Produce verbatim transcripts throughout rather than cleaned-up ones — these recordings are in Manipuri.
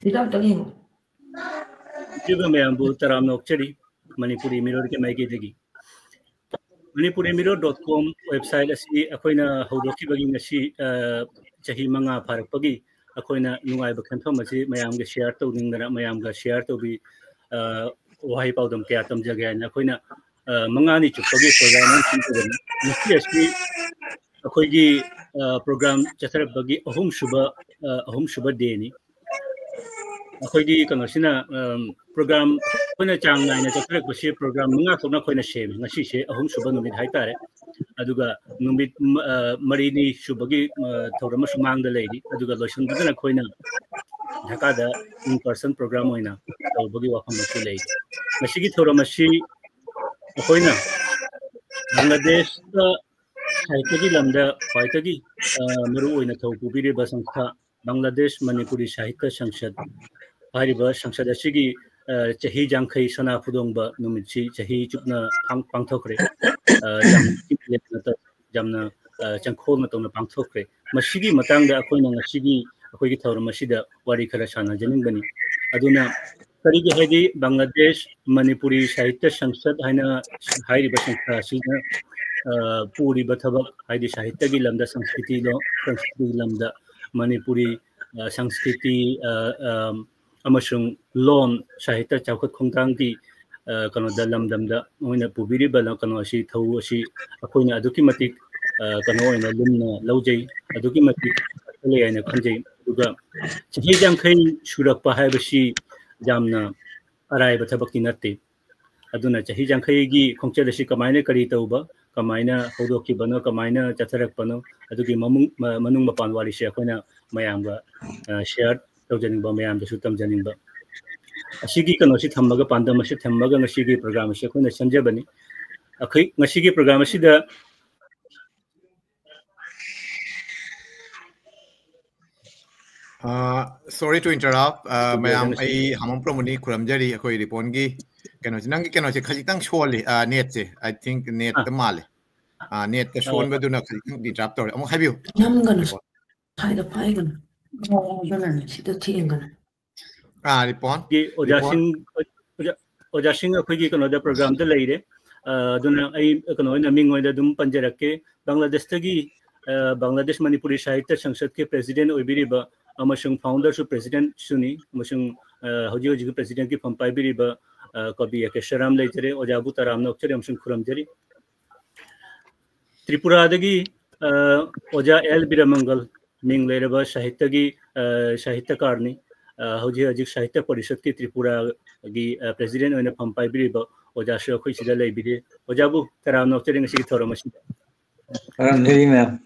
ꯍꯤꯗꯥꯛꯇꯪ ꯌꯦꯡꯉꯣ꯫ ꯏꯆꯦꯕ ꯃꯌꯥꯝꯕꯨ ꯇꯔꯥꯝꯅ ꯑꯣꯛꯆꯔꯤ꯫ ꯃꯅꯤꯄꯨꯔꯤ ꯃꯤꯔꯣꯜꯒꯤ ꯃꯥꯏꯀꯩꯗꯒꯤ꯫ ꯃꯅꯤꯄꯨꯔꯤ ꯃꯤꯔꯣꯜ ꯗꯣꯠ ꯀꯣꯝ ꯋꯦꯕꯁꯥꯏꯠ ꯑꯁꯤ ꯑꯩꯈꯣꯏꯅ ꯍꯧꯗꯣꯛꯈꯤꯕꯒꯤ ꯉꯁꯤ, ꯑ, ꯆꯍꯤ ꯃꯉꯥ ꯐꯥꯔꯛꯄꯒꯤ ꯑꯩꯈꯣꯏꯅ ꯅꯨꯡꯉꯥꯏꯕ ꯈꯟꯐꯝ ꯑꯁꯤ ꯃꯌꯥꯝꯒ ꯁꯤꯌꯥꯔ ꯇꯧꯅꯤꯡꯗꯅ, ꯃꯌꯥꯝꯒ ꯁꯤꯌꯥꯔ ꯇꯧꯕꯤ, ꯑ, ꯋꯥꯍꯩ ꯄꯥꯎꯗꯝ ꯀꯌꯥ ꯇꯝꯖꯒꯦ ꯍꯥꯏꯅ ꯑꯩꯈꯣꯏꯅ, ꯑ, ꯃꯉꯥꯅꯤ ꯆꯨꯞꯄꯒꯤ ꯄ꯭ꯔꯣꯒ꯭ꯔꯥꯝ ꯑꯃ ꯁꯤꯟꯖꯕꯅꯤ꯫ ꯉꯁꯤ ꯑꯁꯤ ꯑꯩꯈꯣꯏꯒꯤ, ꯑ, ꯄ꯭ꯔꯣꯒ꯭ꯔꯥꯝ ꯆꯠꯊꯔꯛꯄꯒꯤ ꯑꯍꯨꯝꯁꯨꯕ, ꯑ, ꯑꯍꯨꯝꯁꯨꯕ ꯗꯦꯅꯤ꯫ ꯑꯩꯈꯣꯏꯒꯤ ꯀꯩꯅꯣꯁꯤꯅ, ꯑꯝ, ꯄ꯭ꯔꯣꯒ꯭ꯔꯥꯝ ꯑꯩꯈꯣꯏꯅ ꯆꯥꯡ ꯅꯥꯏꯅ ꯆꯠꯊꯔꯛꯄꯁꯤ ꯄ꯭ꯔꯣꯒ꯭ꯔꯥꯝ ꯃꯉꯥ ꯊꯣꯛꯅ ꯑꯩꯈꯣꯏꯅ ꯁꯦꯝꯃꯤ꯫ ꯉꯁꯤꯁꯦ ꯑꯍꯨꯝꯁꯨꯕ ꯅꯨꯃꯤꯠ ꯍꯥꯏꯇꯥꯔꯦ꯫ ꯑꯗꯨꯒ ꯅꯨꯃꯤꯠ ꯃ-, ꯑ, ꯃꯔꯤꯅꯤ ꯁꯨꯕꯒꯤ, ꯑ, ꯊꯧꯔꯝ ꯑꯃꯁꯨ ꯃꯥꯡꯗ ꯂꯩꯔꯤ꯫ ꯑꯗꯨꯒ ꯂꯣꯏꯁꯤꯟꯕꯗꯅ ꯑꯩꯈꯣꯏꯅ ꯙꯥꯀꯥꯗ in person ꯄ꯭ꯔꯣꯒ꯭ꯔꯥꯝ ꯑꯣꯏꯅ ꯇꯧꯕꯒꯤ ꯋꯥꯐꯝ ꯑꯃꯁꯨ ꯂꯩ꯫ ꯃꯁꯤꯒꯤ ꯊꯧꯔꯝ ꯑꯁꯤ ꯑꯩꯈꯣꯏꯅ ꯕꯪꯒ꯭ꯂꯥꯗꯦꯁꯇ ꯁꯥꯍꯤꯇ꯭ꯌꯒꯤ ꯂꯝꯗ ꯈ꯭ꯋꯥꯏꯗꯒꯤ, ꯑ, ꯃꯔꯨ ꯑꯣꯏꯅ ꯊꯧ ꯄꯨꯕꯤꯔꯤꯕ ꯁꯪꯁꯊꯥ ꯕꯪꯒ꯭ꯂꯥꯗꯦꯁ ꯃꯅꯤꯄꯨꯔꯤ ꯁꯥꯍꯤꯇ꯭ꯌ ꯁꯪꯁꯗ ꯍꯥꯏꯔꯤꯕ ꯁꯪꯁꯗ ꯑꯁꯤꯒꯤ, ꯑ, ꯆꯍꯤ ꯌꯥꯡꯈꯩ ꯁꯅꯥ ꯐꯨꯗꯣꯡꯕ ꯅꯨꯃꯤꯠꯁꯤ ꯆꯍꯤ ꯆꯨꯞꯅ ꯄꯥꯡ-, ꯄꯥꯡꯊꯣꯛꯈ꯭ꯔꯦ꯫ ꯑ, ꯌꯥꯝ ꯌꯥꯝꯅ, ꯑ, ꯆꯪꯈꯣꯜ ꯃꯇꯧꯅ ꯄꯥꯡꯊꯣꯛꯈ꯭ꯔꯦ꯫ ꯃꯁꯤꯒꯤ ꯃꯇꯥꯡꯗ ꯑꯩꯈꯣꯏꯅ ꯉꯁꯤꯒꯤ ꯑꯩꯈꯣꯏꯒꯤ ꯊꯧꯔꯝ ꯑꯁꯤꯗ ꯋꯥꯔꯤ ꯈꯔ ꯁꯥꯟꯅꯖꯅꯤꯡꯕꯅꯤ꯫ ꯑꯗꯨꯅ ꯀꯔꯤꯒꯤ ꯍꯥꯏꯗꯤ ꯕꯪꯒ꯭ꯂꯥꯗꯦꯁ ꯃꯅꯤꯄꯨꯔꯤ ꯁꯥꯍꯤꯇ꯭ꯌ ꯁꯪꯁꯗ ꯍꯥꯏꯅ ꯍꯥꯏꯔꯤꯕ ꯁꯪꯁꯊꯥ ꯑꯁꯤꯅ, ꯑ, ꯄꯨꯔꯤꯕ ꯊꯕꯛ ꯍꯥꯏꯗꯤ ꯁꯥꯍꯤꯇ꯭ꯌꯒꯤ ꯂꯝꯗ, ꯁꯪꯁꯀ꯭ꯔꯤꯇꯤꯗ, ꯁꯪꯁꯀ꯭ꯔꯤꯇꯤꯒꯤ ꯂꯝꯗ ꯃꯅꯤꯄꯨꯔꯤ, ꯑ, ꯁꯪꯁꯀ꯭ꯔꯤꯇꯤ, ꯑ, ꯑ, ꯑꯃꯁꯨꯡ ꯂꯣꯟ ꯁꯥꯍꯤꯇ꯭ꯌ ꯆꯥꯎꯈꯠ ꯈꯣꯡꯊꯥꯡꯒꯤ, ꯑ, ꯀꯩꯅꯣꯗ ꯂꯝꯗꯝꯗ ꯃꯣꯏꯅ ꯄꯨꯕꯤꯔꯤꯕ ꯂ-, ꯀꯩꯅꯣ ꯑꯁꯤ, ꯊꯧ ꯑꯁꯤ ꯑꯩꯈꯣꯏꯅ ꯑꯗꯨꯛꯀꯤ ꯃꯇꯤꯛ, ꯑ, ꯀꯩꯅꯣ ꯑꯣꯏꯅ ꯂꯨꯝꯅ ꯂꯧꯖꯩ, ꯑꯗꯨꯛꯀꯤ ꯃꯇꯤꯛ ꯂꯩ ꯍꯥꯏꯅ ꯈꯟꯖꯩ꯫ ꯑꯗꯨꯒ ꯆꯍꯤ ꯌꯥꯡꯈꯩ ꯁꯨꯔꯛꯄ ꯍꯥꯏꯕꯁꯤ ꯌꯥꯝꯅ ꯑꯔꯥꯏꯕ ꯊꯕꯛꯇꯤ ꯅꯠꯇꯦ꯫ ꯑꯗꯨꯅ ꯆꯍꯤ ꯌꯥꯡꯈꯩꯒꯤ ꯈꯣꯡꯆꯠ ꯑꯁꯤ ꯀꯃꯥꯏꯅ, ꯀꯔꯤ ꯇꯧꯕ, ꯀꯃꯥꯏꯅ ꯍꯧꯗꯣꯛꯈꯤꯕꯅꯣ, ꯀꯃꯥꯏꯅ ꯆꯠꯊꯔꯛꯄꯅꯣ, ꯑꯗꯨꯒꯤ ꯃꯃꯨꯡ-, ꯃ-, ꯃꯅꯨꯡ ꯃꯄꯥꯟ ꯋꯥꯔꯤꯁꯦ ꯑꯩꯈꯣꯏꯅ ꯃꯌꯥꯝꯒ, ꯑ, ꯁꯤꯌꯥꯔ ꯇꯧꯖꯅꯤꯡꯕ, ꯃꯌꯥꯝꯗꯁꯨ ꯇꯝꯖꯅꯤꯡꯕ꯫ ꯑꯁꯤꯒꯤ ꯀꯩꯅꯣꯁꯤ ꯊꯝꯃꯒ, ꯄꯥꯟꯗꯝ ꯑꯁꯤ ꯊꯝꯃꯒ ꯉꯁꯤꯒꯤ ꯄ꯭ꯔꯣꯒ꯭ꯔꯥꯝ ꯑꯁꯤ ꯑꯩꯈꯣꯏꯅ ꯁꯦꯝꯖꯕꯅꯤ꯫ ꯑꯩꯈꯣꯏ ꯉꯁꯤꯒꯤ ꯄ꯭ꯔꯣꯒ꯭ꯔꯥꯝ ꯑꯁꯤꯗ ꯑ, sorry to interrupt, ꯑ, ꯃꯌꯥꯝ, ꯑꯩ ꯍꯥꯃꯝ ꯄ꯭ꯔꯃꯨꯅꯤ ꯈꯨꯔꯝꯖꯔꯤ꯫ ꯑꯩꯈꯣꯏ ꯔꯤꯄꯣꯟꯒꯤ ꯀꯩꯅꯣꯁꯦ, ꯅꯪꯒꯤ ꯀꯩꯅꯣꯁꯦ ꯈꯖꯤꯛꯇꯪ ꯁꯣꯜꯂꯤ, ꯑ, ꯅꯦꯠꯁꯦ, I think ꯅꯦꯠꯇ ꯃꯥꯜꯂꯦ꯫ ꯑ, ꯅꯦꯠꯇ ꯁꯣꯟꯕꯗꯨꯅ ꯈꯖꯤꯛꯇꯪ interrupt ꯇꯧꯔꯦ꯫ ꯑꯃꯨꯛ ꯍꯥꯏꯕꯤꯌꯨ꯫ ꯅꯝꯒꯅꯨ, ꯔꯤꯄꯣꯟ꯫ ꯁ꯭ꯋꯥꯏꯗ ꯄꯥꯏꯒꯅꯨ꯫ ꯑꯗꯨꯅꯅꯦ, ꯁꯤꯗ ꯊꯦꯡꯒꯅꯨ꯫ ꯑꯥ, ꯔꯤꯄꯣꯟ꯫ ꯑꯣꯖꯥꯁꯤꯡ ꯑꯣꯖꯥ- ꯑꯣꯖꯥꯁꯤꯡ ꯑꯩꯈꯣꯏꯒꯤ ꯀꯩꯅꯣꯗ ꯄ꯭ꯔꯣꯒ꯭ꯔꯥꯝꯗ ꯂꯩꯔꯦ꯫ ꯑ, ꯑꯗꯨꯅ ꯑꯩ ꯀꯩꯅꯣ ꯑꯣꯏꯅ ꯃꯤꯡ ꯑꯣꯏꯅ ꯑꯗꯨꯝ ꯄꯟꯖꯔꯛꯀꯦ꯫ ꯕꯪꯒ꯭ꯂꯥꯗꯦꯁꯇꯒꯤ, ꯑ, ꯕꯪꯒ꯭ꯂꯥꯗꯦꯁ ꯃꯅꯤꯄꯨꯔꯤ ꯁꯥꯍꯤꯇ꯭ꯌ ꯁꯪꯁꯠꯀꯤ ꯄ꯭ꯔꯦꯁꯤꯗꯦꯟ ꯑꯣꯏꯕꯤꯔꯤꯕ ꯑꯃꯁꯨꯡ ꯐꯥꯎꯟꯗꯔꯁꯨ ꯄ꯭ꯔꯦꯁꯤꯗꯦꯟꯠꯁꯨꯅꯤ, ꯑꯃꯁꯨꯡ, ꯑ, ꯍꯧꯖꯤꯛ ꯍꯧꯖꯤꯛꯀꯤ ꯄ꯭ꯔꯦꯁꯤꯗꯦꯟꯠꯀꯤ ꯐꯝ ꯄꯥꯏꯕꯤꯔꯤꯕ, ꯑ, ꯀꯕꯤ ꯑꯦ ꯀꯦ ꯁꯔꯥꯝ ꯂꯩꯖꯔꯦ꯫ ꯑꯣꯖꯥꯕꯨ ꯇꯔꯥꯝꯅ ꯑꯣꯛꯆꯔꯤ ꯑꯃꯁꯨꯡ ꯈꯨꯔꯨꯝꯖꯔꯤ꯫ ꯇ꯭ꯔꯤꯄꯨꯔꯥꯗꯒꯤ, ꯑ, ꯑꯣꯖꯥ ꯑꯦꯜ ꯕꯤꯔꯃꯪꯒꯜ, ꯃꯤꯡ ꯂꯩꯔꯕ ꯁꯥꯍꯤꯇ꯭ꯌꯒꯤ, ꯑ, ꯁꯥꯍꯤꯇ꯭ꯌꯀꯥꯔꯅꯤ꯫ ꯑ, ꯍꯧꯖꯤꯛ ꯍꯧꯖꯤꯛ ꯁꯥꯍꯤꯇ꯭ꯌ ꯄꯔꯤꯁꯠꯀꯤ ꯇ꯭ꯔꯤꯄꯨꯔꯥꯒꯤ, ꯑ, ꯄ꯭ꯔꯦꯁꯤꯗꯦꯟꯠ ꯑꯣꯏꯅ ꯐꯝ ꯄꯥꯏꯕꯤꯔꯤꯕ ꯑꯣꯖꯥꯁꯨ ꯑꯩꯈꯣꯏ ꯁꯤꯗ ꯂꯩꯕꯤꯔꯤ꯫ ꯑꯣꯖꯥꯕꯨ ꯇꯔꯥꯝꯅ ꯑꯣꯛꯆꯔꯤ ꯉꯁꯤꯒꯤ ꯊꯧꯔꯝ ꯑꯁꯤꯗ꯫ ꯈꯨꯔꯨꯝꯖꯔꯤ, ꯃꯦꯝ꯫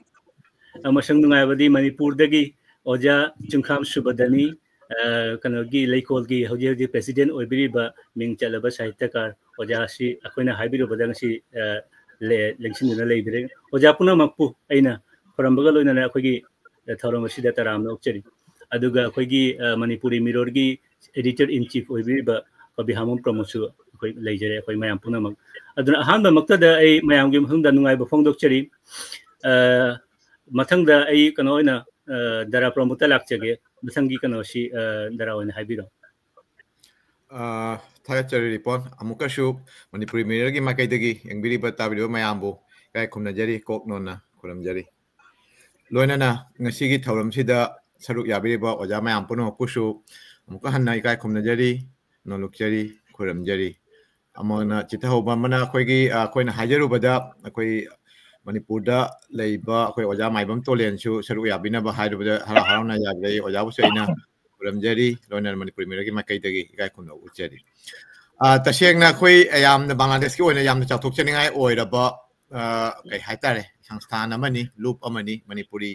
ꯑꯃꯁꯨꯡ ꯅꯨꯡꯉꯥꯏꯕꯗꯤ ꯃꯅꯤꯄꯨꯔꯗꯒꯤ ꯑꯣꯖꯥ ꯆꯨꯡꯈꯥꯝ ꯁꯨꯕꯗꯅꯤ, ꯑ, ꯀꯩꯅꯣꯒꯤ ꯂꯩꯀꯣꯜꯒꯤ ꯍꯧꯖꯤꯛ ꯍꯧꯖꯤꯛ ꯄ꯭ꯔꯦꯁꯤꯗꯦꯟꯠ ꯑꯣꯏꯕꯤꯔꯤꯕ ꯃꯤꯡ ꯆꯠꯂꯕ ꯁꯥꯍꯤꯇ꯭ꯌꯀꯥꯔ ꯑꯣꯖꯥꯁꯤ ꯑꯩꯈꯣꯏꯅ ꯍꯥꯏꯕꯤꯔꯨꯕꯗ ꯉꯁꯤ, ꯑ, ꯂꯦ-, ꯂꯦꯡꯁꯤꯟꯗꯨꯅ ꯂꯩꯕꯤꯔꯦ꯫ ꯑꯣꯖꯥ ꯄꯨꯝꯅꯃꯛꯄꯨ ꯑꯩꯅ ꯈꯨꯔꯝꯕꯒ ꯂꯣꯏꯅꯅ ꯑꯩꯈꯣꯏꯒꯤ, ꯑ, ꯊꯧꯔꯝ ꯑꯁꯤꯗ ꯇꯔꯥꯝꯅ ꯑꯣꯛꯆꯔꯤ꯫ ꯑꯗꯨꯒ ꯑꯩꯈꯣꯏꯒꯤ, ꯑ, ꯃꯅꯤꯄꯨꯔꯤ ꯃꯤꯔꯣꯔꯒꯤ editor in chief ꯑꯣꯏꯕꯤꯔꯤꯕ ꯀꯕꯤ ꯍꯥꯃꯣꯝ ꯄ꯭ꯔꯃꯣꯗꯁꯨ ꯑꯩꯈꯣꯏ ꯂꯩꯖꯔꯦ, ꯑꯩꯈꯣꯏ ꯃꯌꯥꯝ ꯄꯨꯝꯅꯃꯛ꯫ ꯑꯗꯨꯅ ꯑꯍꯥꯟꯕꯃꯛꯇꯗ ꯑꯩ ꯃꯌꯥꯝꯒꯤ ꯃꯐꯝꯗ ꯅꯨꯡꯉꯥꯏꯕ ꯐꯣꯡꯗꯣꯛꯆꯔꯤ꯫ ꯑ, ꯃꯊꯪꯗ ꯑꯩ ꯀꯩꯅꯣ ꯑꯣꯏꯅ, ꯑ, ꯗꯥꯔꯥ ꯄ꯭ꯔꯃꯣꯗꯇ ꯂꯥꯛꯆꯒꯦ꯫ ꯃꯊꯪꯒꯤ ꯀꯩꯅꯣꯁꯤ, ꯑ, ꯗꯥꯔꯥ ꯑꯣꯏꯅ ꯍꯥꯏꯕꯤꯔꯣ꯫ ꯑ, ꯊꯥꯒꯠꯆꯔꯤ ꯔꯤꯄꯣꯟ꯫ ꯑꯃꯨꯛꯀꯁꯨ ꯃꯅꯤꯄꯨꯔꯤ ꯃꯤꯔꯣꯔꯒꯤ ꯃꯥꯏꯀꯩꯗꯒꯤ ꯌꯦꯡꯕꯤꯔꯤꯕ ꯇꯥꯕꯤꯔꯤꯕ ꯃꯌꯥꯝꯕꯨ ꯏꯀꯥꯏ ꯈꯨꯝꯅꯖꯔꯤ, ꯀꯣꯛ ꯅꯣꯟꯅ ꯈꯨꯔꯨꯝꯖꯔꯤ꯫ ꯂꯣꯏꯅꯅ ꯉꯁꯤꯒꯤ ꯊꯧꯔꯝꯁꯤꯗ ꯁꯔꯨꯛ ꯌꯥꯕꯤꯔꯤꯕ ꯑꯣꯖꯥ ꯃꯌꯥꯝ ꯄꯨꯝꯅꯃꯛꯄꯨꯁꯨ ꯑꯃꯨꯛꯀ ꯍꯟꯅ ꯏꯀꯥꯏ ꯈꯨꯝꯅꯖꯔꯤ, ꯅꯣꯂꯨꯛꯆꯔꯤ, ꯈꯨꯔꯨꯝꯖꯔꯤ꯫ ꯑꯃꯅ ꯆꯤꯊꯍꯧꯕ ꯑꯃꯅ ꯑꯩꯈꯣꯏꯒꯤ, ꯑ, ꯑꯩꯈꯣꯏꯅ ꯍꯥꯏꯖꯔꯨꯕꯗ ꯑꯩꯈꯣꯏ ꯃꯅꯤꯄꯨꯔꯗ ꯂꯩꯕ ꯑꯩꯈꯣꯏ ꯑꯣꯖꯥ ꯃꯥꯏꯕꯝ ꯇꯣꯂꯦꯟꯁꯨ ꯁꯔꯨꯛ ꯌꯥꯕꯤꯅꯕ ꯍꯥꯏꯔꯨꯕꯗ ꯍꯔꯥꯎ ꯍꯔꯥꯎꯅ ꯌꯥꯖꯔꯤ꯫ ꯑꯣꯖꯥꯕꯨꯁꯨ ꯑꯩꯅ ꯈꯨꯔꯨꯝꯖꯔꯤ, ꯂꯣꯏꯅꯅ ꯃꯅꯤꯄꯨꯔꯤ ꯃꯤꯔꯣꯔꯒꯤ ꯃꯥꯏꯀꯩꯗꯒꯤ ꯏꯀꯥꯏ ꯈꯨꯝꯅꯕ ꯎꯠꯆꯔꯤ꯫ ꯑ, ꯇꯁꯦꯡꯅ ꯑꯩꯈꯣꯏ ꯌꯥꯝꯅ ꯕꯪꯒ꯭ꯂꯥꯗꯦꯁꯀꯤ ꯑꯣꯏꯅ ꯌꯥꯝꯅ ꯆꯥꯎꯊꯣꯛꯆꯅꯤꯡꯉꯥꯏ ꯑꯣꯏꯔꯕ, ꯑ, ꯀꯩ ꯍꯥꯏꯇꯥꯔꯦ, ꯁꯪꯁꯊꯥꯟ ꯑꯃꯅꯤ, ꯂꯨꯞ ꯑꯃꯅꯤ, ꯃꯅꯤꯄꯨꯔꯤ,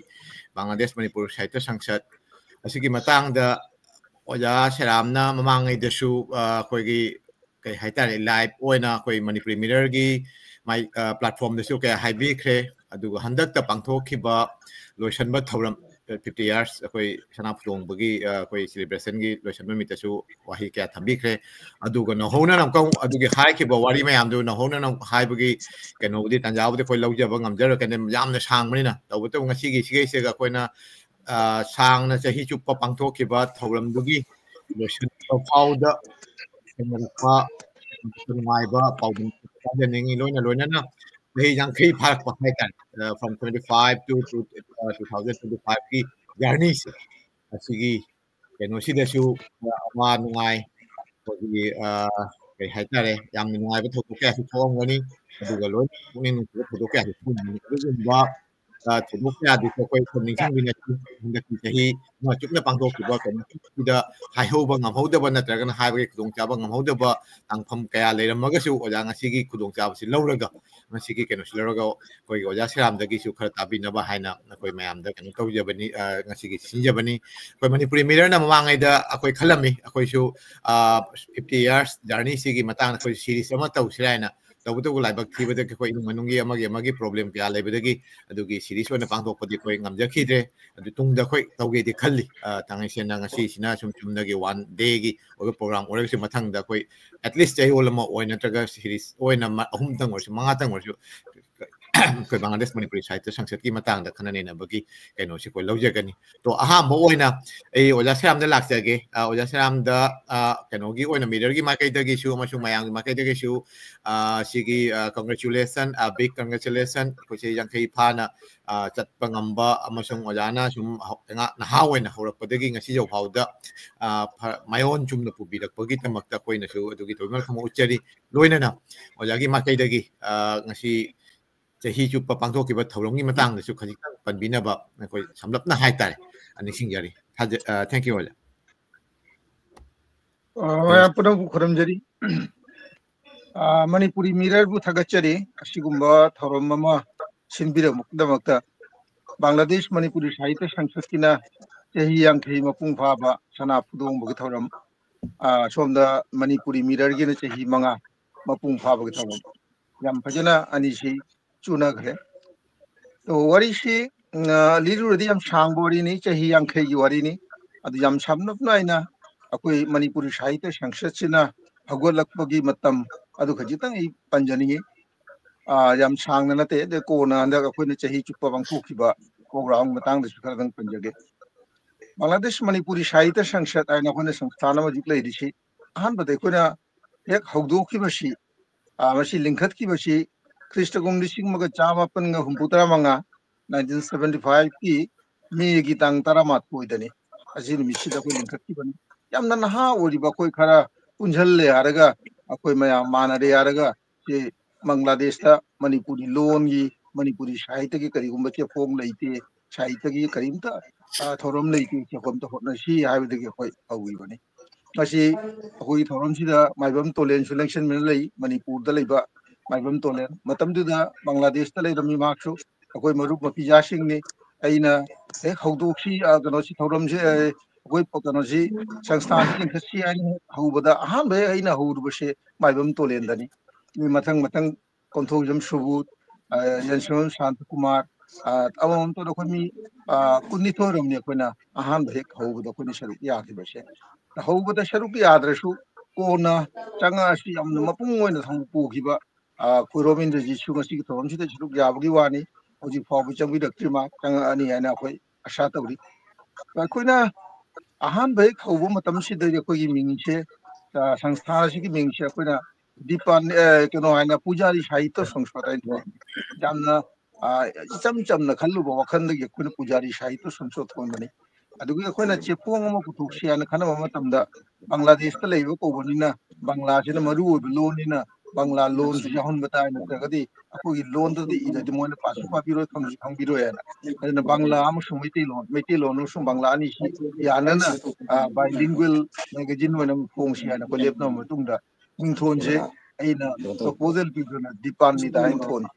ꯕꯪꯒ꯭ꯂꯥꯗꯦꯁ ꯃꯅꯤꯄꯨꯔ ꯁꯥꯍꯤꯇ꯭ꯌ ꯁꯪꯁꯠ꯫ ꯑꯁꯤꯒꯤ ꯃꯇꯥꯡꯗ ꯑꯣꯖꯥ ꯁꯦꯔꯥꯝꯅ ꯃꯃꯥꯡꯉꯩꯗꯁꯨ, ꯑ, ꯑꯩꯈꯣꯏꯒꯤ ꯀꯩ ꯍꯥꯏꯇꯥꯔꯦ, ꯂꯥꯏꯚ ꯑꯣꯏꯅ ꯑꯩꯈꯣꯏ ꯃꯅꯤꯄꯨꯔꯤ ꯃꯤꯔꯣꯔꯒꯤ ꯃꯥꯏ-, ꯑ, ꯄ꯭ꯂꯦꯠꯐꯣꯝꯗꯁꯨ ꯀꯌꯥ ꯍꯥꯏꯕꯤꯈ꯭ꯔꯦ꯫ ꯑꯗꯨꯒ ꯍꯟꯗꯛꯇ ꯄꯥꯡꯊꯣꯛꯈꯤꯕ ꯂꯣꯏꯁꯟꯕ ꯊꯧꯔꯝ, ꯑ, ꯐꯤꯐꯇꯤ ꯌꯥꯔꯁ ꯑꯩꯈꯣꯏ ꯁꯅꯥ ꯄꯨꯇꯣꯡꯕꯒꯤ, ꯑ, ꯑꯩꯈꯣꯏ ꯁꯦꯂꯦꯕ꯭ꯔꯦꯁꯟꯒꯤ ꯂꯣꯏꯁꯟꯕ ꯅꯨꯃꯤꯠꯇꯁꯨ ꯋꯥꯍꯩ ꯀꯌꯥ ꯊꯝꯕꯤꯈ꯭ꯔꯦ꯫ ꯑꯗꯨꯒ ꯅꯧꯍꯧꯅꯅ ꯑꯃꯨꯛꯀ ꯑꯗꯨꯒꯤ ꯍꯥꯏꯈꯤꯕ ꯋꯥꯔꯤ ꯃꯌꯥꯝꯗꯨ ꯅꯧꯍꯧꯅꯅ ꯍꯥꯏꯕꯒꯤ ꯀꯩꯅꯣꯕꯨꯗꯤ, ꯇꯥꯟꯖꯥꯕꯨꯗꯤ ꯑꯩꯈꯣꯏ ꯂꯧꯖꯕ ꯉꯝꯖꯔꯣꯏ, ꯀꯩꯅꯣ ꯌꯥꯝꯅ ꯁꯥꯡꯕꯅꯤꯅ꯫ ꯇꯧꯕꯇꯕꯨ ꯉꯁꯤꯒꯤ ꯁꯤꯒꯩꯁꯤꯒ ꯑꯩꯈꯣꯏꯅ, ꯑ, ꯁꯥꯡꯅ ꯆꯍꯤ ꯆꯨꯞꯄ ꯄꯥꯡꯊꯣꯛꯈꯤꯕ ꯊꯧꯔꯝꯗꯨꯒꯤ ꯂꯣꯏꯁꯤꯟꯕ ꯐꯥꯎꯗ ꯊꯦꯡꯅꯔꯛꯄ ꯅꯨꯡꯉꯥꯏꯕ ꯄꯥꯎꯗꯝ ꯊꯝꯖꯅꯤꯡꯉꯤ꯫ ꯂꯣꯏꯅ ꯂꯣꯏꯅꯅ ꯆꯍꯤ ꯌꯥꯡꯈꯩ ꯐꯥꯔꯛꯄ ꯍꯥꯏꯇꯥꯔꯦ, from twenty five to two thousand twenty five ꯀꯤ ꯖꯔꯅꯤꯁꯦ, ꯑꯁꯤꯒꯤ ꯀꯩꯅꯣꯁꯤꯗꯁꯨ ꯑꯋꯥ ꯅꯨꯡꯉꯥꯏ, ꯑꯩꯈꯣꯏꯒꯤ ꯀꯩ ꯍꯥꯏꯇꯥꯔꯦ, ꯌꯥꯝꯅ ꯅꯨꯡꯉꯥꯏꯕ ꯊꯧꯗꯣꯛ ꯀꯌꯥꯁꯨ ꯊꯣꯛꯑꯝꯒꯅꯤ, ꯑꯗꯨꯒ ꯂꯣꯏꯅ ꯄꯨꯛꯅꯤꯡ ꯅꯨꯡꯁꯤꯕ ꯊꯧꯗꯣꯛ ꯀꯌꯥꯁꯨ ꯊꯣꯛꯑꯝꯒꯅꯤ꯫ ꯑꯗꯨꯒꯨꯝꯕ ꯊꯧꯗꯣꯛ ꯀꯌꯥꯗꯨꯁꯨ ꯑꯩꯈꯣꯏ ꯁꯨꯝ ꯅꯤꯡꯁꯤꯡꯃꯤꯟꯅꯁꯤ꯫ ꯍꯟꯗꯛꯀꯤ ꯆꯍꯤ ꯑꯃ ꯆꯨꯞꯅ ꯄꯥꯡꯊꯣꯛꯈꯤꯕ ꯀꯩꯅꯣꯁꯤꯗ ꯍꯥꯏꯍꯧꯕ ꯉꯝꯍꯧꯗꯕ ꯅꯠꯇ꯭ꯔꯒꯅ ꯍꯥꯏꯕꯒꯤ ꯈꯨꯗꯣꯡꯆꯥꯕ ꯉꯝꯍꯧꯗꯕ ꯇꯥꯡꯐꯝ ꯀꯌꯥ ꯂꯩꯔꯝꯃꯒꯁꯨ, ꯑꯣꯖꯥ ꯉꯁꯤꯒꯤ ꯈꯨꯗꯣꯡꯆꯥꯕꯁꯤ ꯂꯧꯔꯒ, ꯉꯁꯤꯒꯤ ꯀꯩꯅꯣꯁꯤ ꯂꯧꯔꯒ ꯑꯩꯈꯣꯏꯒꯤ ꯑꯣꯖꯥ ꯁꯤꯔꯥꯝꯗꯒꯤꯁꯨ ꯈꯔ ꯇꯥꯕꯤꯅꯕ ꯍꯥꯏꯅ ꯑꯩꯈꯣꯏ ꯃꯌꯥꯝꯗ ꯀꯩꯅꯣ ꯇꯧꯖꯕꯅꯤ, ꯉꯁꯤꯒꯤ ꯁꯤꯟꯖꯕꯅꯤ꯫ ꯑꯩꯈꯣꯏ ꯃꯅꯤꯄꯨꯔꯤ ꯃꯤꯔꯔꯅ ꯃꯃꯥꯡꯉꯩꯗ ꯑꯩꯈꯣꯏ ꯈꯜꯂꯝꯃꯤ, ꯑꯩꯈꯣꯏꯁꯨ fifty years journey ꯁꯤꯒꯤ ꯃꯇꯥꯡꯗ ꯑꯩꯈꯣꯏ series ꯑꯃ ꯇꯧꯁꯤꯔꯥ ꯍꯥꯏꯅ꯫ ꯇꯧꯕꯇꯕꯨ ꯂꯥꯏꯕꯛ ꯊꯤꯕꯗꯒꯤ ꯑꯩꯈꯣꯏ ꯏꯃꯨꯡ ꯃꯅꯨꯡꯒꯤ ꯑꯃꯒꯤ ꯑꯃꯒꯤ problem ꯀꯌꯥ ꯂꯩꯕꯗꯒꯤ ꯑꯗꯨꯒꯤ series ꯑꯣꯏꯅ ꯄꯥꯡꯊꯣꯛꯄꯗꯤ ꯑꯩꯈꯣꯏ ꯉꯝꯖꯈꯤꯗ꯭ꯔꯦ꯫ ꯑꯗꯨ ꯇꯨꯡꯗ ꯑꯩꯈꯣꯏ ꯇꯧꯒꯦꯗꯤ ꯈꯜꯂꯤ꯫ ꯊꯥꯡꯉꯩ ꯁꯦꯡꯅ ꯉꯁꯤꯁꯤꯅ ꯁꯨꯝ ꯆꯨꯝꯅꯒꯤ one dayꯒꯤ ꯑꯣꯏꯕ program ꯑꯣꯏꯔꯒꯁꯨ, ꯃꯊꯪꯗ ꯑꯩꯈꯣꯏ at least ꯆꯌꯣꯜ ꯑꯃ ꯑꯣꯏ ꯅꯠꯇ꯭ꯔꯒ series ꯑꯣꯏꯅ ꯑꯍꯨꯝꯇꯪ ꯑꯣꯏꯔꯁꯨ, ꯃꯉꯥꯇꯪ ꯑꯣꯏꯔꯁꯨ, ꯑꯩꯈꯣꯏ ꯕꯪꯒ꯭ꯂꯥꯗꯦꯁ ꯃꯅꯤꯄꯨꯔꯤ ꯁꯥꯍꯤꯇ꯭ꯌ ꯁꯪꯁꯠꯀꯤ ꯃꯇꯥꯡꯗ ꯈꯟꯅ ꯅꯩꯅꯕꯒꯤ ꯀꯩꯅꯣꯁꯤ ꯑꯩꯈꯣꯏ ꯂꯧꯖꯒꯅꯤ꯫ ꯇꯣ, ꯑꯍꯥꯟꯕ ꯑꯣꯏꯅ ꯑꯩ ꯑꯣꯖꯥ ꯁꯦꯔꯥꯝꯗ ꯂꯥꯛꯆꯒꯦ꯫ ꯑꯣꯖꯥ ꯁꯦꯔꯥꯝꯗ ꯀꯩꯅꯣꯒꯤ ꯑꯣꯏꯅ ꯃꯤꯔꯔꯒꯤ ꯃꯥꯏꯀꯩꯗꯒꯤꯁꯨ ꯑꯃꯁꯨꯡ ꯃꯌꯥꯝꯒꯤ ꯃꯥꯏꯀꯩꯗꯒꯤꯁꯨ ꯁꯤꯒꯤ congratulation, big congratulation꯫ ꯑꯩꯈꯣꯏꯁꯦ ꯌꯥꯡꯈꯩ ꯐꯥꯅ ꯆꯠꯄ ꯉꯝꯕ ꯑꯃꯁꯨꯡ ꯑꯣꯖꯥꯅ ꯁꯨꯝ ꯅꯍꯥ ꯑꯣꯏꯅ ꯍꯧꯔꯛꯄꯗꯒꯤ ꯉꯁꯤ ꯌꯧꯐꯥꯎꯗ ꯃꯥꯏꯑꯣꯟ ꯆꯨꯝꯅ ꯄꯨꯕꯤꯔꯛꯄꯒꯤꯗꯃꯛꯇ ꯑꯩꯈꯣꯏꯅꯁꯨ ꯑꯗꯨꯒꯤ ꯊꯣꯏꯃꯛ ꯊꯃꯣꯏ ꯎꯠꯆꯔꯤ꯫ ꯂꯣꯏꯅꯅ ꯑꯣꯖꯥꯒꯤ ꯃꯥꯏꯀꯩꯗꯒꯤ ꯉꯁꯤ ꯆꯍꯤ ꯆꯨꯞꯄ ꯄꯥꯡꯊꯣꯛꯈꯤꯕ ꯊꯧꯔꯝꯒꯤ ꯃꯇꯥꯡꯗꯁꯨ ꯈꯖꯤꯛꯇꯪ ꯄꯟꯕꯤꯅꯕ ꯑꯩꯈꯣꯏ ꯁꯝꯂꯞꯅ ꯍꯥꯏꯇꯥꯔꯦ, ꯅꯤꯡꯁꯤꯡꯖꯔꯤ꯫ Thank you, ꯑꯣꯖꯥ꯫ ꯃꯌꯥꯝ ꯄꯨꯝꯅꯃꯛꯄꯨ ꯈꯨꯔꯨꯝꯖꯔꯤ꯫ ꯃꯅꯤꯄꯨꯔꯤ ꯃꯤꯔꯔꯕꯨ ꯊꯥꯒꯠꯆꯔꯤ, ꯑꯁꯤꯒꯨꯝꯕ ꯊꯧꯔꯝ ꯑꯃ ꯁꯤꯟꯕꯤꯔꯛꯄꯒꯤꯗꯃꯛꯇ꯫ ꯕꯪꯒ꯭ꯂꯥꯗꯦꯁ ꯃꯅꯤꯄꯨꯔꯤ ꯁꯥꯍꯤꯇ꯭ꯌ ꯁꯪꯁꯠꯀꯤꯅ ꯆꯍꯤ ꯌꯥꯡꯈꯩ ꯃꯄꯨꯡ ꯐꯥꯕ ꯁꯅꯥ ꯐꯨꯗꯣꯡꯕꯒꯤ ꯊꯧꯔꯝ, ꯁꯣꯝꯗ ꯃꯅꯤꯄꯨꯔꯤ ꯃꯤꯔꯔꯒꯤꯅ ꯆꯍꯤ ꯃꯉꯥ ꯃꯄꯨꯡ ꯐꯥꯕꯒꯤ ꯊꯧꯔꯝ꯫ ꯌꯥꯝ ꯐꯖꯅ ꯑꯅꯤꯁꯤ ꯆꯨꯅꯈ꯭ꯔꯦ꯫ ꯋꯥꯔꯤꯁꯤ ꯂꯤꯔꯨꯔꯗꯤ ꯌꯥꯝ ꯁꯥꯡꯕ ꯋꯥꯔꯤꯅꯤ, ꯆꯍꯤ ꯌꯥꯡꯈꯩꯒꯤ ꯋꯥꯔꯤꯅꯤ꯫ ꯑꯗꯨ ꯌꯥꯝ ꯁꯝꯂꯞꯅ ꯑꯩꯅ ꯑꯩꯈꯣꯏ ꯃꯅꯤꯄꯨꯔꯤ ꯁꯥꯍꯤꯇ꯭ꯌ ꯁꯪꯁꯠꯁꯤꯅ ꯍꯧꯒꯠꯂꯛꯄꯒꯤ ꯃꯇꯝ ꯑꯗꯨ ꯈꯖꯤꯛꯇꯪ ꯑꯩ ꯄꯟꯖꯅꯤꯡꯉꯤ꯫ ꯌꯥꯝ ꯁꯥꯡꯅ ꯅꯠꯇꯦ, ꯑꯗ ꯀꯣꯟꯅ ꯍꯟꯗꯛ ꯑꯩꯈꯣꯏꯅ ꯆꯍꯤ ꯆꯨꯞꯄ ꯄꯥꯡꯊꯣꯛꯈꯤꯕ program ꯃꯇꯥꯡꯗꯁꯨ ꯈꯔꯗꯪ ꯄꯟꯖꯒꯦ꯫ ꯕꯪꯒ꯭ꯂꯥꯗꯦꯁ ꯃꯅꯤꯄꯨꯔꯤ ꯁꯥꯍꯤꯇ꯭ꯌ ꯁꯪꯁꯠ ꯍꯥꯏꯅ ꯑꯩꯈꯣꯏꯅ ꯁꯪꯁꯊꯥꯟ ꯑꯃ ꯍꯧꯖꯤꯛ ꯂꯩꯔꯤꯁꯤ, ꯑꯍꯥꯟꯕꯗ ꯑꯩꯈꯣꯏꯅ ꯍꯦꯛ ꯍꯧꯗꯣꯛꯈꯤꯕꯁꯤ, ꯑ, ꯃꯁꯤ ꯂꯤꯡꯈꯠꯈꯤꯕꯁꯤ ꯈ꯭ꯔꯤꯁꯇ ꯀꯨꯝ ꯂꯤꯁꯤꯡ ꯑꯃꯒ ꯆꯥꯃꯥꯄꯟꯒ ꯍꯨꯝꯐꯨ ꯇꯔꯥ ꯃꯉꯥ, nineteen seventy five ꯀꯤ ꯃꯦꯒꯤ ꯇꯥꯡ ꯇꯔꯥꯃꯥꯊꯣꯏꯗꯅꯤ꯫ ꯑꯁꯤ ꯅꯨꯃꯤꯠꯁꯤꯗ ꯑꯩꯈꯣꯏ ꯂꯤꯡꯈꯠꯈꯤꯕꯅꯤ꯫ ꯌꯥꯝꯅ ꯅꯍꯥ ꯑꯣꯏꯔꯤꯕ ꯑꯩꯈꯣꯏ ꯈꯔ ꯄꯨꯟꯁꯤꯜꯂꯦ ꯍꯥꯏꯔꯒ, ꯑꯩꯈꯣꯏ ꯃꯌꯥꯝ ꯃꯥꯟꯅꯔꯦ ꯍꯥꯏꯔꯒ, ꯁꯤ ꯕꯪꯒ꯭ꯂꯥꯗꯦꯁꯇ ꯃꯅꯤꯄꯨꯔꯤ ꯂꯣꯟꯒꯤ, ꯃꯅꯤꯄꯨꯔꯤ ꯁꯥꯍꯤꯇ꯭ꯌꯒꯤ ꯀꯔꯤꯒꯨꯝꯕ ꯆꯦꯐꯣꯡ ꯂꯩꯇꯦ, ꯁꯥꯍꯤꯇ꯭ꯌꯒꯤ ꯀꯔꯤꯝꯇ, ꯑ, ꯊꯧꯔꯝ ꯂꯩꯇꯦ, ꯆꯦꯐꯣꯡ ꯑꯝꯇ ꯍꯣꯠꯅꯁꯤ ꯍꯥꯏꯕꯗꯒꯤ ꯑꯩꯈꯣꯏ ꯍꯧꯈꯤꯕꯅꯤ꯫ ꯉꯁꯤ ꯑꯩꯈꯣꯏꯒꯤ ꯊꯧꯔꯝꯁꯤꯗ ꯃꯥꯏꯕꯝ ꯇꯣꯂꯦꯟꯁꯨ ꯂꯦꯡꯁꯤꯟꯕꯅ ꯂꯩ, ꯃꯅꯤꯄꯨꯔꯗ ꯂꯩꯕ ꯃꯥꯏꯕꯝ ꯇꯣꯂꯦꯟ꯫ ꯃꯇꯝꯗꯨꯗ ꯕꯪꯒ꯭ꯂꯥꯗꯦꯁꯇ ꯂꯩꯔꯝꯃꯤ, ꯃꯍꯥꯛꯁꯨ ꯑꯩꯈꯣꯏ ꯃꯔꯨꯞ ꯃꯄꯤꯖꯥꯁꯤꯡꯅꯤ꯫ ꯑꯩꯅ ꯍꯦꯛ ꯍꯧꯗꯣꯛꯁꯤ, ꯑ, ꯀꯩꯅꯣꯁꯤ, ꯊꯧꯔꯝꯁꯤ, ꯑ, ꯑꯩꯈꯣꯏ ꯀꯩꯅꯣꯁꯤ, ꯁꯪꯁꯊꯥꯟꯁꯤ ꯂꯤꯡꯈꯠꯁꯤ ꯍꯥꯏꯅ ꯍꯧꯕꯗ ꯑꯍꯥꯟꯕ ꯍꯦꯛ ꯑꯩꯅ ꯍꯧꯔꯨꯕꯁꯦ ꯃꯥꯏꯕꯝ ꯇꯣꯂꯦꯟꯗꯅꯤ꯫ ꯃꯤ ꯃꯊꯪ ꯃꯊꯪ ꯀꯣꯟꯊꯧꯖꯝ ꯁꯨꯕꯨꯠ, ꯑ, ꯌꯦꯟꯁꯣꯟ ꯁꯥꯟꯇꯀꯨꯃꯥꯔ, ꯑ, ꯑꯃꯃꯝꯇꯗ ꯑꯩꯈꯣꯏ ꯃꯤ, ꯑ, ꯀꯨꯟꯅꯤꯊꯣꯏ ꯑꯣꯏꯔꯝꯅꯤ ꯑꯩꯈꯣꯏꯅ ꯑꯍꯥꯟꯕ ꯍꯦꯛ ꯍꯧꯕꯗ ꯑꯩꯈꯣꯏꯅ ꯁꯔꯨꯛ ꯌꯥꯈꯤꯕꯁꯦ꯫ ꯍꯧꯕꯗ ꯁꯔꯨꯛ ꯌꯥꯗ꯭ꯔꯁꯨ ꯀꯣꯟꯅ ꯆꯪꯉꯛꯑꯁꯨ ꯌꯥꯝꯅ ꯃꯄꯨꯡ ꯑꯣꯏꯅ ꯊꯧ ꯄꯨꯈꯤꯕ, ꯑ, ꯑꯩꯈꯣꯏ ꯔꯣꯕꯤꯟꯗ꯭ꯔꯖꯤꯠꯁꯨ ꯉꯁꯤꯒꯤ ꯊꯧꯔꯝꯁꯤꯗ ꯁꯔꯨꯛ ꯌꯥꯕꯒꯤ ꯋꯥꯅꯤ꯫ ꯍꯧꯖꯤꯛ ꯐꯥꯎꯕ ꯆꯪꯕꯤꯔꯛꯇ꯭ꯔꯤ, ꯃꯥ ꯆꯪꯉꯛꯑꯅꯤ ꯍꯥꯏꯅ ꯑꯩꯈꯣꯏ ꯑꯁꯥ ꯇꯧꯔꯤ꯫ ꯑꯩꯈꯣꯏꯅ ꯑꯍꯥꯟꯕ ꯍꯦꯛ ꯍꯧꯕ ꯃꯇꯝꯁꯤꯗꯒꯤ ꯑꯩꯈꯣꯏꯒꯤ ꯃꯤꯡꯁꯦ, ꯑ, ꯁꯪꯁꯊꯥ ꯑꯁꯤꯒꯤ ꯃꯤꯡꯁꯦ ꯑꯩꯈꯣꯏꯅ ꯗꯤꯄꯥꯟ-, ꯑ, ꯀꯩꯅꯣ ꯍꯥꯏꯅ ꯄꯨꯖꯥꯔꯤ ꯁꯥꯍꯤꯇ꯭ꯌ ꯁꯪꯁꯊꯥ ꯍꯥꯏꯅ ꯊꯣꯟꯕꯅꯤ꯫ ꯌꯥꯝꯅ, ꯑ, ꯏꯆꯝ ꯆꯝꯅ ꯈꯜꯂꯨꯕ ꯋꯥꯈꯜꯗꯒꯤ ꯑꯩꯈꯣꯏꯅ ꯄꯨꯖꯥꯔꯤ ꯁꯥꯍꯤꯇ꯭ꯌ ꯁꯪꯁꯊꯥ ꯊꯣꯟꯕꯅꯤ꯫ ꯑꯗꯨꯒꯤ ꯑꯩꯈꯣꯏꯅ ꯆꯦꯐꯣꯡ ꯑꯃ ꯄꯨꯊꯣꯛꯁꯤ ꯍꯥꯏꯅ ꯈꯟꯅꯕ ꯃꯇꯝꯗ ꯕꯪꯒ꯭ꯂꯥꯗꯦꯁꯇ ꯂꯩꯕ ꯀꯧꯕꯅꯤꯅ ꯕꯪꯒ꯭ꯂꯥꯁꯤꯅ ꯃꯔꯨ ꯑꯣꯏꯕ ꯂꯣꯟꯅꯤꯅ ꯕꯪꯒ꯭ꯂꯥ ꯂꯣꯟꯁꯨ ꯌꯥꯎꯍꯟꯕ ꯇꯥꯏ, ꯅꯠꯇ꯭ꯔꯒꯗꯤ ꯑꯩꯈꯣꯏꯒꯤ ꯂꯣꯟꯗꯗꯤ ꯏꯔꯗꯤ ꯃꯣꯏꯅ ꯄꯥꯁꯨ ꯄꯥꯕꯤꯔꯣꯏ, ꯈꯪꯁꯨ ꯈꯪꯕꯤꯔꯣꯏ ꯍꯥꯏꯅ꯫ ꯑꯗꯨꯅ ꯕꯪꯒ꯭ꯂꯥ ꯑꯃꯁꯨꯡ ꯃꯩꯇꯩꯂꯣꯟ, ꯃꯩꯇꯩꯂꯣꯟ ꯑꯃꯁꯨꯡ ꯕꯪꯒ꯭ꯂꯥ ꯑꯅꯤꯁꯤ ꯌꯥꯅꯅ, ꯑ, bilingual magazine ꯑꯣꯏꯅ ꯑꯃ ꯐꯣꯡꯁꯤ ꯍꯥꯏꯅ ꯑꯩꯈꯣꯏ ꯂꯦꯞꯅꯕ ꯃꯇꯨꯡꯗ ꯃꯤꯡꯊꯣꯟꯁꯦ ꯑꯩꯅ proposal ꯄꯤꯗꯨꯅ ꯗꯤꯄꯥꯟꯅꯤꯇꯥ ꯍꯥꯏꯅ ꯊꯣꯟ-,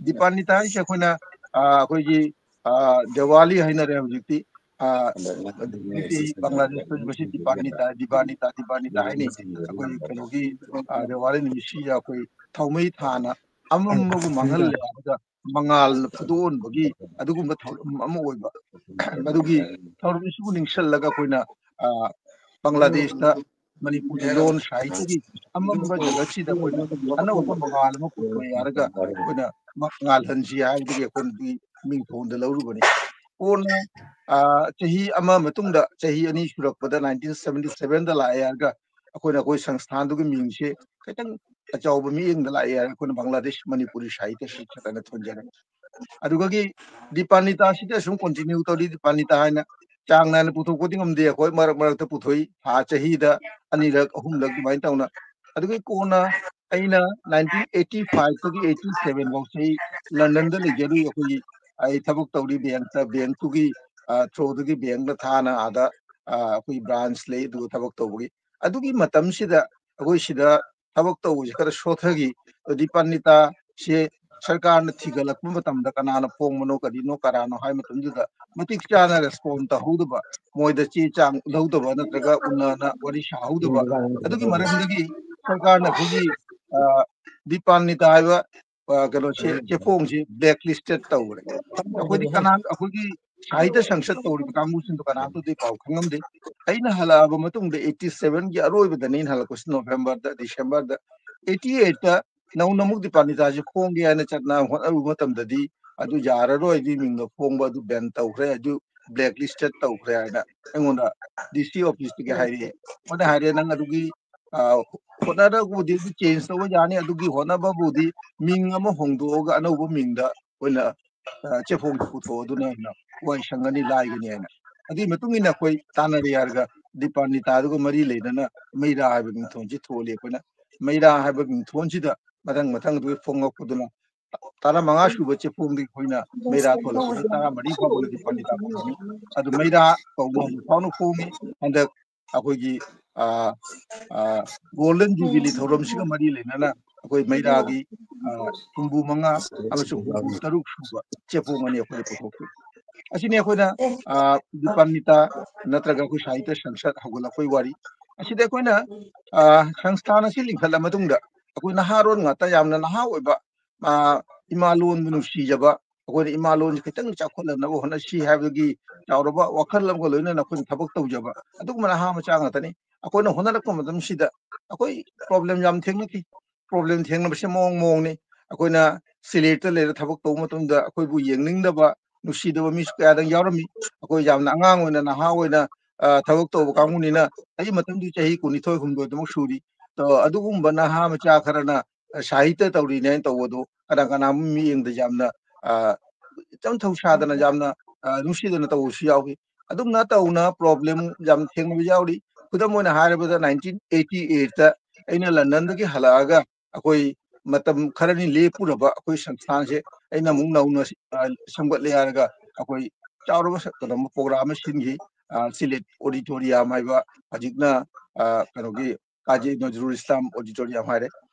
ꯗꯤꯄꯥꯟꯅꯤꯇꯥ ꯍꯥꯏꯁꯦ ꯑꯩꯈꯣꯏꯅ, ꯑ, ꯑꯩꯈꯣꯏꯒꯤ, ꯑ, ꯗꯤꯋꯥꯂꯤ ꯍꯥꯏꯅꯔꯦ ꯍꯧꯖꯤꯛꯇꯤ꯫ ꯑ, ꯃꯩꯇꯩ ꯕꯪꯒ꯭ꯂꯥꯗꯦꯁꯇꯁꯨ ꯉꯁꯤ ꯗꯤꯄꯥꯟꯅꯤꯇꯥ, ꯗꯤꯄꯥꯅꯤꯇꯥ, ꯗꯤꯄꯥꯅꯤꯇꯥ ꯍꯥꯏꯅꯤ꯫ ꯑꯩꯈꯣꯏ ꯀꯩꯅꯣꯒꯤ, ꯑ, ꯗꯤꯋꯥꯂꯤ ꯅꯨꯃꯤꯠꯁꯤꯗ ꯑꯩꯈꯣꯏ ꯊꯥꯎꯃꯩ ꯊꯥꯅ ꯑꯃꯝꯕꯕꯨ ꯃꯥꯡꯍꯜꯂꯦ ꯍꯥꯏꯕꯗ ꯃꯉꯥꯜꯅ ꯐꯨꯗꯣꯛꯍꯟꯕꯒꯤ ꯑꯗꯨꯒꯨꯝꯕ ꯊꯧꯔꯝ ꯑꯃ ꯑꯣꯏꯕ꯫ ꯃꯗꯨꯒꯤ ꯊꯧꯔꯝꯁꯤꯕꯨ ꯅꯤꯡꯁꯤꯜꯂꯒ ꯑꯩꯈꯣꯏꯅ, ꯑ, ꯕꯪꯒ꯭ꯂꯥꯗꯦꯁꯇ ꯃꯅꯤꯄꯨꯔꯤ ꯂꯣꯟ ꯁꯥꯍꯤꯇ꯭ꯌꯒꯤ ꯑꯃꯝꯕ ꯖꯒꯠꯁꯤꯗ ꯑꯩꯈꯣꯏꯅ ꯑꯅꯧꯕ ꯃꯉꯥꯜ ꯑꯃ ꯄꯨꯊꯣꯛꯑꯦ ꯍꯥꯏꯔꯒ ꯑꯩꯈꯣꯏꯅ ꯃ-, ꯉꯥꯜꯍꯟꯁꯤ ꯍꯥꯏꯕꯗꯒꯤ ꯑꯩꯈꯣꯏꯅ ꯑꯗꯨꯒꯤ ꯃꯤꯡꯊꯣꯟꯗ ꯂꯧꯔꯨꯕꯅꯤ꯫ ꯀꯣꯟꯅ, ꯑ, ꯆꯍꯤ ꯑꯃ ꯃꯇꯨꯡꯗ, ꯆꯍꯤ ꯑꯅꯤ ꯁꯨꯔꯛꯄꯗ, nineteen seventy seven ꯗ ꯂꯥꯛꯑꯦ ꯍꯥꯏꯔꯒ, ꯑꯩꯈꯣꯏꯅ ꯑꯩꯈꯣꯏ ꯁꯪꯁꯊꯥꯟꯗꯨꯒꯤ ꯃꯤꯡꯁꯦ ꯈꯤꯇꯪ ꯑꯆꯧꯕ ꯃꯤꯠꯌꯦꯡꯗ ꯂꯥꯛꯑꯦ ꯍꯥꯏꯔꯒ, ꯑꯩꯈꯣꯏꯅ ꯕꯪꯒ꯭ꯂꯥꯗꯦꯁ ꯃꯅꯤꯄꯨꯔꯤ ꯁꯥꯍꯤꯇ꯭ꯌ ꯁꯤꯔꯁꯠ ꯍꯥꯏꯅ ꯊꯣꯟꯖꯔꯦ꯫ ꯑꯗꯨꯗꯒꯤ ꯗꯤꯄꯥꯟꯅꯤꯇꯥꯁꯤꯗ ꯁꯨꯝ continue ꯇꯧꯔꯤ꯫ ꯗꯤꯄꯥꯟꯅꯤꯇꯥ ꯍꯥꯏꯅ ꯆꯥꯡ ꯅꯥꯏꯅ ꯄꯨꯊꯣꯛꯄꯗꯤ ꯉꯝꯗꯦ꯫ ꯑꯩꯈꯣꯏ ꯃꯔꯛ ꯃꯔꯛꯇ ꯄꯨꯊꯣꯛꯏ꯫ ꯊꯥ ꯆꯍꯤꯗ ꯑꯅꯤꯔꯛ, ꯑꯍꯨꯝꯂꯛ ꯑꯗꯨꯃꯥꯏꯅ ꯇꯧꯅ꯫ ꯑꯗꯨꯒꯤ ꯀꯣꯟꯅ ꯑꯩꯅ nineteen eighty five ꯇꯒꯤ eighty seven ꯐꯥꯎꯁꯦ ꯑꯩ ꯂꯟꯗꯟꯗ ꯂꯩꯖꯔꯨꯏ꯫ ꯑꯩꯈꯣꯏꯒꯤ, ꯑꯩ ꯊꯕꯛ ꯇꯧꯔꯤ ꯕꯦꯡꯛꯇ, ꯕꯦꯡꯛꯇꯨꯒꯤ, ꯑ, through ꯗꯒꯤ ꯕꯦꯡꯛꯅ ꯊꯥꯅ ꯑꯥꯗ, ꯑ, ꯑꯩꯈꯣꯏ branch ꯂꯩ, ꯑꯗꯨꯒ ꯊꯕꯛ ꯇꯧꯕꯒꯤ꯫ ꯑꯗꯨꯒꯤ ꯃꯇꯝꯁꯤꯗ ꯑꯩꯈꯣꯏ ꯁꯤꯗ ꯊꯕꯛ ꯇꯧꯕꯁꯤ ꯈꯔ ꯁꯣꯊꯈꯤ꯫ ꯑꯗꯨꯗꯤ ꯄꯟꯗꯤꯇꯥꯁꯦ ꯁꯔꯀꯥꯔꯅ ꯊꯤꯒꯠꯂꯛꯄ ꯃꯇꯝꯗ ꯀꯅꯥꯅ ꯐꯣꯡꯕꯅꯣ, ꯀꯔꯤꯅꯣ, ꯀꯅꯥꯅꯣ ꯍꯥꯏꯕ ꯃꯇꯝꯗꯨꯗ ꯃꯇꯤꯛ ꯆꯥꯅ respond ꯇꯧꯍꯧꯗꯕ, ꯃꯣꯏꯗ ꯆꯦ ꯆꯥꯡ ꯂꯧꯗꯕ ꯅꯠꯇ꯭ꯔꯒ ꯎꯅꯅ ꯋꯥꯔꯤ ꯁꯥꯍꯧꯗꯕ, ꯑꯗꯨꯒꯤ ꯃꯔꯝꯗꯒꯤ ꯁꯔꯀꯥꯔꯅ ꯑꯩꯈꯣꯏꯒꯤ, ꯑ, ꯗꯤꯄꯥꯟꯅꯤꯇꯥ ꯍꯥꯏꯕ, ꯑ, ꯀꯩꯅꯣꯁꯦ, ꯆꯦꯐꯣꯡꯁꯦ blacklisted ꯇꯧꯈ꯭ꯔꯦ꯫ ꯑꯩꯈꯣꯏꯗꯤ ꯀꯅꯥ, ꯑꯩꯈꯣꯏꯒꯤ ꯁꯥꯍꯤꯇ꯭ꯌ ꯁꯪꯁꯠ ꯇꯧꯔꯤꯕ ꯀꯥꯡꯕꯨꯁꯤꯡꯗꯣ ꯀꯅꯥꯝꯇꯗꯤ ꯄꯥꯎ ꯈꯪꯉꯝꯗꯦ꯫ ꯑꯩꯅ ꯍꯜꯂꯛꯑꯕ ꯃꯇꯨꯡꯗ eighty seven ꯒꯤ ꯑꯔꯣꯏꯕꯗꯅꯤ ꯑꯩꯅ ꯍꯜꯂꯛꯄꯁꯤ, ꯅꯣꯕꯦꯝꯕꯔꯗ, ꯗꯤꯁꯦꯝꯕꯔꯗ꯫ eighty eight ꯇ ꯅꯧꯅ ꯑꯃꯨꯛ ꯗꯤꯄꯥꯟꯅꯤꯇꯥꯁꯦ ꯐꯣꯡꯒꯦ ꯍꯥꯏꯅ ꯆꯠꯅ ꯍꯣꯠꯅꯔꯨꯕ ꯃꯇꯝꯗꯗꯤ ꯑꯗꯨ ꯌꯥꯔꯔꯣꯏ, ꯑꯗꯨꯒꯤ ꯃꯤꯡꯗꯣ ꯐꯣꯡꯕ ꯑꯗꯨ ban ꯇꯧꯈ꯭ꯔꯦ, ꯑꯗꯨ blacklisted ꯇꯧꯈ꯭ꯔꯦ ꯍꯥꯏꯅ ꯑꯩꯉꯣꯟꯗ ꯗꯤ ꯁꯤ ꯑꯣꯐꯤꯁꯇꯒꯤ ꯍꯥꯏꯔꯛꯑꯦ꯫ ꯃꯣꯏꯅ ꯍꯥꯏꯔꯦ, "ꯅꯪ ꯑꯗꯨꯒꯤ, ꯑ, ꯍꯣꯠꯅꯔꯒꯕꯨꯗꯤ ꯑꯗꯨ change ꯇꯧꯕ ꯌꯥꯅꯤ, ꯑꯗꯨꯒꯤ ꯍꯣꯠꯅꯕꯕꯨꯗꯤ ꯃꯤꯡ ꯑꯃ ꯍꯣꯡꯗꯣꯛꯑꯒ ꯑꯅꯧꯕ ꯃꯤꯡꯗ ꯑꯣꯏꯅ, ꯑ, ꯆꯦꯐꯣꯡ ꯄꯨꯊꯣꯛꯑꯣ, ꯑꯗꯨꯅ ꯍꯦꯟꯅ ꯋꯥꯏ ꯁꯪꯒꯅꯤ, ꯂꯥꯏꯒꯅꯤ" ꯍꯥꯏꯅ꯫ ꯑꯗꯨꯒꯤ ꯃꯇꯨꯡ ꯏꯟꯅ ꯑꯩꯈꯣꯏ ꯇꯥꯟꯅꯔꯦ ꯍꯥꯏꯔꯒ ꯗꯤꯄꯥꯟꯅꯤꯇꯥꯗꯨꯒ ꯃꯔꯤ ꯂꯩꯅꯅ ꯃꯩꯔꯥ ꯍꯥꯏꯕ ꯃꯤꯡꯊꯣꯟꯁꯤ ꯊꯣꯜꯂꯤ꯫ ꯑꯩꯈꯣꯏꯅ ꯃꯩꯔꯥ ꯍꯥꯏꯕ ꯃꯤꯡꯊꯣꯟꯁꯤꯗ ꯃꯊꯪ ꯃꯊꯪ ꯑꯗꯨꯒꯤ ꯐꯣꯡꯉꯛꯄꯗꯨꯅ ꯇꯔꯥꯃꯉꯥ ꯁꯨꯕ ꯆꯦꯐꯣꯡꯗꯒꯤ ꯑꯩꯈꯣꯏꯅ ꯃꯩꯔꯥ ꯊꯣꯛꯂꯛꯄꯗ ꯇꯔꯥꯃꯔꯤ ꯐꯥꯎꯕꯗꯗꯤ ꯄꯟꯗꯤꯇꯥ ꯐꯣꯡꯉꯤ꯫ ꯑꯗꯨ ꯃꯩꯔꯥ ꯀꯧꯕ ꯍꯧꯖꯤꯛ ꯐꯥꯎꯅ ꯐꯣꯡꯉꯤ꯫ ꯍꯟꯗꯛ ꯑꯩꯈꯣꯏꯒꯤ, ꯑ, ꯑ, Golden Jubilee ꯊꯧꯔꯝꯁꯤꯒ ꯃꯔꯤ ꯂꯩꯅꯅ ꯑꯩꯈꯣꯏ ꯃꯩꯔꯥꯒꯤ, ꯑ, ꯍꯨꯝꯐꯨ ꯃꯉꯥ ꯑꯃꯁꯨꯡ ꯍꯨꯝꯐꯨ ꯇꯔꯨꯛ ꯁꯨꯕ ꯆꯦꯐꯣꯡ ꯑꯅꯤ ꯑꯩꯈꯣꯏꯅ ꯄꯨꯊꯣꯛꯈꯤ꯫ ꯑꯁꯤꯅꯤ ꯑꯩꯈꯣꯏꯅ, ꯑ, ꯗꯤꯄꯥꯟꯅꯤꯇꯥ ꯅꯠꯇ꯭ꯔꯒ ꯑꯩꯈꯣꯏ ꯁꯥꯍꯤꯇ꯭ꯌ ꯁꯪꯁꯠ ꯍꯧꯒꯠꯂꯛꯄꯒꯤ ꯋꯥꯔꯤ꯫ ꯑꯁꯤꯗ ꯑꯩꯈꯣꯏꯅ, ꯑ, ꯁꯪꯁꯊꯥꯟ ꯑꯁꯤ ꯂꯤꯡꯈꯠꯂ ꯃꯇꯨꯡꯗ ꯑꯩꯈꯣꯏ ꯅꯍꯥꯔꯣꯟ ꯉꯥꯛꯇ, ꯌꯥꯝꯅ ꯅꯍꯥ ꯑꯣꯏꯕ, ꯑ, ꯏꯃꯥ ꯂꯣꯟꯕꯨ ꯅꯨꯡꯁꯤꯖꯕ, ꯑꯩꯈꯣꯏꯅ ꯏꯃꯥ ꯂꯣꯟꯁꯤ ꯈꯤꯇꯪ ꯆꯥꯎꯈꯠꯍꯟꯅꯕ ꯍꯣꯠꯅꯁꯤ ꯍꯥꯏꯕꯒꯤ ꯆꯥꯎꯔꯕ ꯋꯥꯈꯜ ꯑꯃꯒ ꯂꯣꯏꯅꯅ ꯑꯩꯈꯣꯏꯅ ꯊꯕꯛ ꯇꯧꯖꯕ ꯑꯗꯨꯒꯨꯝꯕ ꯅꯍꯥ ꯃꯆꯥ ꯉꯥꯛꯇꯅꯤ꯫ ꯑꯩꯈꯣꯏꯅ ꯍꯣꯠꯅꯔꯛꯄ ꯃꯇꯝꯁꯤꯗ ꯑꯩꯈꯣꯏ problem ꯌꯥꯝ ꯊꯦꯡꯅꯈꯤ꯫ Problem ꯊꯦꯡꯅꯕꯁꯦ ꯃꯑꯣꯡ ꯃꯑꯣꯡꯅꯤ꯫ ꯑꯩꯈꯣꯏꯅ ꯁꯤꯂꯦꯠꯇ ꯂꯩꯔ ꯊꯕꯛ ꯇꯧꯕ ꯃꯇꯝꯗ ꯑꯩꯈꯣꯏꯕꯨ ꯌꯦꯡꯅꯤꯡꯗꯕ, ꯅꯨꯡꯁꯤꯗꯕ ꯃꯤꯁꯨ ꯀꯌꯥꯗꯪ ꯌꯥꯎꯔꯝꯃꯤ꯫ ꯑꯩꯈꯣꯏ ꯌꯥꯝꯅ ꯑꯉꯥꯡ ꯑꯣꯏꯅ, ꯅꯍꯥ ꯑꯣꯏꯅ, ꯑ, ꯊꯕꯛ ꯇꯧꯕ ꯀꯥꯡꯕꯨꯅꯤꯅ, ꯑꯩ ꯃꯇꯝꯗꯨ ꯆꯍꯤ ꯀꯨꯟꯅꯤꯊꯣꯏ ꯍꯨꯝꯗꯣꯏꯗꯃꯛ ꯁꯨꯔꯤ꯫ ꯑꯗꯣ ꯑꯗꯨꯒꯨꯝꯕ ꯅꯍꯥ ꯃꯆꯥ ꯈꯔꯅ, ꯑ, ꯁꯥꯍꯤꯇ꯭ꯌ ꯇꯧꯔꯤꯅꯦ ꯍꯥꯏꯅ ꯇꯧꯕꯗꯣ ꯀꯅꯥ ꯀꯅꯥ ꯃꯤꯠꯌꯦꯡꯗ ꯌꯥꯝꯅ, ꯑ, ꯏꯆꯝ ꯊꯧ ꯁꯥꯗꯅ ꯌꯥꯝꯅ, ꯑ, ꯅꯨꯡꯁꯤꯗꯅ ꯇꯧꯕꯁꯨ ꯌꯥꯎꯏ꯫ ꯑꯗꯨꯝꯅ ꯇꯧꯅ problem ꯌꯥꯝ ꯊꯦꯡꯅꯕ ꯌꯥꯎꯔꯤ꯫ ꯈꯨꯗꯝ ꯑꯣꯏꯅ ꯍꯥꯏꯔꯕꯗ nineteen eighty eight ꯑꯩꯅ ꯂꯟꯗꯟꯗꯒꯤ ꯍꯜꯂꯛꯑꯒ ꯑꯩꯈꯣꯏ ꯃꯇꯝ ꯈꯔꯅꯤ ꯂꯦꯞꯄꯨꯔꯕ ꯑꯩꯈꯣꯏ ꯁꯪꯁꯊꯥꯟꯁꯦ ꯑꯩꯅ ꯑꯃꯨꯛ ꯅꯧꯅ, ꯑ, ꯁꯦꯝꯒꯠꯂꯦ ꯍꯥꯏꯔꯒ ꯑꯩꯈꯣꯏ ꯆꯥꯎꯔꯕ ꯁ-, ꯀꯩꯅꯣ program ꯑꯃ ꯁꯤꯟꯈꯤ꯫ ꯑ, ꯁꯤꯂꯦꯠ auditorium ꯍꯥꯏꯕ ꯍꯧꯖꯤꯛꯅ, ꯑ, ꯀꯩꯅꯣꯒꯤ ꯀꯥꯖꯤ ꯅꯖꯔꯨꯜ ꯏꯁꯂꯥꯝ auditorium ꯍꯥꯏꯔꯦ꯫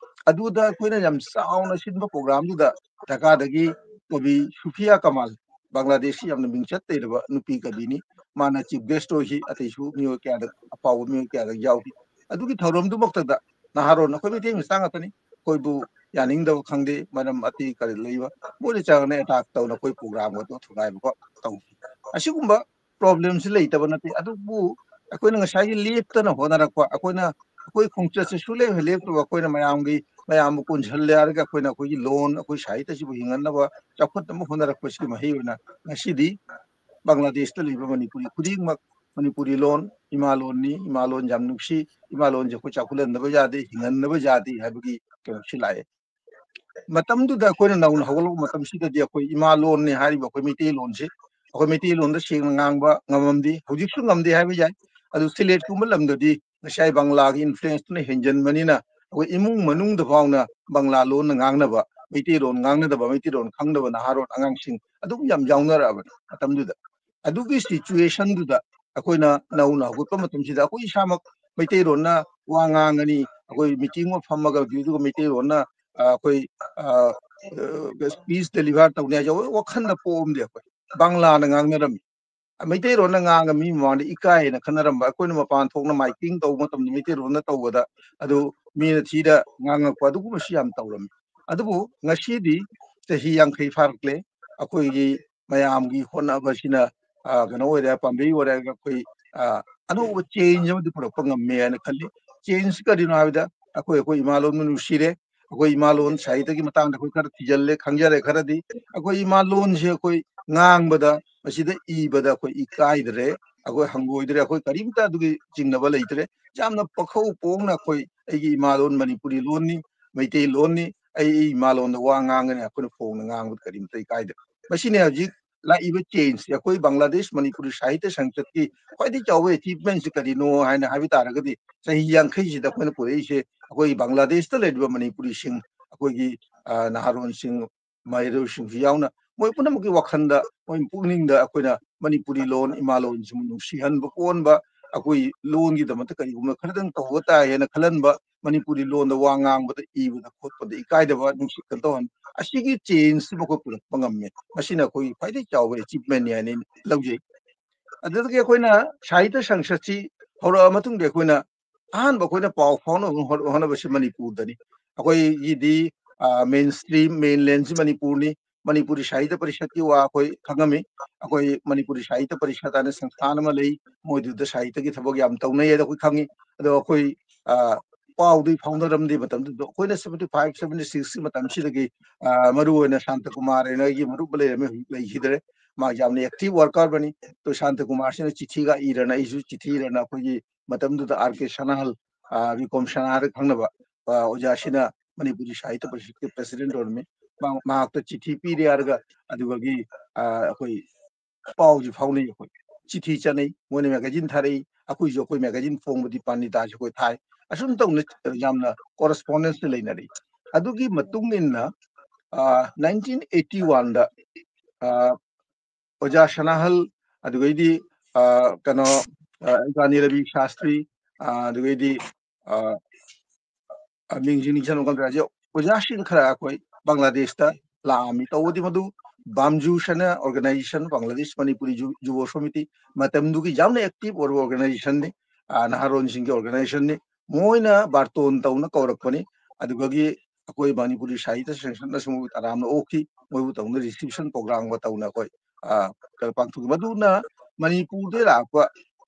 ꯑꯗꯨꯗ ꯑꯩꯈꯣꯏꯅ ꯌꯥꯝ ꯆꯥꯎꯅ ꯁꯤꯟꯕ programꯗꯨꯗ ꯙꯥꯀꯥꯗꯒꯤ ꯀꯕꯤ ꯁꯨꯐꯤꯌꯥ ꯀꯃꯥꯜ, ꯕꯪꯒ꯭ꯂꯥꯗꯦꯁꯀꯤ ꯌꯥꯝꯅ ꯃꯤꯡꯆꯠ ꯂꯩꯔꯕ ꯅꯨꯄꯤ ꯀꯕꯤꯅꯤ꯫ ꯃꯥꯅ chief guest ꯑꯣꯏꯈꯤ, ꯑꯇꯩꯁꯨ ꯃꯤꯑꯣꯏ ꯀꯌꯥꯗ, ꯑꯐꯥꯎꯕ ꯃꯤꯑꯣꯏ ꯀꯌꯥꯗ ꯌꯥꯎꯈꯤ꯫ ꯑꯗꯨꯒꯤ ꯊꯧꯔꯝꯗꯨꯃꯛꯇꯗ ꯅꯍꯥꯔꯣꯟ ꯑꯩꯈꯣꯏ ꯃꯩꯇꯩ ꯃꯆꯥ ꯉꯥꯛꯇꯅꯤ, ꯑꯩꯈꯣꯏꯕꯨ ꯌꯥꯅꯤꯡꯗꯕ ꯈꯪꯗꯦ, ꯃꯔꯝ ꯑꯇꯩ ꯀꯔꯤ ꯂꯩꯕ, ꯃꯣꯏꯅ ꯆꯪꯉꯒ attack ꯇꯧꯅ ꯑꯩꯈꯣꯏ program ꯑꯗꯨ ꯊꯨꯒꯥꯏꯕꯀꯣ ꯇꯧꯈꯤ꯫ ꯑꯁꯤꯒꯨꯝꯕ problemꯁꯤ ꯂꯩꯇꯕ ꯅꯠꯇꯦ, ꯑꯗꯨꯕꯨ ꯑꯩꯈꯣꯏꯅ ꯉꯁꯥꯏꯒꯤ ꯂꯦꯞꯇꯅ ꯍꯣꯠꯅꯔꯛꯄ, ꯑꯩꯈꯣꯏꯅ, ꯑꯩꯈꯣꯏ ꯈꯣꯡꯆꯠꯁꯦ ꯁꯨꯡꯂꯦꯞ ꯍꯦꯛ ꯂꯦꯞꯇꯕ, ꯑꯩꯈꯣꯏꯅ ꯃꯌꯥꯝꯒꯤ, ꯃꯌꯥꯝꯕꯨ ꯀꯣꯟꯁꯤꯜꯂꯦ ꯍꯥꯏꯔꯒ ꯑꯩꯈꯣꯏꯅ ꯑꯩꯈꯣꯏꯒꯤ ꯂꯣꯟ, ꯑꯩꯈꯣꯏ ꯁꯥꯍꯤꯇ꯭ꯌꯁꯤꯕꯨ ꯍꯤꯡꯍꯟꯅꯕ ꯆꯥꯎꯈꯠꯅꯕ ꯍꯣꯠꯅꯔꯛꯄꯁꯤꯒꯤ ꯃꯍꯩ ꯑꯣꯏꯅ ꯉꯁꯤꯗꯤ ꯕꯪꯒ꯭ꯂꯥꯗꯦꯁꯇ ꯂꯩꯕ ꯃꯅꯤꯄꯨꯔꯤ ꯈꯨꯗꯤꯡꯃꯛ ꯃꯅꯤꯄꯨꯔꯤ ꯂꯣꯟ ꯏꯃꯥ ꯂꯣꯟꯅꯤ, ꯏꯃꯥ ꯂꯣꯟ ꯌꯥꯝ ꯅꯨꯡꯁꯤ, ꯏꯃꯥ ꯂꯣꯟꯁꯦ ꯑꯩꯈꯣꯏ ꯆꯥꯎꯈꯠꯍꯟꯗꯕ ꯌꯥꯗꯦ, ꯍꯤꯡꯍꯟꯗꯕ ꯌꯥꯗꯦ ꯍꯥꯏꯕꯒꯤ ꯀꯩꯅꯣꯁꯤ ꯂꯥꯛꯑꯦ꯫ ꯃꯇꯝꯗꯨꯗ ꯑꯩꯈꯣꯏꯅ ꯅꯧꯅ ꯍꯧꯒꯠꯂꯛꯄ ꯃꯇꯝꯁꯤꯗꯗꯤ ꯑꯩꯈꯣꯏ ꯏꯃꯥ ꯂꯣꯟꯅꯤ ꯍꯥꯏꯔꯤꯕ ꯑꯩꯈꯣꯏ ꯃꯩꯇꯩꯂꯣꯟꯁꯦ, ꯑꯩꯈꯣꯏ ꯃꯩꯇꯩꯂꯣꯟꯗ ꯁꯦꯡꯅ ꯉꯥꯡꯕ ꯉꯝꯃꯝꯗꯦ, ꯍꯧꯖꯤꯛꯁꯨ ꯉꯝꯗꯦ ꯍꯥꯏꯕ ꯌꯥꯏ꯫ ꯑꯗꯨ ꯁꯤꯂꯦꯠꯀꯨꯝꯕ ꯂꯝꯗꯗꯤ ꯉꯁꯥꯏ ꯕꯪꯂꯥꯒꯤ influenceꯇꯨꯅ ꯍꯦꯟꯖꯟꯕꯅꯤꯅ ꯑꯩꯈꯣꯏ ꯏꯃꯨꯡ ꯃꯅꯨꯡꯗ ꯐꯥꯎꯅ ꯕꯪꯂꯥ ꯂꯣꯟꯅ ꯉꯥꯡꯅꯕ, ꯃꯩꯇꯩꯂꯣꯟ ꯉꯥꯡꯅꯗꯕ, ꯃꯩꯇꯩꯂꯣꯟ ꯈꯪꯗꯕ ꯅꯍꯥꯔꯣꯜ ꯑꯉꯥꯡꯁꯤꯡ ꯑꯗꯨꯝ ꯌꯥꯝ ꯌꯥꯎꯅꯔꯛꯑꯕꯅꯤ ꯃꯇꯝꯗꯨꯗ꯫ ꯑꯗꯨꯒꯤ situationꯗꯨꯗ ꯑꯩꯈꯣꯏꯅ ꯅꯧꯅ ꯍꯧꯒꯠꯄ ꯃꯇꯝꯁꯤꯗ ꯑꯩꯈꯣꯏ ꯏꯁꯥꯃꯛ ꯃꯩꯇꯩꯂꯣꯟꯅ ꯋꯥ ꯉꯥꯡꯉꯅꯤ, ꯑꯩꯈꯣꯏ meeting ꯑꯃ ꯐꯝꯃꯒ ꯑꯗꯨꯒ ꯃꯩꯇꯩꯂꯣꯟꯅ, ꯑ, ꯑꯩꯈꯣꯏ, ꯑ, ꯑ, speech deliver ꯇꯧꯅꯤ ꯍꯥꯏꯁꯦ ꯑꯩꯈꯣꯏ ꯋꯥꯈꯜꯗ ꯄꯣꯛꯑꯝꯗꯦ꯫ ꯑꯩꯈꯣꯏ ꯕꯪꯂꯥꯅ ꯉꯥꯡꯅꯔꯝꯃꯤ꯫ ꯃꯩꯇꯩꯂꯣꯟꯅ ꯉꯥꯡꯉ ꯃꯤ ꯃꯃꯥꯡꯗ ꯏꯀꯥꯏ ꯍꯥꯏꯅ ꯈꯟꯅꯔꯝꯕ, ꯑꯩꯈꯣꯏꯅ ꯃꯄꯥꯟ ꯊꯣꯛꯅ micing ꯇꯧꯕ ꯃꯇꯝꯗ ꯃꯩꯇꯩꯂꯣꯟꯗ ꯇꯧꯕꯗ ꯑꯗꯨ ꯃꯤꯅ ꯊꯤꯗ ꯉꯥꯡꯉꯛꯄ ꯑꯗꯨꯒꯨꯝꯕꯁꯨ ꯌꯥꯝ ꯇꯧꯔꯝꯃꯤ꯫ ꯑꯗꯨꯕꯨ ꯉꯁꯤꯗꯤ ꯆꯍꯤ ꯌꯥꯡꯈꯩ ꯐꯥꯔꯛꯂꯦ꯫ ꯑꯩꯈꯣꯏꯒꯤ ꯃꯌꯥꯝꯒꯤ ꯍꯣꯠꯅꯕꯁꯤꯅ, ꯑ, ꯀꯩꯅꯣ ꯑꯣꯏꯔꯦ, ꯄꯥꯝꯕꯩ ꯑꯣꯏꯔꯦ, ꯑꯩꯈꯣꯏ, ꯑ, ꯑꯅꯧꯕ change ꯑꯃꯗꯤ ꯄꯨꯔꯛꯄ ꯉꯝꯃꯦ ꯍꯥꯏꯅ ꯈꯜꯂꯤ꯫ Change ꯀꯔꯤꯅꯣ ꯍꯥꯏꯕꯗ ꯑꯩꯈꯣꯏ, ꯑꯩꯈꯣꯏ ꯏꯃꯥ ꯂꯣꯟꯕꯨ ꯅꯨꯡꯁꯤꯔꯦ, ꯑꯩꯈꯣꯏ ꯏꯃꯥ ꯂꯣꯟ ꯁꯥꯍꯤꯇ꯭ꯌꯒꯤ ꯃꯇꯥꯡꯗ ꯑꯩꯈꯣꯏ ꯈꯔ ꯊꯤꯖꯤꯜꯂꯦ, ꯈꯪꯖꯔꯦ ꯈꯔꯗꯤ꯫ ꯑꯩꯈꯣꯏ ꯏꯃꯥ ꯂꯣꯟꯁꯦ ꯑꯩꯈꯣꯏ ꯉꯥꯡꯕꯗ, ꯃꯁꯤꯗ ꯏꯕꯗ ꯑꯩꯈꯣꯏ ꯏꯀꯥꯏꯗ꯭ꯔꯦ, ꯑꯩꯈꯣꯏ ꯍꯪꯒꯣꯏꯗ꯭ꯔꯦ, ꯑꯩꯈꯣꯏ ꯀꯔꯤꯝꯇ ꯑꯗꯨꯒꯤ ꯆꯤꯡꯅꯕ ꯂꯩꯇ꯭ꯔꯦ꯫ ꯌꯥꯝꯅ ꯄꯥꯈꯧ ꯄꯣꯡꯅ ꯑꯩꯈꯣꯏ ꯑꯩꯒꯤ ꯏꯃꯥ ꯂꯣꯟ ꯃꯅꯤꯄꯨꯔꯤ ꯂꯣꯟꯅꯤ, ꯃꯩꯇꯩ ꯂꯣꯟꯅꯤ, ꯑꯩ ꯑꯩ ꯏꯃꯥ ꯂꯣꯟꯗ ꯋꯥ ꯉꯥꯡꯒꯅꯤ, ꯑꯩꯈꯣꯏꯅ ꯐꯣꯡꯅ ꯉꯥꯡꯕꯗ ꯀꯔꯤꯝꯇ ꯏꯀꯥꯏꯗ꯭ꯔꯦ꯫ ꯃꯁꯤꯅꯤ ꯍꯧꯖꯤꯛ ꯂꯥꯛꯏꯕ ꯆꯦꯟꯖꯁꯦ꯫ ꯑꯩꯈꯣꯏ ꯕꯪꯒ꯭ꯂꯥꯗꯦꯁ ꯃꯅꯤꯄꯨꯔꯤ ꯁꯥꯍꯤꯇ꯭ꯌ ꯁꯪꯁꯠꯀꯤ ꯈ꯭ꯋꯥꯏꯗꯒꯤ ꯆꯥꯎꯕ ꯑꯦꯆꯤꯚꯃꯦꯟꯁꯤ ꯀꯔꯤꯅꯣ ꯍꯥꯏꯅ ꯍꯥꯏꯕ ꯇꯥꯔꯒꯗꯤ, ꯆꯍꯤ ꯌꯥꯡꯈꯩꯁꯤꯗ ꯑꯩꯈꯣꯏꯅ ꯄꯨꯔꯛꯏꯁꯦ, ꯑꯩꯈꯣꯏꯒꯤ ꯕꯪꯒ꯭ꯂꯥꯗꯦꯁꯇ ꯂꯩꯔꯤꯕ ꯃꯅꯤꯄꯨꯔꯤꯁꯤꯡ, ꯑꯩꯈꯣꯏꯒꯤ, ꯑ, ꯅꯍꯥꯔꯣꯟꯁꯤꯡ, ꯃꯍꯩꯔꯣꯏꯁꯤꯡꯁꯨ ꯌꯥꯎꯅ, ꯃꯣꯏ ꯄꯨꯝꯅꯃꯛꯀꯤ ꯋꯥꯈꯜꯗ, ꯃꯣꯏ ꯄꯨꯛꯅꯤꯡꯗ ꯑꯩꯈꯣꯏꯅ ꯃꯅꯤꯄꯨꯔꯤ ꯂꯣꯟ, ꯏꯃꯥ ꯂꯣꯟꯁꯤꯕꯨ ꯅꯨꯡꯁꯤꯍꯟꯕ ꯄꯣꯛꯍꯟꯕ, ꯑꯩꯈꯣꯏ ꯂꯣꯟꯒꯤꯗꯃꯛꯇ ꯀꯔꯤꯒꯨꯝꯕ ꯈꯔꯗꯪ ꯇꯧꯕ ꯇꯥꯏ ꯍꯥꯏꯅ ꯈꯜꯍꯟꯕ, ꯃꯅꯤꯄꯨꯔꯤ ꯂꯣꯟꯗ ꯋꯥ ꯉꯥꯡꯕꯗ, ꯏꯕꯗ, ꯈꯣꯠꯄꯗ ꯏꯀꯥꯏꯗꯕ, ꯅꯨꯡꯁꯤ ꯀꯩꯅꯣ ꯇꯧꯍꯟꯕ, ꯑꯁꯤꯒꯤ ꯆꯦꯟꯖꯁꯤꯃ ꯑꯩꯈꯣꯏ ꯄꯨꯔꯛꯄ ꯉꯝꯃꯦ꯫ ꯃꯁꯤꯅ ꯑꯩꯈꯣꯏꯒꯤ ꯈ꯭ꯋꯥꯏꯗꯒꯤ ꯆꯥꯎꯕ ꯑꯦꯆꯤꯚꯃꯦꯟꯅꯤ ꯍꯥꯏꯅ ꯑꯩꯅ ꯂꯧꯖꯩ꯫ ꯑꯗꯨꯗꯒꯤ ꯑꯩꯈꯣꯏꯅ ꯁꯥꯍꯤꯇ꯭ꯌ ꯁꯪꯁꯠꯁꯤ ꯍꯧꯔꯛꯑ ꯃꯇꯨꯡꯗ ꯑꯩꯈꯣꯏꯅ ꯑꯍꯥꯟꯕ ꯑꯩꯈꯣꯏꯅ ꯄꯥꯎ ꯐꯥꯎꯅꯕ ꯍꯣꯠ-, ꯍꯣꯠꯅꯕꯁꯤ ꯃꯅꯤꯄꯨꯔꯗꯅꯤ꯫ ꯑꯩꯈꯣꯏꯒꯤꯗꯤ, ꯑ, ꯃꯦꯟ ꯁ꯭ꯇ꯭ꯔꯤꯝ, ꯃꯦꯟ ꯂꯦꯟꯁꯤ ꯃꯅꯤꯄꯨꯔꯅꯤ꯫ ꯃꯅꯤꯄꯨꯔꯤ ꯁꯥꯍꯤꯇ꯭ꯌ ꯄꯔꯤꯁꯠꯀꯤ ꯋꯥ ꯑꯩꯈꯣꯏ ꯈꯪꯉꯝꯃꯤ꯫ ꯑꯩꯈꯣꯏ ꯃꯅꯤꯄꯨꯔꯤ ꯁꯥꯍꯤꯇ꯭ꯌ ꯄꯔꯤꯁꯠ ꯍꯥꯏꯅ ꯁꯪꯁꯊꯥꯟ ꯑꯃ ꯂꯩ, ꯃꯣꯏꯗꯨꯗ ꯁꯥꯍꯤꯇ꯭ꯌꯒꯤ ꯊꯕꯛ ꯌꯥꯝ ꯇꯧꯅꯩ ꯍꯥꯏꯗꯣ ꯑꯩꯈꯣꯏ ꯈꯪꯉꯤ꯫ ꯑꯗꯣ ꯑꯩꯈꯣꯏ, ꯑ, ꯄꯥꯎꯗꯤ ꯐꯥꯎꯅꯔꯝꯗꯦ ꯃꯇꯝꯗꯨꯗ꯫ ꯑꯩꯈꯣꯏꯅ seventy five, seventy six ꯀꯤ ꯃꯇꯝꯁꯤꯗꯒꯤ, ꯑ, ꯃꯔꯨ ꯑꯣꯏꯅ ꯁꯥꯟꯇ ꯀꯨꯃꯥꯔ ꯍꯥꯏꯅ ꯑꯩꯒꯤ ꯃꯔꯨꯞ ꯑꯃ ꯂꯩꯔꯝꯃꯤ, ꯍꯧꯖꯤꯛ ꯂꯩꯈꯤꯗ꯭ꯔꯦ꯫ ꯃꯥ ꯌꯥꯝꯅ active worker ꯑꯃꯅꯤ꯫ ꯑꯗꯣ ꯁꯥꯟꯇ ꯀꯨꯃꯥꯔꯁꯤꯅ ꯆꯤꯊꯤꯒ ꯏꯔꯅ, ꯑꯩꯁꯨ ꯆꯤꯊꯤ ꯏꯔꯅ ꯑꯩꯈꯣꯏꯒꯤ ꯃꯇꯝꯗꯨꯗ ꯑꯥꯔ ꯀꯦ ꯁꯅꯥꯍꯜ, ꯑ, ꯕꯤꯀ꯭ꯔꯝ ꯁꯅꯥꯍꯜ ꯈꯪꯅꯕ, ꯑ, ꯑꯣꯖꯥꯁꯤꯅ ꯃꯅꯤꯄꯨꯔꯤ ꯁꯥꯍꯤꯇ꯭ꯌ ꯄꯔꯤꯁꯠꯀꯤ president ꯑꯣꯏꯔꯝꯃꯤ꯫ ꯃꯍꯥꯛ-, ꯃꯍꯥꯛꯇ ꯆꯤꯊꯤ ꯄꯤꯔꯦ ꯍꯥꯏꯔꯒ, ꯑꯗꯨꯗꯒꯤ, ꯑ, ꯑꯩꯈꯣꯏ ꯄꯥꯎꯁꯤ ꯐꯥꯎꯅꯩ, ꯑꯩꯈꯣꯏ ꯆꯤꯊꯤ ꯆꯠꯅꯩ, ꯃꯣꯏꯅ magazine ꯊꯥꯔꯛꯏ, ꯑꯩꯈꯣꯏꯁꯨ ꯑꯩꯈꯣꯏ magazine ꯐꯣꯡꯕ ꯗꯤꯄꯥꯟꯅꯤꯇꯥꯁꯤ ꯑꯩꯈꯣꯏ ꯊꯥꯏ꯫ ꯑꯁꯨꯝ ꯇꯧꯅ ꯌꯥꯝꯅ correspondence ꯂꯩꯅꯔꯛꯏ꯫ ꯑꯗꯨꯒꯤ ꯃꯇꯨꯡ ꯏꯟꯅ, ꯑ, nineteen eighty one ꯗ, ꯑ, ꯑꯣꯖꯥ ꯁꯅꯥꯍꯜ, ꯑꯗꯨꯗꯒꯤꯗꯤ, ꯑ, ꯀꯩꯅꯣ, ꯑ, ꯏꯕꯥꯅꯤ ꯔꯕꯤ ꯁꯥꯁꯇ꯭ꯔꯤ, ꯑ, ꯑꯗꯨꯗꯒꯤꯗꯤ, ꯑ, ꯑ, ꯃꯤꯡꯁꯤ ꯅꯤꯡꯁꯤꯡꯕ ꯉꯝꯗ꯭ꯔꯦ꯫ ꯍꯧꯖꯤꯛ ꯑꯣꯖꯥꯁꯤꯡ ꯈꯔ ꯑꯩꯈꯣꯏ ꯕꯪꯒ꯭ꯂꯥꯗꯦꯁꯇ ꯂꯥꯛꯑꯝꯃꯤ꯫ ꯇꯧꯕꯗꯤ ꯃꯗꯨ ꯕꯥꯝꯖꯨꯁ ꯍꯥꯏꯅ organization, ꯕꯪꯒ꯭ꯂꯥꯗꯦꯁ ꯃꯅꯤꯄꯨꯔꯤ ꯖꯨ-, ꯖꯨꯕ ꯁꯃꯤꯇꯤ, ꯃꯇꯝꯗꯨꯒꯤ ꯌꯥꯝꯅ active ꯑꯣꯏꯕ organizationꯅꯤ, ꯑ, ꯅꯍꯥꯔꯣꯟꯁꯤꯡꯒꯤ organizationꯅꯤ꯫ ꯃꯣꯏꯅ ꯕꯥꯔꯇꯣꯟ ꯇꯧꯅ ꯀꯧꯔꯛꯄꯅꯤ꯫ ꯑꯗꯨꯗꯒꯤ ꯑꯩꯈꯣꯏ ꯃꯅꯤꯄꯨꯔꯤ ꯁꯥꯍꯤꯇ꯭ꯌ ꯁꯪꯁꯠꯅꯁꯨ ꯃꯣꯏꯕꯨ ꯇꯔꯥꯝꯅ ꯑꯣꯛꯈꯤ꯫ ꯃꯣꯏꯕꯨ ꯇꯧꯅ reception programꯒ ꯇꯧꯅ ꯑꯩꯈꯣꯏ, ꯑ, ꯀꯩꯅꯣ ꯄꯥꯡꯊꯣꯛꯈꯤ꯫ ꯃꯗꯨꯅ ꯃꯅꯤꯄꯨꯔꯗ ꯂꯥꯛꯄ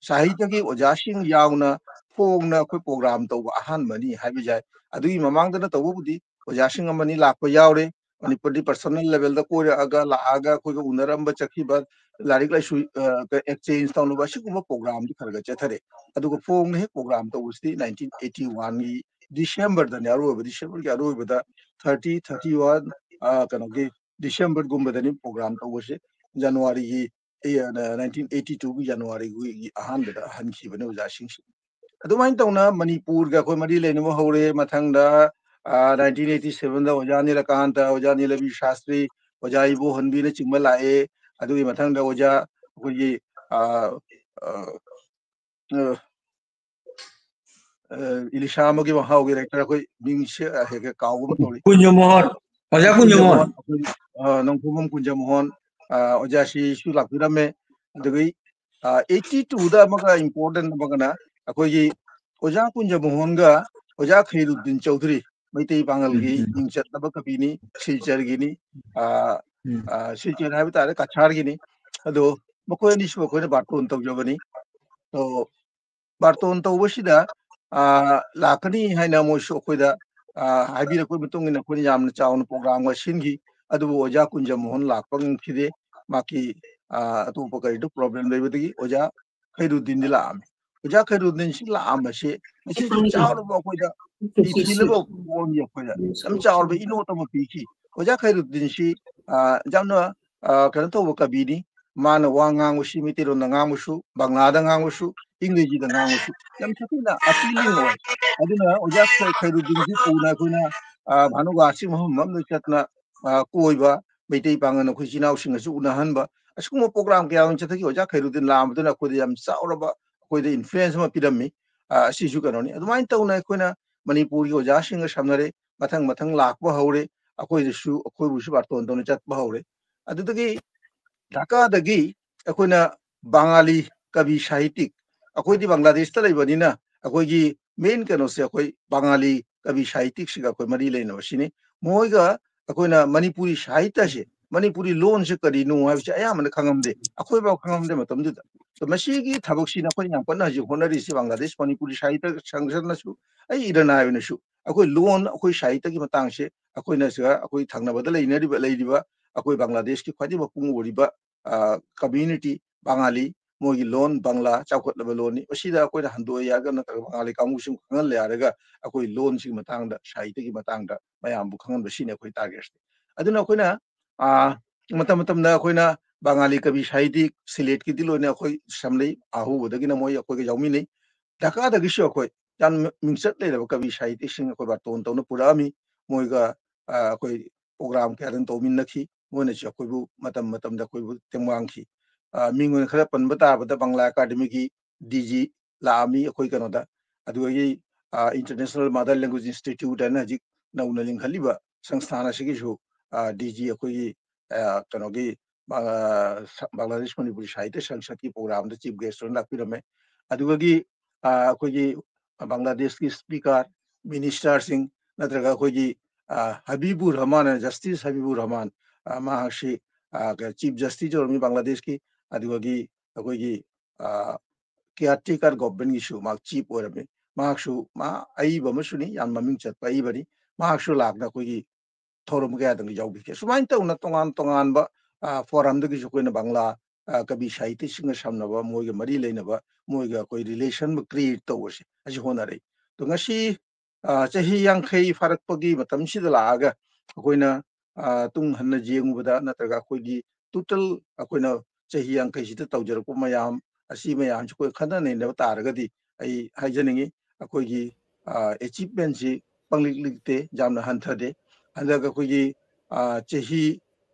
ꯁꯥꯍꯤꯇ꯭ꯌꯒꯤ ꯑꯣꯖꯥꯁꯤꯡ ꯌꯥꯎꯅ ꯐꯣꯡꯅ ꯑꯩꯈꯣꯏ program ꯇꯧꯕ ꯑꯍꯥꯟꯕꯅꯤ ꯍꯥꯏꯕ ꯌꯥꯏ꯫ ꯑꯗꯨꯒꯤ ꯃꯃꯥꯡꯗꯅ ꯇꯧꯕꯕꯨꯗꯤ ꯑꯣꯖꯥꯁꯤꯡ ꯑꯃꯅꯤ ꯂꯥꯛꯄ ꯌꯥꯎꯔꯦ꯫ ꯃꯅꯤꯄꯨꯔꯗꯤ personal level ꯗ ꯀꯣꯏꯔꯛꯑꯒ, ꯂꯥꯛꯑꯒ ꯑꯩꯈꯣꯏꯒ ꯎꯅꯔꯝꯕ, ꯆꯠꯈꯤꯕ, ꯂꯥꯏꯔꯤꯛ ꯂꯥꯏꯁꯨ, ꯑ, ꯀ-, exchange ꯇꯧꯅꯕ, ꯑꯁꯤꯒꯨꯝꯕ program ꯗꯤ ꯈꯔ ꯈꯔ ꯆꯠꯊꯔꯦ꯫ ꯑꯗꯨꯒ ꯐꯣꯡꯅ ꯍꯦꯛ program ꯇꯧꯕꯁꯤꯗꯤ nineteen eighty one ꯒꯤ December ꯗꯅꯦ, ꯑꯔꯣꯏꯕ December ꯒꯤ ꯑꯔꯣꯏꯕꯗ, thirty, thirty one, ꯑ, ꯀꯩꯅꯣꯒꯤ December ꯒꯨꯝꯕꯗꯅꯤ program ꯇꯧꯕꯁꯦ꯫ January ꯒꯤ, ꯑ, nineteen eighty two ꯒꯤ January ꯒꯤ ꯑꯍꯥꯟꯕꯗ ꯍꯟꯈꯤꯕꯅꯦ ꯑꯣꯖꯥꯁꯤꯡꯁꯦ꯫ ꯑꯗꯨꯃꯥꯏꯅ ꯇꯧꯅ ꯃꯅꯤꯄꯨꯔꯒ ꯑꯩꯈꯣꯏ ꯃꯔꯤ ꯂꯩꯅꯕ ꯍꯧꯔꯦ꯫ ꯃꯊꯪꯗ, ꯑ, nineteen eighty seven ꯗ ꯑꯣꯖꯥ ꯅꯤꯂꯀꯥꯟꯇ, ꯑꯣꯖꯥ ꯅꯤꯂꯕꯤ ꯁꯥꯁꯇ꯭ꯔꯤ, ꯑꯣꯖꯥ ꯏꯕꯣꯍꯟꯕꯤꯅꯆꯤꯡꯕ ꯂꯥꯛꯑꯦ꯫ ꯑꯗꯨꯒꯤ ꯃꯊꯪꯗ ꯑꯣꯖꯥ ꯑꯩꯈꯣꯏꯒꯤ, ꯑ, ꯑ, ꯑ, ꯑ, ꯏꯂꯤꯁꯥ ꯑꯃꯒꯤ ꯃꯍꯥꯎꯒꯤ director ꯑꯩꯈꯣꯏ ꯃꯤꯡꯁꯦ ꯍꯦꯛ ꯍꯦꯛ ꯀꯥꯎꯕ ꯑꯃ ꯇꯧꯔꯤ꯫ ꯀꯨꯟꯖꯃꯣꯍꯟ, ꯑꯣꯖꯥ ꯀꯨꯟꯖꯃꯣꯍꯟ꯫ ꯀꯨꯟꯖꯃꯣꯍꯟ, ꯑꯩꯈꯣꯏ, ꯑ, ꯅꯣꯡꯊꯣꯝꯕꯝ ꯀꯨꯟꯖꯃꯣꯍꯟ, ꯑ, ꯑꯣꯖꯥꯁꯤꯁꯨ ꯂꯥꯛꯄꯤꯔꯝꯃꯦ꯫ ꯑꯗꯨꯗꯒꯤ, ꯑ, eighty two ꯗ ꯑꯃꯒ important ꯑꯃꯒꯅ ꯑꯩꯈꯣꯏꯒꯤ ꯑꯣꯖꯥ ꯀꯨꯟꯖꯃꯣꯍꯟꯒ ꯑꯣꯖꯥ ꯈꯩꯔꯨꯗꯤꯟ ꯆꯧꯙꯨꯔꯤ, ꯃꯩꯇꯩ ꯄꯥꯉꯜꯒꯤ ꯎꯝ, ꯎꯝ꯫ ꯃꯤꯡ ꯆꯠꯂꯕ ꯀꯕꯤꯅꯤ, ꯁꯤꯜꯆꯔꯒꯤꯅꯤ, ꯑ, ꯎꯝ꯫ ꯑ, ꯁꯤꯜꯆꯔ ꯍꯥꯏꯕ ꯇꯥꯔꯦ, ꯀꯁꯥꯔꯒꯤꯅꯤ꯫ ꯑꯗꯣ ꯃꯈꯣꯏ ꯑꯅꯤꯁꯨ ꯑꯩꯈꯣꯏꯅ ꯕꯥꯔꯇꯣꯟ ꯇꯧꯖꯕꯅꯤ꯫ ꯑꯗꯣ ꯕꯥꯔꯇꯣꯟ ꯇꯧꯕꯁꯤꯗ, ꯑ, ꯂꯥꯛꯀꯅꯤ ꯍꯥꯏꯅ ꯃꯣꯏꯁꯨ ꯑꯩꯈꯣꯏꯗ, ꯑ, ꯍꯥꯏꯕꯤꯔꯛꯄꯒꯤ ꯃꯇꯨꯡ ꯏꯟꯅ ꯑꯩꯈꯣꯏꯅ ꯌꯥꯝꯅ ꯆꯥꯎꯅ program ꯑꯃ ꯁꯤꯟꯈꯤ꯫ ꯑꯗꯨꯕꯨ ꯑꯣꯖꯥ ꯀꯨꯟꯖꯃꯣꯍꯟ ꯂꯥꯛꯄ ꯉꯝꯈꯤꯗꯦ꯫ ꯃꯍꯥꯛꯀꯤ, ꯑ, ꯑꯇꯣꯞꯄ ꯀꯔꯤꯗ problem ꯂꯩꯕꯗꯒꯤ ꯑꯣꯖꯥ ꯈꯩꯔꯨꯗꯤꯟꯗꯤ ꯂꯥꯛꯑꯝꯃꯤ꯫ ꯑꯣꯖꯥ ꯈꯩꯔꯨꯗꯤꯟꯁꯤ ꯂꯥꯛꯑꯝꯕꯁꯦ ꯉꯁꯤꯁꯨ ꯆꯥꯎꯔꯕ ꯑꯩꯈꯣꯏꯗ ꯏꯊꯤꯜ ꯑꯃ ꯑꯣꯟꯈꯤ꯫ ꯑꯩꯈꯣꯏꯗ ꯌꯥꯝ ꯆꯥꯎꯔꯕ ꯏꯅꯣꯠ ꯑꯃ ꯄꯤꯈꯤ꯫ ꯑꯣꯖꯥ ꯈꯩꯔꯨꯗꯤꯟꯁꯤ, ꯑ, ꯌꯥꯝꯅ, ꯑ, ꯀꯩꯅꯣ ꯇꯧꯕ ꯀꯕꯤꯅꯤ꯫ ꯃꯥꯅ ꯋꯥ ꯉꯥꯡꯕꯁꯤ ꯃꯩꯇꯩꯂꯣꯟꯗ ꯉꯥꯡꯕꯁꯨ, ꯕꯪꯂꯥꯗ ꯉꯥꯡꯕꯁꯨ, ꯏꯪꯒ꯭ꯔꯦꯖꯤꯗ ꯉꯥꯡꯕꯁꯨ ꯌꯥꯝ ꯁꯥꯊꯤꯅ appealing ꯑꯣꯏ꯫ ꯑꯗꯨꯅ ꯑꯣꯖꯥ ꯈꯩ-, ꯈꯩꯔꯨꯗꯤꯟꯁꯤ ꯄꯨꯅ ꯑꯩꯈꯣꯏꯅ, ꯑ, ꯚꯥꯅꯨꯒꯥꯁꯤ ꯃꯐꯝ ꯃꯐꯝꯗ ꯆꯠꯇꯅ, ꯑ, ꯀꯣꯏꯕ, ꯃꯩꯇꯩ ꯄꯥꯉꯜ ꯑꯩꯈꯣꯏ ꯏꯆꯤꯜ ꯏꯅꯥꯎꯁꯤꯡꯒꯁꯨ ꯎꯅꯍꯟꯕ, ꯑꯁꯤꯒꯨꯝꯕ program ꯀꯌꯥ ꯑꯃ ꯆꯠꯊꯈꯤ꯫ ꯑꯣꯖꯥ ꯈꯩꯔꯨꯗꯤꯟ ꯂꯥꯛꯑꯝꯕꯗꯨꯅ ꯑꯩꯈꯣꯏꯗ ꯌꯥꯝ ꯆꯥꯎꯔꯕ ꯑꯩꯈꯣꯏꯗ influence ꯑꯃ ꯄꯤꯔꯝꯃꯤ꯫ ꯑ, ꯑꯁꯤꯁꯨ ꯀꯩꯅꯣꯅꯤ꯫ ꯑꯗꯨꯃꯥꯏꯅ ꯇꯧꯅ ꯑꯩꯈꯣꯏꯅ ꯃꯅꯤꯄꯨꯔꯒꯤ ꯑꯣꯖꯥꯁꯤꯡꯒ ꯁꯝꯅꯔꯦ, ꯃꯊꯪ ꯃꯊꯪ ꯂꯥꯛꯄ ꯍꯧꯔꯦ꯫ ꯑꯩꯈꯣꯏꯗꯁꯨ, ꯑꯩꯈꯣꯏꯕꯨꯁꯨ ꯕꯥꯔꯇꯣꯟ ꯇꯧꯅ ꯆꯠꯄ ꯍꯧꯔꯦ꯫ ꯑꯗꯨꯗꯒꯤ ꯙꯥꯀꯥꯗꯒꯤ ꯑꯩꯈꯣꯏꯅ ꯕꯪꯒꯥꯂꯤ ꯀꯕꯤ ꯁꯥꯍꯤꯇꯤꯛ, ꯑꯩꯈꯣꯏꯗꯤ ꯕꯪꯒ꯭ꯂꯥꯗꯦꯁꯇ ꯂꯩꯕꯅꯤꯅ ꯑꯩꯈꯣꯏꯒꯤ main ꯀꯩꯅꯣꯁꯦ ꯑꯩꯈꯣꯏ ꯕꯪꯒꯥꯂꯤ ꯀꯕꯤ ꯁꯥꯍꯤꯇꯤꯛꯁꯤꯒ ꯑꯩꯈꯣꯏ ꯃꯔꯤ ꯂꯩꯅꯕ ꯁꯤꯅꯤ꯫ ꯃꯈꯣꯏꯒ ꯑꯩꯈꯣꯏꯅ ꯃꯅꯤꯄꯨꯔꯤ ꯁꯥꯍꯤꯇ꯭ꯌꯁꯦ, ꯃꯅꯤꯄꯨꯔꯤ ꯂꯣꯟꯁꯦ ꯀꯔꯤꯅꯣ ꯍꯥꯏꯕꯁꯦ ꯑꯌꯥꯝꯕꯅ ꯈꯪꯉꯝꯗꯦ, ꯑꯩꯈꯣꯏꯐꯥꯎ ꯈꯪꯉꯝꯗꯦ ꯃꯇꯝꯗꯨꯗ꯫ ꯑꯗꯣ ꯃꯁꯤꯒꯤ ꯊꯕꯛꯁꯤꯅ ꯑꯩꯈꯣꯏꯅ ꯌꯥꯝ ꯀꯟꯅ ꯍꯧꯖꯤꯛ ꯍꯣꯠꯅꯔꯤꯁꯤ, ꯕꯪꯒ꯭ꯂꯥꯗꯦꯁ ꯃꯅꯤꯄꯨꯔꯤ ꯁꯥꯍꯤꯇ꯭ꯌ ꯁꯪꯒꯠꯅꯁꯨ, ꯑꯩ ꯏꯔꯅꯥꯏ ꯑꯣꯏꯅꯁꯨ ꯑꯩꯈꯣꯏ ꯂꯣꯟ, ꯑꯩꯈꯣꯏ ꯁꯥꯍꯤꯇ꯭ꯌꯒꯤ ꯃꯇꯥꯡꯁꯦ ꯑꯩꯈꯣꯏꯅ ꯁꯤꯗ ꯑꯩꯈꯣꯏ ꯊꯪꯅꯕꯗ ꯂꯩꯅꯔꯤꯕ, ꯂꯩꯔꯤꯕ ꯑꯩꯈꯣꯏ ꯕꯪꯒ꯭ꯂꯥꯗꯦꯁꯀꯤ ꯈ꯭ꯋꯥꯏꯗꯒꯤ ꯃꯄꯨꯡ ꯑꯣꯏꯔꯤꯕ, ꯑ, community, ꯕꯉꯥꯂꯤ, ꯃꯣꯏꯒꯤ ꯂꯣꯟ ꯕꯪꯒ꯭ꯂꯥ, ꯆꯥꯎꯈꯠꯂꯕ ꯂꯣꯟꯅꯤ꯫ ꯃꯁꯤꯗ ꯑꯩꯈꯣꯏꯅ ꯍꯟꯗꯣꯛꯑꯦ ꯍꯥꯏꯔꯒ ꯅꯠꯇ꯭ꯔꯒ ꯕꯉꯥꯂꯤ ꯀꯥꯡꯕꯨꯁꯤꯡ ꯈꯪꯍꯜꯂꯦ ꯍꯥꯏꯔꯒ ꯑꯩꯈꯣꯏ ꯂꯣꯟꯁꯤꯒꯤ ꯃꯇꯥꯡꯗ, ꯁꯥꯍꯤꯇ꯭ꯌꯒꯤ ꯃꯇꯥꯡꯗ ꯃꯌꯥꯝꯕꯨ ꯈꯪꯍꯟꯕ, ꯁꯤꯅꯤ ꯑꯩꯈꯣꯏ targetꯁꯦ꯫ ꯑꯗꯨꯅ ꯑꯩꯈꯣꯏꯅ, ꯑ, ꯃꯇꯝ ꯃꯇꯝꯗ ꯑꯩꯈꯣꯏꯅ ꯕꯉꯥꯂꯤ ꯀꯕꯤ ꯁꯥꯍꯤꯇꯤ ꯁꯤꯂꯦꯠꯀꯤꯗꯤ ꯂꯣꯏꯅ ꯑꯩꯈꯣꯏ ꯁꯝꯅꯩ, ꯑꯍꯧꯕꯗꯒꯤꯅ ꯃꯣꯏ ꯑꯩꯈꯣꯏꯒ ꯌꯥꯎꯃꯤꯟꯅꯩ꯫ ꯙꯥꯀꯥꯗꯒꯤꯁꯨ ꯑꯩꯈꯣꯏ ꯌꯥꯝ ꯃꯤꯡꯆꯠ ꯂꯩꯔꯕ ꯀꯕꯤ ꯁꯥꯍꯤꯇꯤꯁꯤꯡ ꯑꯩꯈꯣꯏ ꯕꯥꯔꯇꯣꯟ ꯇꯧꯅ ꯄꯨꯔꯛꯑꯝꯃꯤ꯫ ꯃꯣꯏꯒ, ꯑ, ꯑꯩꯈꯣꯏ program ꯀꯌꯥꯗꯪ ꯇꯧꯃꯤꯟꯅꯈꯤ꯫ ꯃꯣꯏꯅꯁꯨ ꯑꯩꯈꯣꯏꯕꯨ ꯃꯇꯝ ꯃꯇꯝꯗ ꯑꯩꯈꯣꯏꯕꯨ ꯇꯦꯡꯕꯥꯡꯈꯤ꯫ ꯑ, ꯃꯤꯡ ꯑꯣꯏꯅ ꯈꯔ ꯄꯟꯕ ꯇꯥꯔꯕꯗ ꯕꯪꯒ꯭ꯂꯥ ꯑꯦꯀꯥꯗꯃꯤꯒꯤ D G ꯂꯥꯛꯑꯝꯃꯤ ꯑꯩꯈꯣꯏ ꯀꯩꯅꯣꯗ꯫ ꯑꯗꯨꯗꯒꯤ, ꯑ, International Mother Language Institute ꯍꯥꯏꯅ ꯍꯧꯖꯤꯛ ꯅꯧꯅ ꯂꯤꯡꯈꯠꯂꯤꯕ ꯁꯪꯁꯊꯥꯟ ꯑꯁꯤꯒꯤꯁꯨ, ꯑ, D G ꯑꯩꯈꯣꯏꯒꯤ, ꯑ, ꯀꯩꯅꯣꯒꯤ, ꯑ, ꯁ-, ꯕꯪꯒ꯭ꯂꯥꯗꯦꯁ ꯃꯅꯤꯄꯨꯔꯤ ꯁꯥꯍꯤꯇ꯭ꯌ ꯁꯪꯁꯠꯀꯤ programꯗ chief guest ꯑꯣꯏꯅ ꯂꯥꯛꯄꯤꯔꯝꯃꯦ꯫ ꯑꯗꯨꯗꯒꯤ, ꯑ, ꯑꯩꯈꯣꯏꯒꯤ ꯕꯪꯒ꯭ꯂꯥꯗꯦꯁꯀꯤ speaker, ministerꯁꯤꯡ ꯅꯠꯇ꯭ꯔꯒ ꯑꯩꯈꯣꯏꯒꯤ, ꯑ, ꯍꯕꯤꯕꯨꯔ ꯔꯍꯃꯥꯟ, Justice ꯍꯕꯤꯕꯨꯔ ꯔꯍꯃꯥꯟ, ꯑ, ꯃꯍꯥꯛꯁꯤ, ꯑ, ꯀ-, chief justice ꯑꯣꯏꯔꯝꯃꯤ ꯕꯪꯒ꯭ꯂꯥꯗꯦꯁꯀꯤ꯫ ꯑꯗꯨꯗꯒꯤ ꯑꯩꯈꯣꯏꯒꯤ, ꯑ, caretaker governmentꯀꯤꯁꯨ ꯃꯍꯥꯛ chief ꯑꯣꯏꯔꯝꯃꯤ꯫ ꯃꯍꯥꯛꯁꯨ, ꯃꯥ ꯑꯏꯕ ꯑꯃꯁꯨꯅꯤ, ꯌꯥꯝ ꯃꯃꯤꯡ ꯆꯠꯄ ꯑꯏꯕꯅꯤ꯫ ꯃꯍꯥꯛꯁꯨ ꯂꯥꯛꯅ ꯑꯩꯈꯣꯏꯒꯤ ꯊꯧꯔꯝ ꯀꯌꯥꯗꯪ ꯌꯥꯎꯕꯤꯈꯤ꯫ ꯁꯨꯃꯥꯏꯅ ꯇꯧꯅ ꯇꯣꯉꯥꯟ ꯇꯣꯉꯥꯟꯕ, ꯑ, forumꯗꯒꯤꯁꯨ ꯑꯩꯈꯣꯏꯅ ꯕꯪꯒ꯭ꯂꯥ, ꯑ, ꯀꯕꯤ ꯁꯥꯍꯤꯇꯤꯁꯤꯡꯒ ꯁꯝꯅꯕ, ꯃꯣꯏꯒ ꯃꯔꯤ ꯂꯩꯅꯕ, ꯃꯣꯏꯒ ꯑꯩꯈꯣꯏ relation ꯑꯃ create ꯇꯧꯕꯁꯦ ꯑꯁꯤ ꯍꯣꯠꯅꯔꯛꯏ꯫ ꯑꯗꯣ ꯉꯁꯤ, ꯑ, ꯆꯍꯤ ꯌꯥꯡꯈꯩ ꯐꯥꯔꯛꯄꯒꯤ ꯃꯇꯝꯁꯤꯗ ꯂꯥꯛꯑꯒ ꯑꯩꯈꯣꯏꯅ, ꯑ, ꯇꯨꯡ ꯍꯟꯅ ꯌꯦꯡꯉꯨꯕꯗ ꯅꯠꯇ꯭ꯔꯒ ꯑꯩꯈꯣꯏꯒꯤ total ꯑꯩꯈꯣꯏꯅ ꯆꯍꯤ ꯌꯥꯡꯈꯩꯁꯤꯗ ꯇꯧꯖꯔꯛꯄ ꯃꯌꯥꯝ ꯑꯁꯤ ꯃꯌꯥꯝꯁꯤ ꯑꯩꯈꯣꯏ ꯈꯟꯅ ꯅꯩꯅꯕ ꯇꯥꯔꯒꯗꯤ ꯑꯩ ꯍꯥꯏꯖꯅꯤꯡꯉꯤ, ꯑꯩꯈꯣꯏꯒꯤ, ꯑ, achievementꯁꯤ ꯄꯪꯂꯤꯛ ꯂꯤꯛꯇꯦ, ꯌꯥꯝꯅ ꯍꯟꯊꯗꯦ꯫ ꯍꯟꯗꯛ ꯑꯩꯈꯣꯏꯒꯤ, ꯑ, ꯆꯍꯤ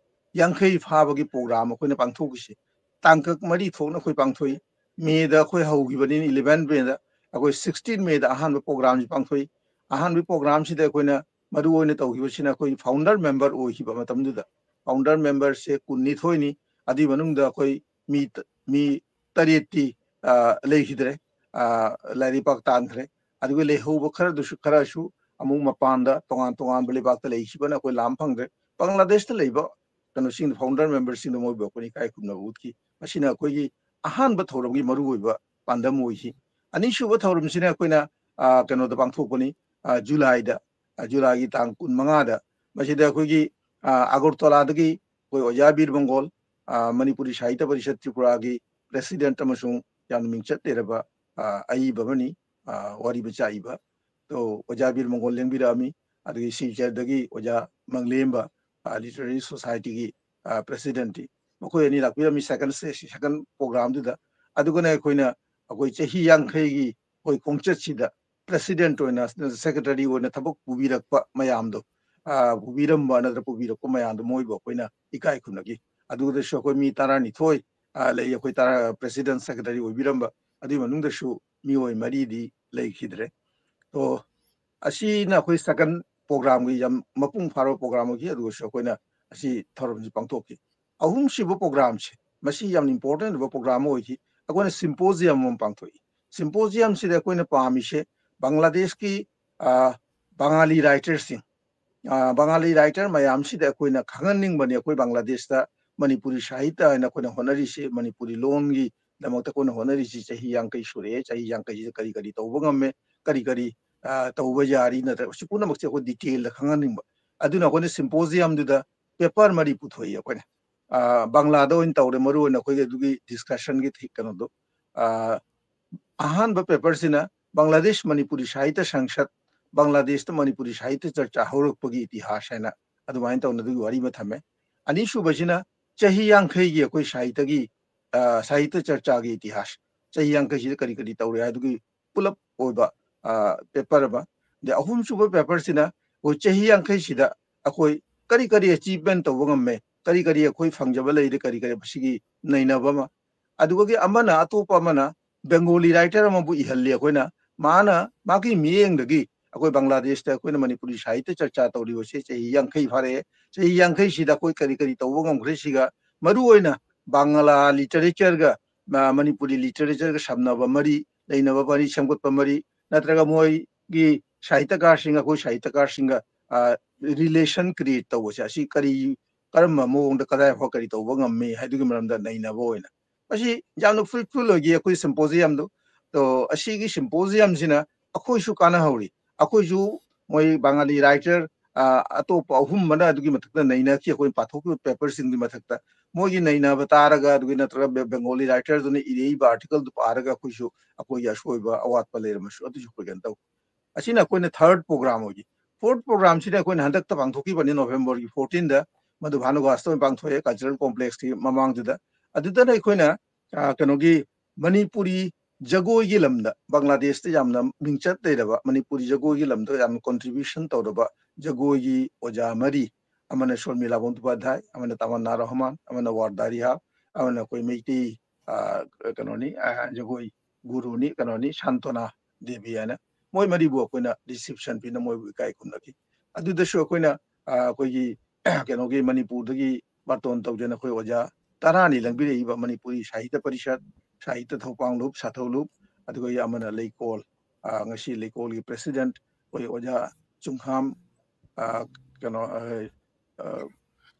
ꯌꯥꯡꯈꯩ ꯐꯥꯕꯒꯤ program ꯑꯩꯈꯣꯏꯅ ꯄꯥꯡꯊꯣꯛꯈꯤꯁꯤ ꯇꯥꯡꯀꯛ ꯃꯔꯤ ꯊꯣꯛꯅ ꯑꯩꯈꯣꯏ ꯄꯥꯡꯊꯣꯛꯏ꯫ Mayꯗ ꯑꯩꯈꯣꯏ ꯍꯧꯈꯤꯕꯅꯤꯅ, eleven Mayꯗ ꯑꯩꯈꯣꯏ sixteen Mayꯗ ꯑꯍꯥꯟꯕ programꯁꯤ ꯄꯥꯡꯊꯣꯛꯏ꯫ ꯑꯍꯥꯟꯕ programꯁꯤꯗ ꯑꯩꯈꯣꯏꯅ ꯃꯔꯨ ꯑꯣꯏꯅ ꯇꯧꯈꯤꯕꯁꯤꯅ ꯑꯩꯈꯣꯏ founder member ꯑꯣꯏꯈꯤꯕ ꯃꯇꯝꯗꯨꯗ founder memberꯁꯦ ꯀꯨꯟꯅꯤꯊꯣꯏꯅꯤ꯫ ꯑꯗꯨꯒꯤ ꯃꯅꯨꯡꯗ ꯑꯩꯈꯣꯏ ꯃꯤ ꯇ-, ꯃꯤ ꯇꯔꯦꯠꯇꯤ, ꯑ, ꯂꯩꯈꯤꯗ꯭ꯔꯦ, ꯑ, ꯂꯥꯏꯔꯩꯄꯥꯛ ꯇꯥꯟꯈ꯭ꯔꯦ꯫ ꯑꯗꯨꯒ ꯂꯩꯍꯧꯕ ꯈꯔꯗꯨꯁꯨ, ꯈꯔꯁꯨ ꯑꯃꯨꯛ ꯃꯄꯥꯟꯗ ꯇꯣꯉꯥꯟ ꯇꯣꯉꯥꯟꯕ ꯂꯩꯕꯥꯛꯇ ꯂꯩꯈꯤꯕꯅ ꯑꯩꯈꯣꯏ ꯂꯥꯝ ꯐꯪꯗ꯭ꯔꯦ꯫ ꯕꯪꯒ꯭ꯂꯥꯗꯦꯁꯇ ꯂꯩꯕ ꯀꯩꯅꯣꯁꯤꯡꯗꯣ, founder memberꯁꯤꯡꯗꯣ ꯃꯣꯏꯕꯨ ꯑꯩꯈꯣꯏꯅ ꯏꯀꯥꯏ ꯈꯨꯝꯅꯕ ꯎꯠꯈꯤ꯫ ꯃꯁꯤꯅ ꯑꯩꯈꯣꯏꯒꯤ ꯑꯍꯥꯟꯕ ꯊꯧꯔꯝꯒꯤ ꯃꯔꯨꯑꯣꯏꯕ ꯄꯥꯟꯗꯝ ꯑꯣꯏꯈꯤ꯫ ꯑꯅꯤꯁꯨꯕ ꯊꯧꯔꯝꯁꯤꯅ ꯑꯩꯈꯣꯏꯅ, ꯑ, ꯀꯩꯅꯣꯗ ꯄꯥꯡꯊꯣꯛꯄꯅꯤ, ꯑ, ꯖꯨꯂꯥꯏꯗ, ꯑ, ꯖꯨꯂꯥꯏꯒꯤ ꯇꯥꯡ ꯀꯨꯟꯃꯉꯥꯗ ꯃꯁꯤꯗ ꯑꯩꯈꯣꯏꯒꯤ, ꯑ, ꯑꯒꯔꯇꯂꯥꯗꯒꯤ ꯑꯩꯈꯣꯏ ꯑꯣꯖꯥ ꯕꯤꯔ ꯃꯪꯒꯣꯜ, ꯑ, ꯃꯅꯤꯄꯨꯔꯤ ꯁꯥꯍꯤꯇ꯭ꯌ ꯄꯔꯤꯁꯠ ꯇ꯭ꯔꯤꯄꯨꯔꯥꯒꯤ president ꯑꯃꯁꯨꯡ ꯌꯥꯝꯅ ꯃꯤꯡꯆꯠ ꯂꯩꯔꯕ, ꯑ, ꯑꯏꯕ ꯑꯃꯅꯤ, ꯑ, ꯋꯥꯔꯤ ꯃꯆꯥ ꯏꯕ꯫ ꯑꯗꯣ ꯑꯣꯖꯥ ꯕꯤꯔ ꯃꯪꯒꯣꯜ ꯂꯦꯡꯕꯤꯔꯛꯑꯝꯃꯤ, ꯑꯗꯒꯤ ꯁꯤꯜꯆꯔꯗꯒꯤ ꯑꯣꯖꯥ ꯃꯪꯂꯦꯝꯕ, ꯑ, literary societyꯒꯤ, ꯑ, presidentꯅꯤ꯫ ꯃꯈꯣꯏ ꯑꯅꯤ ꯂꯥꯛꯄꯤꯔꯝꯃꯤ second stage, second programꯗꯨꯗ꯫ ꯑꯗꯨꯒꯅ ꯑꯩꯈꯣꯏꯅ, ꯑꯩꯈꯣꯏ ꯆꯍꯤ ꯌꯥꯡꯈꯩꯒꯤ ꯑꯩꯈꯣꯏ ꯈꯣꯡꯆꯠꯁꯤꯗ president ꯑꯣꯏꯅ, secretary ꯑꯣꯏꯅ ꯊꯕꯛ ꯄꯨꯕꯤꯔꯛꯄ ꯃꯌꯥꯝꯗꯣ, ꯑ, ꯄꯨꯕꯤꯔꯝꯕ ꯅꯠꯇ꯭ꯔ ꯄꯨꯕꯤꯔꯛꯄ ꯃꯌꯥꯝꯗꯣ ꯃꯣꯏꯕꯨ ꯑꯩꯈꯣꯏꯅ ꯏꯀꯥꯏ ꯈꯨꯝꯅꯈꯤ꯫ ꯑꯗꯨꯗꯁꯨ ꯑꯩꯈꯣꯏ ꯃꯤ ꯇꯔꯥꯅꯤꯊꯣꯏ, ꯑ, ꯂꯩ, ꯑꯩꯈꯣꯏ ꯇꯔꯥ president secretary ꯑꯣꯏꯕꯤꯔꯝꯕ, ꯑꯗꯨꯒꯤ ꯃꯅꯨꯡꯗꯁꯨ ꯃꯤꯑꯣꯏ ꯃꯔꯤꯗꯤ ꯂꯩꯈꯤꯗ꯭ꯔꯦ꯫ ꯑꯗꯣ ꯑꯁꯤꯅ ꯑꯩꯈꯣꯏ second programꯒꯤ ꯌꯥꯝ ꯃꯄꯨꯡ ꯐꯥꯔꯕ program ꯑꯣꯏꯈꯤ꯫ ꯑꯗꯨꯒꯁꯨ ꯑꯩꯈꯣꯏꯅ ꯑꯁꯤ ꯊꯧꯔꯝꯁꯤ ꯄꯥꯡꯊꯣꯛꯈꯤ꯫ ꯑꯍꯨꯝꯁꯨꯕ programꯁꯦ, ꯃꯁꯤ ꯌꯥꯝ important ꯑꯣꯏꯕ program ꯑꯃ ꯑꯣꯏꯈꯤ꯫ ꯑꯩꯈꯣꯏꯅ symposium ꯑꯃ ꯄꯥꯡꯊꯣꯛꯏ꯫ Symposiumꯁꯤꯗ ꯑꯩꯈꯣꯏꯅ ꯄꯥꯝꯃꯤꯁꯦ ꯕꯪꯒ꯭ꯂꯥꯗꯦꯁꯀꯤ, ꯑ, ꯕꯉꯥꯂꯤ writerꯁꯤꯡ, ꯑ, ꯕꯉꯥꯂꯤ writer ꯃꯌꯥꯝꯁꯤꯗ ꯑꯩꯈꯣꯏꯅ ꯈꯪꯍꯟꯅꯤꯡꯕꯅꯤ, ꯑꯩꯈꯣꯏ ꯕꯪꯒ꯭ꯂꯥꯗꯦꯁꯇ ꯃꯅꯤꯄꯨꯔꯤ ꯁꯥꯍꯤꯇ꯭ꯌ ꯍꯥꯏꯅ ꯑꯩꯈꯣꯏꯅ ꯍꯣꯠꯅꯔꯤꯁꯤ, ꯃꯅꯤꯄꯨꯔꯤ ꯂꯣꯟꯒꯤꯗꯃꯛꯇ ꯑꯩꯈꯣꯏꯅ ꯍꯣꯠꯅꯔꯤꯁꯤ ꯆꯍꯤ ꯌꯥꯡꯈꯩ ꯁꯨꯔꯛꯑꯦ, ꯆꯍꯤ ꯌꯥꯡꯈꯩꯁꯤꯗ ꯀꯔꯤ ꯀꯔꯤ ꯇꯧꯕ ꯉꯝꯃꯦ, ꯀꯔꯤ ꯀꯔꯤ, ꯑ, ꯇꯧꯕ ꯌꯥꯔꯤ, ꯅꯠꯇ꯭ꯔꯒ ꯁꯤ ꯄꯨꯝꯅꯃꯛꯁꯦ ꯑꯩꯈꯣꯏ detailꯗ ꯈꯪꯍꯟꯅꯤꯡꯕ꯫ ꯑꯗꯨꯅ ꯑꯩꯈꯣꯏꯅ symposiumꯗꯨꯗ paper ꯃꯔꯤ ꯄꯨꯊꯣꯛꯏ ꯑꯩꯈꯣꯏꯅ꯫ ꯑ, ꯕꯪꯒ꯭ꯂꯥꯗ ꯑꯣꯏꯅ ꯇꯧꯔꯦ, ꯃꯔꯨ ꯑꯣꯏꯅ ꯑꯩꯈꯣꯏꯒꯤ ꯑꯗꯨꯒꯤ discussionꯒꯤ ꯊꯤ-, ꯀꯩꯅꯣꯗꯣ꯫ ꯑ, ꯑꯍꯥꯟꯕ paperꯁꯤꯅ ꯕꯪꯒ꯭ꯂꯥꯗꯦꯁ ꯃꯅꯤꯄꯨꯔꯤ ꯁꯥꯍꯤꯇ꯭ꯌ ꯁꯪꯁꯠ, ꯕꯪꯒ꯭ꯂꯥꯗꯦꯁꯇ ꯃꯅꯤꯄꯨꯔꯤ ꯁꯥꯍꯤꯇ꯭ꯌ ꯆꯔꯆꯥ ꯍꯧꯔꯛꯄꯒꯤ ꯏꯇꯤꯍꯥꯁ ꯍꯥꯏꯅ ꯑꯗꯨꯃꯥꯏꯅ ꯇꯧꯅ ꯑꯗꯨꯒꯤ ꯋꯥꯔꯤ ꯑꯃ ꯊꯝꯃꯦ꯫ ꯑꯅꯤꯁꯨꯕꯁꯤꯅ ꯆꯍꯤ ꯌꯥꯡꯈꯩꯒꯤ ꯑꯩꯈꯣꯏ ꯁꯥꯍꯤꯇ꯭ꯌꯒꯤ, ꯑ, ꯁꯥꯍꯤꯇ꯭ꯌ ꯆꯔꯆꯥꯒꯤ ꯏꯇꯤꯍꯥꯁ, ꯆꯍꯤ ꯌꯥꯡꯈꯩꯁꯤꯗ ꯀꯔꯤ ꯀꯔꯤ ꯇꯧꯔꯦ ꯍꯥꯏꯗꯨꯒꯤ ꯄꯨꯂꯞ ꯑꯣꯏꯕ, ꯑ, paper ꯑꯃ꯫ ꯑꯗꯩ ꯑꯍꯨꯝꯁꯨꯕ paperꯁꯤꯅ ꯑꯩꯈꯣꯏ ꯆꯍꯤ ꯌꯥꯡꯈꯩꯁꯤꯗ ꯑꯩꯈꯣꯏ ꯀꯔꯤ ꯀꯔꯤ achievement ꯇꯧꯕ ꯉꯝꯃꯦ, ꯀꯔꯤ ꯀꯔꯤ ꯑꯩꯈꯣꯏ ꯐꯪꯖꯕ ꯂꯩꯔꯦ, ꯀꯔꯤ ꯀꯔꯤ ꯃꯁꯤꯒꯤ ꯅꯩꯅꯕ ꯑꯃ꯫ ꯑꯗꯨꯒꯤ ꯑꯃꯅ, ꯑꯇꯣꯞꯄ ꯑꯃꯅ Bengali writer ꯑꯃꯕꯨ ꯏꯍꯜꯂꯤ ꯑꯩꯈꯣꯏꯅ꯫ ꯃꯥꯅ, ꯃꯥꯒꯤ ꯃꯤꯠꯌꯦꯡꯗꯒꯤ ꯑꯩꯈꯣꯏ ꯕꯪꯒ꯭ꯂꯥꯗꯦꯁꯇ ꯑꯩꯈꯣꯏꯅ ꯃꯅꯤꯄꯨꯔꯤ ꯁꯥꯍꯤꯇ꯭ꯌ ꯆꯔꯆꯥ ꯇꯧꯔꯤꯕꯁꯦ ꯆꯍꯤ ꯌꯥꯡꯈꯩ ꯐꯥꯔꯛꯑꯦ꯫ ꯆꯍꯤ ꯌꯥꯡꯈꯩꯁꯤꯗ ꯑꯩꯈꯣꯏ ꯀꯔꯤ ꯀꯔꯤ ꯇꯧꯕ ꯉꯝꯈ꯭ꯔꯦ? ꯁꯤꯒ ꯃꯔꯨꯑꯣꯏꯅ ꯕꯪꯒ꯭ꯂꯥ literatureꯒ, ꯃ-, ꯃꯅꯤꯄꯨꯔꯤ literatureꯒ ꯁꯝꯅꯕ ꯃꯔꯤ, ꯂꯩꯅꯕ ꯃꯔꯤ, ꯁꯦꯝꯒꯠꯄ ꯃꯔꯤ, ꯅꯠꯇ꯭ꯔꯒ ꯃꯣꯏꯒꯤ ꯁꯥꯍꯤꯇ꯭ꯌꯀꯥꯔꯁꯤꯡ, ꯑꯩꯈꯣꯏ ꯁꯥꯍꯤꯇ꯭ꯌꯀꯥꯔꯁꯤꯡꯒ, ꯑ, relation create ꯇꯧꯕꯁꯦ, ꯑꯁꯤ ꯀꯔꯤ, ꯀꯔꯝꯕ ꯃꯑꯣꯡꯗ ꯀꯗꯥꯏ ꯐꯥꯎ ꯀꯔꯤ ꯇꯧꯕ ꯉꯝꯃꯤ ꯍꯥꯏꯗꯨꯒꯤ ꯃꯔꯝꯗ ꯅꯩꯅꯕ ꯑꯣꯏꯅ꯫ ꯃꯁꯤ ꯌꯥꯝꯅ fruitful ꯑꯣꯏꯈꯤ ꯑꯩꯈꯣꯏ symposiumꯗꯣ꯫ ꯑꯗꯣ ꯑꯁꯤꯒꯤ symposiumꯁꯤꯅ ꯑꯩꯈꯣꯏꯁꯨ ꯀꯥꯟꯅꯍꯧꯔꯤ꯫ ꯑꯩꯈꯣꯏꯁꯨ ꯃꯣꯏ ꯕꯪꯒꯥꯂꯤ writer, ꯑ, ꯑꯇꯣꯞꯄ ꯑꯍꯨꯝ ꯑꯃꯅ ꯑꯗꯨꯒꯤ ꯃꯊꯛꯇ ꯅꯩꯅꯈꯤ꯫ ꯑꯩꯈꯣꯏꯅ ꯄꯥꯊꯣꯛꯈꯤꯕ paperꯁꯤꯡꯒꯤ ꯃꯊꯛꯇ ꯃꯣꯏꯒꯤ ꯅꯩꯅꯕ ꯇꯥꯔꯒ, ꯑꯗꯨꯒꯤ ꯅꯠꯇ꯭ꯔꯒ Be-, Bengali writerꯗꯨꯅ ꯏꯔꯛꯏꯕ articleꯗꯨ ꯄꯥꯔꯒ ꯑꯩꯈꯣꯏꯁꯨ ꯑꯩꯈꯣꯏꯒꯤ ꯑꯁꯣꯏꯕ ꯑꯋꯥꯠꯄ ꯂꯩꯔꯝꯃꯁꯨ ꯑꯗꯨꯁꯨ ꯑꯩꯈꯣꯏ ꯀꯩꯅꯣ ꯇꯧ꯫ ꯑꯁꯤꯅ ꯑꯩꯈꯣꯏꯅ third program ꯑꯣꯏꯈꯤ꯫ Fourth programꯁꯤꯗ ꯑꯩꯈꯣꯏꯅ ꯍꯟꯗꯛꯇ ꯄꯥꯡꯊꯣꯛꯈꯤꯕꯅꯤ, Novemberꯒꯤ fourteenꯗ, ꯃꯗꯨ ꯚꯥꯅꯨꯒꯥꯁꯇ ꯑꯣꯏꯅ ꯄꯥꯡꯊꯣꯛꯑꯦ, Cultural Complexꯀꯤ ꯃꯃꯥꯡꯗꯨꯗ꯫ ꯑꯗꯨꯗꯅ ꯑꯩꯈꯣꯏꯅ, ꯑ, ꯀꯩꯅꯣꯒꯤ ꯃꯅꯤꯄꯨꯔꯤ ꯖꯒꯣꯏꯒꯤ ꯂꯝꯗ ꯕꯪꯒ꯭ꯂꯥꯗꯦꯁꯇ ꯌꯥꯝꯅ ꯃꯤꯡꯆꯠ ꯂꯩꯔꯕ, ꯃꯅꯤꯄꯨꯔꯤ ꯖꯒꯣꯏꯒꯤ ꯂꯝꯗ ꯌꯥꯝꯅ contribution ꯇꯧꯔꯕ ꯖꯒꯣꯏꯒꯤ ꯑꯣꯖꯥ ꯃꯔꯤ, ꯑꯃꯅ ꯁꯣꯔꯃꯤꯂꯥ ꯕꯟꯗꯣꯄꯥꯙ꯭ꯌꯥꯏ, ꯑꯃꯅ ꯇꯃꯟꯅꯥ ꯔꯍꯃꯥꯟ, ꯑꯃꯅ ꯋꯥꯔꯗꯥ ꯔꯤꯍꯥꯕ, ꯑꯃꯅ ꯑꯩꯈꯣꯏ ꯃꯩꯇꯩ, ꯑ, ꯀꯩꯅꯣꯅꯤ, ꯑ, ꯖꯒꯣꯏ ꯒꯨꯔꯨꯅꯤ, ꯀꯩꯅꯣꯅꯤ, ꯁꯥꯟꯇꯣꯅꯥ ꯗꯦꯕꯤ ꯍꯥꯏꯅ꯫ ꯃꯣꯏ ꯃꯔꯤꯕꯨ ꯑꯩꯈꯣꯏꯅ reception ꯄꯤꯅ ꯃꯣꯏꯕꯨ ꯏꯀꯥꯏ ꯈꯨꯝꯅꯈꯤ꯫ ꯑꯗꯨꯗꯁꯨ ꯑꯩꯈꯣꯏꯅ, ꯑ, ꯑꯩꯈꯣꯏꯒꯤ ꯀꯩꯅꯣꯒꯤ ꯃꯅꯤꯄꯨꯔꯗꯒꯤ ꯕꯥꯔꯇꯣꯟ ꯇꯧꯖꯅ ꯑꯩꯈꯣꯏ ꯑꯣꯖꯥ ꯇꯔꯥꯅꯤ ꯂꯪꯕꯤꯔꯛꯏꯕ ꯃꯅꯤꯄꯨꯔꯤ ꯁꯥꯍꯤꯇ꯭ꯌ ꯄꯔꯤꯁꯠ, ꯁꯥꯍꯤꯇ꯭ꯌ ꯊꯧꯄꯥꯡꯂꯨꯞ, ꯁꯥꯊꯧꯂꯨꯞ, ꯑꯗꯨꯒ ꯑꯃꯅ ꯂꯩꯀꯣꯜ, ꯑ, ꯉꯁꯤ ꯂꯩꯀꯣꯜꯒꯤ president ꯑꯩꯈꯣꯏ ꯑꯣꯖꯥ ꯆꯨꯡꯈꯥꯝ, ꯑ, ꯀꯩꯅꯣ, ꯑ, ꯑ,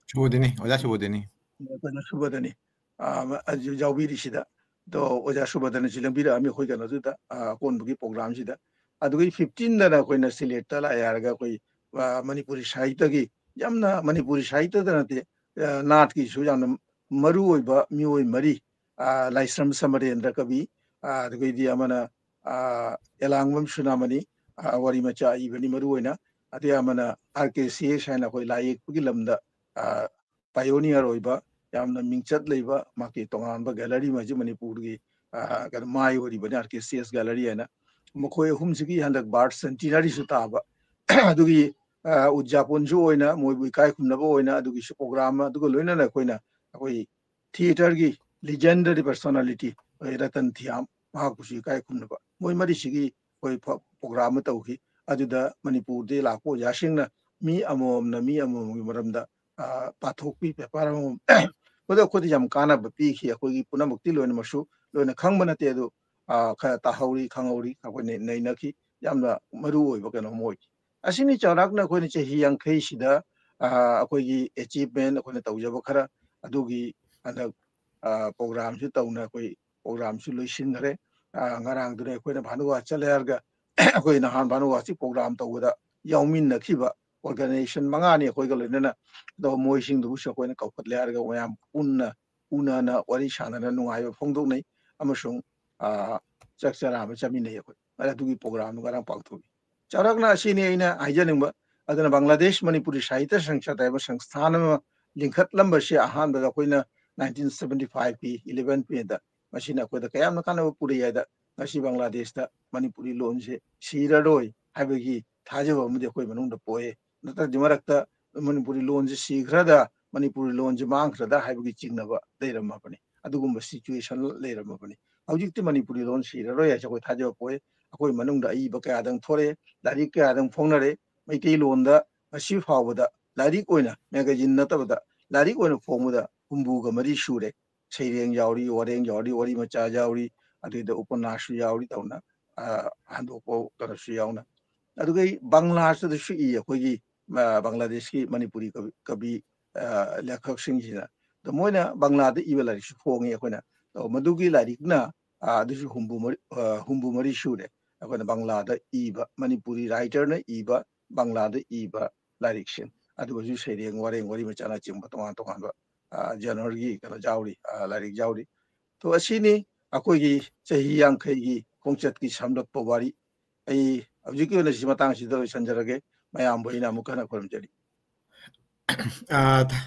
ꯁꯨꯕꯣꯙꯤꯅꯤ, ꯑꯣꯖꯥ ꯁꯨꯕꯣꯙꯤꯅꯤ꯫ ꯑꯩꯈꯣꯏꯅ ꯁꯨꯕꯣꯙꯤꯅꯤ, ꯑ, ꯑꯗꯨ ꯌꯥꯎꯕꯤꯔꯤꯁꯤꯗ꯫ ꯑꯗꯣ ꯑꯣꯖꯥ ꯁꯨꯕꯣꯙꯤꯅꯤꯁꯤ ꯂꯪꯕꯤꯔꯛꯑꯝꯃꯤ ꯑꯩꯈꯣꯏ ꯀꯩꯅꯣꯗꯨꯗ, ꯑ, ꯑꯀꯣꯟꯕꯒꯤ programꯁꯤꯗ꯫ ꯑꯗꯨꯒꯤ fifteenꯗꯅ ꯑꯩꯈꯣꯏꯅ ꯁꯤꯂꯦꯠꯇ ꯂꯥꯛꯑꯦ ꯍꯥꯏꯔꯒ ꯑꯩꯈꯣꯏ, ꯑ, ꯃꯅꯤꯄꯨꯔꯤ ꯁꯥꯍꯤꯇ꯭ꯌꯒꯤ ꯌꯥꯝꯅ, ꯃꯅꯤꯄꯨꯔꯤ ꯁꯥꯍꯤꯇ꯭ꯌꯗ ꯅꯠꯇꯦ, ꯑ, ꯅꯥꯠꯀꯤꯁꯨ ꯌꯥꯝꯅ ꯃꯔꯨ ꯑꯣꯏꯕ ꯃꯤꯑꯣꯏ ꯃꯔꯤ, ꯑ, ꯂꯥꯏꯁ꯭ꯔꯝ ꯁꯃꯔꯦꯟꯗ꯭ꯔ ꯀꯕꯤ, ꯑ, ꯑꯗꯨꯒꯩꯗꯤ ꯑꯃꯅ, ꯑ, ꯑꯦꯂꯥꯡꯕꯝ ꯁꯨꯅꯥꯃꯅꯤ, ꯑ, ꯋꯥꯔꯤ ꯃꯆꯥ ꯏꯕꯅꯤ ꯃꯔꯨ ꯑꯣꯏꯅ, ꯑꯗꯩ ꯑꯃꯅ R K C S ꯍꯥꯏꯅ ꯑꯩꯈꯣꯏ ꯂꯥꯏ ꯌꯦꯛꯄꯒꯤ ꯂꯝꯗ, ꯑ, pioneer ꯑꯣꯏꯕ, ꯌꯥꯝꯅ ꯃꯤꯡꯆꯠ ꯂꯩꯕ, ꯃꯍꯥꯛꯀꯤ ꯇꯣꯉꯥꯟꯕ gallery ꯑꯃꯁꯨ ꯃꯅꯤꯄꯨꯔꯒꯤ, ꯑ, ꯀꯩꯅꯣ, ꯃꯥꯏ ꯑꯣꯏꯔꯤꯕꯅꯤ, R K C S gallery ꯍꯥꯏꯅ꯫ ꯃꯈꯣꯏ ꯑꯍꯨꯝꯁꯤꯒꯤ ꯍꯟꯗꯛ birth centenaryꯁꯨ ꯇꯥꯕ꯫ ꯑꯗꯨꯒꯤ, ꯑ, ꯎꯗꯌꯥꯄꯟꯁꯨ ꯑꯣꯏꯅ, ꯃꯣꯏꯕꯨ ꯏꯀꯥꯏ ꯈꯨꯝꯅꯕ ꯑꯣꯏꯅ ꯑꯗꯨꯒꯤꯁꯨ program ꯑꯃ, ꯑꯗꯨꯒ ꯂꯣꯏꯅꯅ ꯑꯩꯈꯣꯏꯅ ꯑꯩꯈꯣꯏ theatreꯒꯤ legendary personality ꯑꯩꯈꯣꯏ ꯔꯇꯟ ꯊꯤꯌꯥꯝ, ꯃꯍꯥꯛꯄꯨꯁꯨ ꯏꯀꯥꯏ ꯈꯨꯝꯅꯕ, ꯃꯣꯏ ꯃꯔꯤꯁꯤꯒꯤ ꯑꯩꯈꯣꯏ ꯐ-, program ꯑꯃ ꯇꯧꯈꯤ꯫ ꯑꯗꯨꯗ ꯃꯅꯤꯄꯨꯔꯗꯒꯤ ꯂꯥꯛꯄ ꯑꯣꯖꯥꯁꯤꯡꯅ ꯃꯤ ꯑꯃꯃꯝꯅ ꯃꯤ ꯑꯃꯃꯝꯒꯤ ꯃꯔꯝꯗ, ꯑ, ꯄꯥꯊꯣꯛꯄꯤ, paper ꯑꯃꯃꯝ꯫ ꯃꯗꯨ ꯑꯩꯈꯣꯏꯗ ꯌꯥꯝ ꯀꯥꯟꯅꯕ ꯄꯤꯈꯤ꯫ ꯑꯩꯈꯣꯏꯒꯤ ꯄꯨꯝꯅꯃꯛꯇꯤ ꯂꯣꯏꯅꯃꯛꯁꯨ ꯂꯣꯏꯅ ꯈꯪꯕ ꯅꯠꯇꯦ, ꯑꯗꯨ, ꯑ, ꯈꯔ ꯇꯥꯍꯧꯔꯤ, ꯈꯪꯍꯧꯔꯤ, ꯑꯩꯈꯣꯏ ꯅꯩ-, ꯅꯩꯅꯈꯤ꯫ ꯌꯥꯝꯅ ꯃꯔꯨ ꯑꯣꯏꯕ ꯀꯩꯅꯣ ꯑꯃ ꯑꯣꯏꯈꯤ꯫ ꯑꯁꯤꯅꯤ ꯆꯥꯎꯔꯥꯛꯅ ꯑꯩꯈꯣꯏꯅ ꯆꯍꯤ ꯌꯥꯡꯈꯩꯁꯤꯗ, ꯑ, ꯑꯩꯈꯣꯏꯒꯤ achievement, ꯑꯩꯈꯣꯏꯅ ꯇꯧꯖꯕ ꯈꯔ ꯑꯗꯨꯒꯤ ꯍꯟꯗꯛ, ꯑ, programꯁꯨ ꯇꯧꯅ ꯑꯩꯈꯣꯏ programꯁꯨ ꯂꯣꯏꯁꯤꯟꯈ꯭ꯔꯦ꯫ ꯑ, ꯉꯔꯥꯡꯗꯨꯅ ꯑꯩꯈꯣꯏꯅ ꯚꯥꯅꯨꯒꯥꯁ ꯆꯠꯂꯦ ꯍꯥꯏꯔꯒ ꯑꯩꯈꯣꯏ ꯅꯍꯥꯟ ꯚꯥꯅꯨꯒꯥꯁꯀꯤ program ꯇꯧꯕꯗ ꯌꯥꯎꯃꯤꯟꯅꯈꯤꯕ ꯑꯣꯔꯒꯅꯥꯏꯖꯦꯁꯟ ꯃꯉꯥꯅꯤ ꯑꯩꯈꯣꯏꯒ ꯂꯣꯏꯅꯅ, ꯑꯗꯣ ꯃꯣꯏꯁꯤꯡꯗꯨꯕꯨꯁꯨ ꯑꯩꯈꯣꯏꯅ ꯀꯧꯈꯠꯂꯦ ꯍꯥꯏꯔꯒ ꯃꯌꯥꯝ ꯄꯨꯟꯅ ꯎꯅꯅ ꯋꯥꯔꯤ ꯁꯥꯟꯅꯅ ꯅꯨꯡꯉꯥꯏꯕ ꯐꯣꯡꯗꯣꯛꯅꯩ ꯑꯃꯁꯨꯡ, ꯑ, ꯆꯥꯛ ꯆꯔꯥ ꯑꯃ ꯆꯥꯃꯤꯟꯅꯩ ꯑꯩꯈꯣꯏ꯫ ꯑꯗꯨꯒꯤ ꯄ꯭ꯔꯣꯒ꯭ꯔꯥꯝꯗꯨ ꯉꯔꯥꯡ ꯄꯥꯡꯊꯣꯛꯏ꯫ ꯆꯥꯎꯔꯥꯛꯅ ꯑꯁꯤꯅꯤ ꯑꯩꯅ ꯍꯥꯏꯖꯅꯤꯡꯕ꯫ ꯑꯗꯨꯅ ꯕꯪꯒ꯭ꯂꯥꯗꯦꯁ ꯃꯅꯤꯄꯨꯔꯤ ꯁꯥꯍꯤꯇ꯭ꯌ ꯁꯪꯁꯠ ꯍꯥꯏꯕ ꯁꯪꯁꯊꯥꯟ ꯑꯃ ꯂꯤꯡꯈꯠꯂꯝꯕꯁꯦ ꯑꯍꯥꯟꯕꯗ ꯑꯩꯈꯣꯏꯅ nineteen seventy five ꯀꯤ eleven May ꯗ꯫ ꯃꯁꯤꯅ ꯑꯩꯈꯣꯏꯗ ꯀꯌꯥꯝꯅ ꯀꯥꯟꯅꯕ ꯄꯨꯔꯛꯏ ꯍꯥꯏꯗ, ꯉꯁꯤ ꯕꯪꯒ꯭ꯂꯥꯗꯦꯁꯇ ꯃꯅꯤꯄꯨꯔꯤ ꯂꯣꯟꯁꯦ ꯁꯤꯔꯔꯣꯏ ꯍꯥꯏꯕꯒꯤ ꯊꯥꯖꯕ ꯑꯃꯗꯤ ꯑꯩꯈꯣꯏ ꯃꯅꯨꯡꯗ ꯄꯣꯛꯑꯦ꯫ ꯅꯠꯇ꯭ꯔꯗꯤ ꯃꯔꯛꯇ ꯃꯅꯤꯄꯨꯔꯤ ꯂꯣꯟꯁꯦ ꯁꯤꯈ꯭ꯔꯗ, ꯃꯅꯤꯄꯨꯔꯤ ꯂꯣꯟꯁꯦ ꯃꯥꯡꯈ꯭ꯔꯗ ꯍꯥꯏꯕꯒꯤ ꯆꯤꯡꯅꯕ ꯂꯩꯔꯝꯃꯕꯅꯤ꯫ ꯑꯗꯨꯒꯨꯝꯕ ꯁꯤꯆꯨꯋꯦꯁꯟ ꯂꯩꯔꯝꯃꯕꯅꯤ꯫ ꯍꯧꯖꯤꯛꯇꯤ ꯃꯅꯤꯄꯨꯔꯤ ꯂꯣꯟ ꯁꯤꯔꯔꯣꯏ ꯍꯥꯏꯁꯦ ꯑꯩꯈꯣꯏ ꯊꯥꯖꯕ ꯄꯣꯛꯑꯦ꯫ ꯑꯩꯈꯣꯏ ꯃꯅꯨꯡꯗ ꯑꯏꯕ ꯀꯌꯥꯗꯪ ꯊꯣꯔꯛꯑꯦ, ꯂꯥꯏꯔꯤꯛ ꯀꯌꯥꯗꯪ ꯐꯣꯡꯅꯔꯦ꯫ ꯃꯩꯇꯩꯂꯣꯟꯗ ꯉꯁꯤ ꯐꯥꯎꯕꯗ ꯂꯥꯏꯔꯤꯛ ꯑꯣꯏꯅ, ꯃꯦꯒꯥꯖꯤꯟ ꯅꯠꯇꯕꯗ, ꯂꯥꯏꯔꯤꯛ ꯑꯣꯏꯅ ꯐꯣꯡꯕꯗ ꯍꯨꯝꯐꯨꯒ ꯃꯔꯤ ꯁꯨꯔꯦ꯫ ꯁꯩꯔꯦꯡ ꯌꯥꯎꯔꯤ, ꯋꯥꯔꯦꯡ ꯌꯥꯎꯔꯤ, ꯋꯥꯔꯤ ꯃꯆꯥ ꯌꯥꯎꯔꯤ, ꯑꯗꯨꯗ ꯎꯄꯟꯅꯥꯁꯁꯨ ꯌꯥꯎꯔꯤ, ꯇꯧꯅ, ꯑ, ꯍꯟꯗꯣꯛꯄ ꯀꯩꯅꯣꯁꯨ ꯌꯥꯎꯅ꯫ ꯑꯗꯨꯒ ꯑꯩ ꯕꯪꯂꯥꯁꯤꯗꯁꯨ ꯏ ꯑꯩꯈꯣꯏꯒꯤ, ꯑ, ꯕꯪꯒ꯭ꯂꯥꯗꯦꯁꯀꯤ ꯃꯅꯤꯄꯨꯔꯤ ꯀꯕꯤ, ꯀꯕꯤ, ꯑ, ꯂꯦꯈꯛꯁꯤꯡꯁꯤꯅ꯫ ꯑꯗꯣ ꯃꯣꯏꯅ ꯕꯪꯂꯥꯗ ꯏꯕ ꯂꯥꯏꯔꯤꯛꯁꯨ ꯐꯣꯡꯉꯤ ꯑꯩꯈꯣꯏꯅ꯫ ꯑꯗꯣ ꯃꯗꯨꯒꯤ ꯂꯥꯏꯔꯤꯛꯅ, ꯑ, ꯑꯗꯨꯁꯨ ꯍꯨꯝꯐꯨ ꯃꯔꯤ, ꯑ, ꯍꯨꯝꯐꯨ ꯃꯔꯤ ꯁꯨꯔꯦ꯫ ꯑꯩꯈꯣꯏꯅ ꯕꯪꯂꯥꯗ ꯏꯕ, ꯃꯅꯤꯄꯨꯔꯤ ꯔꯥꯏꯇꯔꯅ ꯏꯕ, ꯕꯪꯂꯥꯗ ꯏꯕ ꯂꯥꯏꯔꯤꯛꯁꯤꯡ꯫ ꯑꯗꯨꯒꯁꯨ ꯁꯩꯔꯦꯡ, ꯋꯥꯔꯦꯡ, ꯋꯥꯔꯤ ꯃꯆꯥꯅꯆꯤꯡꯕ ꯇꯣꯉꯥꯟ ꯇꯣꯉꯥꯟꯕ, ꯑ, ꯖꯔꯅꯦꯜꯒꯤ ꯀꯩꯅꯣ ꯌꯥꯎꯔꯤ, ꯑ, ꯂꯥꯏꯔꯤꯛ ꯌꯥꯎꯔꯤ꯫ ꯇꯣ, ꯑꯁꯤꯅꯤ ꯑꯩꯈꯣꯏꯒꯤ ꯆꯍꯤ ꯌꯥꯡꯈꯩꯒꯤ ꯈꯣꯡꯆꯠꯀꯤ ꯁꯝꯂꯞꯄ ꯋꯥꯔꯤ꯫ ꯑꯩ ꯍꯧꯖꯤꯛꯀꯤ ꯑꯣꯏꯅ ꯁꯤ ꯃꯇꯥꯡꯁꯤꯗ ꯂꯣꯏꯁꯤꯟꯖꯔꯒꯦ꯫ ꯃꯌꯥꯝꯕꯨ ꯑꯩꯅ ꯑꯃꯨꯛ ꯍꯟꯅ ꯈꯨꯔꯨꯝꯖꯔꯤ꯫ ꯑ, ꯊ-,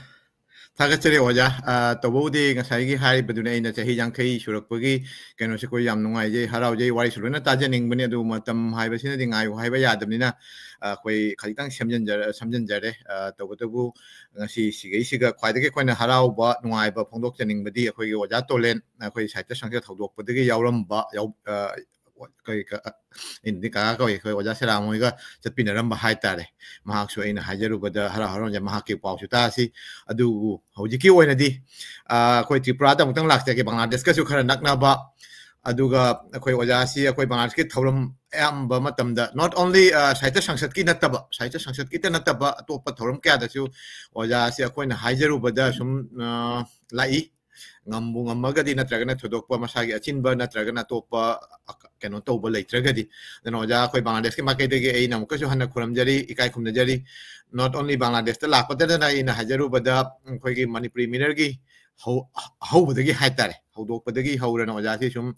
ꯊꯥꯒꯠꯆꯔꯤ ꯑꯣꯖꯥ꯫ ꯑ, ꯇꯧꯕꯕꯨꯗꯤ ꯉꯁꯥꯏꯒꯤ ꯍꯥꯏꯔꯤꯕꯗꯨꯅꯤ, ꯑꯩꯅ ꯆꯍꯤ ꯌꯥꯡꯈꯩ ꯁꯨꯔꯛꯄꯒꯤ ꯀꯩꯅꯣꯁꯦ ꯑꯩꯈꯣꯏ ꯌꯥꯝ ꯅꯨꯡꯉꯥꯏꯖꯩ, ꯍꯔꯥꯎꯖꯩ꯫ ꯋꯥꯔꯤꯁꯨ ꯂꯣꯏꯅ ꯇꯥꯖꯅꯤꯡꯕꯅꯤ, ꯑꯗꯨꯕꯨ ꯃꯇꯝ ꯍꯥꯏꯕꯁꯤꯅꯗꯤ ꯉꯥꯏꯌꯨ ꯍꯥꯏꯕ ꯌꯥꯗꯕꯅꯤꯅ, ꯑ, ꯑꯩꯈꯣꯏ ꯈꯖꯤꯛꯇꯪ ꯁꯦꯝꯖꯤꯟꯖꯔ-, ꯁꯝꯖꯤꯟꯖꯔꯦ꯫ ꯑ, ꯇꯧꯕꯇꯕꯨ ꯉꯁꯤ ꯁꯤꯒꯩꯁꯤꯒ ꯈ꯭ꯋꯥꯏꯗꯒꯤ ꯑꯩꯈꯣꯏꯅ ꯍꯔꯥꯎꯕ, ꯅꯨꯡꯉꯥꯏꯕ ꯐꯣꯡꯗꯣꯛꯆꯅꯤꯡꯕꯗꯤ ꯑꯩꯈꯣꯏꯒꯤ ꯑꯣꯖꯥ ꯇꯣꯂꯦꯟ, ꯑꯩꯈꯣꯏ ꯁꯥꯍꯤꯇ꯭ꯌ ꯁꯪꯁꯠ ꯍꯧꯗꯣꯛꯄꯗꯒꯤ ꯌꯥꯎꯔꯝꯕ, ꯌꯥꯎ-, ꯑ, ꯀꯩ ꯀ-, ꯑ, ꯑꯩꯅꯗꯤ ꯀꯀꯥ ꯀꯧꯏ, ꯑꯩꯈꯣꯏ ꯑꯣꯖꯥ ꯁꯦꯔꯥꯝ ꯍꯣꯏꯒ ꯆꯠꯄꯤꯟꯅꯔꯝꯕ ꯍꯥꯏꯇꯥꯔꯦ꯫ ꯃꯍꯥꯛꯁꯨ ꯑꯩꯅ ꯍꯥꯏꯖꯔꯨꯕꯗ ꯍꯔꯥꯎ ꯍꯔꯥꯎꯅ ꯃꯍꯥꯛꯀꯤ ꯄꯥꯎꯁꯨ ꯇꯥꯁꯤ꯫ ꯑꯗꯨꯕꯨ ꯍꯧꯖꯤꯛꯀꯤ ꯑꯣꯏꯅꯗꯤ, ꯑ, ꯑꯩꯈꯣꯏ ꯇ꯭ꯔꯤꯄꯨꯔꯥꯗ ꯑꯃꯨꯛꯇꯪ ꯂꯥꯛꯆꯒꯦ, ꯕꯪꯒ꯭ꯂꯥꯗꯦꯁꯀꯁꯨ ꯈꯔ ꯅꯛꯅꯕ꯫ ꯑꯗꯨꯒ ꯑꯩꯈꯣꯏ ꯑꯣꯖꯥꯁꯤ ꯑꯩꯈꯣꯏ ꯕꯪꯒ꯭ꯂꯥꯗꯦꯁꯀꯤ ꯊꯧꯔꯝ ꯑꯌꯥꯝꯕ ꯃꯇꯝꯗ, not only, ꯑ, ꯁꯥꯍꯤꯇ꯭ꯌ ꯁꯪꯁꯠꯀꯤ ꯅꯠꯇꯕ, ꯁꯥꯍꯤꯇ꯭ꯌ ꯁꯪꯁꯠꯀꯤꯇ ꯅꯠꯇꯕ ꯑꯇꯣꯞꯄ ꯊꯧꯔꯝ ꯀꯌꯥꯗꯁꯨ ꯑꯣꯖꯥꯁꯤ ꯑꯩꯈꯣꯏꯅ ꯍꯥꯏꯖꯔꯨꯕꯗ ꯁꯨꯝ, ꯑ, ꯂꯥꯛꯏ꯫ ꯉꯝꯕꯨ ꯉꯝꯃꯒꯗꯤ, ꯅꯠꯇ꯭ꯔꯒꯅ ꯊꯣꯏꯗꯣꯛꯄ ꯃꯁꯥꯒꯤ ꯑꯆꯤꯟꯕ ꯅꯠꯇ꯭ꯔꯒꯅ ꯑꯇꯣꯞꯄ ꯑ, ꯀꯩꯅꯣ ꯇꯧꯕ ꯂꯩꯇ꯭ꯔꯒꯗꯤ꯫ ꯑꯗꯨꯅ ꯑꯣꯖꯥ, ꯑꯩꯈꯣꯏ ꯕꯪꯒ꯭ꯂꯥꯗꯦꯁꯀꯤ ꯃꯥꯏꯀꯩꯗꯒꯤ ꯑꯩꯅ ꯑꯃꯨꯛꯀꯁꯨ ꯍꯟꯅ ꯈꯨꯔꯨꯝꯖꯔꯤ, ꯏꯀꯥꯏ ꯈꯨꯝꯅꯖꯔꯤ꯫ Not only ꯕꯪꯒ꯭ꯂꯥꯗꯦꯁꯇ ꯂꯥꯛꯄꯗꯗꯅ ꯑꯩꯅ ꯍꯥꯏꯖꯔꯨꯕꯗ, ꯑꯩꯈꯣꯏꯒꯤ ꯃꯅꯤꯄꯨꯔꯤ ꯃꯤꯔꯔꯒꯤ ꯍꯧ-, ꯑꯍꯧꯕꯗꯒꯤ ꯍꯥꯏꯇꯥꯔꯦ, ꯍꯧꯗꯣꯛꯄꯗꯒꯤ ꯍꯧꯔꯅ ꯑꯣꯖꯥꯁꯤ ꯁꯨꯝ,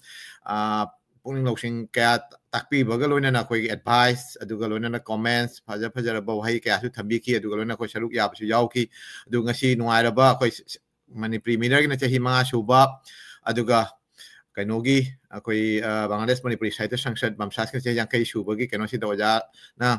ꯑ, ꯄꯨꯛꯅꯤꯡ ꯂꯧꯁꯤꯡ ꯀꯌꯥ ꯇꯥꯛꯄꯤꯕꯒ ꯂꯣꯏꯅꯅ ꯑꯩꯈꯣꯏꯒꯤ advice, ꯑꯗꯨꯒ ꯂꯣꯏꯅꯅ comments, ꯐꯖ ꯐꯖꯔꯕ ꯋꯥꯍꯩ ꯀꯌꯥꯁꯨ ꯊꯝꯕꯤꯈꯤ, ꯑꯗꯨꯒ ꯂꯣꯏꯅꯅ ꯑꯩꯈꯣꯏ ꯁꯔꯨꯛ ꯌꯥꯕꯁꯨ ꯌꯥꯎꯈꯤ꯫ ꯑꯗꯨ ꯉꯁꯤ ꯅꯨꯡꯉꯥꯏꯔꯕ ꯑꯩꯈꯣꯏ ꯁ-, ꯁ-, ꯃꯅꯤꯄꯨꯔꯤ ꯃꯤꯔꯔꯒꯤꯅ ꯆꯍꯤ ꯃꯉꯥ ꯁꯨꯕ, ꯑꯗꯨꯒ ꯀꯩꯅꯣꯒꯤ ꯑꯩꯈꯣꯏ, ꯑ, ꯕꯪꯒ꯭ꯂꯥꯗꯦꯁ ꯃꯅꯤꯄꯨꯔꯤ ꯁꯥꯍꯤꯇ꯭ꯌ ꯁꯪꯁꯠ ꯕꯝꯁꯥꯁꯀꯤ ꯆꯍꯤ ꯌꯥꯡꯈꯩ ꯁꯨꯕꯒꯤ ꯀꯩꯅꯣꯁꯤꯗ ꯑꯣꯖꯥꯅ,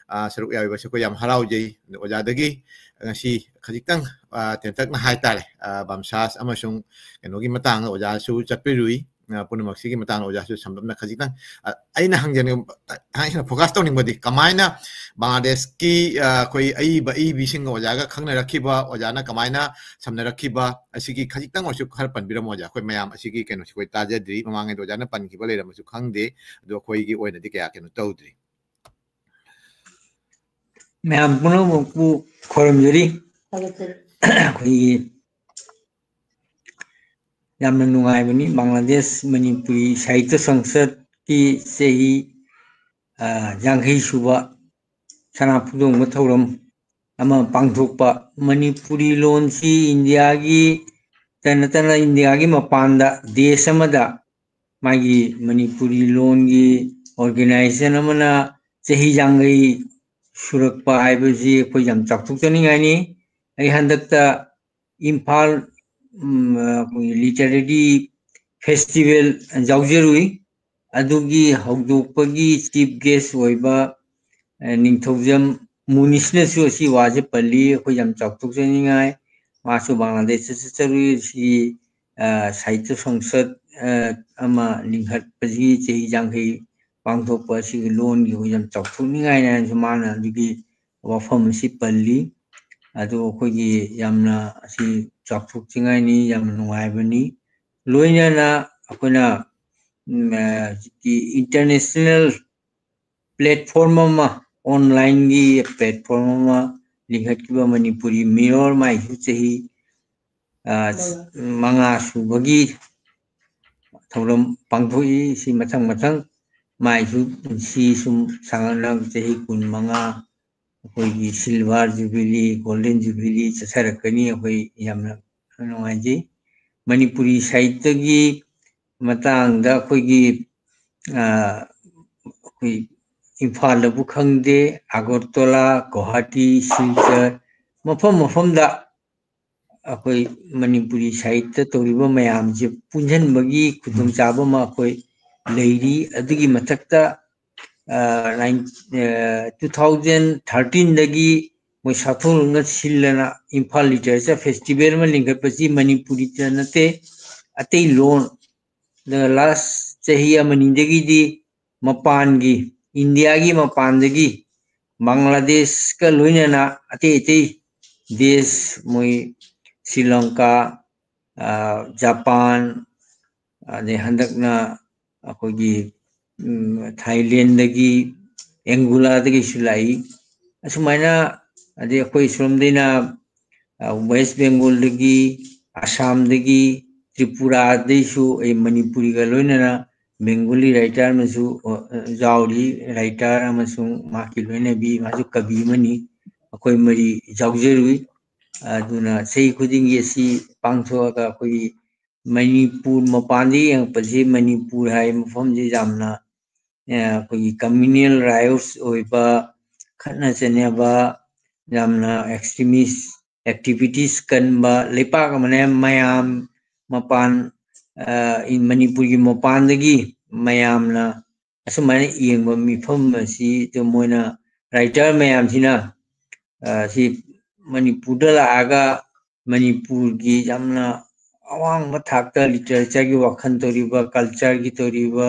ꯑ, ꯁꯔꯨꯛ ꯌꯥꯕꯤꯕꯁꯦ ꯑꯩꯈꯣꯏ ꯌꯥꯝ ꯍꯔꯥꯎꯖꯩ꯫ ꯑꯗꯨ ꯑꯣꯖꯥꯗꯒꯤ ꯉꯁꯤ ꯈꯖꯤꯛꯇꯪ, ꯑ, ꯇꯦꯟꯇꯛꯅ ꯍꯥꯏꯇꯥꯔꯦ, ꯑ, ꯕꯝꯁꯥꯁ ꯑꯃꯁꯨꯡ ꯀꯩꯅꯣꯒꯤ ꯃꯇꯥꯡꯗ ꯑꯣꯖꯥꯁꯨ ꯆꯠꯄꯤꯔꯨꯏ꯫ ꯑ, ꯄꯨꯝꯅꯃꯛꯁꯤꯒꯤ ꯃꯇꯥꯡꯗ ꯑꯣꯖꯥꯁꯨ ꯁꯝꯂꯞꯅ ꯈꯖꯤꯛꯇꯪ, ꯑ, ꯑꯩꯅ ꯍꯪꯖꯅꯤꯡꯕ, ꯑꯩꯅ focus ꯇꯧꯅꯤꯡꯕꯗꯤ ꯀꯃꯥꯏꯅ ꯕꯪꯒ꯭ꯂꯥꯗꯦꯁꯀꯤ, ꯑ, ꯑꯩꯈꯣꯏ ꯑꯏꯕ ꯑꯏꯕꯤꯁꯤꯡꯒ ꯑꯣꯖꯥꯒ ꯈꯪꯅꯔꯛꯈꯤꯕ, ꯑꯣꯖꯥꯅ ꯀꯃꯥꯏꯅ ꯁꯝꯅꯔꯛꯈꯤꯕ, ꯑꯁꯤꯒꯤ ꯈꯖꯤꯛꯇꯪ ꯑꯣꯏꯔꯁꯨ ꯈꯔ ꯄꯟꯕꯤꯔꯝꯃꯣ ꯑꯣꯖꯥ꯫ ꯑꯩꯈꯣꯏ ꯃꯌꯥꯝ ꯑꯁꯤꯒꯤ ꯀꯩꯅꯣꯁꯤ ꯑꯩꯈꯣꯏ ꯇꯥꯖꯗ꯭ꯔꯤ, ꯃꯃꯥꯡꯉꯩꯗ ꯑꯣꯖꯥꯅ ꯄꯟꯈꯤꯕ ꯂꯩꯔꯝꯃꯁꯨ ꯈꯪꯗꯦ, ꯑꯗꯣ ꯑꯩꯈꯣꯏꯒꯤ ꯑꯣꯏꯅꯗꯤ ꯀꯌꯥ ꯀꯩꯅꯣ ꯇꯧꯗ꯭ꯔꯤ꯫ ꯃꯌꯥꯝ ꯄꯨꯝꯅꯃꯛꯄꯨ ꯈꯣꯏꯔꯝꯖꯔꯤ꯫ ꯑꯩꯈꯣꯏꯒꯤ ꯌꯥꯝꯅ ꯅꯨꯡꯉꯥꯏꯕꯅꯤ, ꯕꯪꯒ꯭ꯂꯥꯗꯦꯁ ꯃꯅꯤꯄꯨꯔꯤ ꯁꯥꯍꯤꯇ꯭ꯌ ꯁꯪꯁꯠꯀꯤ ꯆꯍꯤ, ꯑ, ꯌꯥꯡꯈꯩ ꯁꯨꯕ ꯁꯅꯥ ꯐꯨꯗꯣꯡꯕ ꯊꯧꯔꯝ ꯑꯃ ꯄꯥꯡꯊꯣꯛꯄ꯫ ꯃꯅꯤꯄꯨꯔꯤ ꯂꯣꯟꯁꯤ ꯏꯟꯗꯤꯌꯥꯒꯤ ꯇ ꯅꯠꯇꯅ ꯏꯟꯗꯤꯌꯥꯒꯤ ꯃꯄꯥꯟꯗ ꯗꯦꯁ ꯑꯃꯗ ꯃꯥꯒꯤ ꯃꯅꯤꯄꯨꯔꯤ ꯂꯣꯟꯒꯤ organization ꯑꯃꯅ ꯆꯍꯤ ꯌꯥꯡꯈꯩ ꯁꯨꯔꯛꯄ ꯍꯥꯏꯕꯁꯤ ꯑꯩꯈꯣꯏ ꯌꯥꯝ ꯆꯥꯎꯊꯣꯛꯆꯅꯤꯡꯉꯥꯏꯅꯤ꯫ ꯑꯩ ꯍꯟꯗꯛꯇ ꯏꯝꯐꯥꯜ, ꯎꯝ, ꯑꯩꯈꯣꯏꯒꯤ literary festival ꯌꯥꯎꯖꯔꯨꯏ꯫ ꯑꯗꯨꯒꯤ ꯍꯧꯗꯣꯛꯄꯒꯤ chief guest ꯑꯣꯏꯕ, ꯑ, ꯅꯤꯡꯊꯧꯖꯝ ꯃꯨꯅꯤꯁꯅꯁꯨ ꯑꯁꯤ ꯋꯥꯁꯦ ꯄꯜꯂꯤ꯫ ꯑꯩꯈꯣꯏ ꯌꯥꯝ ꯆꯥꯎꯊꯣꯛꯆꯅꯤꯡꯉꯥꯏ꯫ ꯃꯥꯁꯨ ꯕꯪꯒ꯭ꯂꯥꯗꯦꯁꯇ ꯆꯠꯆꯔꯨꯏ꯫ ꯁꯤ, ꯑ, ꯁꯥꯍꯤꯇ꯭ꯌ ꯁꯪꯁꯠ, ꯑ, ꯑꯃ ꯂꯤꯡꯈꯠꯄꯁꯤꯒꯤ ꯆꯍꯤ ꯌꯥꯡꯈꯩ ꯄꯥꯡꯊꯣꯛꯄ ꯑꯁꯤꯒꯤ ꯂꯣꯟꯒꯤ ꯑꯩꯈꯣꯏ ꯌꯥꯝ ꯆꯥꯎꯊꯣꯛꯅꯤꯡꯉꯥꯏꯅ ꯍꯥꯏꯅꯁꯨ ꯃꯥꯅ ꯑꯗꯨꯒꯤ ꯋꯥꯐꯝ ꯑꯁꯤ ꯄꯜꯂꯤ꯫ ꯑꯗꯨ ꯑꯩꯈꯣꯏꯒꯤ ꯌꯥꯝꯅ ꯑꯁꯤ ꯆꯥꯎꯊꯣꯛꯆꯅꯤꯡꯉꯥꯏꯅꯤ, ꯌꯥꯝꯅ ꯅꯨꯡꯉꯥꯏꯕꯅꯤ꯫ ꯂꯣꯏꯅꯅ ꯑꯩꯈꯣꯏꯅ, ꯎꯝ, ꯑ, ꯍꯧꯖꯤꯛꯀꯤ international platform ꯑꯃ, online-ꯒꯤ platform ꯑꯃ ꯂꯤꯡꯈꯠꯈꯤꯕ ꯃꯅꯤꯄꯨꯔꯤ ꯃꯤꯔꯣꯜ, ꯃꯥꯏꯁꯨ ꯆꯍꯤ ꯃꯉꯥ ꯁꯨꯕꯒꯤ ꯊꯧꯔꯝ ꯄꯥꯡꯊꯣꯛꯏ꯫ ꯁꯤ ꯃꯊꯪ ꯃꯊꯪ ꯃꯥꯏꯁꯨ ꯄꯨꯟꯁꯤ ꯁꯨꯝ ꯁꯥꯡꯍꯟꯅꯕ ꯆꯍꯤ ꯀꯨꯟ ꯃꯉꯥ ꯑꯩꯈꯣꯏꯒꯤ silver jubilee, golden jubilee ꯆꯠꯊꯔꯛꯀꯅꯤ꯫ ꯑꯩꯈꯣꯏ ꯌꯥꯝꯅ ꯅꯨꯡꯉꯥꯏꯖꯩ꯫ ꯃꯅꯤꯄꯨꯔꯤ ꯁꯥꯍꯤꯇ꯭ꯌꯒꯤ ꯃꯇꯥꯡꯗ ꯑꯩꯈꯣꯏꯒꯤ ꯑꯩꯈꯣꯏ ꯏꯝꯐꯥꯜꯗꯕꯨ ꯈꯪꯗꯦ, ꯑꯒꯔꯇꯂꯥ, ꯒꯨꯋꯥꯍꯥꯇꯤ, ꯁꯤꯜꯆꯔ, ꯃꯐꯝ ꯃꯐꯝꯗ ꯑꯩꯈꯣꯏ ꯃꯅꯤꯄꯨꯔꯤ ꯁꯥꯍꯤꯇ꯭ꯌ ꯇꯧꯔꯤꯕ ꯃꯌꯥꯝꯁꯦ ꯄꯨꯟꯁꯤꯟꯕꯒꯤ ꯈꯨꯗꯣꯡꯆꯥꯕ ꯑꯃ ꯑꯩꯈꯣꯏ ꯂꯩꯔꯤ꯫ ꯑꯗꯨꯒꯤ ꯃꯊꯛꯇ two thousand thirteenꯗꯒꯤ ꯃꯣꯏ ꯁꯥꯊꯣꯔꯅ ꯁꯤꯜꯂꯅ ꯏꯝꯐꯥꯜ literature festival ꯑꯃ ꯂꯤꯡꯈꯠꯄꯁꯤ ꯃꯅꯤꯄꯨꯔꯤꯗ ꯅꯠꯇꯦ, ꯑꯇꯩ ꯂꯣꯟ, last ꯆꯍꯤ ꯑꯃꯅꯤꯗꯒꯤꯗꯤ ꯃꯄꯥꯟꯒꯤ, ꯏꯟꯗꯤꯌꯥꯒꯤ ꯃꯄꯥꯟꯗꯒꯤ ꯕꯪꯒ꯭ꯂꯥꯗꯦꯁꯀ ꯂꯣꯏꯅꯅ ꯑꯇꯩ ꯑꯇꯩ ꯗꯦꯁ, ꯃꯣꯏ ꯁ꯭ꯔꯤ ꯂꯪꯀꯥ, ꯖꯄꯥꯟ, ꯑꯗꯩ ꯍꯟꯗꯛꯅ ꯑꯩꯈꯣꯏꯒꯤ ꯊꯥꯏꯂꯦꯟꯗꯒꯤ, ꯑꯦꯡꯒꯣꯂꯥꯗꯒꯤꯁꯨ ꯂꯥꯛꯏ꯫ ꯑꯁꯨꯃꯥꯏꯅ, ꯑꯗꯩ ꯑꯩꯈꯣꯏ ꯁꯣꯝꯗꯩꯅ ꯋꯦꯁ ꯕꯦꯡꯒꯣꯜꯗꯒꯤ, ꯑꯁꯥꯝꯗꯒꯤ, ꯇ꯭ꯔꯤꯄꯨꯔꯥꯗꯩꯁꯨ ꯑꯩ ꯃꯅꯤꯄꯨꯔꯤꯒ ꯂꯣꯏꯅꯅ ꯕꯦꯡꯒꯣꯂꯤ writer ꯑꯃꯁꯨ ꯌꯥꯎꯔꯤ꯫ Writer ꯑꯃꯁꯨꯡ ꯃꯍꯥꯛꯀꯤ ꯂꯣꯏꯅꯕꯤ, ꯃꯥꯁꯨ ꯀꯕꯤ ꯑꯃꯅꯤ꯫ ꯑꯩꯈꯣꯏ ꯃꯔꯤ ꯌꯥꯎꯖꯔꯨꯏ꯫ ꯑꯗꯨꯅ ꯆꯍꯤ ꯈꯨꯗꯤꯡꯒꯤ ꯑꯁꯤ ꯄꯥꯡꯊꯣꯛꯑꯒ ꯑꯩꯈꯣꯏꯒꯤ ꯃꯅꯤꯄꯨꯔ ꯃꯄꯥꯟꯗ ꯌꯦꯡꯉꯛꯄꯁꯤ ꯃꯅꯤꯄꯨꯔ ꯍꯥꯏꯕ ꯃꯐꯝꯁꯤ ꯌꯥꯝꯅ ꯑꯩꯈꯣꯏꯒꯤ communal riots ꯑꯣꯏꯕ, ꯈꯠꯅ ꯆꯩꯅꯕ, ꯌꯥꯝꯅ extremist activities ꯀꯟꯕ ꯂꯩꯄꯥꯛ ꯑꯃꯅ ꯃꯌꯥꯝ ꯃꯄꯥꯟ, ꯃꯅꯤꯄꯨꯔꯒꯤ ꯃꯄꯥꯟꯗꯒꯤ ꯃꯌꯥꯝꯅ ꯑꯁꯨꯃꯥꯏꯅ ꯌꯦꯡꯕ ꯃꯤꯐꯝ ꯑꯁꯤ ꯃꯣꯏꯅ writer ꯃꯌꯥꯝꯁꯤꯅ ꯁꯤ ꯃꯅꯤꯄꯨꯔꯗ ꯂꯥꯛꯑꯒ ꯃꯅꯤꯄꯨꯔꯒꯤ ꯌꯥꯝꯅ ꯑꯋꯥꯡꯕ ꯊꯥꯛꯇ literatureꯒꯤ ꯋꯥꯈꯜ ꯇꯧꯔꯤꯕ, cultureꯒꯤ ꯇꯧꯔꯤꯕ,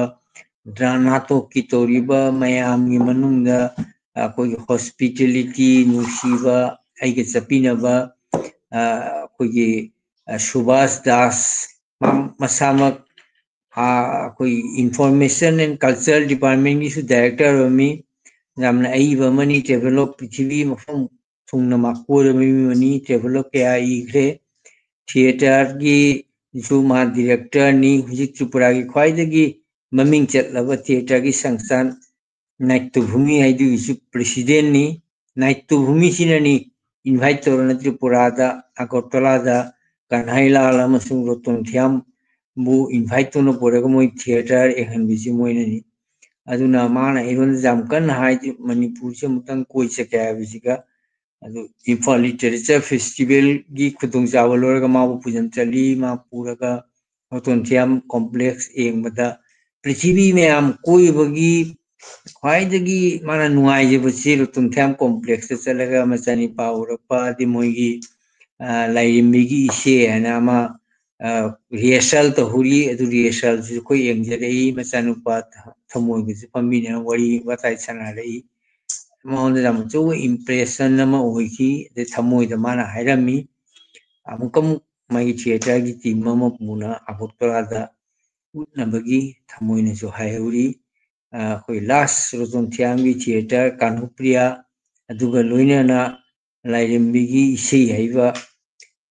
ꯗ꯭ꯔꯥ-, ꯅꯥꯇꯣꯛꯀꯤ ꯇꯧꯔꯤꯕ ꯃꯌꯥꯝꯒꯤ ꯃꯅꯨꯡꯗ ꯑꯩꯈꯣꯏꯒꯤ hospitality, ꯅꯨꯡꯁꯤꯕ, ꯑꯩꯒ ꯆꯠꯄꯤꯅꯕ, ꯑꯩꯈꯣꯏꯒꯤ ꯁꯨꯕꯥꯁ ꯗꯥꯁ ꯃꯁꯥꯃꯛ ꯑꯩꯈꯣꯏ Information and Culture Departmentꯀꯤꯁꯨ director ꯑꯣꯏꯔꯝꯃꯤ꯫ ꯌꯥꯝꯅ ꯑꯏꯕ ꯑꯃꯅꯤ, travelogue ꯄ꯭ꯔꯤꯊꯤꯕꯤ ꯃꯐꯝ ꯊꯨꯡꯅ ꯃꯥ ꯀꯣꯏꯔꯕ ꯃꯤ ꯑꯃꯅꯤ, travelogue ꯀꯌꯥ ꯏꯈ꯭ꯔꯦ꯫ ꯊꯤꯌꯦꯇꯔꯒꯤꯁꯨ ꯃꯥ ꯗꯤꯔꯦꯛꯇꯔꯅꯤ꯫ ꯍꯧꯖꯤꯛ ꯇ꯭ꯔꯤꯄꯨꯔꯥꯒꯤ ꯈ꯭ꯋꯥꯏꯗꯒꯤ ꯃꯃꯤꯡ ꯆꯠꯂꯕ ꯊꯤꯌꯦꯇꯔꯒꯤ ꯁꯪꯁꯊꯥꯟ ꯅꯥꯏꯇ꯭ꯌꯚꯨꯃꯤ ꯍꯥꯏꯗꯨꯒꯤꯁꯨ ꯄ꯭ꯔꯦꯁꯤꯗꯦꯟꯅꯤ꯫ ꯅꯥꯏꯇ꯭ꯌꯚꯨꯃꯤꯁꯤꯅꯅꯤ ꯏꯟꯚꯥꯏꯠ ꯇꯧꯔꯅ ꯇ꯭ꯔꯤꯄꯨꯔꯥꯗ, ꯑꯒꯔꯇꯂꯥꯗ ꯀꯟꯍꯥꯏꯂꯥꯜ ꯑꯃꯁꯨꯡ ꯔꯣꯇꯣꯟ ꯊꯤꯌꯥꯝꯕꯨ ꯏꯟꯚꯥꯏꯠ ꯇꯧꯅ ꯄꯨꯔꯒ ꯃꯣꯏ ꯊꯤꯌꯦꯇꯔ ꯌꯦꯡꯍꯟꯕꯁꯤ ꯃꯣꯏꯅꯅꯤ꯫ ꯑꯗꯨꯅ ꯃꯥꯅ ꯑꯩꯉꯣꯟꯗ ꯌꯥꯝ ꯀꯟꯅ ꯍꯥꯏꯗꯤ ꯃꯅꯤꯄꯨꯔꯁꯤ ꯑꯃꯨꯛꯇꯪ ꯀꯣꯏ ꯆꯠꯀꯦ ꯍꯥꯏꯕꯁꯤꯒ, ꯑꯗꯨ ꯏꯝꯐꯥꯜ ꯂꯤꯇꯔꯦꯆꯔ ꯐꯦꯁꯇꯤꯚꯦꯜꯒꯤ ꯈꯨꯗꯣꯡꯆꯥꯕ ꯂꯧꯔꯒ ꯃꯥꯕꯨ ꯄꯨꯖꯟ ꯆꯠꯂꯤ꯫ ꯃꯥ ꯄꯨꯔꯒ ꯔꯣꯇꯣꯟ ꯊꯤꯌꯥꯝ ꯀꯣꯝꯄ꯭ꯂꯦꯛꯁ ꯌꯦꯡꯕꯗ ꯄ꯭ꯔꯤꯊꯤꯕꯤ ꯃꯌꯥꯝ ꯀꯣꯏꯕꯒꯤ ꯈ꯭ꯋꯥꯏꯗꯒꯤ ꯃꯥꯅ ꯅꯨꯡꯉꯥꯏꯖꯕꯁꯤ ꯔꯣꯇꯣꯟ ꯊꯤꯌꯥꯝ ꯀꯣꯝꯄ꯭ꯂꯦꯛꯁꯇ ꯆꯠꯂꯒ ꯃꯆꯥꯅꯤꯄꯥ ꯎꯔꯛꯄ, ꯑꯗꯩ ꯃꯣꯏꯒꯤ, ꯑ, ꯂꯥꯏꯔꯦꯝꯕꯤꯒꯤ ꯏꯆꯦ ꯍꯥꯏꯅ ꯑꯃ, ꯑ, ꯔꯤꯍꯔꯁꯦꯜ ꯇꯧꯍꯧꯔꯤ꯫ ꯑꯗꯨ ꯔꯤꯍꯔꯁꯦꯜꯁꯤꯁꯨ ꯑꯩꯈꯣꯏ ꯌꯦꯡꯖꯔꯛꯏ꯫ ꯃꯆꯥꯅꯨꯄꯥ ꯊ-, ꯊꯃꯣꯏꯒꯁꯨ ꯐꯝꯃꯤꯟꯅꯔ ꯋꯥꯔꯤ ꯋꯥꯇꯥꯏ ꯁꯥꯟꯅꯔꯛꯏ꯫ ꯃꯉꯣꯟꯗ ꯌꯥꯝ ꯑꯆꯧꯕ ꯏꯝꯄ꯭ꯔꯦꯁꯟ ꯑꯃ ꯑꯣꯏꯈꯤ꯫ ꯑꯗꯩ ꯊꯃꯣꯏꯗ ꯃꯥꯅ ꯍꯥꯏꯔꯝꯃꯤ, ꯑꯃꯨꯛꯀ ꯑꯃꯨꯛ ꯃꯥꯒꯤ ꯊꯤꯌꯦꯇꯔꯒꯤ ꯇꯤꯝ ꯑꯃ ꯄꯨꯅ ꯑꯒꯔꯇꯂꯥꯗ ꯎꯠꯅꯕꯒꯤ ꯊꯃꯣꯏꯅꯁꯨ ꯍꯥꯏꯍꯧꯔꯤ꯫ ꯑ, ꯑꯩꯈꯣꯏ ꯂꯥꯁ ꯔꯣꯇꯣꯟ ꯊꯤꯌꯥꯝꯒꯤ ꯊꯤꯌꯦꯇꯔ ꯀꯥꯅꯨꯄ꯭ꯔꯤꯌꯥ, ꯑꯗꯨꯒ ꯂꯣꯏꯅꯅ ꯂꯥꯏꯔꯦꯝꯕꯤꯒꯤ ꯏꯁꯩ ꯍꯥꯏꯕ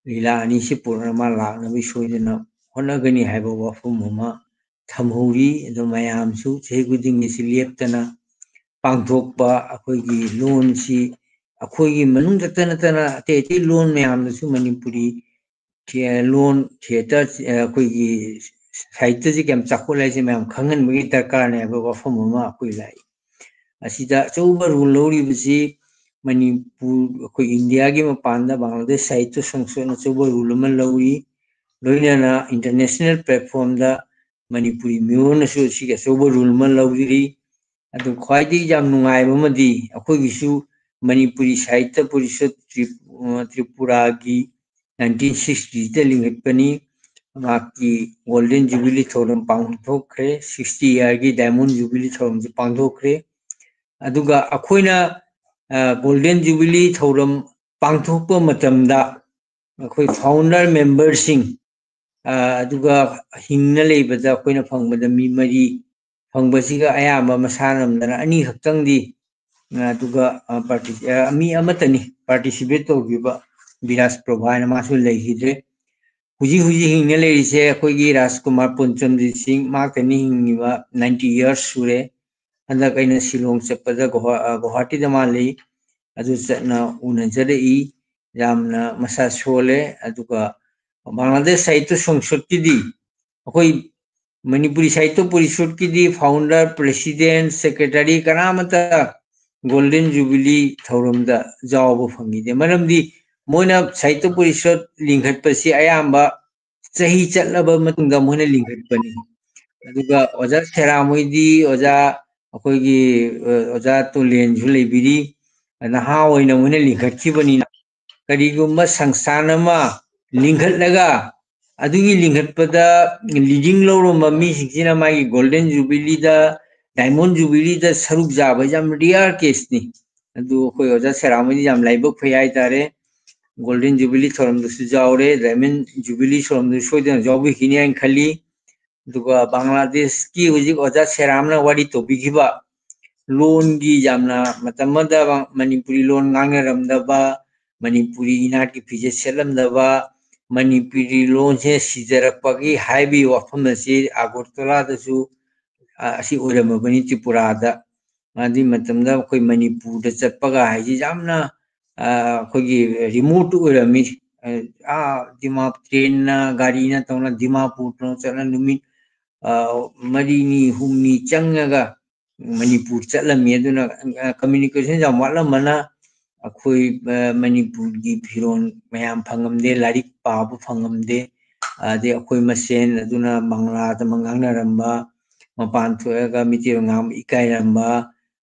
ꯂꯤꯂꯥ ꯑꯅꯤꯁꯤ ꯄꯨꯔꯛꯅ ꯃꯥ ꯂꯥꯛꯅꯕꯒꯤ ꯁꯣꯏꯗꯅ ꯍꯣꯠꯅꯒꯅꯤ ꯍꯥꯏꯕ ꯋꯥꯐꯝ ꯑꯃ ꯊꯝꯍꯧꯔꯤ꯫ ꯑꯗꯣ ꯃꯌꯥꯝꯁꯨ ꯆꯍꯤ ꯈꯨꯗꯤꯡꯒꯤ ꯁꯤ ꯂꯦꯞꯇꯅ ꯄꯥꯡꯊꯣꯛꯄ, ꯑꯩꯈꯣꯏꯒꯤ ꯂꯣꯟꯁꯤ ꯑꯩꯈꯣꯏꯒꯤ ꯃꯅꯨꯡ ꯈꯛꯇ ꯅꯠꯇꯅ ꯑꯇꯩ ꯑꯇꯩ ꯂꯣꯟ ꯃꯌꯥꯝꯗꯁꯨ ꯃꯅꯤꯄꯨꯔꯤ ꯊꯤ-, ꯂꯣꯟ, ꯊꯤꯌꯦꯇꯔ, ꯑꯩꯈꯣꯏꯒꯤ ꯁꯥꯍꯤꯇ꯭ꯌꯁꯤ ꯀꯌꯥꯝ ꯆꯥꯎꯈꯠꯂꯦ ꯍꯥꯏꯁꯦ ꯃꯌꯥꯝ ꯈꯪꯍꯟꯕꯒꯤ ꯗꯔꯀꯥꯔꯅꯦ ꯍꯥꯏꯕ ꯋꯥꯐꯝ ꯑꯃ ꯑꯩꯈꯣꯏ ꯂꯥꯛꯏ꯫ ꯑꯁꯤꯗ ꯑꯆꯧꯕ ꯔꯣꯜ ꯂꯧꯔꯤꯕꯁꯤ ꯃꯅꯤꯄꯨꯔ, ꯑꯩꯈꯣꯏ ꯏꯟꯗꯤꯌꯥꯒꯤ ꯃꯄꯥꯟꯗ ꯕꯪꯒ꯭ꯂꯥꯗꯦꯁ ꯁꯥꯍꯤꯇ꯭ꯌ ꯁꯪꯁꯠꯅ ꯑꯆꯧꯕ ꯔꯣꯜ ꯑꯃ ꯂꯧꯔꯤ꯫ ꯂꯣꯏꯅꯅ ꯏꯟꯇꯔꯅꯦꯁꯅꯦꯜ ꯄ꯭ꯂꯦꯠꯐꯣꯝꯗ ꯃꯅꯤꯄꯨꯔꯤ ꯃꯤꯑꯣꯏꯅꯁꯨ ꯑꯁꯤꯒꯤ ꯑꯆꯧꯕ ꯔꯣꯜ ꯑꯃ ꯂꯧꯔꯤ꯫ ꯑꯗꯨ ꯈ꯭ꯋꯥꯏꯗꯒꯤ ꯌꯥꯝ ꯅꯨꯡꯉꯥꯏꯕ ꯑꯃꯗꯤ ꯑꯩꯈꯣꯏꯒꯤꯁꯨ ꯃꯅꯤꯄꯨꯔꯤ ꯁꯥꯍꯤꯇ꯭ꯌ ꯄꯔꯤꯁꯠ ꯇ꯭ꯔꯤ-, ꯑ, ꯇ꯭ꯔꯤꯄꯨꯔꯥꯒꯤ ꯅꯥꯏꯟꯇꯤꯟ ꯁꯤꯛꯁꯇꯤꯗ ꯂꯤꯡꯈꯠꯄꯅꯤ꯫ ꯃꯍꯥꯛꯀꯤ ꯒꯣꯜꯗꯟ ꯖꯨꯕꯤꯂꯤ ꯊꯧꯔꯝ ꯄꯥꯡꯊꯣꯛꯈ꯭ꯔꯦ, ꯁꯤꯛꯁꯇꯤ ꯏꯌꯥꯔꯒꯤ ꯗꯥꯏꯃꯟ ꯖꯨꯕꯤꯂꯤ ꯊꯧꯔꯝꯁꯨ ꯄꯥꯡꯊꯣꯛꯈ꯭ꯔꯦ꯫ ꯑꯗꯨꯒ ꯑꯩꯈꯣꯏꯅ, ꯑ, ꯒꯣꯜꯗꯟ ꯖꯨꯕꯤꯂꯤ ꯊꯧꯔꯝ ꯄꯥꯡꯊꯣꯛꯄ ꯃꯇꯝꯗ ꯑꯩꯈꯣꯏ ꯐꯥꯎꯟꯗꯔ ꯃꯦꯝꯕꯔꯁꯤꯡ, ꯑ, ꯑꯗꯨꯒ ꯍꯤꯡꯅ ꯂꯩꯕꯗ ꯑꯩꯈꯣꯏꯅ ꯐꯪꯕꯗ ꯃꯤ ꯃꯔꯤ ꯐꯪꯕꯁꯤꯒ ꯑꯌꯥꯝꯕ ꯃꯁꯥ ꯉꯝꯗꯅ ꯑꯅꯤ ꯈꯛꯇꯪꯗꯤ, ꯑ, ꯑꯗꯨꯒ, ꯑ, parti-, ꯑ, ꯃꯤ ꯑꯃꯠꯇꯅꯤ ꯄꯥꯔꯇꯤꯁꯤꯄꯦꯠ ꯇꯧꯈꯤꯕ ꯕꯤꯔꯥꯖ ꯄ꯭ꯔꯚꯥ ꯍꯥꯏꯅ, ꯃꯥꯁꯨ ꯂꯩꯈꯤꯗ꯭ꯔꯦ꯫ ꯍꯧꯖꯤꯛ ꯍꯧꯖꯤꯛ ꯍꯤꯡꯅ ꯂꯩꯔꯤꯁꯦ ꯑꯩꯈꯣꯏꯒꯤ ꯔꯥꯖꯀꯨꯃꯥꯔ ꯄꯨꯟꯆꯟꯖꯤꯠ ꯁꯤꯡ, ꯃꯍꯥꯛꯇꯅꯤ ꯍꯤꯡꯉꯤꯕ, ꯅꯥꯏꯟꯇꯤ ꯌꯔꯁ ꯁꯨꯔꯦ꯫ ꯍꯟꯗꯛ ꯑꯩꯅ ꯁꯤꯂꯣꯡ ꯆꯠꯄꯗ ꯒꯨꯋꯥ-, ꯑ, ꯒꯨꯋꯥꯍꯥꯇꯤꯗ ꯃꯥ ꯂꯩ꯫ ꯑꯗꯨ ꯆꯠꯅ ꯎꯅꯖꯔꯛꯏ꯫ ꯌꯥꯝꯅ ꯃꯁꯥ ꯁꯣꯜꯂꯦ꯫ ꯑꯗꯨꯒ ꯕꯪꯒ꯭ꯂꯥꯗꯦꯁ ꯁꯥꯍꯤꯇ꯭ꯌ ꯁꯪꯁꯠꯀꯤꯗꯤ ꯑꯩꯈꯣꯏ ꯃꯅꯤꯄꯨꯔꯤ ꯁꯥꯍꯤꯇ꯭ꯌ ꯄꯔꯤꯁꯠꯀꯤꯗꯤ ꯐꯥꯎꯟꯗꯔ, ꯄ꯭ꯔꯦꯁꯤꯗꯦꯟꯠ, ꯁꯦꯀ꯭ꯔꯦꯇꯔꯤ ꯀꯅꯥꯃꯠꯇ ꯒꯣꯜꯗꯟ ꯖꯨꯕꯤꯂꯤ ꯊꯧꯔꯝꯗ ꯌꯥꯎꯕ ꯐꯪꯈꯤꯗꯦ꯫ ꯃꯔꯝꯗꯤ ꯃꯣꯏꯅ ꯁꯥꯍꯤꯇ꯭ꯌ ꯄꯔꯤꯁꯠ ꯂꯤꯡꯈꯠꯄꯁꯤ ꯑꯌꯥꯝꯕ ꯆꯍꯤ ꯆꯠꯂꯕ ꯃꯇꯨꯡꯗ ꯃꯣꯏꯅ ꯂꯤꯡꯈꯠꯄꯅꯤ꯫ ꯑꯗꯨꯒ ꯑꯣꯖꯥ ꯁꯦꯔꯥꯝ ꯍꯣꯏꯗꯤ, ꯑꯣꯖꯥ, ꯑꯩꯈꯣꯏꯒꯤ, ꯑ, ꯑꯣꯖꯥ ꯇꯣꯂꯦꯟꯁꯨ ꯂꯩꯕꯤꯔꯤ, ꯅꯍꯥ ꯑꯣꯏꯅ ꯃꯣꯏꯅ ꯂꯤꯡꯈꯠꯈꯤꯕꯅꯤꯅ, ꯀꯔꯤꯒꯨꯝꯕ ꯁꯪꯁꯊꯥꯟ ꯑꯃ ꯂꯤꯡꯈꯠꯂꯒ ꯑꯗꯨꯒꯤ ꯂꯤꯡꯈꯠꯄꯗ ꯂꯤꯗꯤꯡ ꯂꯧꯔꯝꯕ ꯃꯤꯁꯤꯡꯁꯤꯅ ꯃꯥꯒꯤ ꯒꯣꯜꯗꯟ ꯖꯨꯕꯤꯂꯤꯗ, ꯗꯥꯏꯃꯣꯟ ꯖꯨꯕꯤꯂꯤꯗ ꯁꯔꯨꯛ ꯌꯥꯕ ꯌꯥꯝ ꯔꯤꯌꯥꯔ ꯀꯦꯁꯅꯤ꯫ ꯑꯗꯨ ꯑꯩꯈꯣꯏ ꯑꯣꯖꯥ ꯁꯦꯔꯥꯝ ꯍꯣꯏꯗꯤ ꯌꯥꯝ ꯂꯥꯏꯕꯛ ꯐꯩ ꯍꯥꯏꯇꯥꯔꯦ꯫ ꯒꯣꯜꯗꯟ ꯖꯨꯕꯤꯂꯤ ꯊꯧꯔꯝꯗꯁꯨ ꯌꯥꯎꯔꯦ, ꯗꯥꯏꯃꯟ ꯖꯨꯕꯤꯂꯤ ꯊꯧꯔꯝꯗꯁꯨ ꯁꯣꯏꯗꯅ ꯌꯥꯎꯕꯤꯈꯤꯅꯤ ꯍꯥꯏꯅ ꯈꯜꯂꯤ꯫ ꯑꯗꯨꯒ ꯕꯪꯒ꯭ꯂꯥꯗꯦꯁꯀꯤ ꯍꯧꯖꯤꯛ ꯑꯣꯖꯥ ꯁꯦꯔꯥꯝꯅ ꯋꯥꯔꯤ ꯇꯧꯕꯤꯈꯤꯕ ꯂꯣꯟꯒꯤ, ꯌꯥꯝꯅ ꯃꯇꯝ ꯑꯃꯗ ꯃꯅꯤꯄꯨꯔꯤ ꯂꯣꯟ ꯉꯥꯡꯅꯔꯝꯗꯕ, ꯃꯅꯤꯄꯨꯔꯤ ꯏꯅꯥꯠꯀꯤ ꯐꯤꯖꯦꯠ ꯁꯦꯠꯂꯝꯗꯕ, ꯃꯅꯤꯄꯨꯔꯤ ꯂꯣꯟꯁꯦ ꯁꯤꯖꯔꯛꯄꯒꯤ ꯍꯥꯏꯕꯒꯤ ꯋꯥꯐꯝ ꯑꯁꯤ ꯑꯒꯔꯇꯂꯥꯗꯁꯨ, ꯑ, ꯑꯁꯤ ꯑꯣꯏꯔꯝꯃꯕꯅꯤ ꯇ꯭ꯔꯤꯄꯨꯔꯥꯗ꯫ ꯑꯗꯨꯒꯤ ꯃꯇꯝꯗ ꯑꯩꯈꯣꯏ ꯃꯅꯤꯄꯨꯔꯗ ꯆꯠꯄꯒ ꯍꯥꯏꯁꯤ ꯌꯥꯝꯅ, ꯑ, ꯑꯩꯈꯣꯏꯒꯤ ꯔꯤꯃꯣꯠ ꯑꯣꯏꯔꯝꯃꯤ꯫ ꯑ, ꯑꯥ, ꯗꯤꯃꯥ-, ꯇ꯭ꯔꯦꯟꯅ, ꯒꯥꯔꯤꯅ ꯇꯧꯅ ꯗꯤꯃꯥꯄꯨꯔ ꯇꯧꯅ ꯆꯠꯂ ꯅꯨꯃꯤꯠ, ꯑ, ꯃꯔꯤꯅꯤ, ꯍꯨꯝꯅꯤ ꯆꯪꯉꯒ ꯃꯅꯤꯄꯨꯔ ꯆꯠꯂꯝꯃꯤ꯫ ꯑꯗꯨꯅ, ꯑ, ꯀꯝꯃ꯭ꯌꯨꯅꯤꯀꯦꯁꯟ ꯌꯥꯝ ꯋꯥꯠꯂꯝꯕꯅ ꯑꯩꯈꯣꯏ, ꯑ, ꯃꯅꯤꯄꯨꯔꯒꯤ ꯐꯤꯔꯣꯜ ꯃꯌꯥꯝ ꯐꯪꯉꯝꯗꯦ, ꯂꯥꯏꯔꯤꯛ ꯄꯥꯕ ꯐꯪꯉꯝꯗꯦ꯫ ꯑꯗꯩ ꯑꯩꯈꯣꯏ ꯃꯁꯦꯟ ꯑꯗꯨꯅ ꯕꯪꯒ꯭ꯂꯥꯗ ꯑꯃ ꯉꯥꯡꯅꯔꯝꯕ, ꯃꯄꯥꯟ ꯊꯣꯛꯑꯒ ꯃꯤꯇꯩꯂꯣꯟ ꯉꯥꯡꯕ ꯏꯀꯥꯏꯔꯝꯕ,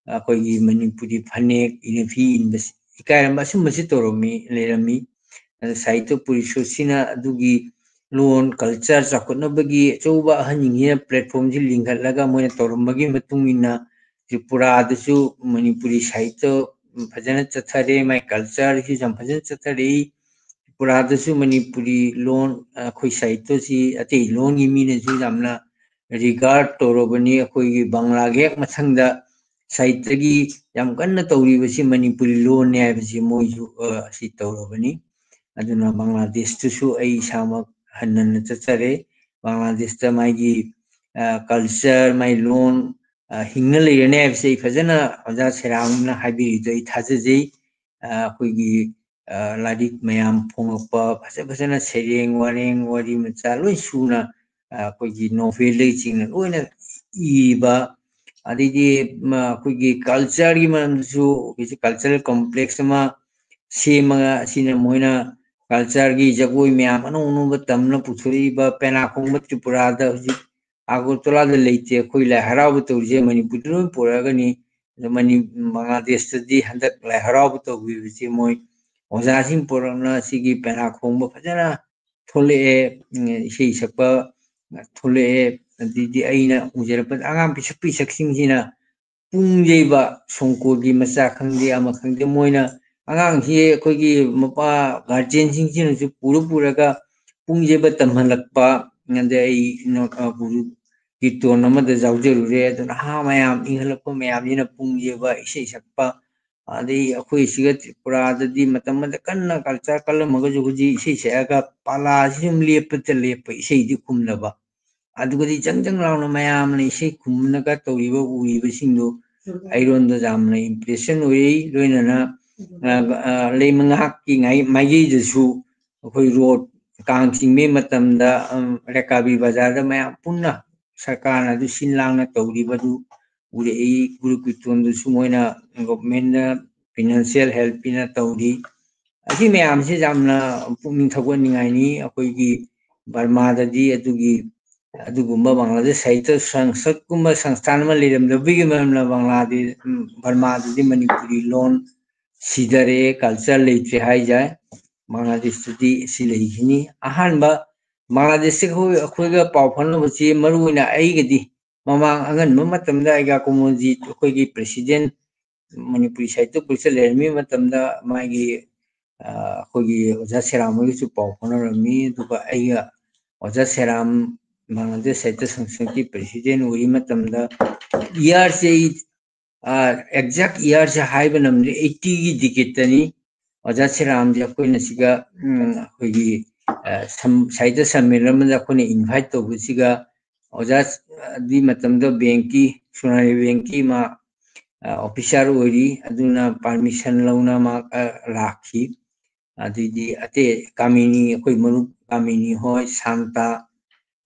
ꯑꯩꯈꯣꯏꯒꯤ ꯃꯅꯤꯄꯨꯔꯤ ꯐꯅꯦꯛ, ꯏꯅꯐꯤ ꯏꯟꯕꯁꯤ ꯏꯀꯥꯏꯔꯝꯕ, ꯑꯁꯨꯝꯕꯁꯤ ꯇꯧꯔꯝꯃꯤ, ꯂꯩꯔꯝꯃꯤ꯫ ꯑꯗ ꯁꯥꯍꯤꯇ꯭ꯌ ꯄꯔꯤꯁꯠꯁꯤꯅ ꯑꯗꯨꯒꯤ ꯂꯣꯟ, ꯀꯜꯆꯔ ꯆꯥꯎꯈꯠꯅꯕꯒꯤ ꯑꯆꯧꯕ ꯑꯍꯟꯁꯤꯡꯁꯤꯅ ꯄ꯭ꯂꯦꯠꯐꯣꯝꯁꯤ ꯂꯤꯡꯈꯠꯂꯒ ꯃꯣꯏꯅ ꯇꯧꯔꯝꯕꯒꯤ ꯃꯇꯨꯡ ꯏꯟꯅ ꯇ꯭ꯔꯤꯄꯨꯔꯥꯗꯁꯨ ꯃꯅꯤꯄꯨꯔꯤ ꯁꯥꯍꯤꯇ꯭ꯌ ꯐꯖꯅ ꯆꯠꯊꯔꯦ, ꯃꯥꯏ ꯀꯜꯆꯔꯁꯤꯁꯨ ꯌꯥꯝ ꯐꯖꯅ ꯆꯠꯊꯔꯛꯏ꯫ ꯇ꯭ꯔꯤꯄꯨꯔꯥꯗꯁꯨ ꯃꯅꯤꯄꯨꯔꯤ ꯂꯣꯟ, ꯑꯩꯈꯣꯏ ꯁꯥꯍꯤꯇ꯭ꯌꯁꯤ ꯑꯇꯩ ꯂꯣꯟꯒꯤ ꯃꯤꯅꯁꯨ ꯌꯥꯝꯅ ꯔꯤꯒꯥꯔꯗ ꯇꯧꯔꯕꯅꯤ꯫ ꯑꯩꯈꯣꯏꯒꯤ ꯕꯪꯒ꯭ꯂꯥꯒꯤ ꯍꯦꯛ ꯃꯊꯪꯗ ꯁꯥꯍꯤꯇ꯭ꯌꯒꯤ ꯌꯥꯝ ꯀꯟꯅ ꯇꯧꯔꯤꯕꯁꯤ ꯃꯅꯤꯄꯨꯔꯤ ꯂꯣꯟꯅꯤ ꯍꯥꯏꯕꯁꯤ ꯃꯣꯏꯁꯨ, ꯑ, ꯑꯁꯤ ꯇꯧꯔꯕꯅꯤ꯫ ꯑꯗꯨꯅ ꯕꯪꯒ꯭ꯂꯥꯗꯦꯁꯇꯨꯁꯨ ꯑꯩ ꯏꯁꯥꯃꯛ ꯍꯟꯅ ꯍꯟꯅ ꯆꯠꯆꯔꯦ꯫ ꯕꯪꯒ꯭ꯂꯥꯗꯦꯁꯇ ꯃꯥꯒꯤ, ꯑ, culture, ꯃꯥꯒꯤ ꯂꯣꯟ, ꯑ, ꯍꯤꯡꯅ ꯂꯩꯔꯅꯤ ꯍꯥꯏꯕꯁꯦ ꯑꯩ ꯐꯖꯅ ꯑꯣꯖꯥ ꯁꯦꯔꯥꯝꯅ ꯍꯥꯏꯕꯤꯔꯤꯗꯣ ꯑꯩ ꯊꯥꯖꯖꯩ꯫ ꯑ, ꯑꯩꯈꯣꯏꯒꯤ, ꯑ, ꯂꯥꯏꯔꯤꯛ ꯃꯌꯥꯝ ꯐꯣꯡꯉꯛꯄ, ꯐꯖ ꯐꯖꯅ ꯁꯩꯔꯦꯡ, ꯋꯥꯔꯦꯡ, ꯋꯥꯔꯤ ꯃꯆꯥ ꯂꯣꯏ ꯁꯨꯅ, ꯑ, ꯑꯩꯈꯣꯏꯒꯤ novelꯗꯒꯤꯆꯤꯡꯅ ꯂꯣꯏꯅ ꯏꯕ, ꯑꯗꯩꯗꯤ, ꯃ-, ꯑꯩꯈꯣꯏꯒꯤ cultureꯒꯤ ꯃꯔꯝꯗꯁꯨ ꯑꯩꯈꯣꯏꯁꯦ cultural complex ꯑꯃ ꯁꯦꯝꯃꯒ, ꯑꯁꯤꯅ ꯃꯣꯏꯅ cultureꯒꯤ ꯖꯒꯣꯏ ꯃꯌꯥꯝ ꯑꯅꯧ ꯑꯅꯧꯕ ꯇꯝꯅ ꯄꯨꯊꯣꯔꯛꯏꯕ, ꯄꯦꯅꯥ ꯈꯣꯡꯕ ꯇ꯭ꯔꯤꯄꯨꯔꯥꯗ ꯍꯧꯖꯤꯛ ꯑꯒꯔꯇꯂꯥꯗ ꯂꯩꯇꯦ꯫ ꯑꯩꯈꯣꯏ ꯂꯥꯏ ꯍꯔꯥꯎꯕ ꯇꯧꯔꯤꯁꯦ ꯃꯅꯤꯄꯨꯔꯗ ꯂꯣꯏ ꯄꯨꯔꯛꯑꯒꯅꯤ꯫ ꯑꯗꯣ ꯃꯅꯤ-, ꯕꯪꯒ꯭ꯂꯥꯗꯦꯁꯇꯗꯤ ꯍꯟꯗꯛ ꯂꯥꯏ ꯍꯔꯥꯎꯕ ꯇꯧꯈꯤꯕꯁꯦ ꯃꯣꯏ ꯑꯣꯖꯥꯁꯤꯡ ꯄꯨꯔꯛꯅ ꯁꯤꯒꯤ ꯄꯦꯅꯥ ꯈꯣꯡꯕ ꯐꯖꯅ ꯊꯣꯛꯂꯛꯑꯦ, ꯎꯝ, ꯏꯁꯩ ꯁꯛꯄ ꯊꯣꯛꯂꯛꯑꯦ꯫ ꯑꯗꯩꯗꯤ ꯑꯩꯅ ꯎꯖꯔꯛꯄꯗ ꯑꯉꯥꯡ ꯄꯤꯁꯛ ꯄꯤꯁꯛꯁꯤꯡꯁꯤꯅ ꯄꯨꯡ ꯌꯩꯕ, ꯁꯣꯡꯀꯣꯜꯒꯤ ꯃꯆꯥ ꯈꯪꯗꯦ, ꯑꯃ ꯈꯪꯗꯦ, ꯃꯣꯏꯅ ꯑꯉꯥꯡꯁꯤ ꯑꯩꯈꯣꯏꯒꯤ ꯃꯄꯥ guardianꯁꯤꯡꯁꯤꯅꯁꯨ ꯄꯨꯔ ꯄꯨꯔꯒ ꯄꯨꯡ ꯌꯩꯕ ꯇꯝꯍꯜꯂꯛꯄ, ꯑꯗꯩ ꯑꯩ ꯅ-, ꯑ, ꯒꯨꯔꯨ ꯀꯤꯔꯇꯣꯟ ꯑꯃꯗ ꯌꯥꯎꯖꯔꯨꯔꯦ꯫ ꯑꯗꯨ ꯅꯍꯥ ꯃꯌꯥꯝ ꯏꯟꯈꯠꯂꯛꯄ ꯃꯌꯥꯝꯁꯤꯅ ꯄꯨꯡ ꯌꯩꯕ, ꯏꯁꯩ ꯁꯛꯄ, ꯑꯗꯩ ꯑꯩꯈꯣꯏ ꯁꯤꯒ ꯇ꯭ꯔꯤꯄꯨꯔꯥꯗꯗꯤ ꯃꯇꯝ ꯑꯃꯗ ꯀꯟꯅ culture ꯀꯜꯂꯝꯃꯒꯁꯨ ꯍꯧꯖꯤꯛ ꯏꯁꯩ ꯁꯛꯑꯒ ꯄꯥꯂꯥꯁꯤ ꯁꯨꯝ ꯂꯦꯞꯄꯇ ꯂꯦꯞꯄ, ꯏꯁꯩꯗꯤ ꯈꯨꯝꯗꯕ꯫ ꯑꯗꯨꯒꯗꯤ ꯖꯪ ꯖꯪ ꯂꯥꯎꯅ ꯃꯌꯥꯝꯅ ꯏꯁꯩ ꯈꯨꯝꯅꯒ ꯇꯧꯔꯤꯕ ꯎꯔꯤꯕꯁꯤꯡꯗꯨ ꯑꯩꯉꯣꯟꯗ ꯌꯥꯝꯅ impression ꯑꯣꯏ꯫ ꯂꯣꯏꯅꯅ, ꯑ, ꯑ, ꯂꯩꯃꯉꯥꯛꯀꯤ ꯉꯥꯏ-, ꯃꯥꯏꯀꯩꯗꯁꯨ ꯑꯩꯈꯣꯏ road ꯀꯥꯡ ꯆꯤꯡꯕꯒꯤ ꯃꯇꯝꯗ, ꯎꯝ, ꯔꯦꯀꯥꯕꯤ ꯕꯖꯥꯔꯗ ꯃꯌꯥꯝ ꯄꯨꯟꯅ ꯁꯔꯀꯥꯔꯅ ꯑꯗꯨ ꯁꯤꯟ ꯂꯥꯡꯅ ꯇꯧꯔꯤꯕꯗꯨ ꯎꯔꯛꯏ꯫ ꯒꯨꯔꯨ ꯀꯤꯔꯇꯣꯟꯗꯨꯁꯨ ꯃꯣꯏꯅ governmentꯅ financial help ꯄꯤꯅ ꯇꯧꯔꯤ꯫ ꯑꯁꯤ ꯃꯌꯥꯝꯁꯤ ꯌꯥꯝꯅ ꯄꯨꯛꯅꯤꯡ ꯊꯧꯒꯠꯅꯤꯡꯉꯥꯏꯅꯤ꯫ ꯑꯩꯈꯣꯏꯒꯤ ꯕꯔꯃꯥꯗꯗꯤ ꯑꯗꯨꯒꯤ, ꯑꯗꯨꯒꯨꯝꯕ ꯕꯪꯒ꯭ꯂꯥꯗꯦꯁ ꯁꯥꯍꯤꯇ꯭ꯌ ꯁꯪꯁꯠꯀꯨꯝꯕ ꯁꯪꯁꯊꯥꯟ ꯑꯃ ꯂꯩꯔꯝꯗꯕꯒꯤ ꯃꯔꯝꯅ ꯕꯪꯒ꯭ꯂꯥꯗꯦꯁ, ꯎꯝ, ꯕꯔꯃꯥꯗꯗꯤ ꯃꯅꯤꯄꯨꯔꯤ ꯂꯣꯟ ꯁꯤꯊꯔꯛꯑꯦ, culture ꯂꯩꯇ꯭ꯔꯦ ꯍꯥꯏꯖꯥꯏ꯫ ꯕꯪꯒ꯭ꯂꯥꯗꯦꯁꯇꯗꯤ ꯁꯤ ꯂꯩꯈꯤꯅꯤ꯫ ꯑꯍꯥꯟꯕ ꯕꯪꯒ꯭ꯂꯥꯗꯦꯁꯇ ꯑꯩꯈꯣꯏ, ꯑꯩꯈꯣꯏꯒ ꯄꯥꯎ ꯐꯥꯎꯅꯕꯁꯤ ꯃꯔꯨ ꯑꯣꯏꯅ ꯑꯩꯒꯗꯤ ꯃꯃꯥꯡ ꯑꯉꯟꯕ ꯃꯇꯝꯗ ꯑꯩꯒꯥ ꯀꯣꯃꯣꯟꯖꯤꯠ ꯑꯩꯈꯣꯏꯒꯤ president, ꯃꯅꯤꯄꯨꯔꯤ ꯁꯥꯍꯤꯇ꯭ꯌ ꯄꯔꯤꯁꯠ ꯂꯩꯔꯝꯃꯤ ꯃꯇꯝꯗ ꯃꯥꯒꯤ, ꯑ, ꯑꯩꯈꯣꯏꯒꯤ ꯑꯣꯖꯥ ꯁꯦꯔꯥꯝ ꯍꯣꯏꯒꯁꯨ ꯄꯥꯎ ꯐꯥꯎꯅꯔꯝꯃꯤ꯫ ꯑꯗꯨꯒ ꯑꯩꯒ ꯑꯣꯖꯥ ꯁꯦꯔꯥꯝ ꯕꯪꯒ꯭ꯂꯥꯗꯦꯁ ꯁꯥꯍꯤꯇ꯭ꯌ ꯁꯪꯁꯠꯀꯤ president ꯑꯣꯏꯔꯤ ꯃꯇꯝꯗ yearꯁꯦ ꯑꯩ, ꯑ, exact yearꯁꯦ ꯍꯥꯏꯕ ꯉꯝꯗ꯭ꯔꯦ, eightyꯒꯤ decadeꯇꯅꯤ꯫ ꯑꯣꯖꯥ ꯁꯦꯔꯥꯝꯁꯦ ꯑꯩꯈꯣꯏꯅ ꯁꯤꯒ, ꯎꯝ, ꯑꯩꯈꯣꯏꯒꯤ ꯁꯥꯍꯤꯇ꯭ꯌ ꯁꯝꯃꯦꯂꯟ ꯑꯃꯗ ꯑꯩꯈꯣꯏꯅ ꯏꯟꯚꯥꯏꯠ ꯇꯧꯕꯁꯤꯒ ꯑꯣꯖꯥ ꯑꯗꯨꯒꯤ ꯃꯇꯝꯗ ꯕꯦꯡꯀꯤ, ꯁꯣꯅꯥꯂꯤ ꯕꯦꯡꯀꯤ ꯃꯥ ꯑꯣꯐꯤꯁꯥꯔ ꯑꯣꯏꯔꯤ, ꯑꯗꯨꯅ ꯄꯥꯔꯃꯤꯁꯟ ꯂꯧꯅ ꯃꯥ ꯂꯥꯛꯈꯤ꯫ ꯑꯗꯩꯗꯤ ꯑꯇꯩ ꯀꯥꯃꯤꯅꯤ, ꯑꯩꯈꯣꯏ ꯃꯔꯨꯞ ꯀꯥꯃꯤꯅꯤ ꯍꯣꯏ, ꯁꯥꯟꯇ,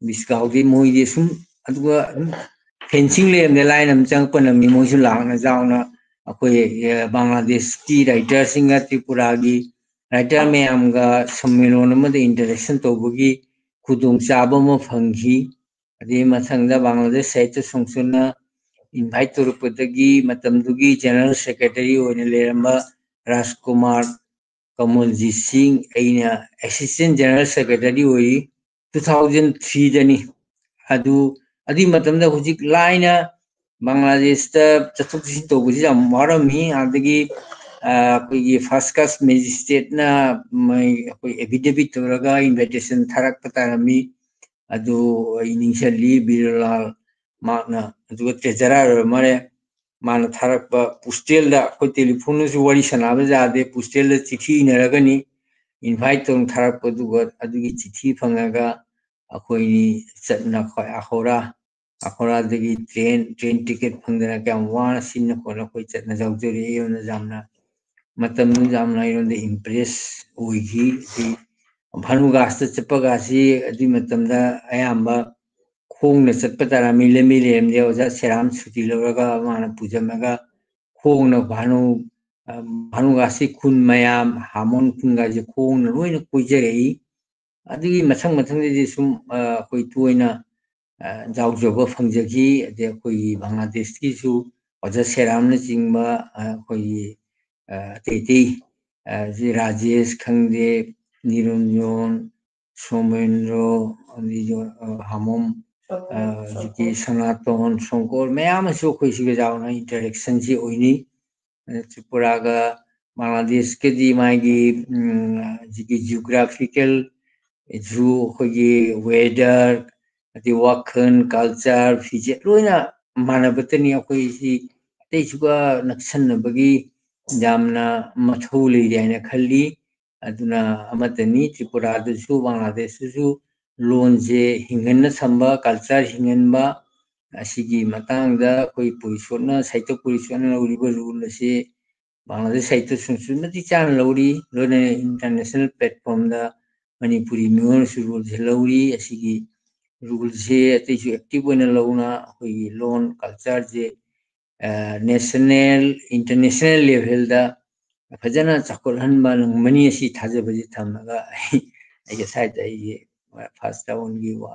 ꯕꯤꯁꯀꯥꯎꯗꯤ ꯃꯣꯏꯗꯤ ꯁꯨꯝ, ꯑꯗꯨꯒ ꯐꯦꯟꯁꯤꯡ ꯂꯩꯔꯝꯗꯦ, ꯂꯥꯏꯟ ꯑꯃ ꯆꯪꯉꯛꯄ ꯅꯝꯃꯤ, ꯃꯣꯏꯁꯨ ꯂꯥꯛꯅ ꯆꯥꯎꯅ ꯑꯩꯈꯣꯏ ꯕꯪꯒ꯭ꯂꯥꯗꯦꯁꯀꯤ ꯔꯥꯏꯇꯔꯁꯤꯡꯒ ꯇ꯭ꯔꯤꯄꯨꯔꯥꯒꯤ ꯔꯥꯏꯇꯔ ꯃꯌꯥꯝꯒ ꯁꯝꯃꯦꯂꯣꯟ ꯑꯃꯗ ꯏꯟꯇꯔꯦꯛꯁꯟ ꯇꯧꯕꯒꯤ ꯈꯨꯗꯣꯡꯆꯥꯕ ꯑꯃ ꯐꯪꯈꯤ꯫ ꯑꯗꯩ ꯃꯊꯪꯗ ꯕꯪꯒ꯭ꯂꯥꯗꯦꯁ ꯁꯥꯍꯤꯇ꯭ꯌ ꯁꯪꯁꯊꯥꯟꯅ ꯏꯟꯚꯥꯏꯠ ꯇꯧꯔꯛꯄꯗꯒꯤ ꯃꯇꯝꯗꯨꯒꯤ ꯖꯦꯅꯔꯦꯜ ꯁꯦꯀ꯭ꯔꯦꯇꯔꯤ ꯑꯣꯏꯅ ꯂꯩꯔꯝꯕ ꯔꯥꯖꯀꯨꯃꯥꯔ ꯀꯃꯜꯖꯤꯠ ꯁꯤꯡ, ꯑꯩꯅ ꯑꯦꯁꯤꯁꯇꯦꯟ ꯖꯦꯅꯔꯦꯜ ꯁꯦꯀ꯭ꯔꯦꯇꯔꯤ ꯑꯣꯏꯔꯤ꯫ ꯇꯨ ꯊꯥꯎꯖꯟ ꯊ꯭ꯔꯤꯗꯅꯤ꯫ ꯑꯗꯨ, ꯑꯗꯨꯒꯤ ꯃꯇꯝꯗ ꯍꯧꯖꯤꯛ ꯂꯥꯏꯅ ꯕꯪꯒ꯭ꯂꯥꯗꯦꯁꯇ ꯆꯠꯊꯣꯛ ꯆꯠꯁꯤꯟ ꯇꯧꯕꯁꯤ ꯌꯥꯝ ꯋꯥꯔꯝꯃꯤ꯫ ꯑꯗꯒꯤ ꯑꯩꯈꯣꯏꯒꯤ ꯐꯥꯔꯁ ꯀ꯭ꯂꯥꯁ ꯃꯦꯖꯤꯁꯇ꯭ꯔꯦꯠꯅ ꯑꯩꯈꯣꯏ ꯑꯦꯐꯤꯗꯦꯕꯤꯠ ꯇꯧꯔꯒ ꯏꯟꯚꯥꯏꯇꯦꯁꯟ ꯊꯥꯔꯛꯄ ꯇꯥꯔꯝꯃꯤ꯫ ꯑꯗꯨ ꯑꯩ ꯅꯤꯡꯁꯤꯡꯂꯤ, ꯕꯤꯔꯂꯥꯜ ꯃꯍꯥꯛꯅ, ꯑꯗꯨꯒ ꯇ꯭ꯔꯦꯖꯔꯥꯔ ꯑꯣꯏꯔ ꯃꯥꯜꯂꯦ, ꯃꯥꯅ ꯊꯥꯔꯛꯄ ꯄꯣꯁꯇꯦꯜꯗ, ꯑꯩꯈꯣꯏ ꯇꯦꯂꯤꯐꯣꯟꯗꯁꯨ ꯋꯥꯔꯤ ꯁꯥꯟꯅꯕ ꯌꯥꯗꯦ, ꯄꯣꯁꯇꯦꯜꯗ ꯆꯤꯊꯤ ꯏꯅꯔꯒꯅꯤ ꯏꯟꯚꯥꯏꯠ ꯇꯧꯅ ꯊꯥꯔꯛꯄ꯫ ꯑꯗꯨꯒ ꯑꯗꯨꯒꯤ ꯆꯤꯊꯤ ꯐꯪꯉꯒ ꯑꯩꯈꯣꯏꯅꯤ ꯆꯠꯅ ꯈ꯭ꯋꯥꯏ ꯑꯈꯧꯔꯥ, ꯑꯈꯧꯔꯥꯗꯒꯤ ꯇ꯭ꯔꯦꯟ, ꯇ꯭ꯔꯦꯟ ꯇꯤꯀꯦꯠ ꯐꯪꯗꯅ ꯀꯌꯥꯝ ꯋꯥꯅ ꯁꯤꯟꯅ ꯈꯣꯠꯅ ꯑꯩꯈꯣꯏ ꯆꯠꯅ ꯌꯥꯎꯖꯔꯛꯏ꯫ ꯑꯗꯨꯅ ꯌꯥꯝꯅ, ꯃꯇꯝꯗꯨ ꯌꯥꯝꯅ ꯑꯩꯉꯣꯟꯗ ꯏꯝꯄ꯭ꯔꯦꯁ ꯑꯣꯏꯈꯤ꯫ ꯑꯗꯩ ꯚꯥꯅꯨꯒꯥꯁꯇ ꯆꯠꯄꯒꯥꯁꯤ ꯑꯗꯨꯒꯤ ꯃꯇꯝꯗ ꯑꯌꯥꯝꯕ ꯈꯣꯡꯅ ꯆꯠꯄ ꯇꯥꯔꯝꯃꯤ꯫ ꯂꯝꯕꯤ ꯂꯩꯔꯝꯗꯦ꯫ ꯑꯣꯖꯥ ꯁꯦꯔꯥꯝ ꯁꯨꯇꯤ ꯂꯧꯔꯒ ꯃꯥꯅ ꯄꯨꯖꯝꯃꯒ ꯈꯣꯡꯅ ꯚꯥꯅꯨ, ꯚꯥꯅꯨꯒꯥꯁꯤ ꯈꯨꯟ ꯃꯌꯥꯝ, ꯍꯥꯃꯣꯟ ꯈꯨꯟꯒꯥꯁꯤ ꯈꯣꯡꯅ ꯂꯣꯏꯅ ꯀꯣꯏꯖꯔꯛꯏ꯫ ꯑꯗꯨꯒꯤ ꯃꯊꯪ ꯃꯊꯪꯗꯗꯤ ꯁꯨꯝ ꯑꯩꯈꯣꯏ ꯇꯣꯏꯅ ꯌꯥꯎꯖꯕ ꯐꯪꯖꯈꯤ꯫ ꯑꯗꯩ ꯑꯩꯈꯣꯏꯒꯤ ꯕꯪꯒ꯭ꯂꯥꯗꯦꯁꯀꯤꯁꯨ ꯑꯣꯖꯥ ꯁꯦꯔꯥꯝꯅꯆꯤꯡꯕ ꯑꯩꯈꯣꯏꯒꯤ ꯑꯇꯩ ꯑꯇꯩ ꯁꯤ ꯔꯥꯖꯦꯁ ꯈꯪꯗꯦ, ꯅꯤꯔꯟꯖꯣꯟ, ꯁꯣꯃꯦꯟꯗ꯭ꯔꯣ, ꯑꯗꯩ ꯍꯥꯃꯣꯝ, ꯍꯧꯖꯤꯛꯀꯤ ꯁꯅꯥꯇꯣꯟ, ꯁꯣꯡꯀꯣꯔ ꯃꯌꯥꯝ ꯑꯃꯁꯨ ꯑꯩꯈꯣꯏ ꯁꯤꯒ ꯌꯥꯎꯅ ꯏꯟꯇꯔꯦꯛꯁꯟꯁꯤ ꯑꯣꯏꯅꯤ꯫ ꯇ꯭ꯔꯤꯄꯨꯔꯥꯒ ꯕꯪꯒ꯭ꯂꯥꯗꯦꯁꯀꯗꯤ ꯃꯥꯒꯤ ꯍꯧꯖꯤꯛꯀꯤ ꯖꯤꯑꯣꯒ꯭ꯔꯥꯐꯤꯀꯦꯜ ꯏꯁꯨ, ꯑꯩꯈꯣꯏꯒꯤ ꯋꯦꯗꯔ, ꯑꯗꯩ ꯋꯥꯈꯜ, ꯀꯜꯆꯔ, ꯐꯤꯖꯦꯠ ꯂꯣꯏꯅ ꯃꯥꯟꯅꯕꯇꯅꯤ꯫ ꯑꯩꯈꯣꯏꯁꯤ ꯑꯇꯩꯁꯨꯒ ꯅꯛꯁꯟꯅꯕꯒꯤ ꯌꯥꯝꯅ ꯃꯊꯧ ꯂꯩꯔꯤ ꯍꯥꯏꯅ ꯈꯜꯂꯤ꯫ ꯑꯗꯨꯅ ꯑꯃꯠꯇꯅꯤ꯫ ꯇ꯭ꯔꯤꯄꯨꯔꯥꯗꯁꯨ, ꯕꯪꯒ꯭ꯂꯥꯗꯦꯁꯇꯁꯨ ꯂꯣꯟꯁꯦ ꯍꯤꯡꯍꯟꯅ ꯊꯝꯕ, ꯀꯜꯆꯔ ꯍꯤꯡꯍꯟꯕ, ꯑꯁꯤꯒꯤ ꯃꯇꯥꯡꯗ ꯑꯩꯈꯣꯏ ꯄꯨꯔꯤꯁꯣꯠꯅ, ꯁꯥꯍꯤꯇ꯭ꯌ ꯄꯨꯔꯤꯁꯣꯠꯅ ꯂꯧꯔꯤꯕ ꯔꯣꯜ ꯑꯁꯤ ꯕꯪꯒ꯭ꯂꯥꯗꯦꯁ ꯁꯥꯍꯤꯇ꯭ꯌꯁꯤꯡꯁꯨ ꯃꯇꯤꯛ ꯆꯥꯅ ꯂꯧꯔꯤ꯫ ꯂꯣꯏꯅꯅ ꯏꯟꯇꯔꯅꯦꯁꯅꯦꯜ ꯄ꯭ꯂꯦꯠꯐꯣꯝꯗ ꯃꯅꯤꯄꯨꯔꯤ ꯃꯤꯑꯣꯏꯅꯁꯨ ꯔꯣꯜꯁꯦ ꯂꯧꯔꯤ꯫ ꯑꯁꯤꯒꯤ ꯔꯣꯜꯁꯦ ꯑꯇꯩꯁꯨ ꯑꯦꯛꯇꯤꯚ ꯑꯣꯏꯅ ꯂꯧꯅ ꯑꯩꯈꯣꯏꯒꯤ ꯂꯣꯟ ꯀꯜꯆꯔꯁꯦ ꯅꯦꯁꯅꯦꯜ, ꯏꯟꯇꯔꯅꯦꯁꯅꯦꯜ ꯂꯦꯚꯦꯜꯗ ꯐꯖꯅ ꯆꯥꯎꯈꯠꯍꯟꯕ ꯉꯝꯒꯅꯤ, ꯑꯁꯤ ꯊꯥꯖꯕꯁꯤ ꯊꯝꯃꯒ ꯑꯩ, ꯑꯩꯒꯤ ꯁꯥꯏꯠꯇ ꯑꯩꯒꯤ ꯐꯥꯔꯁ ꯔꯥꯎꯟꯒꯤ ꯋꯥ꯫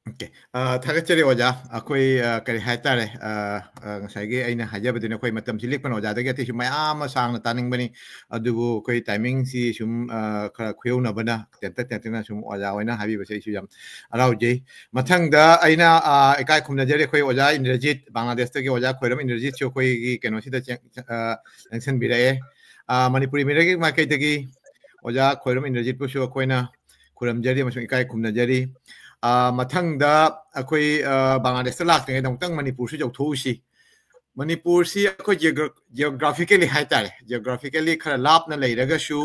Okay. ꯑ, ꯊꯥꯒꯠꯆꯔꯤ ꯑꯣꯖꯥ꯫ ꯑꯩꯈꯣꯏ, ꯑ, ꯀꯔꯤ ꯍꯥꯏꯇꯥꯔꯦ, ꯑ, ꯑ, ꯉꯁꯥꯏꯒꯤ ꯑꯩꯅ ꯍꯥꯏꯖꯕꯗꯨꯅꯤ, ꯑꯩꯈꯣꯏ ꯃꯇꯝꯁꯤ ꯂꯤꯛꯄꯅ ꯑꯣꯖꯥꯗꯒꯤ ꯑꯇꯩꯁꯨ ꯃꯌꯥꯝ ꯑꯃ ꯁꯥꯡꯅ ꯇꯥꯅꯤꯡꯕꯅꯤ, ꯑꯗꯨꯕꯨ ꯑꯩꯈꯣꯏ ꯇꯥꯏꯃꯤꯡꯁꯤ ꯁꯨꯝ, ꯑ, ꯈꯔ ꯈꯨꯌꯧꯅꯕꯅ ꯇꯦꯟꯇꯛ ꯇꯦꯟꯇꯛꯅ ꯁꯨꯝ ꯑꯣꯖꯥ ꯍꯣꯏꯅ ꯍꯥꯏꯕꯤꯕꯁꯦ ꯑꯩꯁꯨ ꯌꯥꯝ ꯍꯔꯥꯎꯖꯩ꯫ ꯃꯊꯪꯗ ꯑꯩꯅ, ꯑ, ꯏꯀꯥꯏ ꯈꯨꯝꯅꯖꯔꯤ ꯑꯩꯈꯣꯏ ꯑꯣꯖꯥ ꯏꯟꯗ꯭ꯔꯖꯤꯠ, ꯕꯪꯒ꯭ꯂꯥꯗꯦꯁꯇꯒꯤ ꯑꯣꯖꯥ ꯈꯣꯏꯔꯝ ꯏꯟꯗ꯭ꯔꯖꯤꯠꯁꯨ ꯑꯩꯈꯣꯏꯒꯤ ꯀꯩꯅꯣꯁꯤꯗ ꯆꯦꯟ-, ꯑ, ꯆꯪꯁꯤꯟꯕꯤꯔꯛꯑꯦ꯫ ꯑ, ꯃꯅꯤꯄꯨꯔꯤ ꯃꯤꯔꯒꯤ ꯃꯥꯏꯀꯩꯗꯒꯤ ꯑꯣꯖꯥ ꯈꯣꯏꯔꯝ ꯏꯟꯗ꯭ꯔꯖꯤꯠꯄꯨꯁꯨ ꯑꯩꯈꯣꯏꯅ ꯈꯨꯔꯨꯝꯖꯔꯤ ꯑꯃꯁꯨꯡ ꯏꯀꯥꯏ ꯈꯨꯝꯅꯖꯔꯤ꯫ ꯑ, ꯃꯊꯪꯗ ꯑꯩꯈꯣꯏ, ꯑ, ꯕꯪꯒ꯭ꯂꯥꯗꯦꯁꯇ ꯂꯥꯛꯇ꯭ꯔꯤꯉꯩꯗ ꯑꯃꯨꯛꯇꯪ ꯃꯅꯤꯄꯨꯔꯁꯨ ꯌꯧꯊꯣꯛꯎꯁꯤ꯫ ꯃꯅꯤꯄꯨꯔꯁꯤ ꯑꯩꯈꯣꯏ geogra-, geographically ꯍꯥꯏꯇꯥꯔꯦ, geographically ꯈꯔ ꯂꯥꯞꯅ ꯂꯩꯔꯒꯁꯨ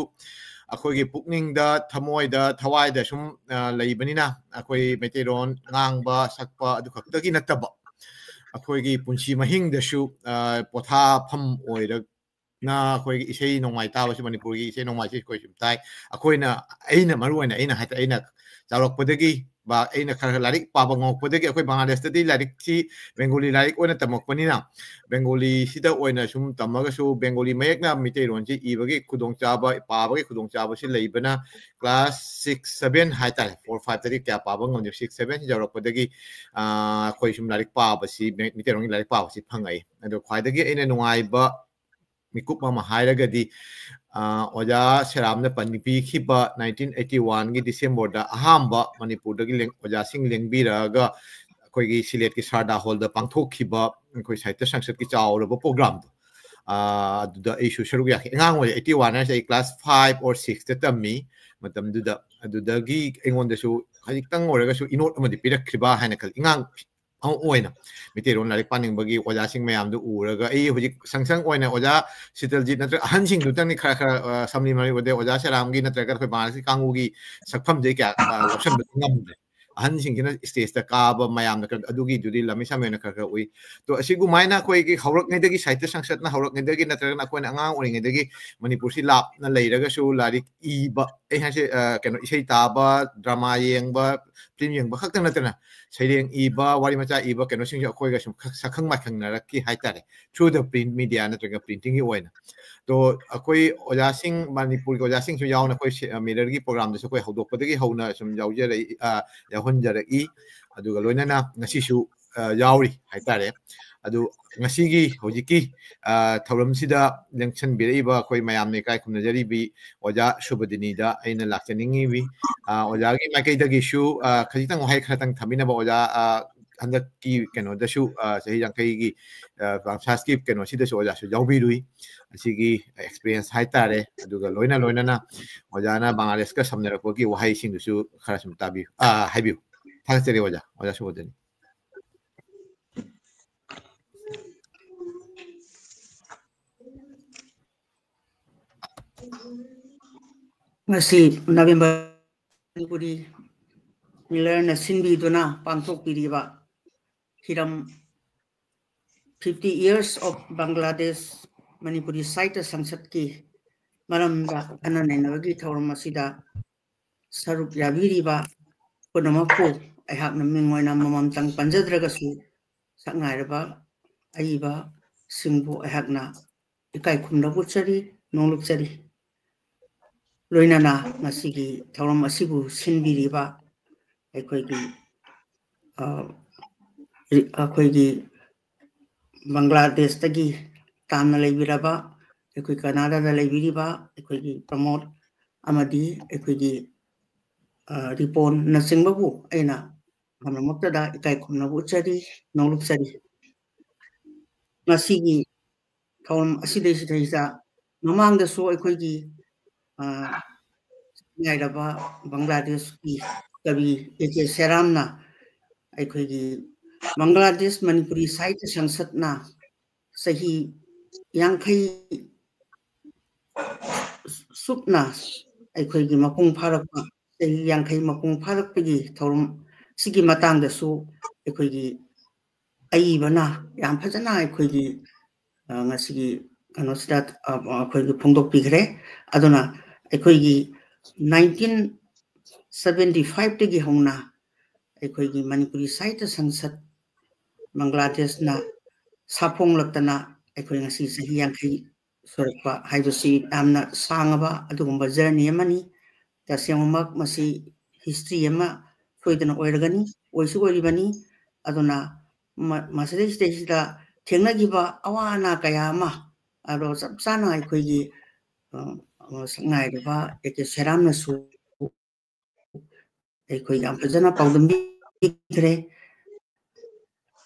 ꯑꯩꯈꯣꯏꯒꯤ ꯄꯨꯛꯅꯤꯡꯗ, ꯊꯃꯣꯏꯗ, ꯊꯋꯥꯏꯗ ꯁꯨꯝ, ꯑ, ꯂꯩꯕꯅꯤꯅ ꯑꯩꯈꯣꯏ ꯃꯩꯇꯩꯂꯣꯟ ꯉꯥꯡꯕ, ꯁꯛꯄ ꯑꯗꯨ ꯈꯛꯇꯒꯤ ꯅꯠꯇꯕ ꯑꯩꯈꯣꯏꯒꯤ ꯄꯨꯟꯁꯤ ꯃꯍꯤꯡꯗꯁꯨ, ꯑ, ꯄꯣꯊꯥꯐꯝ ꯑꯣꯏꯔ-, ꯅ ꯑꯩꯈꯣꯏꯒꯤ ꯏꯁꯩ ꯅꯣꯡꯃꯥꯏ ꯇꯥꯕꯁꯤ, ꯃꯅꯤꯄꯨꯔꯒꯤ ꯏꯁꯩ ꯅꯣꯡꯃꯥꯏꯁꯤ ꯑꯩꯈꯣꯏ ꯁꯨꯝ ꯇꯥꯏ꯫ ꯑꯩꯈꯣꯏꯅ, ꯑꯩꯅ ꯃꯔꯨ ꯑꯣꯏꯅ ꯑꯩꯅ ꯍꯥꯏ ꯇꯥꯔꯦ, ꯑꯩꯅ ꯆꯥꯎꯔꯛꯄꯗꯒꯤ ꯕ-, ꯑꯩꯅ ꯈꯔ ꯈꯔ ꯂꯥꯏꯔꯤꯛ ꯄꯥꯕ ꯉꯝꯃꯛꯄꯗꯒꯤ ꯑꯩꯈꯣꯏ ꯕꯪꯒ꯭ꯂꯥꯗꯦꯁꯇꯗꯤ ꯂꯥꯏꯔꯤꯛꯁꯤ ꯕꯦꯡꯒꯣꯂꯤ ꯂꯥꯏꯔꯤꯛ ꯑꯣꯏꯅ ꯇꯝꯃꯛꯄꯅꯤꯅ ꯕꯦꯡꯒꯣꯂꯤꯁꯤꯗ ꯑꯣꯏꯅ ꯁꯨꯝ ꯇꯝꯃꯒꯁꯨ ꯕꯦꯡꯒꯣꯂꯤ ꯃꯌꯦꯛꯅ ꯃꯩꯇꯩꯂꯣꯟꯁꯤ ꯏꯕꯒꯤ ꯈꯨꯗꯣꯡꯆꯥꯕ, ꯄꯥꯕꯒꯤ ꯈꯨꯗꯣꯡꯆꯥꯕꯁꯤ ꯂꯩꯕꯅ class six, seven ꯍꯥꯏ ꯇꯥꯔꯦ, four, fiveꯇꯗꯤ ꯀꯌꯥ ꯄꯥꯕ ꯉꯝꯗꯦ, six, seven ꯌꯧꯔꯛꯄꯗꯒꯤ, ꯑ, ꯑꯩꯈꯣꯏ ꯁꯨꯝ ꯂꯥꯏꯔꯤꯛ ꯄꯥꯕꯁꯤ, ꯃꯩ-, ꯃꯩꯇꯩꯂꯣꯟꯒꯤ ꯂꯥꯏꯔꯤꯛ ꯄꯥꯕꯁꯤ ꯐꯪꯉꯛꯏ꯫ ꯑꯗꯣ ꯈ꯭ꯋꯥꯏꯗꯒꯤ ꯑꯩꯅ ꯅꯨꯡꯉꯥꯏꯕ ꯃꯤꯀꯨꯞ ꯑꯃ ꯍꯥꯏꯔꯒꯗꯤ, ꯑ, ꯑꯣꯖꯥ ꯁꯦꯔꯥꯝꯅ ꯄꯟꯕꯤꯈꯤꯕ nineteen eighty oneꯒꯤ Decemberꯗ ꯑꯍꯥꯟꯕ ꯃꯅꯤꯄꯨꯔꯗꯒꯤ ꯂꯦꯡ-, ꯑꯣꯖꯥꯁꯤꯡ ꯂꯦꯡꯕꯤꯔꯛꯑꯒ ꯑꯩꯈꯣꯏꯒꯤ ꯁꯤꯂꯦꯠꯀꯤ ꯁꯥꯔꯗꯥ ꯍꯣꯜꯗ ꯄꯥꯡꯊꯣꯛꯈꯤꯕ ꯑꯩꯈꯣꯏ ꯁꯥꯍꯤꯇ꯭ꯌ ꯁꯪꯁꯠꯀꯤ ꯆꯥꯎꯔꯕ programꯗꯣ, ꯑ, ꯑꯗꯨꯗ ꯑꯩꯁꯨ ꯁꯔꯨꯛ ꯌꯥꯈꯤ꯫ ꯑꯉꯥꯡ ꯑꯣꯏꯔꯤ, eighty one ꯍꯥꯏꯁꯦ ꯑꯩ class five or sixꯇ ꯇꯝꯃꯤ ꯃꯇꯝꯗꯨꯗ꯫ ꯑꯗꯨꯗꯒꯤ ꯑꯩꯉꯣꯟꯗꯁꯨ ꯈꯖꯤꯛꯇꯪ ꯑꯣꯏꯔꯒꯁꯨ ꯏꯅꯣꯠ ꯑꯃꯗꯤ ꯄꯤꯔꯛꯈꯤꯕ ꯍꯥꯏꯅ ꯈꯜꯂꯤ꯫ ꯑꯉꯥꯡ ꯑꯃ ꯑꯣꯏꯅ ꯃꯩꯇꯩꯂꯣꯟ ꯂꯥꯏꯔꯤꯛ ꯄꯥꯅꯤꯡꯕꯒꯤ ꯑꯣꯖꯥꯁꯤꯡ ꯃꯌꯥꯝꯗꯨ ꯎꯔꯒ, ꯑꯩ ꯍꯧꯖꯤꯛ ꯁꯪꯁꯪ ꯑꯣꯏꯅ ꯑꯣꯖꯥ ꯁꯤꯇꯜꯖꯤꯠ ꯅꯠꯇ꯭ꯔꯒ ꯑꯍꯟꯁꯤꯡꯗꯨꯇꯪꯗꯤ ꯈꯔ ꯈꯔ, ꯑ, ꯁꯝꯂꯤ ꯃꯔꯤ ꯑꯣꯏꯗꯦ, ꯑꯣꯖꯥ ꯁꯦꯔꯥꯝꯒꯤ ꯅꯠꯇ꯭ꯔꯒ ꯑꯩꯈꯣꯏ ꯕꯪꯒ꯭ꯂꯥꯗꯦꯁꯀꯤ ꯀꯥꯡꯕꯨꯒꯤ ꯁꯛꯐꯝꯁꯦ ꯀꯌꯥ, ꯑ, ꯂꯧꯁꯟꯕꯗꯤ ꯉꯝꯗ꯭ꯔꯦ꯫ ꯑꯍꯟꯁꯤꯡꯁꯤꯅ stage ꯇ ꯀꯥꯕ ꯃꯌꯥꯝꯅ ꯈꯔ, ꯑꯗꯨꯒꯤꯗꯨꯗꯤ ꯂꯝꯃꯤ ꯁꯥꯃꯤ ꯑꯣꯏꯅ ꯈꯔ ꯈꯔ ꯎꯏ꯫ ꯇꯣ, ꯑꯁꯤꯒꯨꯃꯥꯏꯅ ꯑꯩꯈꯣꯏꯒꯤ ꯍꯧꯔꯛꯉꯩꯗꯒꯤ, ꯁꯥꯍꯤꯇ꯭ꯌ ꯁꯪꯁꯠꯅ ꯍꯧꯔꯛꯉꯩꯗꯒꯤ ꯅꯠꯇ꯭ꯔꯒꯅ ꯑꯩꯈꯣꯏꯅ ꯑꯉꯥꯡ ꯑꯣꯏꯔꯤꯉꯩꯗꯒꯤ ꯃꯅꯤꯄꯨꯔꯁꯤ ꯂꯥꯞꯅ ꯂꯩꯔꯒꯁꯨ ꯂꯥꯏꯔꯤꯛ ꯏꯕ, ꯑꯩ ꯍꯥꯏꯁꯦ, ꯑ, ꯀꯩꯅꯣ, ꯏꯁꯩ ꯇꯥꯕ, ꯗ꯭ꯔꯃꯥ ꯌꯦꯡꯕ, ꯐꯤꯂꯝ ꯌꯦꯡꯕ ꯈꯛꯇ ꯅꯠꯇꯅ ꯁꯩꯔꯦꯡ ꯏꯕ, ꯋꯥꯔꯤ ꯃꯆꯥ ꯏꯕ, ꯀꯩꯅꯣꯁꯤꯡꯁꯦ ꯑꯩꯈꯣꯏꯒ ꯁꯨꯝ ꯈꯛ-, ꯁꯛꯈꯪ ꯃꯥꯏꯈꯪꯅꯔꯛꯈꯤ ꯍꯥꯏꯇꯥꯔꯦ, through the print media ꯅꯠꯇ꯭ꯔꯒ printing ꯒꯤ ꯑꯣꯏꯅ꯫ ꯇꯣ, ꯑꯩꯈꯣꯏ ꯑꯣꯖꯥꯁꯤꯡ, ꯃꯅꯤꯄꯨꯔꯒꯤ ꯑꯣꯖꯥꯁꯤꯡꯁꯨ ꯌꯥꯎꯅ ꯑꯩꯈꯣꯏ ꯁꯦ-, ꯃꯤꯔꯔꯒꯤ ꯄ꯭ꯔꯣꯒ꯭ꯔꯥꯝꯗꯁꯨ ꯑꯩꯈꯣꯏ ꯍꯧꯗꯣꯛꯄꯗꯒꯤ ꯍꯧꯅ ꯁꯨꯝ ꯌꯥꯎꯖꯔꯛꯏ, ꯑ, ꯌꯥꯎꯍꯟꯖꯔꯛꯏ꯫ ꯑꯗꯨꯒ ꯂꯣꯏꯅꯅ ꯉꯁꯤꯁꯨ, ꯑ, ꯌꯥꯎꯔꯤ ꯍꯥꯏꯇꯥꯔꯦ꯫ ꯑꯗꯨ ꯉꯁꯤꯒꯤ ꯍꯧꯖꯤꯛꯀꯤ, ꯑ, ꯊꯧꯔꯝꯁꯤꯗ ꯂꯦꯡꯁꯟꯕꯤꯔꯛꯏꯕ ꯑꯩꯈꯣꯏ ꯃꯌꯥꯝꯅ ꯏꯀꯥꯏ ꯈꯨꯝꯅꯖꯔꯤꯕꯤ ꯑꯣꯖꯥ ꯁꯨꯕꯗꯤꯅꯤꯗ ꯑꯩꯅ ꯂꯥꯛꯆꯅꯤꯡꯉꯤꯕꯤ꯫ ꯑ, ꯑꯣꯖꯥꯒꯤ ꯃꯥꯏꯀꯩꯗꯒꯤꯁꯨ, ꯑ, ꯈꯖꯤꯛꯇꯪ ꯋꯥꯍꯩ ꯈꯔꯇꯪ ꯊꯝꯕꯤꯅꯕ ꯑꯣꯖꯥ, ꯑ, ꯍꯟꯗꯛꯀꯤ ꯀꯩꯅꯣꯗꯁꯨ, ꯑ, ꯆꯍꯤ ꯌꯥꯡꯈꯩꯒꯤ, ꯑ, ꯕꯥꯝꯁꯥꯁꯀꯤ ꯀꯩꯅꯣꯁꯤꯗꯁꯨ ꯑꯣꯖꯥꯁꯨ ꯌꯥꯎꯕꯤꯔꯨꯏ꯫ ꯑꯁꯤꯒꯤ experience ꯍꯥꯏꯇꯥꯔꯦ꯫ ꯑꯗꯨꯒ ꯂꯣꯏꯅ ꯂꯣꯏꯅꯅ ꯑꯣꯖꯥꯅ ꯕꯪꯒ꯭ꯂꯥꯗꯦꯁꯀ ꯁꯝꯅꯔꯛꯄꯒꯤ ꯋꯥꯍꯩꯁꯤꯡꯗꯨꯁꯨ ꯈꯔ ꯁꯨꯝ ꯇꯥꯕꯤꯌꯨ, ꯑ, ꯍꯥꯏꯕꯤꯌꯨ꯫ ꯊꯥꯒꯠꯆꯔꯤ ꯑꯣꯖꯥ, ꯑꯣꯖꯥ ꯁꯨꯕꯗꯤꯅꯤ꯫ ꯉꯁꯤ ꯅꯕꯦꯝꯕꯔ ꯃꯅꯤꯄꯨꯔꯤ ꯃꯤꯔꯔꯅ ꯁꯤꯟꯕꯤꯗꯨꯅ ꯄꯥꯡꯊꯣꯛꯄꯤꯔꯤꯕ ꯍꯤꯔꯝ fifty years of Bangladesh Manipuri ꯁꯥꯍꯤꯇ꯭ꯌ ꯁꯪꯁꯠꯀꯤ ꯃꯔꯝꯗ ꯈꯟꯅ ꯅꯩꯅꯕꯒꯤ ꯊꯧꯔꯝ ꯑꯁꯤꯗ ꯁꯔꯨꯛ ꯌꯥꯕꯤꯔꯤꯕ ꯄꯨꯝꯅꯃꯛꯄꯨ ꯑꯩꯍꯥꯛꯅ ꯃꯤꯡ ꯑꯣꯏꯅ ꯑꯃꯃꯝꯇꯪ ꯄꯟꯖꯗ꯭ꯔꯒꯁꯨ ꯁꯛꯅꯥꯏꯔꯕ ꯑꯏꯕꯁꯤꯡꯕꯨ ꯑꯩꯍꯥꯛꯅ ꯏꯀꯥꯏ ꯈꯨꯝꯅꯕ ꯎꯠꯆꯔꯤ, ꯅꯣꯡꯂꯨꯛꯆꯔꯤ꯫ ꯂꯣꯏꯅꯅ ꯉꯁꯤꯒꯤ ꯊꯧꯔꯝ ꯑꯁꯤꯕꯨ ꯁꯤꯟꯕꯤꯔꯤꯕ ꯑꯩꯈꯣꯏꯒꯤ, ꯑ, ꯑꯩꯈꯣꯏꯒꯤ ꯕꯪꯒ꯭ꯂꯥꯗꯦꯁꯇꯒꯤ ꯇꯥꯝꯅ ꯂꯩꯕꯤꯔꯕ, ꯑꯩꯈꯣꯏ ꯀꯅꯥꯗꯥꯗ ꯂꯩꯕꯤꯔꯤꯕ ꯑꯩꯈꯣꯏꯒꯤ ꯄ꯭ꯔꯃꯣꯗ ꯑꯃꯗꯤ ꯑꯩꯈꯣꯏꯒꯤ, ꯑ, ꯔꯤꯄꯣꯟꯅꯆꯤꯡꯕꯕꯨ ꯑꯩꯅ ꯃꯐꯝ ꯑꯃꯠꯇꯗ ꯏꯀꯥꯏ ꯈꯨꯝꯅꯕ ꯎꯠꯆꯔꯤ, ꯅꯣꯡꯂꯨꯛꯆꯔꯤ꯫ ꯉꯁꯤꯒꯤ ꯊꯧꯔꯝ ꯑꯁꯤꯗꯩꯁꯤꯗꯩꯁꯤꯗ ꯃꯃꯥꯡꯗꯁꯨ ꯑꯩꯈꯣꯏꯒꯤ, ꯑ, ꯉꯥꯏꯔꯕ ꯕꯪꯒ꯭ꯂꯥꯗꯦꯁꯀꯤ ꯀꯕꯤ ꯑꯦ ꯀꯦ ꯁꯦꯔꯥꯝꯅ ꯑꯩꯈꯣꯏꯒꯤ ꯕꯪꯒ꯭ꯂꯥꯗꯦꯁ ꯃꯅꯤꯄꯨꯔꯤ ꯁꯥꯍꯤꯇ꯭ꯌ ꯁꯪꯁꯠꯅ ꯆꯍꯤ ꯌꯥꯡꯈꯩ ꯁꯨꯞꯅ ꯑꯩꯈꯣꯏꯒꯤ ꯃꯄꯨꯡ ꯐꯥꯔꯛꯄ, ꯆꯍꯤ ꯌꯥꯡꯈꯩ ꯃꯄꯨꯡ ꯐꯥꯔꯛꯄꯒꯤ ꯊꯧꯔꯝ ꯁꯤꯒꯤ ꯃꯇꯥꯡꯗꯁꯨ ꯑꯩꯈꯣꯏꯒꯤ ꯑꯏꯕꯅ ꯌꯥꯝ ꯐꯖꯅ ꯑꯩꯈꯣꯏꯒꯤ, ꯑ, ꯉꯁꯤꯒꯤ ꯀꯩꯅꯣꯁꯤꯗ, ꯑ, ꯑꯩꯈꯣꯏꯒꯤ ꯐꯣꯡꯗꯣꯛꯄꯤꯈ꯭ꯔꯦ꯫ ꯑꯗꯨꯅ ꯑꯩꯈꯣꯏꯒꯤ nineteen seventy five ꯇꯒꯤ ꯍꯧꯅ ꯑꯩꯈꯣꯏꯒꯤ ꯃꯅꯤꯄꯨꯔꯤ ꯁꯥꯍꯤꯇ꯭ꯌ ꯁꯪꯁꯠ ꯕꯪꯒ꯭ꯂꯥꯗꯦꯁꯅ ꯁꯥꯐꯣꯡꯂꯛꯇꯅ ꯑꯩꯈꯣꯏ ꯉꯁꯤ ꯆꯍꯤ ꯌꯥꯡꯈꯩ ꯁꯨꯔꯛꯄ ꯍꯥꯏꯕꯁꯤ ꯌꯥꯝꯅ ꯁꯥꯡꯉꯕ ꯑꯗꯨꯒꯨꯝꯕ journey ꯑꯃꯅꯤ꯫ ꯇꯁꯦꯡꯕꯃꯛ ꯃꯁꯤ history ꯑꯃ ꯁꯣꯏꯗꯅ ꯑꯣꯏꯔꯒꯅꯤ, ꯑꯣꯏꯁꯨ ꯑꯣꯏꯔꯤꯕꯅꯤ꯫ ꯑꯗꯨꯅ ꯃ-, ꯃꯁꯤꯗꯩꯁꯤꯗꯩꯁꯤꯗ ꯊꯦꯡꯅꯈꯤꯕ ꯑꯋꯥ ꯑꯅꯥ ꯀꯌꯥ ꯑꯃ, ꯑꯗꯣ ꯆꯞ ꯆꯥꯅ ꯑꯩꯈꯣꯏꯒꯤ, ꯑ, ꯑ, ꯁꯛꯅꯥꯏꯔꯕ ꯑꯦ ꯀꯦ ꯁꯦꯔꯥꯝꯅꯁꯨ ꯑꯩꯈꯣꯏ ꯌꯥꯝ ꯐꯖꯅ ꯄꯥꯎꯗꯝꯕꯤꯈ꯭ꯔꯦ꯫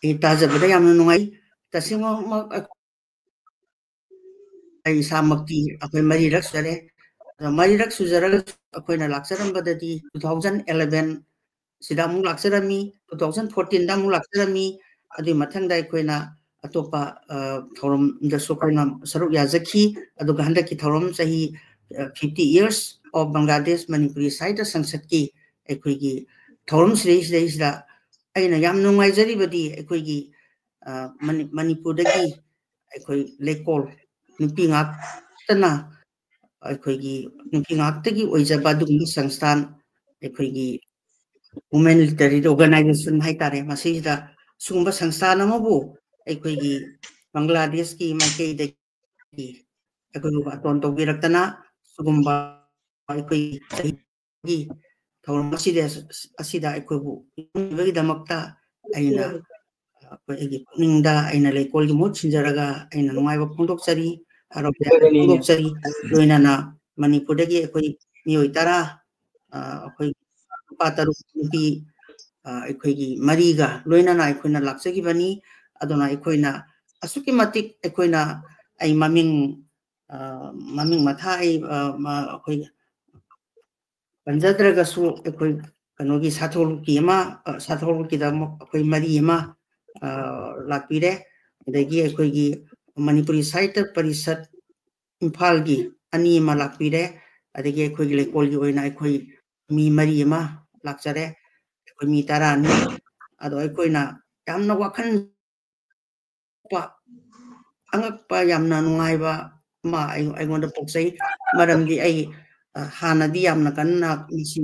ꯑꯩ ꯇꯥꯖꯕꯗ ꯌꯥꯝꯅ ꯅꯨꯡꯉꯥꯏ꯫ ꯇꯁꯦꯡꯃꯛ ꯑꯩ ꯏꯁꯥꯃꯛꯇꯤ ꯑꯩꯈꯣꯏ ꯃꯔꯤꯔꯛ ꯁꯨꯖꯔꯦ꯫ ꯑꯗꯣ ꯃꯔꯤꯔꯛ ꯁꯨꯖꯔꯒꯁꯨ ꯑꯩꯈꯣꯏꯅ ꯂꯥꯛꯆꯔꯝꯕꯗꯗꯤ two thousand eleven ꯁꯤꯗ ꯑꯃꯨꯛ ꯂꯥꯛꯆꯔꯝꯃꯤ, two thousand fourteen ꯗ ꯑꯃꯨꯛ ꯂꯥꯛꯆꯔꯝꯃꯤ꯫ ꯑꯗꯨꯒꯤ ꯃꯊꯪꯗ ꯑꯩꯈꯣꯏꯅ ꯑꯇꯣꯞꯄ, ꯑ, ꯊꯧꯔꯝꯗꯁꯨ ꯑꯩꯈꯣꯏꯅ ꯁꯔꯨꯛ ꯌꯥꯖꯈꯤ꯫ ꯑꯗꯨꯒ ꯍꯟꯗꯛꯀꯤ ꯊꯧꯔꯝ ꯆꯍꯤ, ꯑ, fifty years of Bangladesh Manipuri Sahitya ꯁꯪꯁꯠꯀꯤ ꯑꯩꯈꯣꯏꯒꯤ ꯊꯧꯔꯝ ꯁꯤꯗꯩꯁꯤꯗꯩꯁꯤꯗ ꯑꯩꯅ ꯌꯥꯝ ꯅꯨꯡꯉꯥꯏꯖꯔꯤꯕꯗꯤ ꯑꯩꯈꯣꯏꯒꯤ, ꯑ, ꯃꯅꯤ-, ꯃꯅꯤꯄꯨꯔꯗꯒꯤ ꯑꯩꯈꯣꯏ ꯂꯩꯀꯣꯜ ꯅꯨꯄꯤ ꯉꯥꯛꯇꯅ ꯑꯩꯈꯣꯏꯒꯤ ꯅꯨꯄꯤ ꯉꯥꯛꯇꯒꯤ ꯑꯣꯏꯖꯕ ꯑꯗꯨꯒꯨꯝꯕ ꯁꯪꯁꯊꯥꯟ, ꯑꯩꯈꯣꯏꯒꯤ women literary organization ꯍꯥꯏꯇꯥꯔꯦ, ꯃꯁꯤꯗ ꯁꯤꯒꯨꯝꯕ ꯁꯪꯁꯊꯥꯟ ꯑꯃꯕꯨ ꯑꯩꯈꯣꯏꯒꯤ ꯕꯪꯒ꯭ꯂꯥꯗꯦꯁꯀꯤ ꯃꯥꯏꯀꯩꯗꯒꯤ ꯑꯩꯈꯣꯏꯕꯨ ꯕꯥꯇꯣꯟ ꯇꯧꯕꯤꯔꯛꯇꯅ ꯁꯤꯒꯨꯝꯕ ꯑꯩꯈꯣꯏꯒꯤ ꯆꯍꯤꯒꯤ ꯊꯧꯔꯝ ꯑꯁꯤꯗ, ꯑꯁꯤꯗ ꯑꯩꯈꯣꯏꯕꯨ ꯌꯥꯎꯍꯟꯕꯤꯕꯒꯤꯗꯃꯛꯇ ꯑꯩꯅ, ꯑꯩꯈꯣꯏ, ꯑꯩꯒꯤ ꯄꯨꯛꯅꯤꯡꯗ ꯑꯩꯅ ꯂꯩꯀꯣꯜꯒꯤ ꯃꯍꯨꯠ ꯁꯤꯟꯖꯔꯒ ꯑꯩꯅ ꯅꯨꯡꯉꯥꯏꯕ ꯐꯣꯡꯗꯣꯛꯆꯔꯤ, ꯍꯔꯥꯎ ꯇꯌꯥꯝꯕ ꯐꯣꯡꯗꯣꯛꯆꯔꯤ꯫ ꯂꯣꯏꯅꯅ ꯃꯅꯤꯄꯨꯔꯗꯒꯤ ꯑꯩꯈꯣꯏ ꯃꯤꯑꯣꯏ ꯇꯔꯥ, ꯑ, ꯑꯩꯈꯣꯏ ꯅꯨꯄꯥ ꯇꯔꯨꯛ, ꯅꯨꯄꯤ, ꯑ, ꯑꯩꯈꯣꯏꯒꯤ ꯃꯔꯤꯒ ꯂꯣꯏꯅꯅ ꯑꯩꯈꯣꯏꯅ ꯂꯥꯛꯆꯈꯤꯕꯅꯤ꯫ ꯑꯗꯨꯅ ꯑꯩꯈꯣꯏꯅ ꯑꯁꯨꯛꯀꯤ ꯃꯇꯤꯛ ꯑꯩꯈꯣꯏꯅ, ꯑꯩ ꯃꯃꯤꯡ, ꯑ, ꯃꯃꯤꯡ ꯃꯊꯥ ꯑꯩ, ꯑ, ꯃ-, ꯑꯩꯈꯣꯏ ꯄꯟꯖꯗ꯭ꯔꯒꯁꯨ ꯑꯩꯈꯣꯏ ꯀꯩꯅꯣꯒꯤ ꯁꯥꯊꯣꯛꯂꯨꯞꯀꯤ ꯑꯃ, ꯑ, ꯁꯥꯊꯣꯛꯂꯨꯞꯀꯤꯗ ꯑꯃꯨꯛ ꯑꯩꯈꯣꯏ ꯃꯔꯤ ꯑꯃ, ꯑ, ꯂꯥꯛꯄꯤꯔꯦ꯫ ꯑꯗꯒꯤ ꯑꯩꯈꯣꯏꯒꯤ ꯃꯅꯤꯄꯨꯔꯤ ꯁꯥꯍꯤꯇ꯭ꯌ ꯄꯔꯤꯁꯠ ꯏꯝꯐꯥꯜꯒꯤ ꯑꯅꯤ ꯑꯃ ꯂꯥꯛꯄꯤꯔꯦ꯫ ꯑꯗꯒꯤ ꯑꯩꯈꯣꯏꯒꯤ ꯂꯩꯀꯣꯜꯒꯤ ꯑꯣꯏꯅ ꯑꯩꯈꯣꯏ ꯃꯤ ꯃꯔꯤ ꯑꯃ ꯂꯥꯛꯆꯔꯦ꯫ ꯑꯩꯈꯣꯏ ꯃꯤ ꯇꯔꯥꯅꯤ꯫ ꯑꯗꯣ ꯑꯩꯈꯣꯏꯅ ꯌꯥꯝꯅ ꯋꯥꯈꯜ ꯄ-, ꯑꯉꯛꯄ, ꯌꯥꯝꯅ ꯅꯨꯡꯉꯥꯏꯕ ꯑꯃ ꯑꯩ-, ꯑꯩꯉꯣꯟꯗ ꯄꯣꯛꯆꯩ꯫ ꯃꯔꯝꯗꯤ ꯑꯩ, ꯑ, ꯍꯥꯟꯅꯗꯤ ꯌꯥꯝꯅ ꯀꯟꯅ ꯃꯁꯤ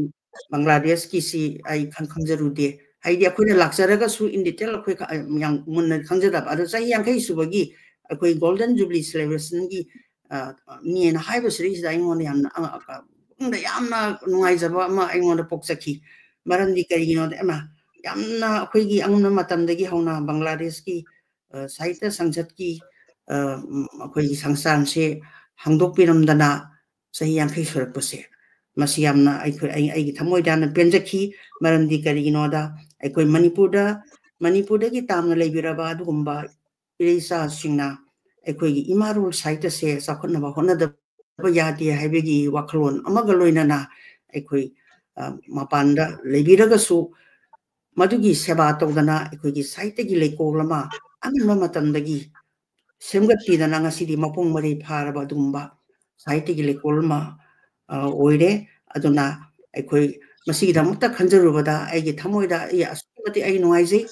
ꯕꯪꯒ꯭ꯂꯥꯗꯦꯁꯀꯤꯁꯤ ꯑꯩ ꯈꯪ-, ꯈꯪꯖꯔꯨꯗꯦ꯫ ꯍꯥꯏꯗꯤ ꯑꯩꯈꯣꯏꯅ ꯂꯥꯛꯆꯔꯒꯁꯨ in detail ꯑꯩꯈꯣꯏ ꯈ-, ꯌꯥꯝ ꯃꯨꯟꯅ ꯈꯪꯖꯗꯕ꯫ ꯑꯗꯣ ꯆꯍꯤ ꯌꯥꯡꯈꯩ ꯁꯨꯕꯒꯤ ꯑꯩꯈꯣꯏ Golden Jubilee celebrationꯒꯤ, ꯑ, ꯅꯦꯅ ꯍꯥꯏꯕꯁꯤꯗꯩꯁꯤꯗ ꯑꯩꯉꯣꯟꯗ ꯌꯥꯝꯅ, ꯑ, ꯑ, ꯄꯨꯛꯅꯤꯡꯗ ꯌꯥꯝꯅ ꯅꯨꯡꯉꯥꯏꯖꯕ ꯑꯃ ꯑꯩꯉꯣꯟꯗ ꯄꯣꯛꯆꯈꯤ꯫ ꯃꯔꯝꯗꯤ ꯀꯔꯤꯒꯤꯅꯣꯗ, ꯏꯃꯥ, ꯌꯥꯝꯅ ꯑꯩꯈꯣꯏꯒꯤ ꯑꯉꯟꯕ ꯃꯇꯝꯗꯒꯤ ꯍꯧꯅ ꯕꯪꯒ꯭ꯂꯥꯗꯦꯁꯀꯤ, ꯑ, ꯁꯥꯍꯤꯇ꯭ꯌ ꯁꯪꯁꯠꯀꯤ, ꯑ, ꯎꯝ, ꯑꯩꯈꯣꯏꯒꯤ ꯁꯪꯁꯊꯥꯟꯁꯦ ꯍꯥꯡꯗꯣꯛꯄꯤꯔꯝꯗꯅ ꯆꯍꯤ ꯌꯥꯡꯈꯩ ꯁꯨꯔꯛꯄꯁꯦ, ꯃꯁꯤ ꯌꯥꯝꯅ ꯑꯩꯈꯣꯏ, ꯑꯩ, ꯑꯩꯒꯤ ꯊꯃꯣꯏꯗ ꯌꯥꯝꯅ ꯄꯦꯟꯖꯈꯤ꯫ ꯃꯔꯝꯗꯤ ꯀꯔꯤꯒꯤꯅꯣꯗ, ꯑꯩꯈꯣꯏ ꯃꯅꯤꯄꯨꯔꯗ, ꯃꯅꯤꯄꯨꯔꯗꯒꯤ ꯇꯥꯝꯅ ꯂꯩꯕꯤꯔꯕ ꯑꯗꯨꯒꯨꯝꯕ ꯏꯔꯩꯆꯥꯁꯤꯡꯅ ꯑꯩꯈꯣꯏꯒꯤ ꯏꯃꯥ ꯂꯣꯜ ꯁꯥꯍꯤꯇ꯭ꯌꯁꯦ ꯆꯥꯎꯈꯠꯅꯕ ꯍꯣꯠꯅꯗꯕ ꯌꯥꯗꯦ ꯍꯥꯏꯕꯒꯤ ꯋꯥꯈꯜꯂꯣꯟ ꯑꯃꯒ ꯂꯣꯏꯅꯅ ꯑꯩꯈꯣꯏ, ꯑ, ꯃꯄꯥꯟꯗ ꯂꯩꯕꯤꯔꯒꯁꯨ ꯃꯗꯨꯒꯤ ꯁꯦꯕꯥ ꯇꯧꯗꯅ ꯑꯩꯈꯣꯏꯒꯤ ꯁꯥꯍꯤꯇ꯭ꯌꯒꯤ ꯂꯩꯀꯣꯜ ꯑꯃ ꯑꯉꯟꯕ ꯃꯇꯝꯗꯒꯤ ꯁꯦꯝꯒꯠꯄꯤꯗꯅ ꯉꯁꯤꯗꯤ ꯃꯄꯨꯡ ꯃꯔꯩ ꯐꯥꯔꯕ ꯑꯗꯨꯒꯨꯝꯕ ꯁꯥꯍꯤꯇ꯭ꯌꯒꯤ ꯂꯩꯀꯣꯜ ꯑꯃ, ꯑ, ꯑꯣꯏꯔꯦ꯫ ꯑꯗꯨꯅ ꯑꯩꯈꯣꯏ ꯃꯁꯤꯒꯤꯗꯃꯛꯇ ꯈꯟꯖꯔꯨꯕꯗ ꯑꯩꯒꯤ ꯊꯃꯣꯏꯗ ꯑꯩ ꯑꯁꯨꯛꯀꯤ ꯃꯇꯤꯛ ꯑꯩ ꯅꯨꯡꯉꯥꯏꯖꯩ꯫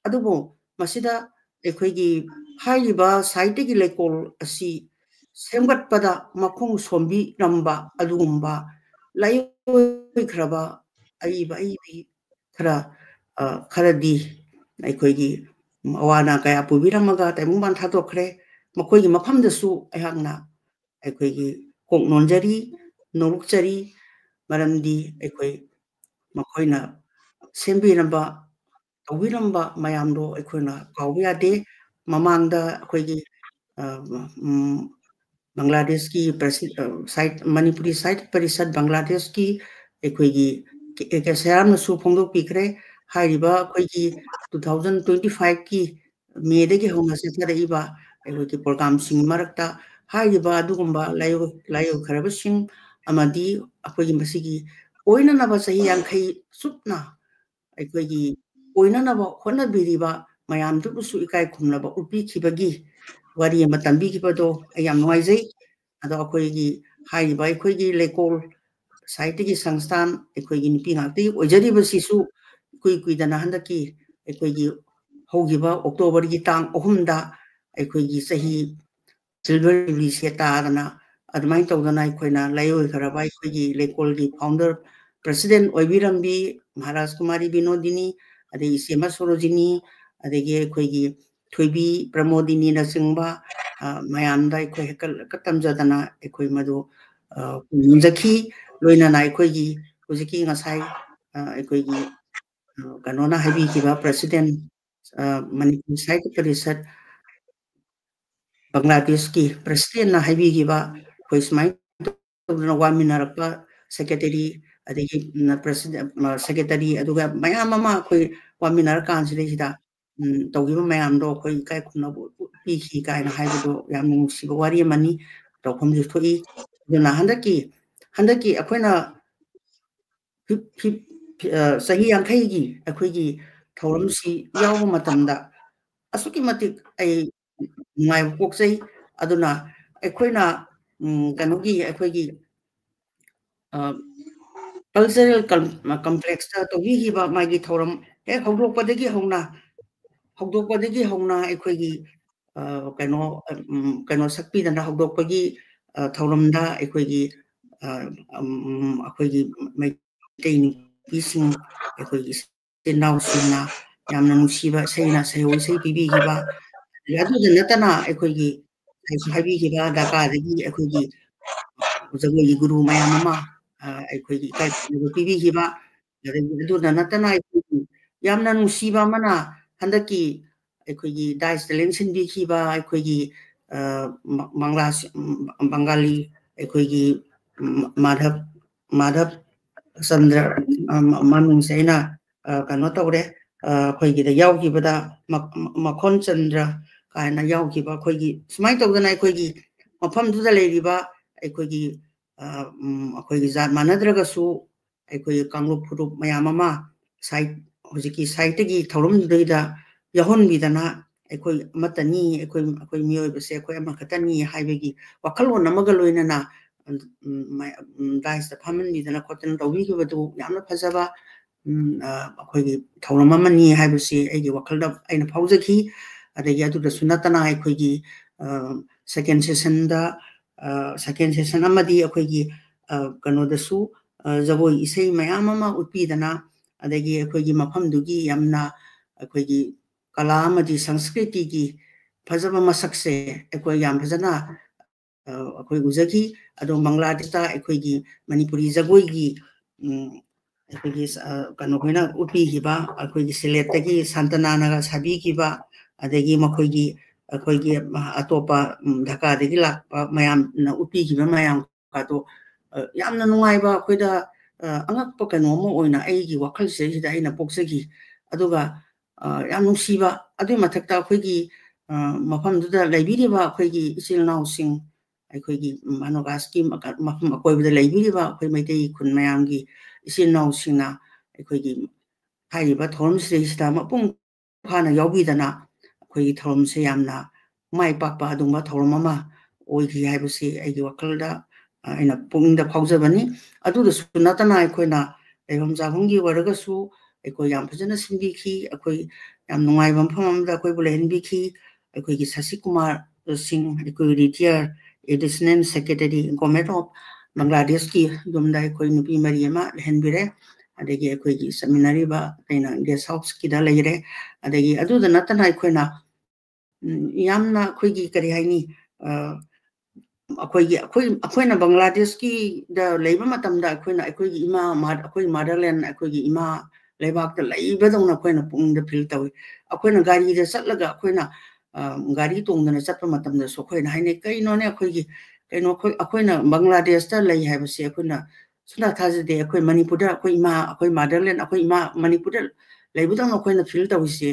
ꯑꯗꯨꯕꯨ ꯃꯁꯤꯗ ꯑꯩꯈꯣꯏꯒꯤ ꯍꯥꯏꯔꯤꯕ ꯁꯥꯍꯤꯇ꯭ꯌꯒꯤ ꯂꯩꯀꯣꯜ ꯑꯁꯤ ꯁꯦꯝꯒꯠꯄꯗ ꯃꯈꯣꯡ ꯁꯣꯝꯕꯤꯔꯝꯕ ꯑꯗꯨꯒꯨꯝꯕ ꯂꯥꯏꯑꯣꯏꯈ꯭ꯔꯕ ꯑꯏꯕ ꯑꯏꯕꯤ ꯈꯔ, ꯑ, ꯈꯔꯗꯤ ꯑꯩꯈꯣꯏꯒꯤ ꯑꯋꯥ ꯑꯅꯥ ꯀꯌꯥ ꯄꯨꯕꯤꯔꯝꯃꯒ ꯇꯥꯏꯕꯪꯄꯥꯟ ꯊꯥꯗꯣꯛꯈ꯭ꯔꯦ꯫ ꯃꯈꯣꯏꯒꯤ ꯃꯐꯝꯗꯁꯨ ꯑꯩꯍꯥꯛꯅ ꯑꯩꯈꯣꯏꯒꯤ ꯀꯣꯛ ꯅꯣꯟꯖꯔꯤ, ꯅꯣꯂꯨꯛꯆꯔꯤ꯫ ꯃꯔꯝꯗꯤ ꯑꯩꯈꯣꯏ ꯃꯈꯣꯏꯅ ꯁꯦꯝꯕꯤꯔꯝꯕ, ꯇꯧꯕꯤꯔꯝꯕ ꯃꯌꯥꯝꯗꯣ ꯑꯩꯈꯣꯏꯅ ꯀꯥꯎꯕ ꯌꯥꯗꯦ꯫ ꯃꯃꯥꯡꯗ ꯑꯩꯈꯣꯏꯒꯤ, ꯑ, ꯎꯝ, ꯕꯪꯒ꯭ꯂꯥꯗꯦꯁꯀꯤ ꯄ꯭ꯔꯁꯤ-, ꯑ, ꯁꯥꯍꯤꯠ-, ꯃꯅꯤꯄꯨꯔꯤ ꯁꯥꯍꯤꯠꯌ ꯄꯔꯤꯁꯠ ꯕꯪꯒ꯭ꯂꯥꯗꯦꯁꯀꯤ ꯑꯩꯈꯣꯏꯒꯤ ꯀꯦ, ꯀꯦ ꯁꯦꯔꯥꯝꯅꯁꯨ ꯐꯣꯡꯗꯣꯛꯄꯤꯈ꯭ꯔꯦ꯫ ꯍꯥꯏꯔꯤꯕ ꯑꯩꯈꯣꯏꯒꯤ two thousand twenty fiveꯀꯤ ꯃꯦꯗꯒꯤ ꯍꯧꯅ ꯆꯠꯊꯔꯛꯏꯕ ꯑꯩꯈꯣꯏꯒꯤ programꯁꯤꯡꯒꯤ ꯃꯔꯛꯇ ꯍꯥꯏꯔꯤꯕ ꯑꯗꯨꯒꯨꯝꯕ ꯂꯥꯏꯑꯣꯏ-, ꯂꯥꯏꯑꯣꯏꯈ꯭ꯔꯕꯁꯤꯡ ꯑꯃꯗꯤ ꯑꯩꯈꯣꯏꯒꯤ ꯃꯁꯤꯒꯤ ꯑꯣꯏꯅꯅꯕ ꯆꯍꯤ ꯌꯥꯡꯈꯩ ꯆꯨꯞꯅ ꯑꯩꯈꯣꯏꯒꯤ ꯑꯣꯏꯅꯅꯕ ꯍꯣꯠꯅꯕꯤꯔꯤꯕ ꯃꯌꯥꯝꯗꯨꯕꯨꯁꯨ ꯏꯀꯥꯏ ꯈꯨꯝꯅꯕ ꯎꯠꯄꯤꯈꯤꯕꯒꯤ ꯋꯥꯔꯤ ꯑꯃ ꯇꯝꯕꯤꯈꯤꯕꯗꯣ ꯑꯩ ꯌꯥꯝ ꯅꯨꯡꯉꯥꯏꯖꯩ꯫ ꯑꯗꯣ ꯑꯩꯈꯣꯏꯒꯤ ꯍꯥꯏꯔꯤꯕ ꯑꯩꯈꯣꯏꯒꯤ ꯂꯩꯀꯣꯜ ꯁꯥꯍꯤꯇ꯭ꯌꯒꯤ ꯁꯪꯁꯊꯥꯟ ꯑꯩꯈꯣꯏꯒꯤ ꯅꯨꯄꯤ ꯉꯥꯛꯇꯒꯤ ꯑꯣꯏꯖꯔꯤꯕꯁꯤꯁꯨ ꯏꯀꯨꯏ ꯀꯨꯏꯗꯅ ꯍꯟꯗꯛꯀꯤ ꯑꯩꯈꯣꯏꯒꯤ ꯍꯧꯈꯤꯕ ꯑꯣꯛꯇꯣꯕꯔꯒꯤ ꯇꯥꯡ ꯑꯍꯨꯝꯗ ꯑꯩꯈꯣꯏꯒꯤ ꯆꯍꯤ silver jubilee ꯁꯦ ꯇꯥꯗꯅ ꯑꯗꯨꯃꯥꯏꯅ ꯇꯧꯗꯅ ꯑꯩꯈꯣꯏꯅ ꯂꯥꯏꯑꯣꯏꯈ꯭ꯔꯕ ꯑꯩꯈꯣꯏꯒꯤ ꯂꯩꯀꯣꯜꯒꯤ founder president ꯑꯣꯏꯕꯤꯔꯝꯕꯤ ꯃꯍꯥꯔꯥꯖ ꯀꯨꯃꯥꯔꯤ ꯕꯤꯅꯣꯗꯤꯅꯤ, ꯑꯗꯩ ꯏꯆꯦꯃ ꯁꯣꯔꯣꯖꯤꯅꯤ, ꯑꯗꯒꯤ ꯑꯩꯈꯣꯏꯒꯤ ꯊꯣꯏꯕꯤ ꯄ꯭ꯔꯃꯣꯗꯤꯅꯤꯅꯆꯤꯡꯕ, ꯑ, ꯃꯌꯥꯝꯗ ꯑꯩꯈꯣꯏ ꯍꯦꯛꯇ ꯇꯝꯖꯗꯅ ꯑꯩꯈꯣꯏ ꯃꯗꯨ, ꯑ, ꯉꯝꯖꯈꯤ꯫ ꯂꯣꯏꯅꯅ ꯑꯩꯈꯣꯏꯒꯤ ꯍꯧꯖꯤꯛꯀꯤ ꯉꯁꯥꯏ, ꯑ, ꯑꯩꯈꯣꯏꯒꯤ, ꯑ, ꯀꯩꯅꯣꯅ ꯍꯥꯏꯕꯤꯈꯤꯕ president, ꯑ, ꯃꯅꯤꯄꯨꯔ ꯁꯥꯍꯤꯇ꯭ꯌ ꯄꯔꯤꯁꯠ ꯕꯪꯒ꯭ꯂꯥꯗꯦꯁꯀꯤ president ꯅ ꯍꯥꯏꯕꯤꯈꯤꯕ, ꯑꯩꯈꯣꯏ ꯁꯨꯃꯥꯏꯅ ꯇꯧꯗꯅ ꯋꯥꯃꯤꯟꯅꯔꯛꯄ secretary, ꯑꯗꯒꯤ, ꯎꯝ, president, ꯑ, secretary, ꯑꯗꯨꯒ ꯃꯌꯥꯝ ꯑꯃ ꯑꯩꯈꯣꯏ ꯋꯥꯃꯤꯟꯅꯔ ꯀꯥꯟꯁꯤꯗꯩꯁꯤꯗ, ꯎꯝ, ꯇꯧꯈꯤꯕ ꯃꯌꯥꯝꯗꯣ ꯑꯩꯈꯣꯏ ꯏꯀꯥꯏ ꯈꯨꯝꯅꯕ ꯎꯠꯄꯤꯈꯤ ꯀꯥꯏꯅ ꯍꯥꯏꯕꯗꯣ ꯌꯥꯝꯅ ꯅꯨꯡꯁꯤꯕ ꯋꯥꯔꯤ ꯑꯃꯅꯤ, ꯇꯧꯐꯝꯁꯨ ꯊꯣꯛꯏ꯫ ꯑꯗꯨꯅ ꯍꯟꯗꯛꯀꯤ, ꯍꯟꯗꯛꯀꯤ ꯑꯩꯈꯣꯏꯅ ꯐꯤꯞ-, ꯐꯤꯞ-, ꯐꯤ-, ꯑ, ꯆꯍꯤ ꯌꯥꯡꯈꯩꯒꯤ ꯑꯩꯈꯣꯏꯒꯤ ꯊꯧꯔꯝꯁꯤ ꯌꯥꯎꯕ ꯃꯇꯝꯗ ꯑꯁꯨꯛꯀꯤ ꯃꯇꯤꯛ ꯑꯩ ꯅꯨꯡꯉꯥꯏꯕ ꯄꯣꯛꯆꯩ꯫ ꯑꯗꯨꯅ ꯑꯩꯈꯣꯏꯅ, ꯎꯝ, ꯀꯩꯅꯣꯒꯤ ꯑꯩꯈꯣꯏꯒꯤ, ꯑ, cultural com-, complex ꯇ ꯇꯧꯕꯤꯈꯤꯕ ꯃꯥꯒꯤ ꯊꯧꯔꯝ ꯍꯦꯛ ꯍꯧꯗꯣꯛꯄꯗꯒꯤ ꯍꯧꯅ, ꯍꯧꯗꯣꯛꯄꯗꯒꯤ ꯍꯧꯅ ꯑꯩꯈꯣꯏꯒꯤ, ꯑ, ꯀꯩꯅꯣ, ꯎꯝ, ꯀꯩꯅꯣ ꯁꯛꯄꯤꯗꯅ ꯍꯧꯗꯣꯛꯄꯒꯤ, ꯑ, ꯊꯧꯔꯝꯗ ꯑꯩꯈꯣꯏꯒꯤ, ꯑ, ꯎꯝ, ꯑꯩꯈꯣꯏꯒꯤ ꯃꯩꯇꯩ ꯅꯨꯄꯤꯁꯤꯡ, ꯑꯩꯈꯣꯏꯒꯤ ꯏꯆꯤꯟ ꯏꯅꯥꯎꯁꯤꯡꯅ ꯌꯥꯝꯅ ꯅꯨꯡꯁꯤꯕ ꯏꯁꯩꯅ ꯁꯩꯍꯧ ꯏꯁꯩ ꯄꯤꯕꯤꯈꯤꯕ, ꯑꯗꯨꯗ ꯅꯠꯇꯅ ꯑꯩꯈꯣꯏꯒꯤ ꯉꯁꯥꯏꯁꯨ ꯍꯥꯏꯕꯤꯈꯤꯕ ꯗꯔꯀꯥꯔꯗꯒꯤ ꯑꯩꯈꯣꯏꯒꯤ ꯖꯒꯣꯏꯒꯤ ꯒꯨꯔꯨ ꯃꯌꯥꯝ ꯑꯃ, ꯑ, ꯑꯩꯈꯣꯏꯒꯤ ꯏꯀꯥꯏ ꯈꯨꯝꯅꯕ ꯄꯤꯕꯤꯈꯤꯕ, ꯑꯗꯒꯤ ꯑꯗꯨꯗ ꯅꯠꯇꯅ ꯑꯩꯈꯣꯏꯒꯤ ꯌꯥꯝꯅ ꯅꯨꯡꯁꯤꯕ ꯑꯃꯅ ꯍꯟꯗꯛꯀꯤ ꯑꯩꯈꯣꯏꯒꯤ dais ꯇ ꯂꯦꯡꯁꯤꯟꯕꯤꯈꯤꯕ ꯑꯩꯈꯣꯏꯒꯤ, ꯑ, ꯃ-, ꯃꯪꯂꯥ ꯁ-, ꯎꯝ, ꯕꯪꯒꯥꯂꯤ ꯑꯩꯈꯣꯏꯒꯤ, ꯎꯝ, ꯃꯥꯙꯕ, ꯃꯥꯙꯕ ꯆꯟꯗ꯭ꯔ, ꯑ, ꯃ-, ꯃꯃꯤꯡꯁꯦ ꯑꯩꯅ, ꯑ, ꯀꯩꯅꯣ ꯇꯧꯔꯦ, ꯑ, ꯑꯩꯈꯣꯏꯒꯤꯗ ꯌꯥꯎꯈꯤꯕꯗ ꯃ-, ꯃ-, ꯃꯈꯣꯟ ꯆꯟꯗ꯭ꯔ ꯀꯥꯏꯅ ꯌꯥꯎꯈꯤꯕ ꯑꯩꯈꯣꯏꯒꯤ ꯁꯨꯃꯥꯏꯅ ꯇꯧꯗꯅ ꯑꯩꯈꯣꯏꯒꯤ ꯃꯐꯝꯗꯨꯗ ꯂꯩꯔꯤꯕ ꯑꯩꯈꯣꯏꯒꯤ, ꯑ, ꯎꯝ, ꯑꯩꯈꯣꯏꯒꯤ ꯖꯥꯠ ꯃꯥꯟꯅꯗ꯭ꯔꯒꯁꯨ ꯑꯩꯈꯣꯏꯒꯤ ꯀꯥꯡꯂꯨꯞ ꯐꯨꯔꯨꯞ ꯃꯌꯥꯝ ꯑꯃ ꯁꯥꯏꯠ, ꯍꯧꯖꯤꯛꯀꯤ ꯁꯥꯏꯠꯇꯒꯤ ꯊꯧꯔꯝꯗꯨꯗꯩꯗ ꯌꯥꯎꯍꯟꯕꯤꯗꯅ, ꯑꯩꯈꯣꯏ ꯑꯃꯠꯇꯅꯤ, ꯑꯩꯈꯣꯏ, ꯑꯩꯈꯣꯏ ꯃꯤꯑꯣꯏꯕꯁꯦ ꯑꯩꯈꯣꯏ ꯑꯃꯈꯛꯇꯅꯤ ꯍꯥꯏꯕꯒꯤ ꯋꯥꯈꯜꯂꯣꯟ ꯑꯃꯒ ꯂꯣꯏꯅꯅ, ꯎꯝ, ꯃ-, ꯎꯝ, ꯗꯥꯏꯁꯇ ꯐꯝꯍꯟꯕꯤꯗꯅ ꯈꯣꯠꯇꯅ ꯇꯧꯕꯤꯈꯤꯕꯗꯨ ꯌꯥꯝꯅ ꯐꯖꯕ, ꯎꯝ, ꯑ, ꯑꯩꯈꯣꯏꯒꯤ ꯊꯧꯔꯝ ꯑꯃꯅꯤ ꯍꯥꯏꯕꯁꯤ ꯑꯩꯒꯤ ꯋꯥꯈꯜꯗ ꯑꯩꯅ ꯐꯥꯎꯖꯈꯤ꯫ ꯑꯗꯒꯤ ꯑꯗꯨꯗꯁꯨ ꯅꯠꯇꯅ ꯑꯩꯈꯣꯏꯒꯤ, ꯑ, ꯁꯦꯀꯦꯟ ꯁꯦꯁꯟꯗ, ꯑ, ꯁꯦꯀꯦꯟ ꯁꯦꯁꯟ ꯑꯃꯗꯤ ꯑꯩꯈꯣꯏꯒꯤ, ꯑ, ꯀꯩꯅꯣꯗꯁꯨ, ꯑ, ꯖꯒꯣꯏ ꯏꯁꯩ ꯃꯌꯥꯝ ꯑꯃ ꯎꯠꯄꯤꯗꯅ, ꯑꯗꯒꯤ ꯑꯩꯈꯣꯏꯒꯤ ꯃꯐꯝꯗꯨꯒꯤ ꯌꯥꯝꯅ ꯑꯩꯈꯣꯏꯒꯤ ꯀꯂꯥ ꯑꯃꯗꯤ ꯁꯪꯁꯀ꯭ꯔꯤꯇꯤꯒꯤ ꯐꯖꯕ ꯃꯁꯛꯁꯦ ꯑꯩꯈꯣꯏ ꯌꯥꯝ ꯐꯖꯅ, ꯑ, ꯑꯩꯈꯣꯏ ꯎꯖꯈꯤ꯫ ꯑꯗꯣ ꯕꯪꯒ꯭ꯂꯥꯗꯦꯁꯇ ꯑꯩꯈꯣꯏꯒꯤ ꯃꯅꯤꯄꯨꯔꯤ ꯖꯒꯣꯏꯒꯤ, ꯎꯝ, ꯑꯩꯈꯣꯏꯒꯤ, ꯑ, ꯀꯩꯅꯣ ꯈꯣꯏꯅ ꯎꯠꯄꯤꯈꯤꯕ, ꯑꯩꯈꯣꯏꯒꯤ ꯁꯤꯂꯦꯠꯇꯒꯤ ꯁꯥꯟꯇꯅꯥꯅꯒ ꯁꯥꯕꯤꯈꯤꯕ, ꯑꯗꯒꯤ ꯃꯈꯣꯏꯒꯤ, ꯑꯩꯈꯣꯏꯒꯤ, ꯑ, ꯑꯇꯣꯞꯄ, ꯎꯝ, ꯙꯥꯀꯥꯗꯒꯤ ꯂꯥꯛꯄ ꯃꯌꯥꯝꯅ ꯎꯠꯄꯤꯈꯤꯕ ꯃꯌꯥꯝ ꯑꯗꯣ, ꯑ, ꯌꯥꯝꯅ ꯅꯨꯡꯉꯥꯏꯕ, ꯑꯩꯈꯣꯏꯗ, ꯑ, ꯑꯉꯛꯄ ꯀꯩꯅꯣ ꯑꯃ ꯑꯣꯏꯅ ꯑꯩꯒꯤ ꯋꯥꯈꯜꯁꯤꯗꯩꯁꯤꯗ ꯑꯩꯅ ꯄꯣꯛꯆꯈꯤ꯫ ꯑꯗꯨꯒ, ꯑ, ꯌꯥꯝ ꯅꯨꯡꯁꯤꯕ, ꯑꯗꯨꯒꯤ ꯃꯊꯛꯇ ꯑꯩꯈꯣꯏꯒꯤ, ꯑ, ꯃꯐꯝꯗꯨꯗ ꯂꯩꯕꯤꯔꯤꯕ ꯑꯩꯈꯣꯏꯒꯤ ꯏꯆꯤꯜ ꯏꯅꯥꯎꯁꯤꯡ, ꯑꯩꯈꯣꯏꯒꯤ ꯃꯅꯣꯒꯥꯁꯀꯤ ꯃꯀ-, ꯃꯐꯝ ꯑꯀꯣꯏꯕꯗ ꯂꯩꯕꯤꯔꯤꯕ ꯑꯩꯈꯣꯏ ꯃꯩꯇꯩ ꯈꯨꯟ ꯃꯌꯥꯝꯒꯤ ꯏꯆꯤꯜ ꯏꯅꯥꯎꯁꯤꯡꯅ ꯑꯩꯈꯣꯏꯒꯤ ꯍꯥꯏꯔꯤꯕ ꯊꯧꯔꯝꯁꯤꯗꯩꯁꯤꯗ ꯃꯄꯨꯡ ꯐꯥꯅ ꯌꯥꯎꯕꯤꯗꯅ ꯑꯩꯈꯣꯏꯒꯤ ꯊꯧꯔꯝꯁꯦ ꯌꯥꯝꯅ ꯃꯥꯏ ꯄꯥꯛꯄ ꯑꯗꯨꯒꯨꯝꯕ ꯊꯧꯔꯝ ꯑꯃ ꯑꯣꯏꯈꯤ ꯍꯥꯏꯕꯁꯤ ꯑꯩꯒꯤ ꯋꯥꯈꯜꯗ, ꯑ, ꯑꯩꯅ ꯄꯨꯛꯅꯤꯡꯗ ꯐꯥꯎꯖꯕꯅꯤ꯫ ꯑꯗꯨꯗꯁꯨ ꯅꯠꯇꯅ ꯑꯩꯈꯣꯏꯅ ꯂꯩꯐꯝ ꯆꯥꯐꯝꯒꯤ ꯑꯣꯏꯔꯒꯁꯨ ꯑꯩꯈꯣꯏ ꯌꯥꯝ ꯐꯖꯅ ꯁꯤꯟꯕꯤꯈꯤ꯫ ꯑꯩꯈꯣꯏ ꯌꯥꯝ ꯅꯨꯡꯉꯥꯏꯕ ꯃꯐꯝ ꯑꯃꯗ ꯑꯩꯈꯣꯏꯕꯨ ꯂꯩꯍꯟꯕꯤꯈꯤ꯫ ꯑꯩꯈꯣꯏꯒꯤ ꯁꯁꯤ ꯀꯨꯃꯥꯔ ꯁꯤꯡ, ꯑꯩꯈꯣꯏ ꯔꯤꯇꯤꯌꯔ ꯑꯦꯗꯤꯁꯅꯦꯜ ꯁꯦꯀ꯭ꯔꯦꯇꯔꯤ, ꯒꯣꯔꯃꯦꯟ ꯑꯣꯐ ꯕꯪꯒ꯭ꯂꯥꯗꯦꯁꯀꯤ ꯌꯨꯝꯗ ꯑꯩꯈꯣꯏ ꯅꯨꯄꯤ ꯃꯔꯤ ꯑꯃ ꯂꯩꯍꯟꯕꯤꯔꯦ꯫ ꯑꯗꯒꯤ ꯑꯩꯈꯣꯏꯒꯤ ꯆꯠꯃꯤꯟꯅꯔꯤꯕ ꯑꯩꯅ ꯒꯦꯁ ꯍꯥꯎꯁꯀꯤꯗ ꯂꯩꯔꯦ꯫ ꯑꯗꯒꯤ ꯑꯗꯨꯗ ꯅꯠꯇꯅ ꯑꯩꯈꯣꯏꯅ, ꯎꯝ, ꯌꯥꯝꯅ ꯑꯩꯈꯣꯏꯒꯤ ꯀꯔꯤ ꯍꯥꯏꯅꯤ, ꯑ, ꯑꯩꯈꯣꯏꯒꯤ, ꯑꯩꯈꯣꯏ, ꯑꯩꯈꯣꯏꯅ ꯕꯪꯒ꯭ꯂꯥꯗꯦꯁꯀꯤꯗ ꯂꯩꯕ ꯃꯇꯝꯗ ꯑꯩꯈꯣꯏꯅ ꯑꯩꯈꯣꯏꯒꯤ ꯏꯃꯥ, ꯃꯥ-, ꯑꯩꯈꯣꯏ ꯃꯥꯗꯔꯂꯦꯟ, ꯑꯩꯈꯣꯏꯒꯤ ꯏꯃꯥ ꯂꯩꯕꯥꯛꯇ ꯂꯩꯕꯗꯧꯅ ꯑꯩꯈꯣꯏꯅ ꯄꯨꯛꯅꯤꯡꯗ ꯐꯤꯜ ꯇꯧꯏ꯫ ꯑꯩꯈꯣꯏꯅ ꯒꯥꯔꯤꯗ ꯆꯠꯂꯒ ꯑꯩꯈꯣꯏꯅ, ꯑ, ꯒꯥꯔꯤ ꯇꯣꯡꯗꯅ ꯆꯠꯄ ꯃꯇꯝꯗꯁꯨ ꯑꯩꯈꯣꯏꯅ ꯍꯥꯏꯅꯩ, "ꯀꯩꯅꯣꯅꯦ ꯑꯩꯈꯣꯏꯒꯤ, ꯀꯩꯅꯣ ꯑꯩꯈꯣꯏ, ꯑꯩꯈꯣꯏꯅ ꯕꯪꯒ꯭ꯂꯥꯗꯦꯁꯇ ꯂꯩ ꯍꯥꯏꯕꯁꯦ ꯑꯩꯈꯣꯏꯅ ꯁꯨꯡꯊꯥ ꯊꯥꯖꯗꯦ꯫ ꯑꯩꯈꯣꯏ ꯃꯅꯤꯄꯨꯔꯗ ꯑꯩꯈꯣꯏ ꯏꯃꯥ, ꯑꯩꯈꯣꯏ ꯃꯥꯗꯔꯂꯦꯟ, ꯑꯩꯈꯣꯏ ꯏꯃꯥ ꯃꯅꯤꯄꯨꯔꯗ ꯂꯩꯕꯗꯧꯅ ꯑꯩꯈꯣꯏꯅ ꯐꯤꯜ ꯇꯧꯔꯤꯁꯦ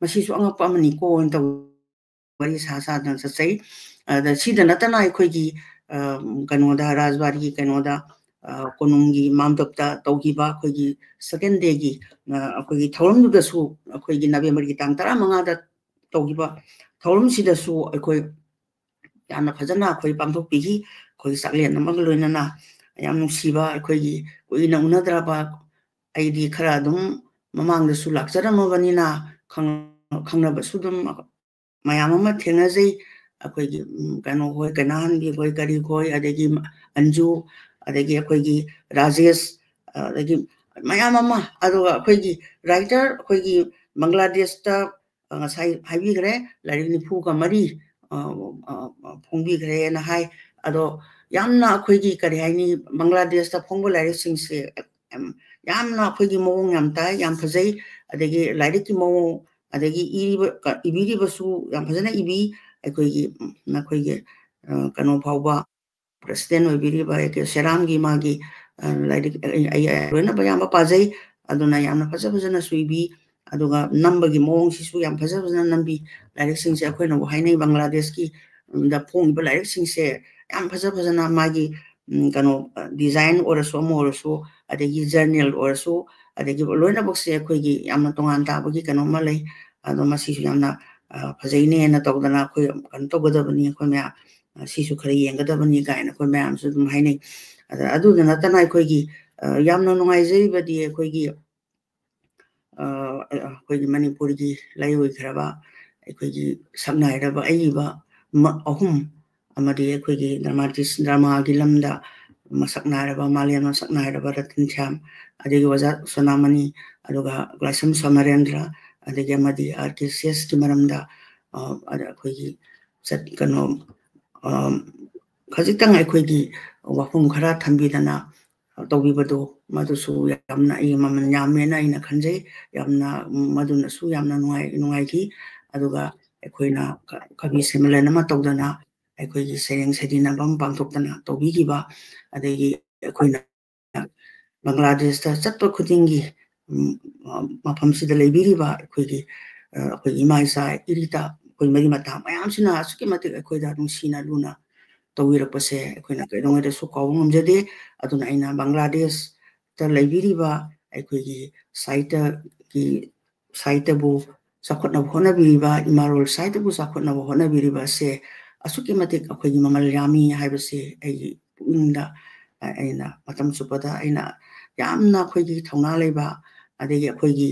ꯃꯁꯤꯁꯨ ꯑꯉꯛꯄ ꯑꯃꯅꯤꯀꯣ" ꯍꯥꯏꯅ ꯇꯧ-, ꯋꯥꯔꯤ ꯁꯥ ꯁꯥꯗꯅ ꯆꯠꯆꯩ꯫ ꯑꯗ ꯁꯤꯗ ꯅꯠꯇꯅ ꯑꯩꯈꯣꯏꯒꯤ, ꯑ, ꯀꯩꯅꯣꯗ, ꯔꯥꯖꯕꯥꯔꯤꯒꯤ ꯀꯩꯅꯣꯗ, ꯑ, ꯀꯣꯅꯨꯡꯒꯤ ꯃꯥꯝꯗꯞꯇ ꯇꯧꯈꯤꯕ ꯑꯩꯈꯣꯏꯒꯤ second dayꯒꯤ, ꯑ, ꯑꯩꯈꯣꯏꯒꯤ ꯊꯧꯔꯝꯗꯨꯗꯁꯨ, ꯑꯩꯈꯣꯏꯒꯤ Novemberꯒꯤ ꯇꯥꯡ ꯇꯔꯥꯃꯉꯥꯗ ꯇꯧꯈꯤꯕ ꯊꯧꯔꯝꯁꯤꯗꯁꯨ ꯑꯩꯈꯣꯏ ꯌꯥꯝꯅ ꯐꯖꯅ ꯑꯩꯈꯣꯏ ꯄꯥꯡꯊꯣꯛꯄꯤꯈꯤ꯫ ꯑꯩꯈꯣꯏꯒꯤ ꯆꯥꯛꯂꯦꯟ ꯑꯃꯒ ꯂꯣꯏꯅꯅ ꯌꯥꯝ ꯅꯨꯡꯁꯤꯕ, ꯑꯩꯈꯣꯏꯒꯤ ꯀꯨꯏꯅ ꯎꯅꯗ꯭ꯔꯕ, ꯑꯩꯗꯤ ꯈꯔ ꯑꯗꯨꯝ ꯃꯃꯥꯡꯗꯁꯨ ꯂꯥꯛꯆꯔꯝꯃꯕꯅꯤꯅ ꯈꯪ-, ꯈꯪꯅꯕꯁꯨ ꯑꯗꯨꯝ ꯃꯌꯥꯝ ꯑꯃ ꯊꯦꯡꯅꯖꯩ꯫ ꯑꯩꯈꯣꯏꯒꯤ, ꯎꯝ, ꯀꯩꯅꯣ ꯍꯣꯏ, ꯀꯩꯅꯥꯍꯟꯕꯤ ꯍꯣꯏ, ꯀꯔꯤ ꯍꯣꯏ, ꯑꯗꯒꯤ ꯑꯟꯖꯨ, ꯑꯗꯒꯤ ꯑꯩꯈꯣꯏꯒꯤ ꯔꯥꯖꯦꯁ, ꯑꯗꯒꯤ ꯃꯌꯥꯝ ꯑꯃ, ꯑꯗꯨꯒ ꯑꯩꯈꯣꯏꯒꯤ writer, ꯑꯩꯈꯣꯏꯒꯤ ꯕꯪꯒ꯭ꯂꯥꯗꯦꯁꯇ, ꯑ, ꯉꯁꯥꯏ ꯍꯥꯏꯕꯤꯈ꯭ꯔꯦ, ꯂꯥꯏꯔꯤꯛ ꯅꯤꯐꯨꯒ ꯃꯔꯤ, ꯑ, ꯑ, ꯑ, ꯐꯣꯡꯕꯤꯈ꯭ꯔꯦꯅ ꯍꯥꯏ꯫ ꯑꯗꯣ ꯌꯥꯝꯅ ꯑꯩꯈꯣꯏꯒꯤ, ꯀꯔꯤ ꯍꯥꯏꯅꯤ, ꯕꯪꯒ꯭ꯂꯥꯗꯦꯁꯇ ꯐꯣꯡꯕ ꯂꯥꯏꯔꯤꯛꯁꯤꯡꯁꯦ ꯌꯥꯝ, ꯌꯥꯝꯅ ꯑꯩꯈꯣꯏꯒꯤ ꯃꯑꯣꯡ ꯌꯥꯝ ꯇꯥꯏ, ꯌꯥꯝ ꯐꯖꯩ꯫ ꯑꯗꯒꯤ ꯂꯥꯏꯔꯤꯛꯀꯤ ꯃꯑꯣꯡ, ꯑꯗꯒꯤ ꯏꯔꯤꯕ, ꯀ-, ꯏꯕꯤꯔꯤꯕꯁꯨ ꯌꯥꯝ ꯐꯖꯅ ꯏꯕꯤ꯫ ꯑꯩꯈꯣꯏꯒꯤ, ꯎꯝ, ꯑꯩꯈꯣꯏꯒꯤ, ꯑ, ꯀꯩꯅꯣ ꯐꯥꯎꯕ, president ꯑꯣꯏꯕꯤꯔꯤꯕ ꯑꯦ ꯀꯦ ꯁꯦꯔꯥꯝꯒꯤ ꯃꯥꯒꯤ, ꯑ, ꯂꯥꯏꯔꯤꯛ ꯑꯩ, ꯑꯩ, ꯑꯩ ꯂꯣꯏꯅ ꯑꯌꯥꯝꯕ ꯄꯥꯖꯩ꯫ ꯑꯗꯨꯅ ꯌꯥꯝꯅ ꯐꯖ ꯐꯖꯅꯁꯨ ꯏꯕꯤ꯫ ꯑꯗꯨꯒ ꯅꯝꯕꯒꯤ ꯃꯑꯣꯡꯁꯤꯁꯨ ꯌꯥꯝ ꯐꯖ ꯐꯖꯅ ꯅꯝꯕꯤ꯫ ꯂꯥꯏꯔꯤꯛꯁꯤꯡꯁꯦ ꯑꯩꯈꯣꯏꯅꯕꯨ ꯍꯥꯏꯅꯩ ꯕꯪꯒ꯭ꯂꯥꯗꯦꯁꯀꯤ, ꯎꯝ, ꯗ ꯐꯣꯡꯉꯤꯕ ꯂꯥꯏꯔꯤꯛꯁꯤꯡꯁꯦ ꯌꯥꯝ ꯐꯖ ꯐꯖꯅ ꯃꯥꯒꯤ, ꯎꯝ, ꯀꯩꯅꯣ, ꯑ, design ꯑꯣꯏꯔꯁꯨ, ꯑꯃ ꯑꯣꯏꯔꯁꯨ, ꯑꯗꯒꯤ journal ꯑꯣꯏꯔꯁꯨ, ꯑꯗꯒꯤ ꯂꯣꯏꯅꯃꯛꯁꯦ ꯑꯩꯈꯣꯏꯒꯤ ꯌꯥꯝꯅ ꯇꯣꯉꯥꯟ ꯇꯥꯕꯒꯤ ꯀꯩꯅꯣꯝꯃ ꯂꯩ꯫ ꯑꯗꯣ ꯃꯁꯤꯁꯨ ꯌꯥꯝꯅ, ꯑ, ꯐꯖꯩꯅꯦꯅ ꯇꯧꯗꯅ ꯑꯩꯈꯣꯏ ꯀꯩꯅꯣ ꯇꯧꯒꯗꯕꯅꯤ, ꯑꯩꯈꯣꯏ ꯃꯌꯥꯝ, ꯑ, ꯁꯤꯁꯨ ꯈꯔ ꯌꯦꯡꯒꯗꯕꯅꯤ ꯀꯥꯏꯅ ꯑꯩꯈꯣꯏ ꯃꯌꯥꯝꯁꯨ ꯑꯗꯨꯝ ꯍꯥꯏꯅꯩ꯫ ꯑꯗ ꯑꯗꯨꯗ ꯅꯠꯇꯅ ꯑꯩꯈꯣꯏꯒꯤ, ꯑ, ꯌꯥꯝꯅ ꯅꯨꯡꯉꯥꯏꯖꯔꯤꯕꯗꯤ ꯑꯩꯈꯣꯏꯒꯤ, ꯑ, ꯑ, ꯑꯩꯈꯣꯏꯒꯤ ꯃꯅꯤꯄꯨꯔꯒꯤ ꯂꯥꯏꯑꯣꯏꯈ꯭ꯔꯕ ꯑꯩꯈꯣꯏꯒꯤ ꯁꯛꯅꯥꯏꯔꯕ ꯑꯏꯕ ꯃ-, ꯑꯍꯨꯝ, ꯑꯃꯗꯤ ꯑꯩꯈꯣꯏꯒꯤ dramatist, dramaꯒꯤ ꯂꯝꯗ ꯃꯁꯛ ꯅꯥꯏꯔꯕ, ꯃꯥꯂꯦꯝ ꯃꯁꯛ ꯅꯥꯏꯔꯕ ꯔꯇꯟ ꯁ꯭ꯌꯥꯝ, ꯑꯗꯒꯤ ꯑꯣꯖꯥ ꯁꯣꯅꯥꯃꯅꯤ, ꯑꯗꯨꯒ ꯂꯥꯏꯁ꯭ꯔꯝ ꯁꯃꯔꯦꯟꯗ꯭ꯔ, ꯑꯗꯒꯤ ꯑꯃꯗꯤ ꯑꯥꯔ ꯀꯦ ꯁꯤ ꯑꯦꯁꯀꯤ ꯃꯔꯝꯗ, ꯑ, ꯑꯗ ꯑꯩꯈꯣꯏꯒꯤ ꯆꯠ-, ꯀꯩꯅꯣ, ꯑ, ꯈꯖꯤꯛꯇꯪ ꯑꯩꯈꯣꯏꯒꯤ ꯋꯥꯐꯝ ꯈꯔ ꯊꯝꯕꯤꯗꯅ ꯇꯧꯕꯤꯕꯗꯣ, ꯃꯗꯨꯁꯨ ꯌꯥꯝꯅ ꯑꯩ ꯃꯃꯜ ꯌꯥꯝꯃꯦꯅ ꯑꯩꯅ ꯈꯟꯖꯩ꯫ ꯌꯥꯝꯅ, ꯃꯗꯨꯅꯁꯨ ꯌꯥꯝꯅ ꯅꯨꯡꯉꯥꯏ-, ꯅꯨꯡꯉꯥꯏꯈꯤ꯫ ꯑꯗꯨꯒ ꯑꯩꯈꯣꯏꯅ ꯀ-, ꯀꯕꯤ ꯁꯦꯃꯤꯂꯦꯟ ꯑꯃ ꯇꯧꯗꯅ ꯑꯩꯈꯣꯏꯒꯤ ꯁꯩꯔꯦꯡ ꯁꯩꯗꯤꯟꯅꯕ ꯑꯃ ꯄꯥꯡꯊꯣꯛꯇꯅ ꯇꯧꯕꯤꯈꯤꯕ, ꯑꯗꯒꯤ ꯑꯩꯈꯣꯏꯅ ꯕꯪꯒ꯭ꯂꯥꯗꯦꯁꯇ ꯆꯠꯄ ꯈꯨꯗꯤꯡꯒꯤ, ꯎꯝ, ꯃꯐꯝꯁꯤꯗ ꯂꯩꯕꯤꯔꯤꯕ ꯑꯩꯈꯣꯏꯒꯤ, ꯑ, ꯑꯩꯈꯣꯏꯒꯤ ꯏꯃꯥ ꯏꯆꯥ ꯏꯔꯤꯇ ꯑꯩꯈꯣꯏ ꯃꯔꯤ ꯃꯇꯥ ꯃꯌꯥꯝꯁꯤꯅ ꯑꯁꯨꯛꯀꯤ ꯃꯇꯤꯛ ꯑꯩꯈꯣꯏꯗ ꯅꯨꯡꯁꯤꯅ ꯂꯨꯅ ꯇꯧꯕꯤꯔꯛꯄꯁꯦ ꯑꯩꯈꯣꯏꯅ ꯀꯩꯗꯧꯉꯩꯗꯁꯨ ꯀꯥꯎꯕ ꯉꯝꯖꯗꯦ꯫ ꯑꯗꯨꯅ ꯑꯩꯅ ꯕꯪꯒ꯭ꯂꯥꯗꯦꯁꯇ ꯂꯩꯕꯤꯔꯤꯕ ꯑꯩꯈꯣꯏꯒꯤ ꯁꯥꯍꯤꯇ꯭ꯌꯒꯤ, ꯁꯥꯍꯤꯇ꯭ꯌꯕꯨ ꯆꯥꯎꯈꯠꯅꯕ ꯍꯣꯠꯅꯕꯤꯔꯤꯕ, ꯏꯃꯥꯔꯣꯜ ꯁꯥꯍꯤꯇ꯭ꯌꯕꯨ ꯆꯥꯎꯈꯠꯅꯕ ꯍꯣꯠꯅꯕꯤꯔꯤꯕ ꯑꯁꯦ ꯑꯁꯨꯛꯀꯤ ꯃꯇꯤꯛ ꯑꯩꯈꯣꯏꯒꯤ ꯃꯃꯜ ꯌꯥꯝꯃꯤ ꯍꯥꯏꯕꯁꯦ ꯑꯩꯒꯤ ꯄꯨꯛꯅꯤꯡꯗ, ꯑ, ꯑꯩꯅ ꯃꯇꯝ ꯆꯨꯞꯄꯗ ꯑꯩꯅ ꯌꯥꯝꯅ ꯑꯩꯈꯣꯏꯒꯤ ꯊꯧꯅꯥ ꯂꯩꯕ, ꯑꯗꯒꯤ ꯑꯩꯈꯣꯏꯒꯤ,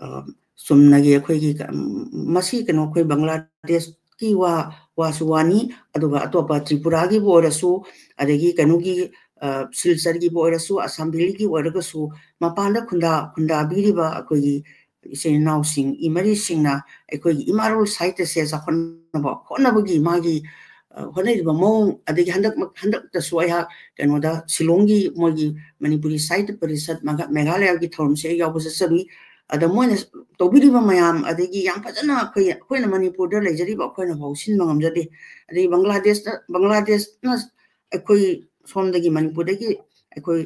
ꯑ, ꯆꯨꯝꯅꯒꯤ ꯑꯩꯈꯣꯏꯒꯤ, ꯎꯝ, ꯃꯁꯤ ꯀꯩꯅꯣ ꯑꯩꯈꯣꯏ ꯕꯪꯒ꯭ꯂꯥꯗꯦꯁꯀꯤ ꯋꯥ, ꯋꯥꯁꯨ ꯋꯥꯅꯤ, ꯑꯗꯨꯒ ꯑꯇꯣꯞꯄ ꯇ꯭ꯔꯤꯄꯨꯔꯥꯒꯤꯕꯨ ꯑꯣꯏꯔꯁꯨ, ꯑꯗꯒꯤ ꯀꯩꯅꯣꯒꯤ, ꯑ, ꯁꯤꯜꯆꯔꯒꯤꯕꯨ ꯑꯣꯏꯔꯁꯨ, ꯑꯁꯥꯝ ꯚꯦꯂꯤꯒꯤ ꯑꯣꯏꯔꯒꯁꯨ, ꯃꯄꯥꯟꯗ ꯈꯨꯟꯗꯥ-, ꯈꯨꯟꯗꯥꯕꯤꯔꯤꯕ ꯑꯩꯈꯣꯏꯒꯤ ꯏꯆꯤꯟ ꯏꯅꯥꯎꯁꯤꯡ, ꯏꯃꯔꯤꯁꯤꯡꯅ ꯑꯩꯈꯣꯏꯒꯤ ꯏꯃꯥꯔꯣꯜ ꯁꯥꯍꯤꯇ꯭ꯌꯁꯦ ꯆꯥꯎꯈꯠꯅꯕ ꯍꯣꯠꯅꯕꯒꯤ ꯃꯥꯒꯤ, ꯑ, ꯍꯣꯠꯅꯔꯤꯕ ꯃꯑꯣꯡ, ꯑꯗꯒꯤ ꯍꯟꯗꯛ, ꯍꯟꯗꯛꯇꯁꯨ ꯑꯩꯍꯥꯛ ꯀꯩꯅꯣꯗ ꯁꯤꯂꯣꯡꯒꯤ ꯃꯣꯏꯒꯤ ꯃꯅꯤꯄꯨꯔꯤ ꯁꯥꯍꯤꯇ꯭ꯌ ꯄꯔꯤꯁꯠ ꯃꯒ-, ꯃꯦꯘꯥꯂꯌꯒꯤ ꯊꯧꯔꯝꯁꯦ ꯑꯩ ꯌꯥꯎꯕ ꯆꯠꯆꯔꯨꯏ꯫ ꯑꯗ ꯃꯣꯏꯅ ꯇꯧꯕꯤꯔꯤꯕ ꯃꯌꯥꯝ, ꯑꯗꯒꯤ ꯌꯥꯝ ꯐꯖꯅ ꯑꯩꯈꯣꯏ, ꯑꯩꯈꯣꯏꯅ ꯃꯅꯤꯄꯨꯔꯗ ꯂꯩꯖꯔꯤꯕ ꯑꯩꯈꯣꯏꯅ ꯐꯥꯎ ꯁꯤꯟꯕ ꯉꯝꯖꯗꯦ꯫ ꯑꯗꯒꯤ ꯕꯪꯒ꯭ꯂꯥꯗꯦꯁꯇ, ꯕꯪꯒ꯭ꯂꯥꯗꯦꯁꯅ ꯑꯩꯈꯣꯏ ꯁꯣꯝꯗꯒꯤ ꯃꯅꯤꯄꯨꯔꯗꯒꯤ ꯑꯩꯈꯣꯏ,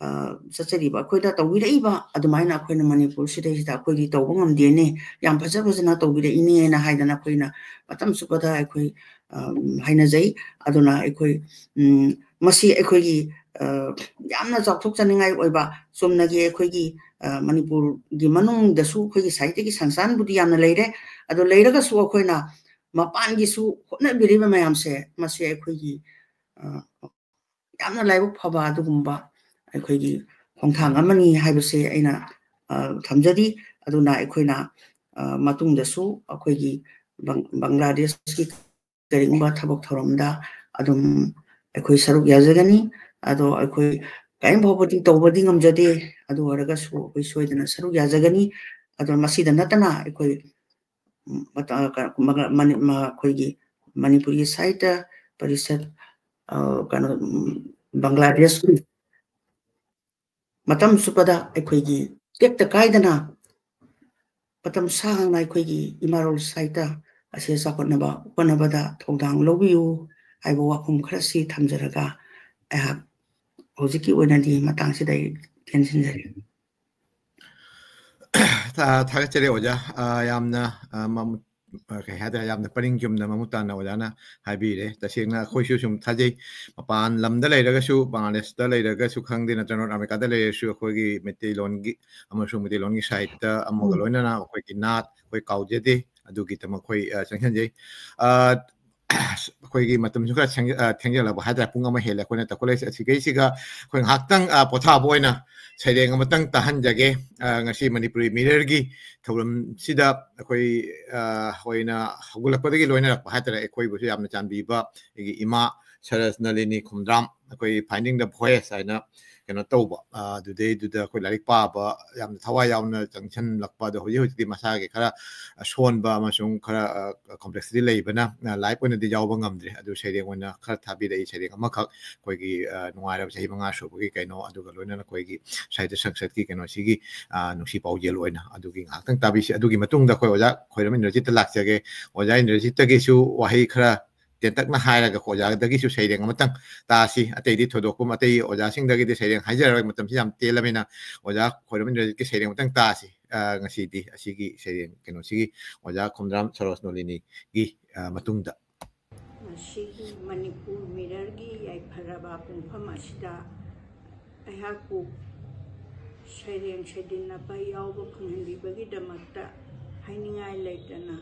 ꯑ, ꯆꯠꯆꯔꯤꯕ ꯑꯩꯈꯣꯏꯗ ꯇꯧꯕꯤꯔꯛꯏꯕ ꯑꯗꯨꯃꯥꯏꯅ ꯑꯩꯈꯣꯏꯅ ꯃꯅꯤꯄꯨꯔ ꯁꯤꯗꯩꯁꯤꯗ ꯑꯩꯈꯣꯏꯗꯤ ꯇꯧꯕ ꯉꯝꯗꯦꯅꯦ꯫ ꯌꯥꯝ ꯐꯖ ꯐꯖꯅ ꯇꯧꯕꯤꯔꯛꯏꯅꯦꯅ ꯍꯥꯏꯗꯅ ꯑꯩꯈꯣꯏꯅ ꯃꯇꯝ ꯆꯨꯞꯄꯗ ꯑꯩꯈꯣꯏ, ꯑ, ꯍꯥꯏꯅꯖꯩ꯫ ꯑꯗꯨꯅ ꯑꯩꯈꯣꯏ, ꯎꯝ, ꯃꯁꯤ ꯑꯩꯈꯣꯏꯒꯤ, ꯑ, ꯌꯥꯝꯅ ꯆꯥꯎꯊꯣꯛꯆꯅꯤꯡꯉꯥꯏ ꯑꯣꯏꯕ, ꯆꯨꯝꯅꯒꯤ ꯑꯩꯈꯣꯏꯒꯤ, ꯑ, ꯃꯅꯤꯄꯨꯔꯒꯤ ꯃꯅꯨꯡꯗꯁꯨ ꯑꯩꯈꯣꯏꯒꯤ ꯁꯥꯍꯤꯇ꯭ꯌꯒꯤ ꯁꯪꯁꯊꯥꯟꯕꯨꯗꯤ ꯌꯥꯝꯅ ꯂꯩꯔꯦ꯫ ꯑꯗꯣ ꯂꯩꯔꯒꯁꯨ ꯑꯩꯈꯣꯏꯅ ꯃꯄꯥꯟꯒꯤꯁꯨ ꯍꯣꯠꯅꯕꯤꯔꯤꯕ ꯃꯌꯥꯝꯁꯦ, ꯃꯁꯤ ꯑꯩꯈꯣꯏꯒꯤ, ꯑ, ꯌꯥꯝꯅ ꯂꯥꯏꯕꯛ ꯐꯕ ꯑꯗꯨꯒꯨꯝꯕ ꯑꯩꯈꯣꯏꯒꯤ ꯈꯣꯡꯊꯥꯡ ꯑꯃꯅꯤ ꯍꯥꯏꯕꯁꯦ ꯑꯩꯅ, ꯑ, ꯊꯝꯖꯔꯤ꯫ ꯑꯗꯨꯅ ꯑꯩꯈꯣꯏꯅ, ꯑ, ꯃꯇꯨꯡꯗꯁꯨ ꯑꯩꯈꯣꯏꯒꯤ ꯕꯪ-, ꯕꯪꯒ꯭ꯂꯥꯗꯦꯁꯀꯤ ꯀꯔꯤꯒꯨꯝꯕ ꯊꯕꯛ ꯊꯧꯔꯝꯗ ꯑꯗꯨꯝ ꯑꯩꯈꯣꯏ ꯁꯔꯨꯛ ꯌꯥꯖꯒꯅꯤ꯫ ꯑꯗꯣ ꯑꯩꯈꯣꯏ ꯀꯔꯤꯝ ꯐꯥꯎꯕꯗꯤ ꯇꯧꯕꯗꯤ ꯉꯝꯖꯗꯦ, ꯑꯗꯨ ꯑꯣꯏꯔꯒꯁꯨ ꯑꯩꯈꯣꯏ ꯁꯣꯏꯗꯅ ꯁꯔꯨꯛ ꯌꯥꯖꯒꯅꯤ꯫ ꯑꯗꯣ ꯃꯁꯤꯗ ꯅꯠꯇꯅ ꯑꯩꯈꯣꯏ, ꯎꯝ, ꯃꯇ-, ꯀ-, ꯃꯒ-, ꯃꯅꯤ-, ꯃ-, ꯑꯩꯈꯣꯏꯒꯤ ꯃꯅꯤꯄꯨꯔꯒꯤ ꯁꯥꯍꯤꯇ꯭ꯌ ꯄꯔꯤꯁꯠ, ꯑ, ꯀꯩꯅꯣ, ꯎꯝ, ꯕꯪꯒ꯭ꯂꯥꯗꯦꯁꯀꯤ ꯃꯇꯝ ꯆꯨꯞꯄꯗ ꯑꯩꯈꯣꯏꯒꯤ ꯇꯦꯛꯇ ꯀꯥꯏꯗꯅ ꯃꯇꯝ ꯁꯥꯡꯅ ꯑꯩꯈꯣꯏꯒꯤ ꯏꯃꯥꯔꯣꯜ ꯁꯥꯍꯤꯇ꯭ꯌ ꯑꯁꯤ ꯆꯥꯎꯈꯠꯅꯕ ꯍꯣꯠꯅꯕꯗ ꯊꯧꯗꯥꯡ ꯂꯧꯕꯤꯌꯨ ꯍꯥꯏꯕ ꯋꯥꯐꯝ ꯈꯔꯁꯤ ꯊꯝꯖꯔꯒ ꯑꯩꯍꯥꯛ ꯍꯧꯖꯤꯛꯀꯤ ꯑꯣꯏꯅꯗꯤ ꯃꯇꯥꯡꯁꯤꯗ ꯑꯩ ꯇꯦꯟꯁꯤꯟꯖꯔꯤ꯫ ꯊꯥ-, ꯊꯥꯒꯠꯆꯔꯤ ꯑꯣꯖꯥ꯫ ꯑ, ꯌꯥꯝꯅ, ꯑ, ꯃꯃꯨꯠ ꯑ, ꯀꯩ ꯍꯥꯏꯇꯥꯔꯦ, ꯌꯥꯝꯅ ꯄꯔꯤꯡ ꯆꯨꯝꯅ ꯃꯃꯨꯠ ꯇꯥꯅ ꯑꯣꯖꯥꯅ ꯍꯥꯏꯕꯤꯔꯦ꯫ ꯇꯁꯦꯡꯅ ꯑꯩꯈꯣꯏꯁꯨ ꯁꯨꯝ ꯊꯥꯖꯩ, ꯃꯄꯥꯟ ꯂꯝꯗ ꯂꯩꯔꯒꯁꯨ, ꯕꯪꯒ꯭ꯂꯥꯗꯦꯁꯇ ꯂꯩꯔꯒꯁꯨ ꯈꯪꯗꯦ, ꯅꯠꯇ꯭ꯔꯒ ꯅꯣꯔꯠ ꯑꯃꯦꯔꯤꯀꯥꯗ ꯂꯩꯔꯁꯨ, ꯑꯩꯈꯣꯏꯒꯤ ꯃꯩꯇꯩꯂꯣꯟꯒꯤ ꯑꯃꯁꯨꯡ ꯃꯩꯇꯩꯂꯣꯟꯒꯤ ꯁꯥꯍꯤꯠꯌ ꯑꯃꯒ ꯎꯝ꯫ ꯂꯣꯏꯅꯅ ꯑꯩꯈꯣꯏꯒꯤ ꯅꯥꯠ ꯑꯩꯈꯣꯏ ꯀꯥꯎꯖꯗꯦ꯫ ꯑꯗꯨꯒꯤꯗꯃꯛ ꯑꯩꯈꯣꯏ, ꯑ, ꯆꯪꯁꯤꯟꯖꯩ꯫ ꯑ, ꯑꯩꯈꯣꯏꯒꯤ ꯃꯇꯝꯁꯨ ꯈꯔ ꯊꯦꯡꯖ-, ꯑ, ꯊꯦꯡꯖꯜꯂꯛꯄ ꯍꯥꯏꯇꯥꯔꯦ, ꯄꯨꯡ ꯑꯃ ꯍꯦꯜꯂꯦ ꯑꯩꯈꯣꯏꯅ ꯇꯧꯈꯠꯂꯛꯏꯁꯦ꯫ ꯑꯁꯤꯒꯩꯁꯤꯒ ꯑꯩꯈꯣꯏ ꯉꯥꯏꯍꯥꯛꯇꯪ, ꯑ, ꯄꯣꯊꯥꯕ ꯑꯣꯏꯅ ꯁꯩꯔꯦꯡ ꯑꯃꯇꯪ ꯇꯥꯍꯟꯖꯒꯦ꯫ ꯑ, ꯉꯁꯤ ꯃꯅꯤꯄꯨꯔꯤ ꯃꯤꯔꯔꯒꯤ ꯊꯧꯔꯝꯁꯤꯗ ꯑꯩꯈꯣꯏ, ꯑ, ꯑꯣꯏꯅ ꯍꯧꯒꯠꯂꯛꯄꯗꯒꯤ ꯂꯣꯏꯅꯔꯛꯄ ꯍꯥꯏꯇꯥꯔꯦ, ꯑꯩꯈꯣꯏꯕꯨꯁꯨ ꯌꯥꯝꯅ ꯆꯥꯟꯕꯤꯕ ꯑꯩꯒꯤ ꯏꯃꯥ ꯁꯔꯁꯅꯂꯤꯅꯤ ꯈꯨꯝꯗ꯭ꯔꯥꯝ, ꯑꯩꯈꯣꯏ Finding the Voice ꯍꯥꯏꯅ ꯀꯩꯅꯣ ꯇꯧꯕ, ꯑ, ꯑꯗꯨꯗꯩꯗꯨꯗ ꯑꯩꯈꯣꯏ ꯂꯥꯏꯔꯤꯛ ꯄꯥꯕ ꯌꯥꯝꯅ ꯊꯋꯥꯏ ꯌꯥꯎꯅ ꯆꯪꯁꯤꯜꯂꯛꯄ꯫ ꯑꯗꯣ ꯍꯧꯖꯤꯛ ꯍꯧꯖꯤꯛꯇꯤ ꯃꯁꯥꯒꯤ ꯈꯔ ꯁꯣꯟꯕ ꯑꯃꯁꯨꯡ ꯈꯔ, ꯑ, complexity ꯂꯩꯕꯅ, ꯑ, live ꯑꯣꯏꯅꯗꯤ ꯌꯥꯎꯕ ꯉꯝꯗ꯭ꯔꯦ꯫ ꯑꯗꯨ ꯁꯩꯔꯦꯡ ꯑꯣꯏꯅ ꯈꯔ ꯊꯥꯕꯤꯔꯛꯏ, ꯁꯩꯔꯦꯡ ꯑꯃꯈꯛ, ꯑꯩꯈꯣꯏꯒꯤ, ꯑ, ꯅꯨꯡꯉꯥꯏꯔꯕ ꯆꯍꯤ ꯃꯉꯥ ꯁꯨꯕꯒꯤ ꯀꯩꯅꯣ, ꯑꯗꯨꯒ ꯂꯣꯏꯅꯅ ꯑꯩꯈꯣꯏꯒꯤ ꯁꯥꯍꯤꯇ꯭ꯌ ꯁꯪꯁꯠꯀꯤ ꯀꯩꯅꯣꯁꯤꯒꯤ, ꯑ, ꯅꯨꯡꯁꯤ ꯄꯥꯎꯖꯦꯜ ꯑꯣꯏꯅ꯫ ꯑꯗꯨꯒꯤ ꯉꯥꯏꯍꯥꯛꯇꯪ ꯇꯥꯕꯤꯁꯤ꯫ ꯑꯗꯨꯒꯤ ꯃꯇꯨꯡꯗ ꯑꯩꯈꯣꯏ ꯑꯣꯖꯥ ꯈꯣꯏꯔꯝ ꯏꯟꯗ꯭ꯔꯖꯤꯠꯇ ꯂꯥꯛꯆꯒꯦ꯫ ꯑꯣꯖꯥ ꯏꯟꯗ꯭ꯔꯖꯤꯠꯇꯒꯤꯁꯨ ꯋꯥꯍꯩ ꯈꯔ ꯇꯦꯟꯇꯛꯅ ꯍꯥꯏꯔꯒ ꯑꯣꯖꯥꯗꯒꯤꯁꯨ ꯁꯩꯔꯦꯡ ꯑꯃꯇꯪ ꯇꯥꯁꯤ꯫ ꯑꯇꯩꯗꯤ ꯊꯣꯏꯗꯣꯛꯄ, ꯑꯇꯩ ꯑꯣꯖꯥꯁꯤꯡꯗꯒꯤꯗꯤ ꯁꯩꯔꯦꯡ ꯍꯥꯏꯖꯔꯔꯣꯏ, ꯃꯇꯝꯁꯤ ꯌꯥꯝ ꯇꯦꯜꯂꯃꯤꯅ꯫ ꯑꯣꯖꯥ ꯈꯣꯏꯔꯝ ꯏꯟꯗ꯭ꯔꯖꯤꯠꯀꯤ ꯁꯩꯔꯦꯡ ꯑꯃꯇꯪ ꯇꯥꯁꯤ, ꯑ, ꯉꯁꯤꯗꯤ꯫ ꯑꯁꯤꯒꯤ ꯁꯩꯔꯦꯡ ꯀꯩꯅꯣꯁꯤꯒꯤ ꯑꯣꯖꯥ ꯈꯨꯝꯗ꯭ꯔꯥꯝ ꯁꯔꯣꯖꯅꯣꯂꯤꯅꯤꯒꯤ, ꯑ, ꯃꯇꯨꯡꯗ꯫ ꯉꯁꯤꯒꯤ ꯃꯅꯤꯄꯨꯔ ꯃꯤꯔꯔꯒꯤ ꯌꯥꯏꯐꯔꯕ ꯄꯨꯡꯐꯝ ꯑꯁꯤꯗ ꯑꯩꯍꯥꯛꯄꯨ ꯁꯩꯔꯦꯡ ꯁꯩꯗꯤꯟꯅꯕ ꯌꯥꯎꯕ ꯐꯪꯍꯟꯕꯤꯕꯒꯤꯗꯃꯛꯇ ꯍꯥꯏꯅꯤꯡꯉꯥꯏ ꯂꯩꯇꯅ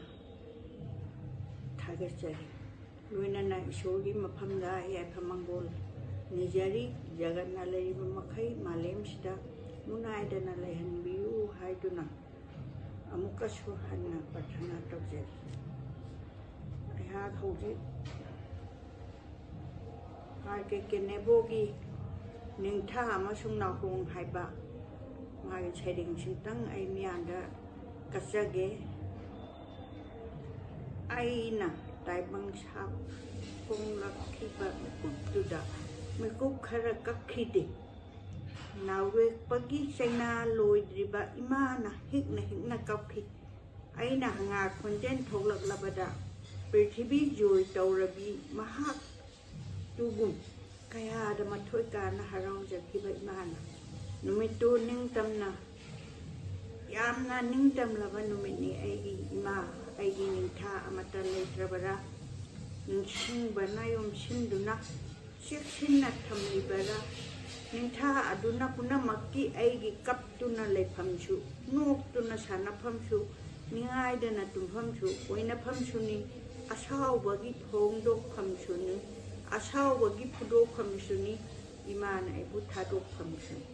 ꯊꯥꯒꯠꯆꯔꯤ꯫ ꯂꯣꯏꯅꯅ ꯏꯁꯣꯔꯒꯤ ꯃꯐꯝꯗ ꯌꯥꯏꯐ ꯃꯪꯒꯣꯜ ꯅꯤꯖꯔꯤ, ꯖꯒꯠꯅ ꯂꯩꯔꯤꯕ ꯃꯈꯩ ꯃꯥꯂꯦꯝꯁꯤꯗ ꯅꯨꯡꯉꯥꯏꯗꯅ ꯂꯩꯍꯟꯕꯤꯌꯨ ꯍꯥꯏꯗꯨꯅ ꯑꯃꯨꯛꯀꯁꯨ ꯍꯟꯅ ꯄ꯭ꯔꯊꯅꯥ ꯇꯧꯖꯔꯤ꯫ ꯑꯩꯍꯥꯛ ꯍꯧꯖꯤꯛ ꯑꯥꯔ ꯀꯦ ꯀꯦꯅꯦꯕꯣꯒꯤ ꯅꯤꯡꯊꯥ ꯑꯃꯁꯨꯡ ꯅꯥꯍꯣꯡ ꯍꯥꯏꯕ ꯃꯥꯒꯤ ꯁꯩꯔꯦꯡꯁꯤꯇꯪ ꯑꯩ ꯃꯤꯌꯥꯝꯗ ꯀꯠꯆꯒꯦ꯫ ꯑꯩꯅ ꯇꯥꯏꯕꯪ ꯁꯥꯐꯣꯡꯂꯛꯈꯤꯕ ꯃꯤꯀꯨꯞꯇꯨꯗ ꯃꯤꯀꯨꯞ ꯈꯔ ꯀꯛꯈꯤꯗꯦ꯫ ꯅꯥꯎꯔꯦꯛꯄꯒꯤ ꯆꯩꯅꯥ ꯂꯣꯏꯗ꯭ꯔꯤꯕ ꯏꯃꯥꯅ ꯍꯤꯛꯅ ꯍꯤꯛꯅ ꯀꯞꯈꯤ꯫ ꯑꯩꯅ ꯍꯪꯒꯥ ꯈꯣꯟꯖꯦꯜ ꯊꯣꯛꯂꯛꯂꯕꯗ ꯄ꯭ꯔꯤꯊꯤꯕꯤ ꯖꯣꯏ ꯇꯧꯔꯕꯤ ꯃꯍꯥꯛ ꯇꯨꯒꯨꯝ ꯀꯌꯥꯗ ꯃꯊꯣꯏ ꯀꯥꯅ ꯍꯔꯥꯎꯖꯈꯤꯕ ꯏꯃꯥꯅ ꯅꯨꯃꯤꯠꯇꯨ ꯅꯤꯡꯇꯝꯅ, ꯌꯥꯝꯅ ꯅꯤꯡꯇꯝꯂꯕ ꯅꯨꯃꯤꯠꯅꯤ ꯑꯩꯒꯤ ꯏꯃꯥ꯫ ꯑꯩꯒꯤ ꯅꯤꯡꯊꯥ ꯑꯃꯠꯇ ꯂꯩꯇ꯭ꯔꯕꯔꯥ? ꯅꯤꯡꯁꯤꯡꯕꯅ ꯌꯣꯝꯁꯤꯟꯗꯨꯅ ꯆꯦꯛꯁꯤꯟꯅ ꯊꯝꯂꯤꯕꯔꯥ? ꯅꯤꯡꯊꯥ ꯑꯗꯨꯅ ꯄꯨꯝꯅꯃꯛꯀꯤ ꯑꯩꯒꯤ ꯀꯞꯇꯨꯅ ꯂꯩꯐꯝꯁꯨ, ꯅꯣꯛꯇꯨꯅ ꯁꯥꯟꯅꯐꯝꯁꯨ, ꯅꯤꯡꯉꯥꯏꯗꯅ ꯇꯨꯝꯐꯝꯁꯨ, ꯑꯣꯏꯅꯐꯝꯁꯨꯅꯤ꯫ ꯑꯁꯥꯎꯕꯒꯤ ꯐꯣꯡꯗꯣꯛꯐꯝꯁꯨꯅꯤ꯫ ꯑꯁꯥꯎꯕꯒꯤ ꯐꯨꯗꯣꯛꯐꯝꯁꯨꯅꯤ꯫ ꯏꯃꯥꯅ ꯑꯩꯕꯨ ꯊꯥꯗꯣꯛꯐꯝꯁꯨꯅꯤ꯫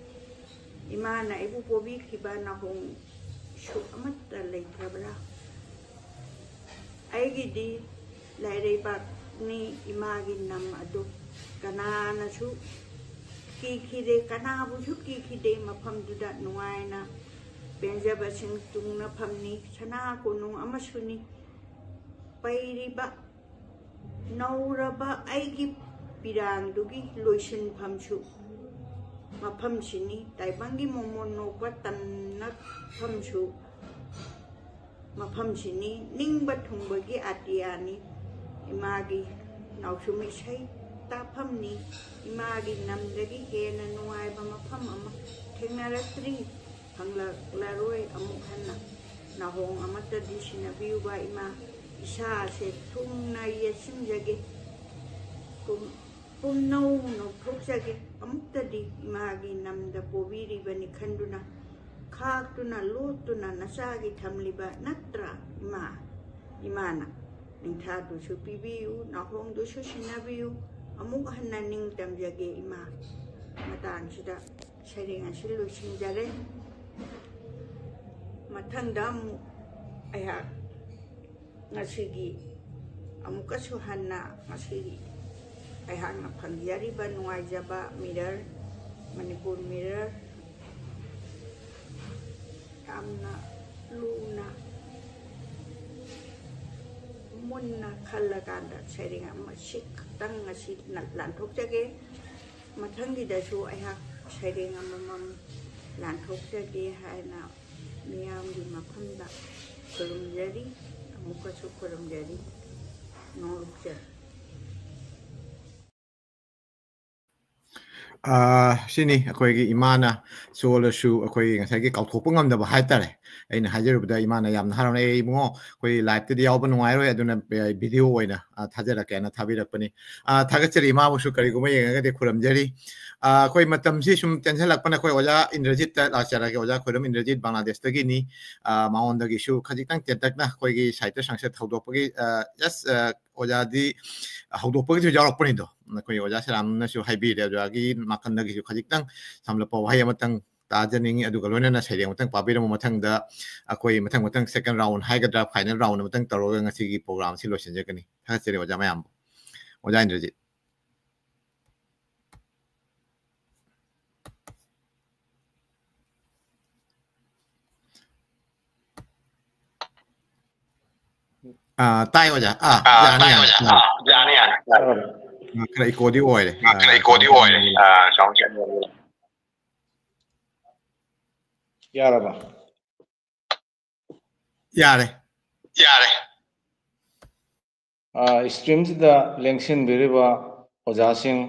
ꯏꯃꯥꯅ ꯑꯩꯕꯨ ꯄꯣꯕꯤꯈꯤꯕ ꯅꯥꯍꯣꯡꯁꯨ ꯑꯃꯠꯇ ꯂꯩꯇ꯭ꯔꯕ꯭ꯔꯥ? ꯑꯩꯒꯤꯗꯤ ꯂꯥꯏꯔꯩꯕꯥꯛꯅꯤ ꯏꯃꯥꯒꯤ ꯅꯝ ꯑꯗꯨ꯫ ꯀꯅꯥꯅꯁꯨ ꯀꯤꯈꯤꯗꯦ, ꯀꯅꯥꯕꯨꯁꯨ ꯀꯤꯈꯤꯗꯦ꯫ ꯃꯐꯝꯗꯨꯗ ꯅꯨꯡꯉꯥꯏꯅ ꯄꯦꯟꯖꯕꯁꯤꯡ ꯇꯨꯡꯅꯐꯝꯅꯤ꯫ ꯁꯅꯥ ꯀꯣꯅꯨꯡ ꯑꯃꯁꯨꯅꯤ꯫ ꯄꯩꯔꯤꯕ ꯅꯧꯔꯕ ꯑꯩꯒꯤ ꯄꯤꯔꯥꯡꯗꯨꯒꯤ ꯂꯣꯏꯁꯤꯟꯐꯝꯁꯨ ꯃꯐꯝꯁꯤꯅꯤ꯫ ꯇꯥꯏꯕꯪꯒꯤ ꯃꯣꯃꯣꯟ ꯅꯣꯛꯄ ꯇꯝꯅꯐꯝꯁꯨ ꯃꯐꯝꯁꯤꯅꯤ꯫ ꯅꯤꯡꯕ ꯊꯨꯡꯕꯒꯤ ꯑꯇꯤꯌꯥꯅꯤ꯫ ꯏꯃꯥꯒꯤ ꯅꯥꯎꯁꯨꯝ ꯏꯁꯩ ꯇꯥꯐꯝꯅꯤ꯫ ꯏꯃꯥꯒꯤ ꯅꯝꯗꯒꯤ ꯍꯦꯟꯅ ꯅꯨꯡꯉꯥꯏꯕ ꯃꯐꯝ ꯑꯃ ꯊꯦꯡꯅꯔꯛꯇ꯭ꯔꯤ꯫ ꯐꯪꯂꯛꯂꯔꯣꯏ ꯑꯃꯨꯛ ꯍꯟꯅ꯫ ꯅꯥꯍꯣꯡ ꯑꯃꯠꯇꯗꯤ ꯁꯤꯟꯅꯕꯤꯌꯨꯕ ꯏꯃꯥ꯫ ꯏꯁꯥꯁꯦ ꯊꯨꯡꯅ ꯌꯦꯠꯁꯤꯟꯖꯒꯦ꯫ ꯄꯨꯝ-, ꯄꯨꯝꯅꯧ ꯅꯣꯛꯊꯣꯛꯆꯒꯦ꯫ ꯑꯃꯨꯛꯇꯗꯤ ꯏꯃꯥꯒꯤ ꯅꯝꯗ ꯄꯣꯕꯤꯔꯤꯕꯅꯤ ꯈꯟꯗꯨꯅ, ꯈꯥꯛꯇꯨꯅ ꯂꯣꯠꯇꯨꯅ ꯅꯆꯥꯒꯤ ꯊꯝꯂꯤꯕ ꯅꯠꯇ꯭ꯔꯥ ꯏꯃꯥ? ꯏꯃꯥꯅ ꯅꯤꯡꯊꯥꯗꯨꯁꯨ ꯄꯤꯕꯤꯌꯨ, ꯅꯥꯍꯣꯡꯗꯨꯁꯨ ꯁꯤꯟꯅꯕꯤꯌꯨ꯫ ꯑꯃꯨꯛ ꯍꯟꯅ ꯅꯤꯡ ꯇꯝꯖꯒꯦ ꯏꯃꯥ꯫ ꯃꯇꯥꯡꯁꯤꯗ ꯁꯩꯔꯦꯡ ꯑꯁꯤ ꯂꯣꯏꯁꯤꯟꯖꯔꯦ꯫ ꯃꯊꯪꯗ ꯑꯃꯨꯛ ꯑꯩꯍꯥꯛ ꯉꯁꯤꯒꯤ ꯑꯃꯨꯛꯀꯁꯨ ꯍꯟꯅ ꯉꯁꯤꯒꯤ ꯑꯩꯍꯥꯛꯅ ꯐꯪꯖꯔꯤꯕ ꯅꯨꯡꯉꯥꯏꯖꯕ ꯃꯤꯔꯔ, ꯃꯅꯤꯄꯨꯔ ꯃꯤꯔꯔ, ꯌꯥꯝꯅ ꯂꯨꯅ ꯃꯨꯟꯅ ꯈꯜꯂꯀꯥꯟꯗ ꯁꯩꯔꯦꯡ ꯑꯃ ꯁꯤ ꯈꯛꯇꯪ ꯉꯁꯤ ꯂꯥꯟꯊꯣꯛꯆꯒꯦ꯫ ꯃꯊꯪꯒꯤꯗꯁꯨ ꯑꯩꯍꯥꯛ ꯁꯩꯔꯦꯡ ꯑꯃꯃꯝ ꯂꯥꯟꯊꯣꯛꯆꯒꯦ ꯍꯥꯏꯅ ꯃꯤꯌꯥꯝꯒꯤ ꯃꯐꯝꯗ ꯈꯨꯔꯨꯝꯖꯔꯤ, ꯑꯃꯨꯛꯀꯁꯨ ꯈꯨꯔꯨꯝꯖꯔꯤ꯫ ꯅꯣꯡꯂꯨꯛꯆ꯫ ꯑ, ꯁꯤꯅꯤ ꯑꯩꯈꯣꯏꯒꯤ ꯏꯃꯥꯅ ꯁꯣꯜꯂꯁꯨ ꯑꯩꯈꯣꯏ ꯉꯁꯥꯏꯒꯤ ꯀꯥꯎꯊꯣꯛꯄ ꯉꯝꯗꯕ ꯍꯥꯏꯇꯥꯔꯦ꯫ ꯑꯩꯅ ꯍꯥꯏꯖꯔꯨꯕꯗ ꯏꯃꯥꯅ ꯌꯥꯝꯅ ꯍꯔꯥꯎꯅ, "ꯑꯦ ꯏꯕꯨꯡꯉꯣ, ꯑꯩꯈꯣꯏ live ꯇꯗꯤ ꯌꯥꯎꯕ ꯅꯨꯡꯉꯥꯏꯔꯣꯏ, ꯑꯗꯨꯅ, ꯑ, video ꯑꯣꯏꯅ, ꯑ, ꯊꯥꯖꯔꯛꯀꯦꯅ ꯊꯥꯕꯤꯔꯛꯄꯅꯤ꯫" ꯑ, ꯊꯥꯒꯠꯆꯔꯤ, ꯏꯃꯥꯕꯨꯁꯨ ꯀꯔꯤꯒꯨꯝꯕ ꯌꯦꯡꯉꯒꯗꯤ ꯈꯨꯔꯨꯝꯖꯔꯤ꯫ ꯑ, ꯑꯩꯈꯣꯏ ꯃꯇꯝꯁꯤ ꯁꯨꯝ ꯇꯦꯟꯁꯤꯜꯂꯛꯄꯅ ꯑꯩꯈꯣꯏ ꯑꯣꯖꯥ ꯏꯟꯗ꯭ꯔꯖꯤꯠꯇ ꯂꯥꯛꯆꯔꯒꯦ꯫ ꯑꯣꯖꯥ ꯈꯣꯏꯔꯝ ꯏꯟꯗ꯭ꯔꯖꯤꯠ ꯕꯪꯒ꯭ꯂꯥꯗꯦꯁꯇꯒꯤꯅꯤ꯫ ꯑ, ꯃꯉꯣꯟꯗꯒꯤꯁꯨ ꯈꯖꯤꯛꯇꯪ ꯇꯦꯟꯇꯛꯅ ꯑꯩꯈꯣꯏꯒꯤ ꯁꯥꯍꯤꯇ꯭ꯌ ꯁꯪꯁꯠ ꯍꯧꯗꯣꯛꯄꯒꯤ, ꯑ, just, ꯑ, ꯑꯣꯖꯥꯗꯤ ꯍꯧꯗꯣꯛꯄꯒꯤꯁꯨ ꯌꯥꯎꯔꯛꯄꯅꯤꯗꯣ꯫ ꯑꯩꯈꯣꯏ ꯑꯣꯖꯥ ꯁꯦꯔꯥꯝꯅꯁꯨ ꯍꯥꯏꯕꯤꯔꯦ, ꯑꯣꯖꯥꯒꯤ ꯅꯥꯀꯟꯗꯒꯤꯁꯨ ꯈꯖꯤꯛꯇꯪ ꯁꯝꯂꯞꯄ ꯋꯥꯍꯩ ꯑꯃꯇꯪ ꯇꯥꯖꯅꯤꯡꯉꯤ꯫ ꯑꯗꯨꯒ ꯂꯣꯏꯅꯅ ꯁꯩꯔꯦꯡ ꯑꯃꯇꯪ ꯄꯥꯕꯤꯔꯝꯃ ꯃꯊꯪꯗ ꯑꯩꯈꯣꯏ ꯃꯊꯪ ꯃꯊꯪ second round ꯍꯥꯏꯒꯗ꯭ꯔꯥ, final round ꯑꯃꯇꯪ ꯇꯧꯔꯒ ꯉꯁꯤꯒꯤ program ꯑꯁꯤ ꯂꯣꯏꯁꯤꯟꯖꯒꯅꯤ꯫ ꯊꯥꯒꯠꯆꯔꯤ ꯑꯣꯖꯥ ꯃꯌꯥꯝꯕꯨ꯫ ꯑꯣꯖꯥ ꯏꯟꯗ꯭ꯔꯖꯤꯠ꯫ ꯑꯥ, ꯇꯥꯏ ꯑꯣꯖꯥ꯫ ꯑꯥ, ꯑꯥ, ꯌꯥꯅꯤ, ꯇꯥꯏ ꯌꯥꯅꯤ꯫ ꯑꯣꯖꯥ꯫ ꯑꯥ꯫ ꯑꯥ, ꯌꯥꯅꯤ, ꯌꯥꯅꯤ꯫ ꯑꯥ, ꯈꯔ echo ꯗꯤ ꯑꯣꯏꯔꯦ꯫ ꯑꯥ, ꯈꯔ echo ꯗꯤ ꯑꯣꯏꯔꯦ꯫ ꯑꯥ, sound check꯫ ꯌꯥꯔꯕ? ꯌꯥꯔꯦ꯫ ꯌꯥꯔꯦ꯫ ꯑꯥ, stream ꯁꯤꯗ ꯂꯦꯡꯁꯤꯟꯕꯤꯔꯤꯕ ꯑꯣꯖꯥꯁꯤꯡ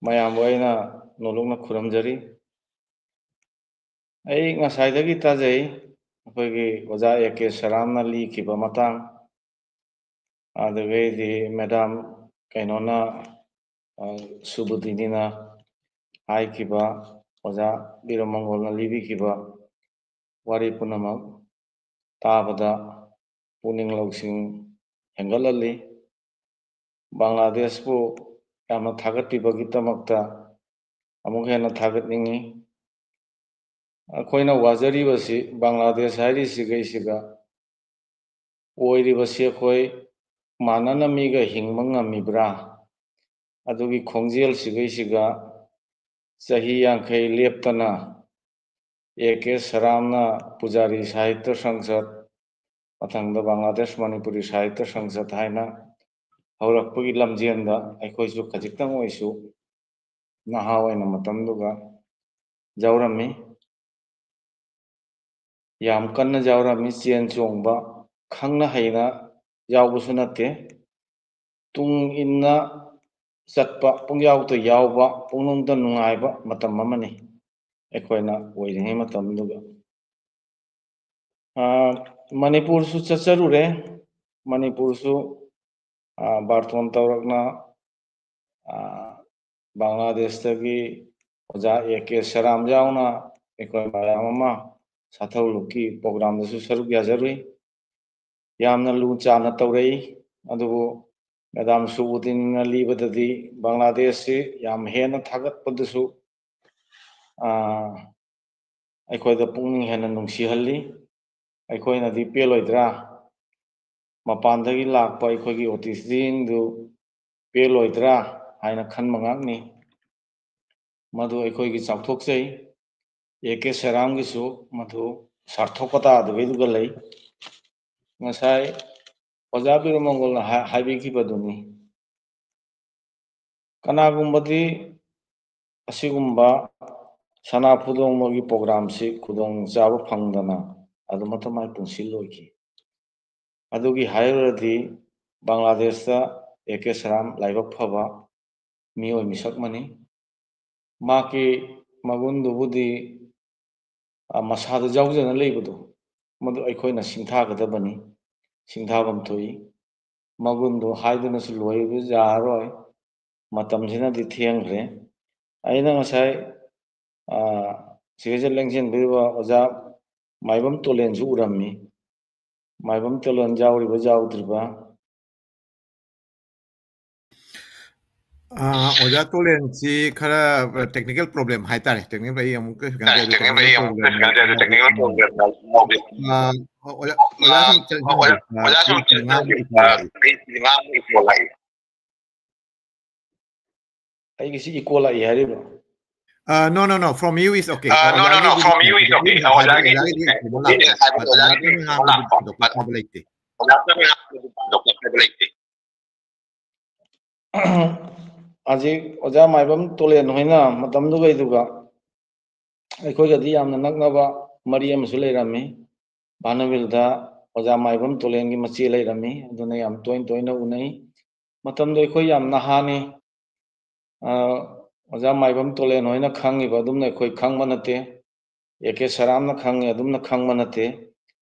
ꯃꯌꯥꯝꯕꯨ ꯑꯩꯅ ꯅꯣꯂꯨꯛꯅ ꯈꯨꯔꯨꯝꯖꯔꯤ꯫ ꯑꯩ ꯉꯁꯥꯏꯗꯒꯤ ꯇꯥꯖꯩ, ꯑꯩꯈꯣꯏꯒꯤ ꯑꯣꯖꯥ ꯑꯦ ꯀꯦ ꯁꯔꯥꯝꯅ ꯂꯤꯈꯤꯕ ꯃꯇꯥꯡ, ꯑꯗꯨꯗꯒꯤꯗꯤ madam ꯀꯩꯅꯣꯅ, ꯑ, ꯁꯨꯕꯨꯗꯤꯅꯤꯅ ꯍꯥꯏꯈꯤꯕ, ꯑꯣꯖꯥ ꯕꯤꯔꯃꯪꯒꯣꯜꯅ ꯂꯤꯕꯤꯈꯤꯕ ꯋꯥꯔꯤ ꯄꯨꯝꯅꯃꯛ ꯇꯥꯕꯗ ꯄꯨꯛꯅꯤꯡ ꯂꯧꯁꯤꯡ ꯍꯦꯟꯒꯠꯍꯜꯂꯤ꯫ ꯕꯪꯒ꯭ꯂꯥꯗꯦꯁꯄꯨ ꯌꯥꯝꯅ ꯊꯥꯒꯠꯄꯤꯕꯒꯤꯗꯃꯛꯇ ꯑꯃꯨꯛ ꯍꯦꯟꯅ ꯊꯥꯒꯠꯅꯤꯡꯏ꯫ ꯑꯩꯈꯣꯏꯅ ꯋꯥꯖꯔꯤꯕꯁꯤ, ꯕꯪꯒ꯭ꯂꯥꯗꯦꯁ ꯍꯥꯏꯔꯤꯁꯤꯒꯩꯁꯤꯒ ꯑꯣꯏꯔꯤꯕꯁꯤ ꯑꯩꯈꯣꯏ ꯃꯥꯟꯅꯅ ꯃꯤꯒ ꯍꯤꯡꯕ ꯉꯝꯃꯤꯕ꯭ꯔꯥ? ꯑꯗꯨꯒꯤ ꯈꯣꯡꯖꯦꯜꯁꯤꯒꯩꯁꯤꯒ ꯆꯍꯤ ꯌꯥꯡꯈꯩ ꯂꯦꯞꯇꯅ ꯑꯦ ꯀꯦ ꯁꯔꯥꯝꯅ ꯄꯨꯖꯥꯔꯤ ꯁꯥꯍꯤꯇ꯭ꯌ ꯁꯪꯁꯠ, ꯃꯊꯪꯗ ꯕꯪꯒ꯭ꯂꯥꯗꯦꯁ ꯃꯅꯤꯄꯨꯔꯤ ꯁꯥꯍꯤꯇ꯭ꯌ ꯁꯪꯁꯠ ꯍꯥꯏꯅ ꯍꯧꯔꯛꯄꯒꯤ ꯂꯝꯖꯦꯟꯗ ꯑꯩꯈꯣꯏꯁꯨ ꯈꯖꯤꯛꯇꯪ ꯑꯣꯏꯁꯨ ꯅꯍꯥ ꯑꯣꯏꯅ ꯃꯇꯝꯗꯨꯒ ꯌꯥꯎꯔꯝꯃꯤ꯫ ꯌꯥꯝ ꯀꯟꯅ ꯌꯥꯎꯔꯝꯃꯤ꯫ ꯆꯦꯟ ꯆꯣꯡꯕ ꯈꯪꯅ ꯍꯩꯅ ꯌꯥꯎꯕꯁꯨ ꯅꯠꯇꯦ꯫ ꯇꯨꯡ ꯏꯟꯅ ꯆꯠꯄ, ꯄꯨꯡꯌꯥꯎꯗ ꯌꯥꯎꯕ, ꯄꯨꯛꯅꯨꯡꯗ ꯅꯨꯡꯉꯥꯏꯕ ꯃꯇꯝ ꯑꯃꯅꯤ ꯑꯩꯈꯣꯏꯅ ꯑꯣꯏꯔꯤꯉꯩ ꯃꯇꯝꯗꯨꯒ꯫ ꯑ, ꯃꯅꯤꯄꯨꯔꯁꯨ ꯆꯠꯆꯔꯨꯔꯦ꯫ ꯃꯅꯤꯄꯨꯔꯁꯨ, ꯑ, ꯕꯥꯔꯇꯣꯟ ꯇꯧꯔꯛꯅ, ꯑ, ꯕꯪꯒ꯭ꯂꯥꯗꯦꯁꯇꯒꯤ ꯑꯣꯖꯥ ꯑꯦ ꯀꯦ ꯁꯦꯔꯥꯝ ꯌꯥꯎꯅ ꯑꯩꯈꯣꯏ ꯃꯌꯥꯝ ꯑꯃ ꯁꯥꯊꯧ ꯂꯨꯞꯀꯤ ꯄ꯭ꯔꯣꯒ꯭ꯔꯥꯝꯗꯁꯨ ꯁꯔꯨꯛ ꯌꯥꯖꯔꯨꯏ꯫ ꯌꯥꯝꯅ ꯂꯨ ꯆꯥꯟꯅ ꯇꯧꯔꯛꯏ꯫ ꯑꯗꯨꯕꯨ ꯃꯦꯗꯥꯝ ꯁꯨꯕꯨꯗꯤꯟꯅ ꯂꯤꯕꯗꯗꯤ ꯕꯪꯒ꯭ꯂꯥꯗꯦꯁꯁꯤ ꯌꯥꯝ ꯍꯦꯟꯅ ꯊꯥꯒꯠꯄꯗꯨꯁꯨ, ꯑ, ꯑꯩꯈꯣꯏꯗ ꯄꯨꯛꯅꯤꯡ ꯍꯦꯟꯅ ꯅꯨꯡꯁꯤꯍꯜꯂꯤ꯫ ꯑꯩꯈꯣꯏꯅꯗꯤ ꯄꯦꯜꯂꯣꯏꯗ꯭ꯔꯥ? ꯃꯄꯥꯟꯗꯒꯤ ꯂꯥꯛꯄ ꯑꯩꯈꯣꯏꯒꯤ ꯑꯣꯇꯤꯊꯤꯁꯤꯡꯗꯨ ꯄꯦꯜꯂꯣꯏꯗ꯭ꯔꯥ ꯍꯥꯏꯅ ꯈꯟꯕ ꯉꯥꯛꯅꯤ꯫ ꯃꯗꯨ ꯑꯩꯈꯣꯏꯒꯤ ꯆꯥꯎꯊꯣꯛꯆꯩ꯫ ꯑꯦ ꯀꯦ ꯁꯦꯔꯥꯝꯒꯤꯁꯨ ꯃꯗꯨ ꯁꯥꯔꯊꯣꯛꯄ ꯇꯥꯗꯕꯩꯗꯨꯒ ꯂꯩ꯫ ꯉꯁꯥꯏ ꯑꯣꯖꯥ ꯕꯤꯔꯨꯃꯪꯒꯣꯜꯅ ꯍꯥꯏ-, ꯍꯥꯏꯕꯤꯈꯤꯕꯗꯨꯅꯤ꯫ ꯀꯅꯥꯒꯨꯝꯕꯗꯤ ꯑꯁꯤꯒꯨꯝꯕ ꯁꯅꯥ ꯐꯨꯗꯣꯡꯕꯒꯤ ꯄ꯭ꯔꯣꯒ꯭ꯔꯥꯝꯁꯤ ꯈꯨꯗꯣꯡ ꯆꯥꯕ ꯐꯪꯗꯅ ꯑꯗꯨꯃꯠꯇ ꯃꯥꯏ ꯄꯨꯟꯁꯤ ꯂꯣꯏꯈꯤ꯫ ꯑꯗꯨꯒꯤ ꯍꯥꯏꯔꯨꯔꯗꯤ ꯕꯪꯒ꯭ꯂꯥꯗꯦꯁꯇ ꯑꯦ ꯀꯦ ꯁꯦꯔꯥꯝ ꯂꯥꯏꯕꯛ ꯐꯕ ꯃꯤꯑꯣꯏ ꯃꯤꯁꯛ ꯑꯃꯅꯤ꯫ ꯃꯍꯥꯛꯀꯤ ꯃꯒꯨꯟꯗꯨꯕꯨꯗꯤ, ꯑ, ꯃꯁꯥꯗ ꯌꯥꯎꯖꯅ ꯂꯩꯕꯗꯣ, ꯃꯗꯨ ꯑꯩꯈꯣꯏꯅ ꯁꯤꯡꯊꯥꯒꯗꯕꯅꯤ, ꯁꯤꯡꯊꯥꯐꯝ ꯊꯣꯛꯏ꯫ ꯃꯒꯨꯟꯗꯨ ꯍꯥꯏꯗꯨꯅꯁꯨ ꯂꯣꯏꯕ ꯌꯥꯔꯔꯣꯏ, ꯃꯇꯝꯁꯤꯅꯗꯤ ꯊꯦꯡꯈ꯭ꯔꯦ꯫ ꯑꯩꯅ ꯉꯁꯥꯏ, ꯑ, ꯁꯤꯒꯩꯁꯤꯗ ꯂꯦꯡꯁꯤꯟꯕꯤꯔꯤꯕ ꯑꯣꯖꯥ ꯃꯥꯏꯕꯝ ꯇꯣꯂꯦꯟꯁꯨ ꯎꯔꯝꯃꯤ꯫ ꯃꯥꯏꯕꯝ ꯇꯣꯂꯦꯟ ꯌꯥꯎꯔꯤꯕ ꯌꯥꯎꯗ꯭ꯔꯤꯕ? ꯑ, ꯑꯣꯖꯥ ꯇꯣꯂꯦꯟꯁꯤ ꯈꯔ technical problem ꯍꯥꯏꯇꯥꯔꯦ꯫ Technical, ꯑꯩ ꯑꯃꯨꯛ technical problem, ꯑ, ꯑꯣꯖꯥ, ꯑꯣꯖꯥ ꯁꯨꯝ ꯆꯠꯃꯤꯟꯅꯁꯦ꯫ ꯑ, ꯑꯩ ꯉꯥꯡꯕ echo ꯂꯥꯛꯏ꯫ ꯑꯩꯒꯤꯁꯤ echo ꯂꯥꯛꯏ ꯍꯥꯏꯔꯤꯕ꯭ꯔꯣ? Uh, no, no, no. From you is okay. Uh, no, no, no. From you is okay. ꯑꯣꯖꯥꯒꯤ echo ꯑꯃ ꯂꯥꯛꯄ꯫ But ꯑꯣꯖꯥꯅ ꯉꯥꯡꯕꯗꯤ ꯊꯣꯏꯗꯣꯛꯄ ꯇꯥꯕ ꯂꯩꯇꯦ꯫ ꯍꯧꯖꯤꯛ ꯑꯣꯖꯥ ꯃꯥꯏꯕꯝ ꯇꯣꯂꯦꯟ ꯍꯣꯏꯅ ꯃꯇꯝꯗꯨꯒꯩꯗꯨꯒ ꯑꯩꯈꯣꯏꯒꯗꯤ ꯌꯥꯝꯅ ꯅꯛꯅꯕ ꯃꯔꯤ ꯑꯃꯁꯨ ꯂꯩꯔꯝꯃꯤ꯫ ꯚꯥꯅꯨꯚꯤꯜꯗ ꯑꯣꯖꯥ ꯃꯥꯏꯕꯝ ꯇꯣꯂꯦꯟꯒꯤ ꯃꯆꯦ ꯂꯩꯔꯝꯃꯤ, ꯑꯗꯨꯅ ꯌꯥꯝ ꯇꯣꯏꯅ ꯇꯣꯏꯅ ꯎꯅꯩ꯫ ꯃꯇꯝꯗꯣ ꯑꯩꯈꯣꯏ ꯌꯥꯝ ꯅꯍꯥꯅꯤ꯫ ꯑ, ꯑꯣꯖꯥ ꯃꯥꯏꯕꯝ ꯇꯣꯂꯦꯟ ꯍꯣꯏꯅ ꯈꯪꯉꯤꯕ ꯑꯗꯨꯝꯅ ꯑꯩꯈꯣꯏ ꯈꯪꯕ ꯅꯠꯇꯦ, ꯑꯦ ꯀꯦ ꯁꯔꯥꯝꯅ ꯈꯪꯉꯤ ꯑꯗꯨꯝꯅ ꯈꯪꯕ ꯅꯠꯇꯦ꯫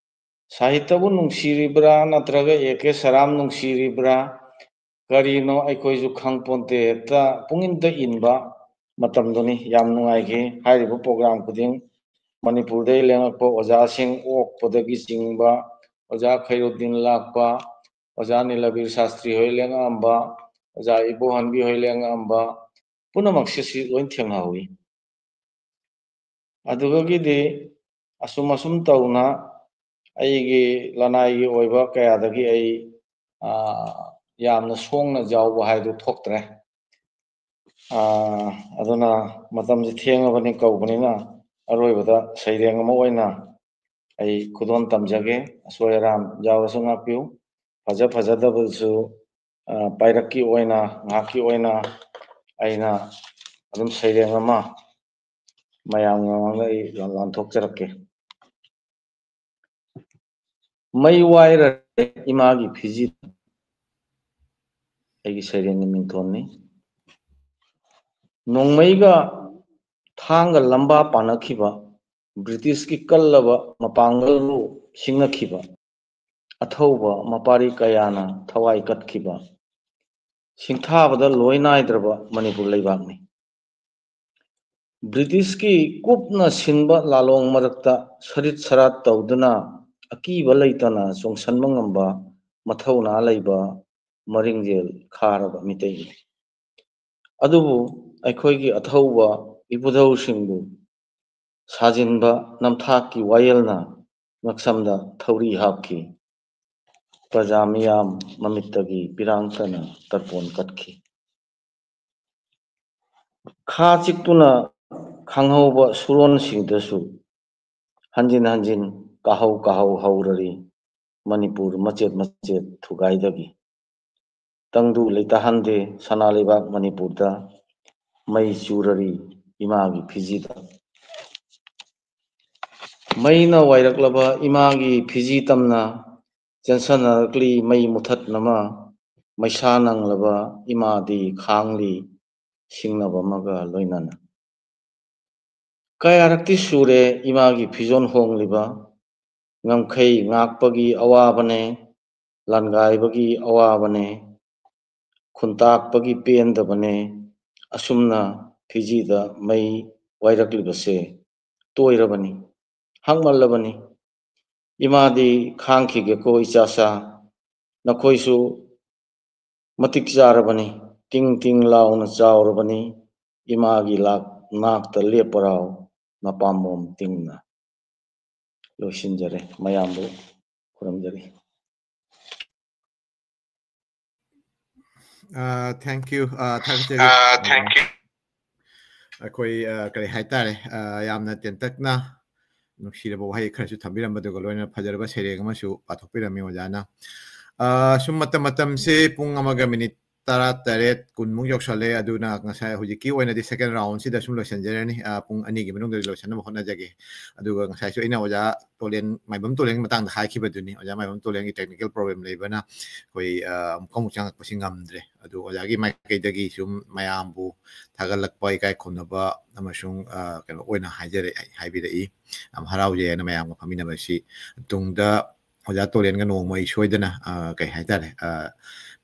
ꯁꯥꯍꯤꯇ꯭ꯌꯕꯨ ꯅꯨꯡꯁꯤꯔꯤꯕ꯭ꯔꯥ ꯅꯠꯇ꯭ꯔꯒ ꯑꯦ ꯀꯦ ꯁꯔꯥꯝ ꯅꯨꯡꯁꯤꯔꯤꯕ꯭ꯔꯥ, ꯀꯔꯤꯅꯣ ꯑꯩꯈꯣꯏꯁꯨ ꯈꯪꯄꯣꯟꯇꯦ, ꯍꯦꯛꯇ ꯄꯨꯡꯏꯟꯇ ꯏꯟꯕ ꯃꯇꯝꯗꯨꯅꯤ꯫ ꯌꯥꯝ ꯅꯨꯡꯉꯥꯏꯈꯤ꯫ ꯍꯥꯏꯔꯤꯕ ꯄ꯭ꯔꯣꯒ꯭ꯔꯥꯝ ꯈꯨꯗꯤꯡ ꯃꯅꯤꯄꯨꯔꯗꯒꯤ ꯂꯦꯡꯉꯛꯄ ꯑꯣꯖꯥꯁꯤꯡ, ꯑꯣꯛꯄꯗꯒꯤ ꯆꯤꯡꯕ, ꯑꯣꯖꯥ ꯈꯩꯔꯨꯗꯤꯟ ꯂꯥꯛꯄ, ꯑꯣꯖꯥ ꯅꯤꯂꯕꯤꯔ ꯁꯥꯁꯇ꯭ꯔꯤ ꯍꯣꯏ ꯂꯦꯡꯉꯛꯑꯝꯕ, ꯑꯣꯖꯥ ꯏꯕꯣꯍꯟꯕꯤ ꯍꯣꯏ ꯂꯦꯡꯉꯛꯑꯝꯕ, ꯄꯨꯝꯅꯃꯛꯁꯤ ꯁꯤ ꯂꯣꯏ ꯊꯦꯡꯅꯍꯧꯋꯤ꯫ ꯑꯗꯨꯗꯒꯤꯗꯤ ꯑꯁꯨꯝ ꯑꯁꯨꯝ ꯇꯧꯅ ꯑꯩꯒꯤ ꯂꯅꯥꯏꯒꯤ ꯑꯣꯏꯕ ꯀꯌꯥꯗꯒꯤ ꯑꯩ, ꯑ, ꯌꯥꯝꯅ ꯁꯣꯡꯅ ꯌꯥꯎꯕ ꯍꯥꯏꯗꯨ ꯊꯣꯛꯇ꯭ꯔꯦ꯫ ꯑ, ꯑꯗꯨꯅ ꯃꯇꯝꯁꯤ ꯊꯦꯡꯉꯕꯅꯤ ꯀꯧꯕꯅꯤꯅ ꯑꯔꯣꯏꯕꯗ ꯁꯩꯔꯦꯡ ꯑꯃ ꯑꯣꯏꯅ ꯑꯩ ꯈꯨꯗꯣꯜ ꯇꯝꯖꯒꯦ꯫ ꯑꯁꯣꯏ ꯑꯔꯥꯟ ꯌꯥꯎꯔꯁꯨ ꯉꯥꯛꯄꯤꯌꯨ꯫ ꯐꯖ ꯐꯖꯗꯕꯁꯨ, ꯑ, ꯄꯥꯏꯔꯛꯀꯤ ꯑꯣꯏꯅ, ꯉꯥꯏꯍꯥꯛꯀꯤ ꯑꯣꯏꯅ ꯑꯩꯅ ꯑꯗꯨꯝ ꯁꯩꯔꯦꯡ ꯑꯃ ꯃꯌꯥꯝꯒꯤ ꯃꯃꯥꯡꯗ ꯑꯩ ꯂꯥꯟꯊꯣꯛꯆꯔꯛꯀꯦ꯫ ꯃꯩ ꯋꯥꯏꯔꯔꯦ ꯏꯃꯥꯒꯤ ꯐꯤꯖꯤ, ꯑꯩꯒꯤ ꯁꯩꯔꯦꯡꯒꯤ ꯃꯤꯡꯊꯣꯜꯅꯤ꯫ ꯅꯣꯡꯃꯩꯒ ꯊꯥꯡꯒ ꯂꯝꯕꯥ ꯄꯥꯅꯈꯤꯕ, ꯕ꯭ꯔꯤꯇꯤꯁꯀꯤ ꯀꯜꯂꯕ ꯃꯄꯥꯡꯒꯜꯕꯨ ꯁꯤꯡꯅꯈꯤꯕ, ꯑꯊꯧꯕ ꯃꯄꯥꯔꯤ ꯀꯌꯥꯅ ꯊꯋꯥꯏ ꯀꯠꯈꯤꯕ, ꯁꯤꯡꯊꯥꯕꯗ ꯂꯣꯏ ꯅꯥꯏꯗ꯭ꯔꯕ ꯃꯅꯤꯄꯨꯔ ꯂꯩꯕꯥꯛꯅꯤ꯫ ꯕ꯭ꯔꯤꯇꯤꯁꯀꯤ ꯀꯨꯞꯅ ꯁꯤꯟꯕ ꯂꯥꯂꯣꯡ ꯃꯔꯛꯇ ꯁꯔꯤꯠ ꯁꯔꯥꯠ ꯇꯧꯗꯨꯅ ꯑꯀꯤꯕ ꯂꯩꯇꯅ ꯆꯣꯡꯁꯟꯕ ꯉꯝꯕ ꯃꯊꯧꯅꯥ ꯂꯩꯕ ꯃꯔꯤꯡꯖꯦꯜ ꯈꯥꯔꯕ ꯃꯤꯇꯩꯅꯤ꯫ ꯑꯗꯨꯕꯨ ꯑꯩꯈꯣꯏꯒꯤ ꯑꯊꯧꯕ ꯏꯄꯨꯙꯧꯁꯤꯡꯕꯨ ꯁꯥꯖꯤꯟꯕ ꯅꯝꯊꯥꯛꯀꯤ ꯋꯥꯌꯦꯜꯅ ꯉꯛꯁꯝꯗ ꯊꯧꯔꯤ ꯍꯥꯞꯈꯤ꯫ ꯄ꯭ꯔꯖꯥ ꯃꯤꯌꯥꯝ ꯃꯃꯤꯠꯇꯒꯤ ꯄꯤꯔꯥꯡꯇꯅ ꯇꯔꯄꯣꯟ ꯀꯠꯈꯤ꯫ ꯈꯥ ꯆꯤꯛꯇꯨꯅ ꯈꯪꯍꯧꯕ ꯁꯨꯔꯣꯟꯁꯤꯡꯗꯁꯨ ꯍꯟꯖꯤꯟ ꯍꯟꯖꯤꯟ ꯀꯥꯍꯧ ꯀꯥꯍꯧ ꯍꯧꯔꯔꯤ ꯃꯅꯤꯄꯨꯔ ꯃꯆꯦꯠ ꯃꯆꯦꯠ ꯊꯨꯒꯥꯏꯗꯒꯤ꯫ ꯇꯪꯗꯨ ꯂꯩꯇꯥꯍꯟꯗꯦ ꯁꯅꯥ ꯂꯩꯕꯥꯛ ꯃꯅꯤꯄꯨꯔꯗ, ꯃꯩ ꯆꯨꯔꯔꯤ ꯏꯃꯥꯒꯤ ꯐꯤꯖꯤꯗ꯫ ꯃꯩꯅ ꯋꯥꯏꯔꯛꯂꯕ ꯏꯃꯥꯒꯤ ꯐꯤꯖꯤ ꯇꯝꯅ ꯆꯦꯟꯁꯟꯅꯔꯛꯂꯤ ꯃꯩ ꯃꯨꯊꯠꯅꯕ, ꯃꯩꯁꯥ ꯅꯪꯂꯕ ꯏꯃꯥꯗꯤ ꯈꯥꯡꯂꯤ꯫ ꯁꯤꯡꯅꯕ ꯑꯃꯒ ꯂꯣꯏꯅꯅ꯫ ꯀꯌꯥꯔꯛꯇꯤ ꯁꯨꯔꯦ ꯏꯃꯥꯒꯤ ꯐꯤꯖꯣꯜ ꯍꯣꯡꯂꯤꯕ, ꯉꯝꯈꯩ ꯉꯥꯛꯄꯒꯤ ꯑꯋꯥꯕꯅꯦ, ꯂꯥꯟꯒꯥꯏꯕꯒꯤ ꯑꯋꯥꯕꯅꯦ, ꯈꯨꯟꯇꯥꯛꯄꯒꯤ ꯄꯦꯟꯗꯕꯅꯦ, ꯑꯁꯨꯝꯅ ꯐꯤꯖꯤꯗ ꯃꯩ ꯋꯥꯏꯔꯛꯂꯤꯕꯁꯦ ꯇꯣꯏꯔꯕꯅꯤ, ꯍꯛꯃꯜꯂꯕꯅꯤ꯫ ꯏꯃꯥꯗꯤ ꯈꯥꯡꯈꯤꯒꯦꯀꯣ ꯏꯆꯥꯁꯥ, ꯅꯈꯣꯏꯁꯨ ꯃꯇꯤꯛ ꯆꯥꯔꯕꯅꯤ, ꯇꯤꯡ ꯇꯤꯡ ꯂꯥꯎꯅ ꯆꯥꯎꯔꯕꯅꯤ, ꯏꯃꯥꯒꯤ ꯂꯥꯛ ꯅꯥꯛꯇ ꯂꯦꯞꯄꯔꯥꯎ ꯃꯄꯥꯝꯕꯣꯝ ꯇꯤꯡꯅ꯫ ꯂꯣꯏꯁꯤꯟꯖꯔꯦ, ꯃꯌꯥꯝꯕꯨ ꯈꯨꯔꯨꯝꯖꯔꯤ꯫ ꯑ, thank you, ꯑ, ꯊꯥꯒꯠꯆꯔꯤ꯫ ꯑ, thank you. ꯑꯩꯈꯣꯏ, ꯑ, ꯀꯔꯤ ꯍꯥꯏꯇꯥꯔꯦ, ꯑ, ꯌꯥꯝꯅ ꯇꯦꯟꯇꯛꯅ ꯅꯨꯡꯁꯤꯔꯕ ꯋꯥꯍꯩ ꯈꯔꯁꯨ ꯊꯝꯕꯤꯔꯝꯕꯗꯨꯒ ꯂꯣꯏꯅꯅ ꯐꯖꯔꯕ ꯁꯩꯔꯦꯡ ꯑꯃꯁꯨ ꯄꯥꯊꯣꯛꯄꯤꯔꯝꯃꯤ ꯑꯣꯖꯥꯅ꯫ ꯑ, ꯁꯨꯝ ꯃꯇꯝ, ꯃꯇꯝꯁꯦ ꯄꯨꯡ ꯑꯃꯒ ꯃꯤꯅꯤꯠ ꯇꯔꯥ ꯇꯔꯦꯠ, ꯀꯨꯟꯃꯨꯛ ꯌꯧꯁꯜꯂꯦ꯫ ꯑꯗꯨꯅ ꯉꯁꯥꯏ ꯍꯧꯖꯤꯛꯀꯤ ꯑꯣꯏꯅꯗꯤ second round ꯁꯤꯗ ꯁꯨꯝ ꯂꯣꯏꯁꯤꯟꯖꯔꯅꯤ꯫ ꯑ, ꯄꯨꯡ ꯑꯅꯤꯒꯤ ꯃꯅꯨꯡꯗꯗꯤ ꯂꯣꯏꯁꯤꯟꯅꯕ ꯍꯣꯠꯅꯖꯒꯦ꯫ ꯑꯗꯨꯒ ꯉꯁꯥꯏꯁꯨ ꯑꯩꯅ ꯑꯣꯖꯥ ꯇꯣꯂꯦꯟ, ꯃꯥꯏꯕꯝ ꯇꯣꯂꯦꯟꯒꯤ ꯃꯇꯥꯡꯗ ꯍꯥꯏꯈꯤꯕꯗꯨꯅꯤ꯫ ꯑꯣꯖꯥ ꯃꯥꯏꯕꯝ ꯇꯣꯂꯦꯟꯒꯤ technical problem ꯂꯩꯕꯅ ꯑꯩꯈꯣꯏ, ꯑ, ꯑꯃꯨꯛꯀ ꯑꯃꯨꯛ ꯆꯪꯉꯛꯄꯁꯤ ꯉꯝꯗ꯭ꯔꯦ꯫ ꯑꯗꯨ ꯑꯣꯖꯥꯒꯤ ꯃꯥꯏꯀꯩꯗꯒꯤ ꯁꯨꯝ ꯃꯌꯥꯝꯕꯨ ꯊꯥꯒꯠꯂꯛꯄ, ꯏꯀꯥꯏ ꯈꯨꯝꯅꯕ ꯑꯃꯁꯨꯡ, ꯑ, ꯀꯩꯅꯣ ꯑꯣꯏꯅ ꯍꯥꯏꯖꯔꯛ-, ꯍꯥꯏꯕꯤꯔꯛꯏ꯫ ꯌꯥꯝ ꯍꯔꯥꯎꯖꯩ ꯍꯥꯏꯅ ꯃꯌꯥꯝꯒ ꯐꯝꯃꯤꯟꯅꯕꯁꯤ꯫ ꯇꯨꯡꯗ ꯑꯣꯖꯥ ꯇꯣꯂꯦꯟꯒ ꯅꯣꯡꯃ ꯑꯩ ꯁꯣꯏꯗꯅ, ꯑ, ꯀꯩ ꯍꯥꯏꯇꯥꯔꯦ, ꯑ,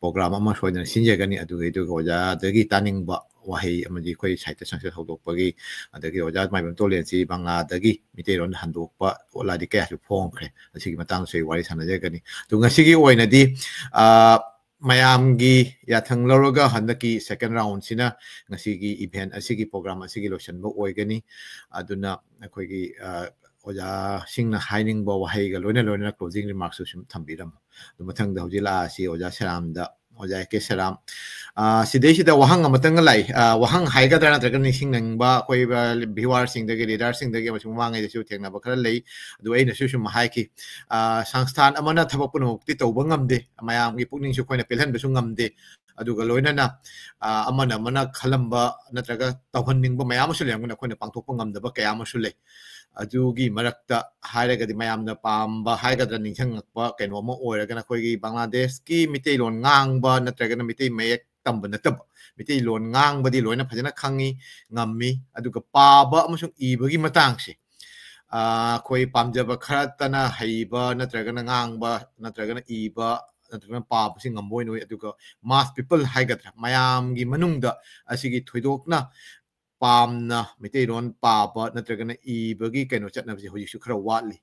program ꯑꯃ ꯁꯣꯏꯗꯅ ꯁꯤꯟꯖꯒꯅꯤ꯫ ꯑꯗꯨꯒꯤꯗꯨꯒ ꯑꯣꯖꯥꯗꯒꯤ ꯇꯥꯅꯤꯡꯕ ꯋꯥꯍꯩ ꯑꯃꯗꯤ ꯑꯩꯈꯣꯏ ꯁꯥꯍꯤꯇ꯭ꯌ ꯁꯪꯁꯠ ꯍꯧꯗꯣꯛꯄꯒꯤ, ꯑꯗꯒꯤ ꯑꯣꯖꯥ ꯃꯥꯏꯕꯝ ꯇꯣꯂꯦꯟꯁꯤ ꯕꯪꯂꯥꯗꯒꯤ ꯃꯤꯇꯩꯂꯣꯟꯗ ꯍꯟꯗꯣꯛꯄ ꯂꯥꯏꯔꯤꯛ ꯀꯌꯥꯁꯨ ꯐꯣꯡꯈ꯭ꯔꯦ꯫ ꯑꯁꯤꯒꯤ ꯃꯇꯥꯡꯗꯁꯨ ꯑꯩ ꯋꯥꯔꯤ ꯁꯥꯟꯅꯖꯒꯅꯤ꯫ ꯑꯗꯨ ꯉꯁꯤꯒꯤ ꯑꯣꯏꯅꯗꯤ, ꯑ, ꯃꯌꯥꯝꯒꯤ ꯌꯥꯊꯪ ꯂꯧꯔꯒ ꯍꯟꯗꯛꯀꯤ second round ꯁꯤꯅ ꯉꯁꯤꯒꯤ event ꯑꯁꯤꯒꯤ, program ꯑꯁꯤꯒꯤ ꯂꯣꯏꯁꯤꯟꯕ ꯑꯣꯏꯒꯅꯤ꯫ ꯑꯗꯨꯅ ꯑꯩꯈꯣꯏꯒꯤ, ꯑ, ꯑꯣꯖꯥꯁꯤꯡꯅ ꯍꯥꯏꯅꯤꯡꯕ ꯋꯥꯍꯩꯒ ꯂꯣꯏꯅ ꯂꯣꯏꯅꯅ closing remarks ꯁꯨ ꯁꯨꯝ ꯊꯝꯕꯤꯔꯝꯃꯨ꯫ ꯑꯗꯨ ꯃꯊꯪꯗ ꯍꯧꯖꯤꯛ ꯂꯥꯛꯑꯁꯤ ꯑꯣꯖꯥ ꯁꯦꯔꯥꯝꯗ꯫ ꯑꯣꯖꯥ ꯑꯦ ꯀꯦ ꯁꯦꯔꯥꯝ, ꯑ, ꯁꯤꯗꯩꯁꯤꯗ ꯋꯥꯍꯪ ꯑꯃꯇꯪꯒ ꯂꯥꯛꯏ꯫ ꯑ, ꯋꯥꯍꯪ ꯍꯥꯏꯒꯗ꯭ꯔꯥ ꯅꯠꯇ꯭ꯔꯒ ꯅꯤꯡꯁꯤꯡꯅꯤꯡꯕ ꯑꯩꯈꯣꯏ, ꯑ, viewer ꯁꯤꯡꯗꯒꯤ, reader ꯁꯤꯡꯗꯒꯤ ꯑꯃꯁꯨꯡ ꯃꯃꯥꯡꯉꯩꯗꯁꯨ ꯊꯦꯡꯅꯕ ꯈꯔ ꯂꯩ꯫ ꯑꯗꯨ ꯑꯩꯅꯁꯨ ꯁꯨꯝ ꯍꯥꯏꯈꯤ, ꯑ, ꯁꯪꯁꯊꯥꯟ ꯑꯃꯅ ꯊꯕꯛ ꯄꯨꯝꯅꯃꯛꯇꯤ ꯇꯧꯕ ꯉꯝꯗꯦ, ꯃꯌꯥꯝꯒꯤ ꯄꯨꯛꯅꯤꯡꯁꯨ ꯑꯩꯈꯣꯏꯅ ꯄꯦꯜꯍꯟꯕꯁꯨ ꯉꯝꯗꯦ꯫ ꯑꯗꯨꯒ ꯂꯣꯏꯅꯅ, ꯑ, ꯑꯃꯅ ꯑꯃꯅ ꯈꯜꯂꯝꯕ ꯅꯠꯇ꯭ꯔꯒ ꯇꯧꯍꯟꯅꯤꯡꯕ ꯃꯌꯥꯝ ꯑꯃꯁꯨ ꯂꯩꯔꯝꯒꯅꯤ, ꯑꯩꯈꯣꯏꯅ ꯄꯥꯡꯊꯣꯛꯄ ꯉꯝꯗꯕ ꯀꯌꯥ ꯑꯃꯁꯨ ꯂꯩ꯫ ꯑꯗꯨꯒꯤ ꯃꯔꯛꯇ ꯍꯥꯏꯔꯒꯗꯤ ꯃꯌꯥꯝꯅ ꯄꯥꯝꯕ ꯍꯥꯏꯒꯗ꯭ꯔꯥ, ꯅꯤꯡꯁꯤꯡꯉꯛꯄ ꯀꯩꯅꯣ ꯑꯃ ꯑꯣꯏꯔꯒꯅ ꯑꯩꯈꯣꯏꯒꯤ ꯕꯪꯒ꯭ꯂꯥꯗꯦꯁꯀꯤ ꯃꯤꯇꯩꯂꯣꯟ ꯉꯥꯡꯕ ꯅꯠꯇ꯭ꯔꯒꯅ ꯃꯤꯇꯩ ꯃꯌꯦꯛ ꯇꯝꯕ ꯅꯠꯇꯕ, ꯃꯩꯇꯩꯂꯣꯟ ꯉꯥꯡꯕꯗꯤ ꯂꯣꯏꯅ ꯐꯖꯅ ꯈꯪꯉꯤ, ꯉꯝꯃꯤ, ꯑꯗꯨꯒ ꯄꯥꯕ ꯑꯃꯁꯨꯡ ꯏꯕꯒꯤ ꯃꯇꯥꯡꯁꯦ, ꯑ, ꯑꯩꯈꯣꯏ ꯄꯥꯝꯖꯕ ꯈꯔꯇꯅ ꯍꯩꯕ ꯅꯠꯇ꯭ꯔꯒꯅ ꯉꯥꯡꯕ ꯅꯠꯇ꯭ꯔꯒꯅ ꯏꯕ ꯅꯠꯇ꯭ꯔꯒꯅ ꯄꯥꯕꯁꯤ ꯉꯝꯕ ꯑꯣꯏꯅ ꯎꯏ꯫ ꯑꯗꯨꯒ mass people ꯍꯥꯏꯒꯗ꯭ꯔꯥ, ꯃꯌꯥꯝꯒꯤ ꯃꯅꯨꯡꯗ ꯑꯁꯤꯒꯤ ꯊꯣꯏꯗꯣꯛꯅ ꯄꯥꯝꯅ ꯃꯩꯇꯩꯂꯣꯟ ꯄꯥꯕ ꯅꯠꯇ꯭ꯔꯒꯅ ꯏꯕꯒꯤ ꯀꯩꯅꯣ ꯆꯠꯅꯕꯁꯦ ꯍꯧꯖꯤꯛꯁꯨ ꯈꯔ ꯋꯥꯠꯂꯤ꯫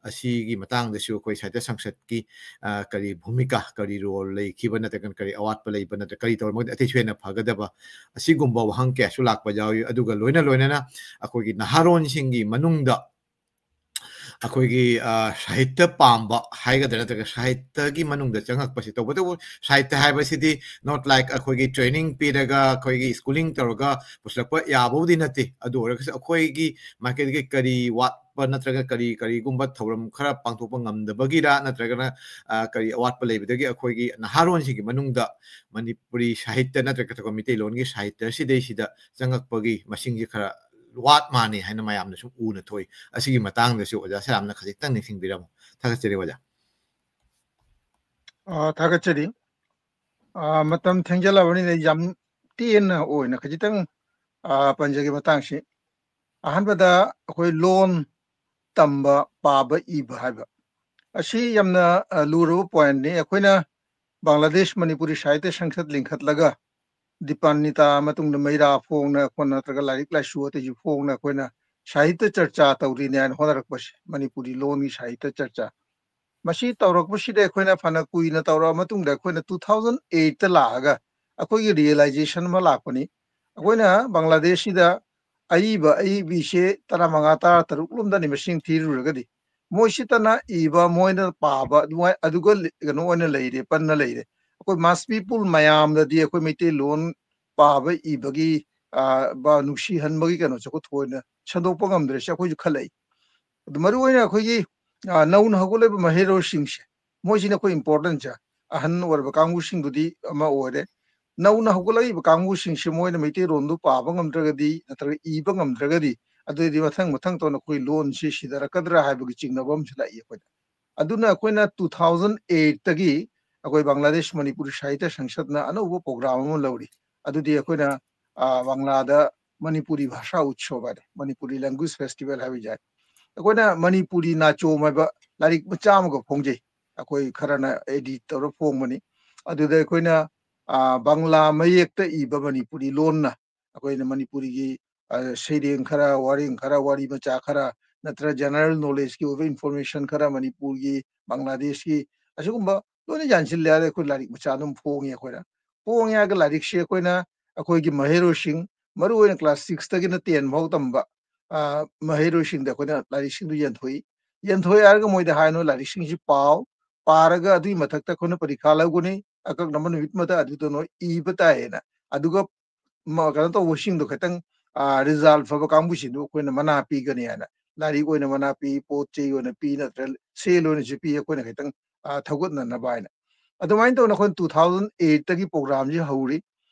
ꯑꯁꯤꯒꯤ ꯃꯇꯥꯡꯗꯁꯨ ꯑꯩꯈꯣꯏ ꯁꯥꯍꯤꯇ꯭ꯌ ꯁꯪꯁꯠꯀꯤ, ꯑ, ꯀꯔꯤ ꯚꯨꯃꯤꯀꯥ, ꯀꯔꯤ role ꯂꯩꯈꯤꯕ ꯅꯠꯇ꯭ꯔꯒꯅ ꯀꯔꯤ ꯑꯋꯥꯠꯄ ꯂꯩꯕ ꯅꯠꯇ꯭ꯔꯒ ꯀꯔꯤ ꯇꯧꯔꯝꯃꯒꯗꯤ ꯑꯇꯩꯁꯨ ꯍꯦꯟꯅ ꯐꯒꯗꯕ, ꯑꯁꯤꯒꯨꯝꯕ ꯋꯥꯍꯪ ꯀꯌꯥꯁꯨ ꯂꯥꯛꯄ ꯌꯥꯎꯏ꯫ ꯑꯗꯨꯒ ꯂꯣꯏꯅ ꯂꯣꯏꯅꯅ ꯑꯩꯈꯣꯏꯒꯤ ꯅꯍꯥꯔꯣꯟꯁꯤꯡꯒꯤ ꯃꯅꯨꯡꯗ ꯑꯩꯈꯣꯏꯒꯤ, ꯑ, ꯁꯥꯍꯤꯇ꯭ꯌ ꯄꯥꯝꯕ ꯍꯥꯏꯒꯗ꯭ꯔꯥ ꯅꯠꯇ꯭ꯔꯒ ꯁꯥꯍꯤꯇ꯭ꯌꯒꯤ ꯃꯅꯨꯡꯗ ꯆꯪꯉꯛꯄꯁꯤ, ꯇꯧꯕꯇꯕꯨ ꯁꯥꯍꯤꯇ꯭ꯌ ꯍꯥꯏꯕꯁꯤꯗꯤ not like ꯑꯩꯈꯣꯏꯒꯤ training ꯄꯤꯔꯒ ꯑꯩꯈꯣꯏꯒꯤ schooling ꯇꯧꯔꯒ ꯄꯨꯁꯤꯜꯂꯛꯄ ꯌꯥꯕꯕꯨꯗꯤ ꯅꯠꯇꯦ꯫ ꯑꯗꯨ ꯑꯣꯏꯔꯒꯁꯨ ꯑꯩꯈꯣꯏꯒꯤ ꯃꯥꯏꯀꯩꯗꯒꯤ ꯀꯔꯤ ꯋꯥꯠꯄ ꯅꯠꯇ꯭ꯔꯒ ꯀꯔꯤ, ꯀꯔꯤꯒꯨꯝꯕ ꯊꯧꯔꯝ ꯈꯔ ꯄꯥꯡꯊꯣꯛꯄ ꯉꯝꯗꯕꯒꯤꯔ ꯅꯠꯇ꯭ꯔꯒꯅ, ꯑ, ꯀꯔꯤ ꯑꯋꯥꯠꯄ ꯂꯩꯕꯗꯒꯤ ꯑꯩꯈꯣꯏꯒꯤ ꯅꯍꯥꯔꯣꯟꯁꯤꯡꯒꯤ ꯃꯅꯨꯡꯗ ꯃꯅꯤꯄꯨꯔꯤ ꯁꯥꯍꯤꯇ꯭ꯌ ꯅꯠꯇ꯭ꯔꯒ ꯃꯩꯇꯩꯂꯣꯟꯒꯤ ꯁꯥꯍꯤꯇ꯭ꯌꯁꯤꯗꯩꯁꯤꯗ ꯆꯪꯉꯛꯄꯒꯤ ꯃꯁꯤꯡꯁꯤ ꯈꯔ ꯋꯥꯠ ꯃꯥꯅꯤ ꯍꯥꯏꯅ ꯃꯌꯥꯝꯅ ꯁꯨꯝ ꯎꯅ ꯊꯣꯛꯏ꯫ ꯑꯁꯤꯒꯤ ꯃꯇꯥꯡꯗꯁꯨ ꯑꯣꯖꯥ ꯁꯦꯔꯥꯝꯅ ꯈꯖꯤꯛꯇꯪ ꯅꯤꯡꯁꯤꯡꯕꯤꯔꯝꯃꯨ꯫ ꯊꯥꯒꯠꯆꯔꯤ ꯑꯣꯖꯥ꯫ ꯑ, ꯊꯥꯒꯠꯆꯔꯤ꯫ ꯑ, ꯃꯇꯝ ꯊꯦꯡꯖꯜꯂꯕꯅꯤꯅ ꯑꯩ ꯌꯥꯝ ꯇꯦꯟꯅ ꯑꯣꯏꯅ ꯈꯖꯤꯛꯇꯪ, ꯑ, ꯄꯟꯖꯒꯦ ꯃꯇꯥꯡꯁꯤ꯫ ꯑꯍꯥꯟꯕꯗ ꯑꯩꯈꯣꯏ ꯂꯣꯟ ꯇꯝꯕ, ꯄꯥꯕ, ꯏꯕ ꯍꯥꯏꯕ ꯑꯁꯤ ꯌꯥꯝꯅ, ꯑ, ꯂꯨꯔꯕ pointꯅꯤ꯫ ꯑꯩꯈꯣꯏꯅ ꯕꯪꯒ꯭ꯂꯥꯗꯦꯁ ꯃꯅꯤꯄꯨꯔꯤ ꯁꯥꯍꯤꯇ꯭ꯌ ꯁꯪꯁꯠ ꯂꯤꯡꯈꯠꯂꯒ ꯗꯤꯄꯥꯟꯅꯤꯇꯥ ꯃꯇꯨꯡꯗ ꯃꯩꯔꯥ ꯐꯣꯡꯅ ꯑꯩꯈꯣꯏꯅ ꯅꯠꯇ꯭ꯔꯒ ꯂꯥꯏꯔꯤꯛ ꯂꯥꯏꯁꯨ ꯑꯇꯩꯁꯨ ꯐꯣꯡꯅ ꯑꯩꯈꯣꯏꯅ ꯁꯥꯍꯤꯇ꯭ꯌ ꯆꯔꯆꯥ ꯇꯧꯔꯤꯅꯦ ꯍꯥꯏꯅ ꯍꯣꯠꯅꯔꯛꯄꯁꯦ, ꯃꯅꯤꯄꯨꯔꯤ ꯂꯣꯟꯒꯤ ꯁꯥꯍꯤꯇ꯭ꯌ ꯆꯔꯆꯥ꯫ ꯃꯁꯤ ꯇꯧꯔꯛꯄꯁꯤꯗ ꯑꯩꯈꯣꯏꯅ ꯐꯅ ꯀꯨꯏꯅ ꯇꯧꯔꯛꯑ ꯃꯇꯨꯡꯗ ꯑꯩꯈꯣꯏꯅ two thousand eightꯇ ꯂꯥꯛꯑꯒ ꯑꯩꯈꯣꯏꯒꯤ realization ꯑꯃ ꯂꯥꯛꯄꯅꯤ꯫ ꯑꯩꯈꯣꯏꯅ ꯕꯪꯒ꯭ꯂꯥꯗꯦꯁꯁꯤꯗ ꯑꯏꯕ ꯑꯏꯕꯤꯁꯦ ꯇꯔꯥꯃꯉꯥ, ꯇꯔꯥꯇꯔꯨꯛ ꯂꯣꯝꯗꯅꯤ ꯃꯁꯤꯡ ꯊꯤꯔꯨꯔꯒꯗꯤ꯫ ꯃꯣꯏꯁꯤꯇꯅ ꯏꯕ, ꯃꯣꯏꯅ ꯄꯥꯕ, ꯑꯗꯨꯃꯥꯏ-, ꯑꯗꯨꯒ ꯂꯤ-, ꯀꯩꯅꯣ ꯑꯣꯏꯅ ꯂꯩꯔꯦ, ꯄꯟꯅ ꯂꯩꯔꯦ꯫ ꯑꯩꯈꯣꯏ mass people ꯃꯌꯥꯝꯗꯗꯤ ꯑꯩꯈꯣꯏ ꯃꯩꯇꯩꯂꯣꯟ ꯄꯥꯕ ꯏꯕꯒꯤ, ꯑ, ꯕ-, ꯅꯨꯡꯁꯤꯍꯟꯕꯒꯤ ꯀꯩꯅꯣꯁꯦ ꯑꯩꯈꯣꯏ ꯊꯣꯏꯅ ꯁꯟꯗꯣꯛꯄ ꯉꯝꯗ꯭ꯔꯦ꯫ ꯁꯤ ꯑꯩꯈꯣꯏꯁꯨ ꯈꯜꯂꯛꯏ꯫ ꯑꯗꯨ ꯃꯔꯨꯑꯣꯏꯅ ꯑꯩꯈꯣꯏꯒꯤ, ꯑ, ꯅꯧꯅ ꯍꯧꯒꯠꯂꯛꯏꯕ ꯃꯍꯩꯔꯣꯏꯁꯤꯡꯁꯦ, ꯃꯣꯏꯁꯤꯅ ꯑꯩꯈꯣꯏ importantꯁꯦ, ꯑꯍꯟ ꯑꯣꯏꯔꯕ ꯀꯥꯡꯕꯨꯁꯤꯡꯗꯨꯗꯤ ꯑꯃ ꯑꯣꯏꯔꯦ꯫ ꯅꯧꯅ ꯍꯧꯒꯠꯂꯛꯏꯕ ꯀꯥꯡꯕꯨꯁꯤꯡꯁꯦ ꯃꯣꯏꯅ ꯃꯩꯇꯩꯂꯣꯟꯗꯨ ꯄꯥꯕ ꯉꯝꯗ꯭ꯔꯒꯗꯤ ꯅꯠꯇ꯭ꯔꯒ ꯏꯕ ꯉꯝꯗ꯭ꯔꯒꯗꯤ, ꯑꯗꯨꯑꯣꯏꯗꯤ ꯃꯊꯪ ꯃꯊꯪ ꯇꯧꯅ ꯑꯩꯈꯣꯏ ꯂꯣꯟꯁꯤ ꯁꯤꯊꯔꯛꯀꯗ꯭ꯔꯥ ꯍꯥꯏꯕꯒꯤ ꯆꯤꯡꯅꯕ ꯑꯃꯁꯨ ꯂꯥꯛꯏ ꯑꯩꯈꯣꯏꯗ꯫ ꯑꯗꯨꯅ ꯑꯩꯈꯣꯏꯅ two thousand eightꯇꯒꯤ ꯑꯩꯈꯣꯏ ꯕꯪꯒ꯭ꯂꯥꯗꯦꯁ ꯃꯅꯤꯄꯨꯔꯤ ꯁꯥꯍꯤꯇ꯭ꯌ ꯁꯪꯁꯠꯅ ꯑꯅꯧꯕ ꯄ꯭ꯔꯣꯒ꯭ꯔꯥꯝ ꯑꯃ ꯂꯧꯔꯤ꯫ ꯑꯗꯨꯗꯤ ꯑꯩꯈꯣꯏꯅ, ꯑ, ꯕꯪꯒ꯭ꯂꯥꯗ ꯃꯅꯤꯄꯨꯔꯤ ꯚꯥꯁꯥ ꯎꯠꯁꯣꯕ ꯍꯥꯏꯅ, ꯃꯅꯤꯄꯨꯔꯤ ꯂꯦꯡꯒ꯭ꯋꯦꯖ ꯐꯦꯁꯇꯤꯚꯦꯜ ꯍꯥꯏꯕ ꯌꯥꯏ꯫ ꯑꯩꯈꯣꯏꯅ ꯃꯅꯤꯄꯨꯔꯤ ꯅꯥꯆꯣꯝ ꯍꯥꯏꯕ ꯂꯥꯏꯔꯤꯛ ꯃꯆꯥ ꯑꯃꯈꯛ ꯐꯣꯡꯖꯩ꯫ ꯑꯩꯈꯣꯏ ꯈꯔꯅ ꯑꯦꯗꯤꯠ ꯇꯧꯔ ꯐꯣꯡꯕꯅꯤ꯫ ꯑꯗꯨꯗ ꯑꯩꯈꯣꯏꯅ, ꯑ, ꯕꯪꯒ꯭ꯂꯥ ꯃꯌꯦꯛꯇ ꯏꯕ ꯃꯅꯤꯄꯨꯔꯤ ꯂꯣꯟꯅ ꯑꯩꯈꯣꯏꯅ ꯃꯅꯤꯄꯨꯔꯤꯒꯤ, ꯑ, ꯁꯩꯔꯦꯡ ꯈꯔ, ꯋꯥꯔꯦꯡ ꯈꯔ, ꯋꯥꯔꯤ ꯃꯆꯥ ꯈꯔ, ꯅꯠꯇ꯭ꯔꯒ ꯖꯦꯅꯔꯦꯜ ꯅꯣꯂꯦꯖꯀꯤ ꯑꯣꯏꯕ ꯏꯟꯐꯣꯔꯃꯦꯁꯟ ꯈꯔ, ꯃꯅꯤꯄꯨꯔꯒꯤ, ꯕꯪꯒ꯭ꯂꯥꯗꯦꯁꯀꯤ, ꯑꯁꯤꯒꯨꯝꯕ ꯂꯣꯏꯅ ꯌꯥꯟꯁꯤꯜꯂꯦ ꯍꯥꯏꯔꯒ ꯑꯩꯈꯣꯏ ꯂꯥꯏꯔꯤꯛ ꯃꯆꯥ ꯑꯗꯨꯝ ꯐꯣꯡꯉꯤ꯫ ꯑꯩꯈꯣꯏꯅ ꯐꯣꯡꯉꯦ ꯍꯥꯏꯔꯒ ꯂꯥꯏꯔꯤꯛꯁꯦ ꯑꯩꯈꯣꯏꯅ ꯑꯩꯈꯣꯏꯒꯤ ꯃꯍꯩꯔꯣꯏꯁꯤꯡ, ꯃꯔꯨꯑꯣꯏꯅ ꯀ꯭ꯂꯥꯁ ꯁꯤꯛꯁꯇꯒꯤꯅ ꯇꯦꯟ ꯐꯥꯎ ꯇꯝꯕ, ꯑ, ꯃꯍꯩꯔꯣꯏꯁꯤꯡꯗ ꯑꯩꯈꯣꯏꯅ ꯂꯥꯏꯔꯤꯛꯁꯤꯡꯗꯨ ꯌꯦꯟꯊꯣꯛꯏ꯫ ꯌꯦꯟꯊꯣꯛꯑꯦ ꯍꯥꯏꯔꯒ ꯃꯣꯏꯗ ꯍꯥꯏ, "ꯅꯣꯏ ꯂꯥꯏꯔꯤꯛꯁꯤꯡꯁꯤ ꯄꯥꯎ, ꯄꯥꯔꯒ ꯑꯗꯨꯒꯤ ꯃꯊꯛꯇ ꯑꯩꯈꯣꯏꯅ ꯄꯔꯤꯈꯥ ꯂꯧꯒꯅꯤ, ꯑꯀꯛꯅꯕ ꯅꯨꯃꯤꯠ ꯑꯃꯗ ꯑꯗꯨꯗ ꯅꯣꯏ ꯏꯕ ꯇꯥꯏꯌꯦꯅ"꯫ ꯑꯗꯨꯒ ꯃ-, ꯀꯩꯅꯣ ꯇꯧꯕꯁꯤꯡꯗꯣ ꯈꯤꯇꯪ, ꯑ, ꯔꯤꯖꯜꯠ ꯐꯕ ꯀꯥꯡꯕꯨꯁꯤꯡꯗꯨ ꯑꯩꯈꯣꯏꯅ ꯃꯅꯥ ꯄꯤꯒꯅꯤ ꯍꯥꯏꯅ, ꯂꯥꯏꯔꯤꯛ ꯑꯣꯏꯅ ꯃꯅꯥ ꯄꯤ, ꯄꯣꯠ ꯆꯩ ꯑꯣꯏꯅ ꯄꯤ, ꯅꯠꯇ꯭ꯔꯒ ꯁꯦꯜ ꯑꯣꯏꯅꯁꯨ ꯄꯤ, ꯑꯩꯈꯣꯏꯅ ꯈꯤꯇꯪ, ꯑ, ꯊꯧꯒꯠꯅꯅꯕ ꯍꯥꯏꯅ꯫ ꯑꯗꯨꯃꯥꯏꯅ ꯇꯧꯅ ꯑꯩꯈꯣꯏꯅ two thousand eightꯇꯒꯤ ꯄ꯭ꯔꯣꯒ꯭ꯔꯥꯝꯁꯤ ꯍꯧꯔꯤ꯫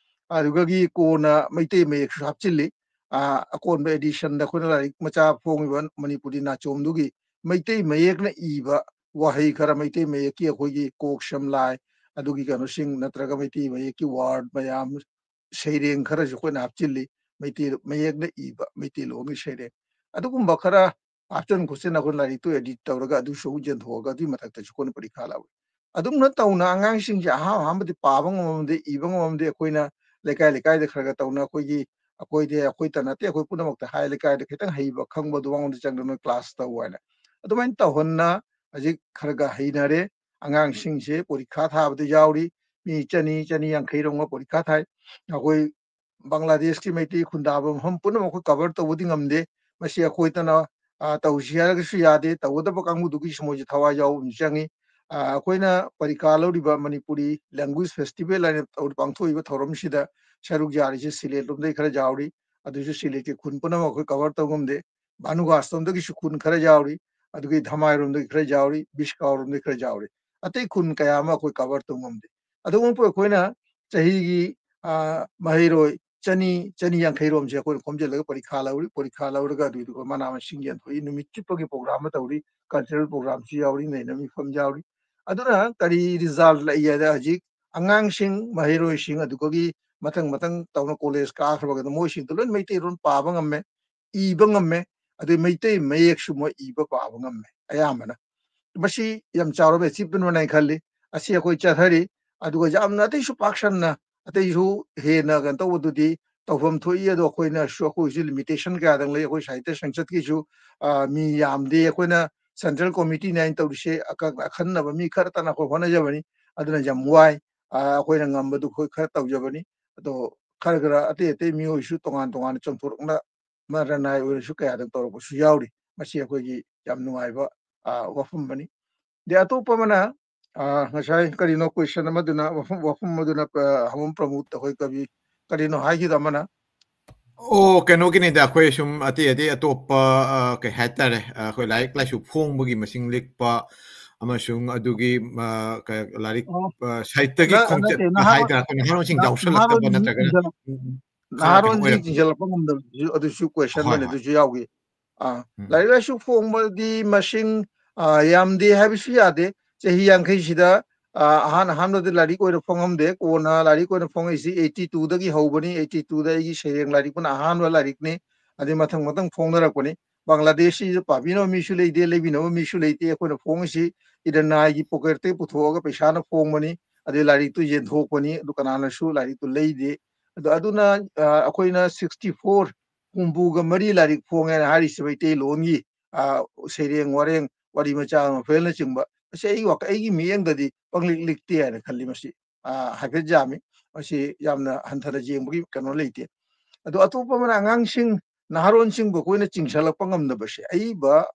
ꯑꯗꯨꯗꯒꯤ ꯀꯣꯟꯅ ꯃꯩꯇꯩ ꯃꯌꯦꯛꯁꯨ ꯍꯥꯞꯆꯤꯜꯂꯤ꯫ ꯑ, ꯑꯀꯣꯟꯕ ꯑꯦꯗꯤꯁꯟꯗ ꯑꯩꯈꯣꯏꯅ ꯂꯥꯏꯔꯤꯛ ꯃꯆꯥ ꯐꯣꯡꯉꯤꯕ ꯃꯅꯤꯄꯨꯔꯤ ꯅꯥꯆꯣꯝꯗꯨꯒꯤ ꯃꯩꯇꯩ ꯃꯌꯦꯛꯅ ꯏꯕ ꯋꯥꯍꯩ ꯈꯔ, ꯃꯩꯇꯩ ꯃꯌꯦꯛꯀꯤ ꯑꯩꯈꯣꯏꯒꯤ ꯀꯣꯛ ꯁꯝ ꯂꯥꯏ ꯑꯗꯨꯒꯤ ꯀꯩꯅꯣꯁꯤꯡ, ꯅꯠꯇ꯭ꯔꯒ ꯃꯩꯇꯩ ꯃꯌꯦꯛꯀꯤ ꯋꯥꯔꯗ ꯃꯌꯥꯝ, ꯁꯩꯔꯦꯡ ꯈꯔꯁꯨ ꯑꯩꯈꯣꯏꯅ ꯍꯥꯞꯆꯤꯜꯂꯤ꯫ ꯃꯩꯇꯩ ꯃꯌꯦꯛꯅ ꯏꯕ ꯃꯩꯇꯩꯂꯣꯟꯒꯤ ꯁꯩꯔꯦꯡ, ꯑꯗꯨꯒꯨꯝꯕ ꯈꯔ ꯍꯥꯞꯆꯤꯟ ꯈꯣꯠꯆꯤꯟ ꯑꯩꯈꯣꯏꯅ ꯂꯥꯏꯔꯤꯛꯇꯨ ꯑꯦꯗꯤꯠ ꯇꯧꯔꯒ ꯑꯗꯨꯁꯨ ꯑꯃꯨꯛ ꯌꯦꯟꯊꯣꯛꯑꯒ ꯑꯗꯨꯒꯤ ꯃꯊꯛꯇꯁꯨ ꯑꯩꯈꯣꯏꯅ ꯄꯔꯤꯈꯥ ꯂꯧꯏ꯫ ꯑꯗꯨꯝꯅ ꯇꯧꯅ ꯑꯉꯥꯡꯁꯤꯡꯁꯦ ꯑꯍꯥꯟ ꯑꯍꯥꯟꯕꯗꯤ ꯄꯥꯕ ꯉꯝꯃꯝꯗꯦ, ꯏꯕ ꯉꯝꯃꯝꯗꯦ꯫ ꯑꯩꯈꯣꯏꯅ ꯂꯩꯀꯥꯏ ꯂꯩꯀꯥꯏꯗ ꯈꯔ ꯈꯔ ꯇꯧꯅ ꯑꯩꯈꯣꯏꯒꯤ, ꯑꯩꯈꯣꯏꯗꯤ, ꯑꯩꯈꯣꯏꯇ ꯅꯠꯇꯦ, ꯑꯩꯈꯣꯏ ꯄꯨꯝꯅꯃꯛꯇ ꯍꯥꯏ, ꯂꯩꯀꯥꯏꯗ ꯈꯤꯇꯪ ꯍꯩꯕ ꯈꯪꯕꯗꯨ ꯃꯉꯣꯟꯗ ꯆꯪꯗꯅ ꯅꯣꯏ ꯀ꯭ꯂꯥꯁ ꯇꯧ ꯍꯥꯏꯅ꯫ ꯑꯗꯨꯃꯥꯏꯅ ꯇꯧꯍꯟꯅ ꯍꯧꯖꯤꯛ ꯈꯔ ꯈꯔ ꯍꯩꯅꯔꯦ꯫ ꯑꯉꯥꯡꯁꯤꯡꯁꯦ ꯄꯔꯤꯈꯥ ꯊꯥꯕꯗ ꯌꯥꯎꯔꯤ꯫ ꯃꯤ ꯆꯅꯤ, ꯆꯅꯤ ꯌꯥꯡꯈꯩ ꯔꯣꯝꯒ ꯄꯔꯤꯈꯥ ꯊꯥꯏ꯫ ꯑꯩꯈꯣꯏ ꯕꯪꯒ꯭ꯂꯥꯗꯦꯁꯀꯤ ꯃꯩꯇꯩ ꯈꯨꯟꯗꯥꯕ ꯃꯐꯝ ꯄꯨꯝꯅꯃꯛ ꯑꯩꯈꯣꯏ ꯀꯚꯔ ꯇꯧꯕꯗꯤ ꯉꯝꯗꯦ꯫ ꯃꯁꯤ ꯑꯩꯈꯣꯏꯇꯅ, ꯑ, ꯇꯧꯁꯤ ꯍꯥꯏꯔꯒꯁꯨ ꯌꯥꯗꯦ, ꯇꯧꯒꯗꯕ ꯀꯥꯡꯕꯨꯗꯨꯒꯤꯁꯨ ꯃꯣꯏꯁꯨ ꯊꯋꯥꯏ ꯌꯥꯎꯕ ꯑꯃ ꯆꯪꯉꯤ꯫ ꯑ, ꯑꯩꯈꯣꯏꯅ ꯄꯔꯤꯈꯥ ꯂꯧꯔꯤꯕ ꯃꯅꯤꯄꯨꯔꯤ ꯂꯦꯡꯒ꯭ꯋꯦꯖ ꯐꯦꯁꯇꯤꯚꯦꯜ ꯍꯥꯏꯅ ꯇꯧ-, ꯄꯥꯡꯊꯣꯛꯏꯕ ꯊꯧꯔꯝꯁꯤꯗ ꯁꯔꯨꯛ ꯌꯥꯔꯤꯁꯦ ꯁꯤꯂꯦꯠ ꯂꯣꯝꯗꯒꯤ ꯈꯔ ꯌꯥꯎꯔꯤ꯫ ꯑꯗꯨꯁꯨ ꯁꯤꯂꯦꯠꯀꯤ ꯈꯨꯟ ꯄꯨꯝꯅꯃꯛ ꯑꯩꯈꯣꯏ ꯀꯚꯔ ꯇꯧ ꯉꯝꯗꯦ꯫ ꯚꯥꯅꯨꯒꯥꯁ ꯂꯣꯝꯗꯒꯤꯁꯨ ꯈꯨꯟ ꯈꯔ ꯌꯥꯎꯔꯤ, ꯑꯗꯨꯒꯤ ꯙꯃꯥꯏꯔꯣꯝꯗꯒꯤ ꯈꯔ ꯌꯥꯎꯔꯤ, ꯕꯤꯁꯀꯥꯎꯔꯣꯝꯗꯒꯤ ꯈꯔ ꯌꯥꯎꯔꯤ꯫ ꯑꯇꯩ ꯈꯨꯟ ꯀꯌꯥ ꯑꯃ ꯑꯩꯈꯣꯏ ꯀꯚꯔ ꯇꯧ ꯉꯝꯗꯦ꯫ ꯑꯗꯨꯒꯨꯝꯕ ꯑꯩꯈꯣꯏꯅ ꯆꯍꯤꯒꯤ, ꯑ, ꯃꯍꯩꯔꯣꯏ ꯆꯅꯤ, ꯆꯅꯤ ꯌꯥꯡꯈꯩ ꯔꯣꯝꯁꯦ ꯑꯩꯈꯣꯏꯅ ꯈꯣꯝꯖꯤꯜꯂꯒ ꯄꯔꯤꯈꯥ ꯂꯧꯔꯤ꯫ ꯄꯔꯤꯈꯥ ꯂꯧꯔꯒ ꯑꯗꯨꯏꯗꯨꯒ ꯃꯅꯥ ꯃꯁꯤꯡ ꯌꯦꯟꯊꯣꯛꯏ꯫ ꯅꯨꯃꯤꯠ ꯆꯨꯞꯄꯒꯤ ꯄ꯭ꯔꯣꯒ꯭ꯔꯥꯝ ꯑꯃ ꯇꯧꯔꯤ꯫ ꯀꯜꯆꯔꯦꯜ ꯄ꯭ꯔꯣꯒ꯭ꯔꯥꯝꯁꯨ ꯌꯥꯎꯔꯤ, ꯅꯩꯅꯕ ꯃꯤꯐꯝ ꯌꯥꯎꯔꯤ꯫ ꯑꯗꯨꯅ ꯀꯔꯤ ꯔꯤꯖꯜꯠ ꯂꯩ ꯍꯥꯏꯗ, ꯍꯧꯖꯤꯛ ꯑꯉꯥꯡꯁꯤꯡ, ꯃꯍꯩꯔꯣꯏꯁꯤꯡ, ꯑꯗꯨꯒꯤ ꯃꯊꯪ ꯃꯊꯪ ꯇꯧꯅ ꯀꯣꯂꯦꯖ ꯀꯥꯈ꯭ꯔꯕꯒꯗ ꯃꯣꯏꯁꯤꯡꯗꯣ ꯂꯣꯏ ꯃꯩꯇꯩꯂꯣꯟ ꯄꯥꯕ ꯉꯝꯃꯦ, ꯏꯕ ꯉꯝꯃꯦ, ꯑꯗꯨ ꯃꯩꯇꯩ ꯃꯌꯦꯛꯁꯨ ꯃꯣꯏ ꯏꯕ ꯄꯥꯕ ꯉꯝꯃꯦ ꯑꯌꯥꯝꯕꯅ꯫ ꯃꯁꯤ ꯌꯥꯝ ꯆꯥꯎꯔꯕ ꯑꯦꯆꯤꯞꯃꯦꯟ ꯑꯃꯅ ꯈꯜꯂꯤ꯫ ꯑꯁꯤ ꯑꯩꯈꯣꯏ ꯆꯠꯊꯔꯤ꯫ ꯑꯗꯨꯒ ꯌꯥꯝꯅ ꯑꯇꯩꯁꯨ ꯄꯥꯛꯁꯟꯅ, ꯑꯇꯩꯁꯨ ꯍꯦꯟꯅ ꯀꯩꯅꯣ ꯇꯧꯕꯗꯨꯗꯤ ꯇꯧꯐꯝ ꯊꯣꯛꯏ꯫ ꯑꯗꯣ ꯑꯩꯈꯣꯏꯅꯁꯨ, ꯑꯩꯈꯣꯏꯁꯨ ꯂꯤꯃꯤꯇꯦꯁꯟ ꯀꯌꯥꯗꯪ ꯂꯩ꯫ ꯑꯩꯈꯣꯏ ꯁꯥꯍꯤꯇ꯭ꯌ ꯁꯪꯁꯠꯀꯤꯁꯨ, ꯑ, ꯃꯤ ꯌꯥꯝꯗꯦ꯫ ꯑꯩꯈꯣꯏꯅ ꯁꯦꯟꯇ꯭ꯔꯦꯜ ꯀꯣꯃꯤꯇꯤꯅꯦ ꯍꯥꯏꯅ ꯇꯧꯔꯤꯁꯦ, ꯑꯀꯛ-, ꯑꯈꯟꯅꯕ ꯃꯤ ꯈꯔꯇꯅ ꯑꯩꯈꯣꯏ ꯍꯣꯠꯅꯖꯕꯅꯤ꯫ ꯑꯗꯨꯅ ꯌꯥꯝ ꯋꯥꯏ꯫ ꯑ, ꯑꯩꯈꯣꯏꯅ ꯉꯝꯕꯗꯨ ꯑꯩꯈꯣꯏ ꯈꯔ ꯇꯧꯖꯕꯅꯤ꯫ ꯑꯗꯣ ꯈꯔ ꯈꯔ ꯑꯇꯩ ꯑꯇꯩ ꯃꯤꯑꯣꯏꯁꯨ ꯇꯣꯉꯥꯟ ꯇꯣꯉꯥꯟꯅ ꯆꯣꯡꯊꯣꯔꯛꯅ ꯃꯔꯅꯥꯏ ꯑꯣꯏꯔꯁꯨ ꯀꯌꯥꯗꯪ ꯇꯧꯔꯛꯄꯁꯨ ꯌꯥꯎꯔꯤ꯫ ꯃꯁꯤ ꯑꯩꯈꯣꯏꯒꯤ ꯌꯥꯝ ꯅꯨꯡꯉꯥꯏꯕ, ꯑ, ꯋꯥꯐꯝ ꯑꯃꯅꯤ꯫ ꯑꯗꯩ ꯑꯇꯣꯞꯄ ꯑꯃꯅ, ꯑ, ꯉꯁꯥꯏ ꯀꯔꯤꯅꯣ ꯀꯣꯏꯁꯟ ꯑꯃꯗꯨꯅ, ꯋꯥꯐꯝ, ꯋꯥꯐꯝ ꯑꯃꯗꯨꯅ, ꯑ, ꯍꯥꯃꯣꯝ ꯄ꯭ꯔꯃꯣꯗ ꯑꯩꯈꯣꯏ ꯀꯕꯤ ꯀꯔꯤꯅꯣ ꯍꯥꯏꯈꯤꯗ ꯑꯃꯅ? ꯑꯣ, ꯀꯩꯅꯣꯒꯤꯅꯤꯗ, ꯑꯩꯈꯣꯏ ꯁꯨꯝ ꯑꯇꯩ ꯑꯇꯩ ꯑꯇꯣꯞꯄ, ꯑ, ꯀꯩ ꯍꯥꯏꯇꯥꯔꯦ, ꯑ, ꯑꯩꯈꯣꯏ ꯂꯥꯏꯔꯤꯛ ꯂꯥꯏꯁꯨ ꯐꯣꯡꯕꯒꯤ ꯃꯁꯤꯡ ꯂꯤꯛꯄ ꯑꯃꯁꯨꯡ ꯑꯗꯨꯒꯤ, ꯑ, ꯀ-, ꯂꯥꯏꯔꯤꯛ, ꯑꯣ꯫ ꯑ, ꯁꯥꯍꯤꯇ꯭ꯌꯒꯤ ꯅ-, ꯈꯣꯡꯆꯠ ꯅꯠꯇꯦ, ꯅꯍꯥꯔꯣꯟ-, ꯍꯥꯏꯗ꯭ꯔꯥ, ꯑꯩꯈꯣꯏ ꯅꯍꯥꯔꯣꯟꯁꯤꯡ ꯅ-, ꯌꯥꯎꯁꯜꯂꯛꯇꯕ ꯅꯍꯥꯔꯣꯟꯁꯤꯡ ꯅꯠꯇ꯭ꯔꯒꯅ, ꯆꯤꯡꯁꯤꯜꯂꯛ-, ꯎꯝ, ꯎꯝ, ꯈꯔ ꯀꯩꯅꯣ ꯅꯍꯥꯔꯣꯟꯁꯤꯡ ꯑꯣꯏꯔꯛꯄ꯫ ꯆꯤꯡꯁꯤꯜꯂꯛꯄ ꯉꯝꯗꯕꯁꯨ ꯑꯗꯨꯁꯨ ꯀꯣꯏꯁꯟ ꯍꯣꯏ, ꯑꯃꯅꯤ, ꯍꯣꯏ꯫ ꯑꯗꯨꯁꯨ ꯌꯥꯎꯈꯤ꯫ ꯑꯥ, ꯎꯝ꯫ ꯂꯥꯏꯔꯤꯛ ꯂꯥꯏꯁꯨ ꯐꯣꯡꯕꯗꯤ ꯃꯁꯤꯡ, ꯑꯥ, ꯌꯥꯝꯗꯦ ꯍꯥꯏꯕꯁꯨ ꯌꯥꯗꯦ꯫ ꯆꯍꯤ ꯌꯥꯡꯈꯩꯁꯤꯗ, ꯑꯥ, ꯑꯍꯥꯟ ꯑꯍꯥꯟꯕꯗ ꯂꯥꯏꯔꯤꯛ ꯑꯣꯏꯅ ꯐꯣꯡꯉꯝꯗꯦ꯫ ꯀꯣꯟꯅ ꯂꯥꯏꯔꯤꯛ ꯑꯣꯏꯅ ꯐꯣꯡꯉꯛꯏꯁꯤ eighty two ꯗꯒꯤ ꯍꯧꯕꯅꯤ꯫ Eighty two ꯗ ꯑꯩꯒꯤ ꯁꯩꯔꯦꯡ ꯂꯥꯏꯔꯤꯛꯄꯨꯅ ꯑꯍꯥꯟꯕ ꯂꯥꯏꯔꯤꯛꯅꯤ꯫ ꯑꯗꯩ ꯃꯊꯪ ꯃꯊꯪ ꯐꯣꯡꯅꯔꯛꯄꯅꯤ꯫ ꯕꯪꯒ꯭ꯂꯥꯗꯦꯁꯁꯤꯗ ꯄꯥꯕꯤꯅꯕ ꯃꯤꯁꯨ ꯂꯩꯇꯦ, ꯂꯩꯕꯤꯅꯕ ꯃꯤꯁꯨ ꯂꯩꯇꯦ꯫ ꯑꯩꯈꯣꯏꯅ ꯐꯣꯡꯉꯤꯁꯤ ꯏꯔꯅꯥꯏꯒꯤ ꯄꯣꯀꯦꯠꯇꯒꯤ ꯄꯨꯊꯣꯛꯑꯒ ꯄꯩꯁꯥꯅ ꯐꯣꯡꯕꯅꯤ꯫ ꯑꯗꯩ ꯂꯥꯏꯔꯤꯛꯇꯨ ꯌꯦꯟꯊꯣꯛꯄꯅꯤ꯫ ꯑꯗꯨ ꯀꯅꯥꯅꯁꯨ ꯂꯥꯏꯔꯤꯛꯇꯨ ꯂꯩꯗꯦ꯫ ꯑꯗꯣ ꯑꯗꯨꯅ, ꯑ, ꯑꯩꯈꯣꯏꯅ sixty four ꯍꯨꯝꯐꯨꯒ ꯃꯔꯤ ꯂꯥꯏꯔꯤꯛ ꯐꯣꯡꯉꯦꯅ ꯍꯥꯏꯔꯤꯁꯤ ꯃꯩꯇꯩꯂꯣꯟꯒꯤ, ꯑ, ꯁꯩꯔꯦꯡ ꯋꯥꯔꯦꯡ, ꯋꯥꯔꯤ ꯃꯆꯥ ꯅꯣꯚꯦꯜꯅꯆꯤꯡꯕ꯫ ꯃꯁꯤ ꯑꯩꯒꯤ ꯋꯥꯈ-, ꯑꯩꯒꯤ ꯃꯤꯠꯌꯦꯡꯗꯗꯤ ꯄꯪꯂꯤꯛ ꯂꯤꯛꯇꯦ ꯍꯥꯏꯅ ꯈꯜꯂꯤ꯫ ꯃꯁꯤ, ꯑ, ꯍꯥꯏꯐꯦꯠ ꯌꯥꯝꯃꯤ꯫ ꯃꯁꯤ ꯌꯥꯝꯅ ꯍꯟꯊꯅ ꯌꯦꯡꯕꯒꯤ ꯀꯩꯅꯣ ꯂꯩꯇꯦ꯫ ꯑꯗꯣ ꯑꯇꯣꯞꯄ ꯑꯃꯅ ꯑꯉꯥꯡꯁꯤꯡ, ꯅꯍꯥꯔꯣꯟꯁꯤꯡꯕꯨ ꯑꯩꯈꯣꯏꯅ ꯆꯤꯡꯁꯤꯜꯂꯛꯄ ꯉꯝꯗꯕꯁꯦ, ꯑꯏꯕ,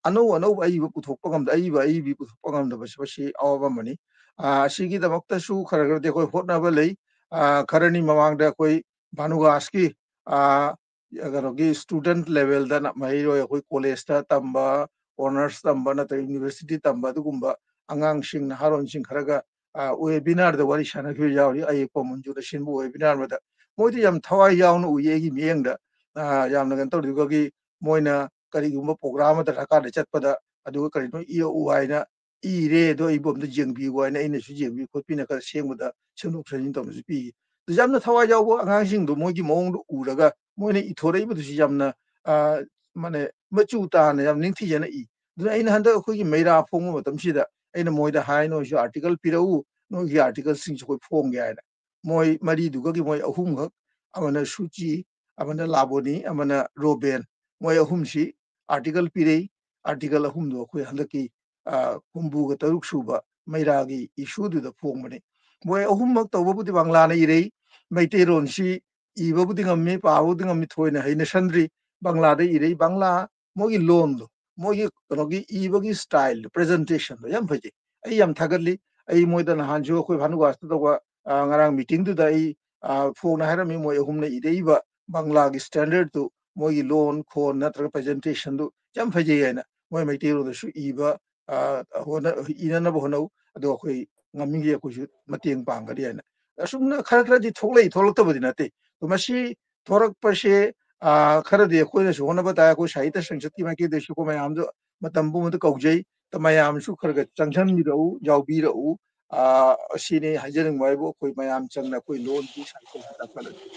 ꯑꯅꯧ ꯑꯅꯧꯕ ꯑꯏꯕ ꯄꯨꯊꯣꯛꯄ ꯉꯝꯗ-, ꯑꯏꯕ ꯑꯏꯕꯤ ꯄꯨꯊꯣꯛꯄ ꯉꯝꯗꯕꯁꯦ, ꯃꯁꯤ ꯑꯋꯥꯕ ꯑꯃꯅꯤ꯫ ꯑ, ꯑꯁꯤꯒꯤꯗꯃꯛꯇꯁꯨ ꯈꯔ ꯈꯔꯗꯤ ꯑꯩꯈꯣꯏ ꯍꯣꯠꯅꯕ ꯂꯩ꯫ ꯑ, ꯈꯔꯅꯤ ꯃꯃꯥꯡꯗ ꯑꯩꯈꯣꯏ ꯚꯥꯅꯨꯒꯥꯁꯀꯤ, ꯑ, ꯀꯩꯅꯣꯒꯤ student level ꯗ ꯅ-, ꯃꯍꯩꯔꯣꯏ ꯑꯩꯈꯣꯏ ꯀꯣꯂꯦꯖꯇ ꯇꯝꯕ, ꯑꯣꯅꯔꯁ ꯇꯝꯕ ꯅꯠꯇ꯭ꯔꯒ ꯌꯨꯅꯤꯚꯔꯁꯤꯇꯤ ꯇꯝꯕ ꯑꯗꯨꯒꯨꯝꯕ ꯑꯉꯥꯡꯁꯤꯡ, ꯅꯍꯥꯔꯣꯟꯁꯤꯡ ꯈꯔꯒ, ꯑ, webinar ꯗ ꯋꯥꯔꯤ ꯁꯥꯟꯅꯈꯤꯕ ꯌꯥꯎꯔꯤ꯫ ꯑꯌꯦꯛꯄ ꯃꯟꯖꯨꯅ ꯁꯤꯟꯕ webinar ꯑꯃꯗ ꯃꯣꯏꯗꯤ ꯌꯥꯝ ꯊꯋꯥꯏ ꯌꯥꯎꯅ ꯎꯏ ꯑꯩꯒꯤ ꯃꯤꯠꯌꯦꯡꯗ꯫ ꯑ, ꯌꯥꯝꯅ ꯀꯩꯅꯣ ꯇꯧꯔꯤꯕꯒꯤ ꯃꯣꯏꯅ ꯀꯔꯤꯒꯨꯝꯕ program ꯑꯃꯗ ꯗꯔꯀꯥꯔꯗ ꯆꯠꯄꯗ ꯑꯗꯨꯒ ꯀꯔꯤꯅꯣ ꯏꯔꯛꯎ ꯍꯥꯏꯅ ꯏꯔꯦ, ꯑꯗꯣ ꯑꯩꯕꯨ ꯑꯝꯇ ꯌꯦꯡꯕꯤꯌꯨ" ꯍꯥꯏꯅ ꯑꯩꯅꯁꯨ ꯌꯦꯡꯕꯤ ꯈꯣꯠꯄꯤꯅ ꯈꯔ ꯁꯦꯡꯕꯗ ꯁꯦꯝꯗꯣꯛ ꯁꯦꯝꯖꯤꯟ ꯇꯧꯕꯁꯨ ꯄꯤ꯫ ꯑꯗꯨ ꯌꯥꯝꯅ ꯊꯋꯥꯏ ꯌꯥꯎꯕ ꯑꯉꯥꯡꯁꯤꯡꯗꯣ ꯃꯣꯏꯒꯤ ꯃꯑꯣꯡꯗꯣ ꯎꯔꯒ ꯃꯣꯏꯅ ꯏꯊꯣꯔꯛꯏꯕꯗꯨꯁꯨ ꯌꯥꯝꯅ, ꯑ, ꯃꯥꯅꯦ, ꯃꯆꯨ ꯇꯥꯅ ꯌꯥꯝ ꯅꯤꯡꯊꯤꯖꯅ ꯏ꯫ ꯑꯗꯨꯅ ꯑꯩꯅ ꯍꯟꯗꯛ ꯑꯩꯈꯣꯏꯒꯤ ꯃꯩꯔꯥ ꯐꯣꯡꯕ ꯃꯇꯝꯁꯤꯗ ꯑꯩꯅ ꯃꯣꯏꯗ ꯍꯥꯏ, "ꯅꯣꯏꯁꯨ ꯑꯥꯔꯇꯤꯀꯜ ꯄꯤꯔꯛꯎ, ꯅꯣꯏꯒꯤ ꯑꯥꯔꯇꯤꯀꯜꯁꯤꯡꯁꯦ ꯑꯩꯈꯣꯏ ꯐꯣꯡꯒꯦ" ꯍꯥꯏꯅ꯫ ꯃꯣꯏ ꯃꯔꯤꯗꯨꯒꯒꯤ ꯃꯣꯏ ꯑꯍꯨꯝꯈꯛ, ꯑꯃꯅ ꯁꯨꯆꯤ, ꯑꯃꯅ ꯂꯥꯕꯣꯅꯤ, ꯑꯃꯅ ꯔꯣꯕꯦꯟ, ꯃꯣꯏ ꯑꯍꯨꯝꯁꯤ ꯑꯥꯔꯇꯤꯀꯜ ꯄꯤꯔꯛꯏ꯫ ꯑꯥꯔꯇꯤꯀꯜ ꯑꯍꯨꯝꯗꯣ ꯑꯩꯈꯣꯏ ꯍꯟꯗꯛꯀꯤ, ꯑ, ꯍꯨꯝꯐꯨꯒ ꯇꯔꯨꯛ ꯁꯨꯕ ꯃꯩꯔꯥꯒꯤ ꯏꯁꯨꯗꯨꯗ ꯐꯣꯡꯕꯅꯤ꯫ ꯃꯣꯏ ꯑꯍꯨꯝꯃꯛ ꯇꯧꯕꯕꯨꯗꯤ ꯕꯪꯂꯥꯅ ꯏꯔꯛꯏ, ꯃꯩꯇꯩꯔꯣꯟꯁꯤ ꯏꯕꯕꯨꯗꯤ ꯉꯝꯃꯤ, ꯄꯥꯕꯕꯨꯗꯤ ꯉꯝꯃꯤ, ꯊꯣꯏꯅ ꯍꯩꯅꯁꯟꯗ꯭ꯔꯤ꯫ ꯕꯪꯂꯥꯗ ꯏꯔꯛꯏ, ꯕꯪꯂꯥ ꯃꯣꯏꯒꯤ ꯂꯣꯟꯗꯣ, ꯃꯣꯏꯒꯤ ꯀꯩꯅꯣꯒꯤ ꯏꯕꯒꯤ ꯁ꯭ꯇꯥꯏꯜꯗꯣ, ꯄ꯭ꯔꯖꯦꯟꯇꯦꯁꯟꯗꯣ ꯌꯥꯝ ꯐꯖꯩ꯫ ꯑꯩ ꯌꯥꯝ ꯊꯥꯒꯠꯂꯤ꯫ ꯑꯩ ꯃꯣꯏꯗ ꯅꯍꯥꯟꯁꯨ ꯑꯩꯈꯣꯏ ꯚꯥꯅꯨꯒꯥꯁꯇ ꯇꯧꯕ, ꯑ, ꯉꯔꯥꯡ ꯃꯤꯇꯤꯡꯗꯨꯗ ꯑꯩ, ꯑ, ꯐꯣꯡꯅ ꯍꯥꯏꯔꯝꯃꯤ, ꯃꯣꯏ ꯑꯍꯨꯝꯅ ꯏꯔꯛꯏꯕ ꯕꯪꯂꯥꯒꯤ ꯁ꯭ꯇꯦꯟꯗꯔꯗꯇꯨ, ꯃꯣꯏꯒꯤ ꯂꯣꯟ ꯈꯣꯟ ꯅꯠꯇ꯭ꯔꯒ ꯄ꯭ꯔꯖꯦꯟꯇꯦꯁꯟꯗꯨ ꯌꯥꯝ ꯐꯖꯩ ꯍꯥꯏꯅ꯫ ꯃꯣꯏ ꯃꯩꯇꯩꯂꯣꯟꯗꯁꯨ ꯏꯕ, ꯑ, ꯍꯣꯠꯅ-, ꯏꯅꯅꯕ ꯍꯣꯠꯅꯧ, ꯑꯗꯣ ꯑꯩꯈꯣꯏ ꯉꯝꯃꯤꯉꯩ ꯑꯩꯈꯣꯏꯁꯨ ꯃꯇꯦꯡ ꯄꯥꯡꯒꯅꯤ ꯍꯥꯏꯅ꯫ ꯑꯁꯨꯝꯅ ꯈꯔ ꯈꯔꯗꯤ ꯊꯣꯛꯂꯛꯏ, ꯊꯣꯛꯂꯛꯇꯕꯗꯤ ꯅꯠꯇꯦ꯫ ꯑꯗꯣ ꯃꯁꯤ ꯊꯣꯔꯛꯄꯁꯦ, ꯑ, ꯈꯔꯗꯤ ꯑꯩꯈꯣꯏꯅꯁꯨ ꯍꯣꯠꯅꯕ ꯇꯥꯏ꯫ ꯑꯩꯈꯣꯏ ꯁꯥꯍꯤꯇ꯭ꯌ ꯁꯪꯁꯠꯀꯤ ꯃꯥꯏꯀꯩꯗꯁꯨ ꯑꯩꯈꯣꯏ ꯃꯌꯥꯝꯗꯣ ꯃꯇꯝ ꯄꯨꯝꯕꯗ ꯀꯧꯖꯩ꯫ ꯑꯗ ꯃꯌꯥꯝꯁꯨ ꯈꯔ ꯈꯔ ꯆꯪꯁꯤꯟꯕꯤꯔꯛꯎ, ꯌꯥꯎꯕꯤꯔꯛꯎ꯫ ꯑ, ꯑꯁꯤꯅꯤ ꯍꯥꯏꯖꯅꯤꯡꯕ ꯍꯥꯏꯕꯨ, ꯑꯩꯈꯣꯏ ꯃꯌꯥꯝ ꯆꯪꯅ ꯑꯩꯈꯣꯏ ꯂꯣꯟꯒꯤ ꯁꯥꯍꯤꯇ꯭ꯌ ꯆꯥꯎꯈꯠꯍꯟꯁꯤ꯫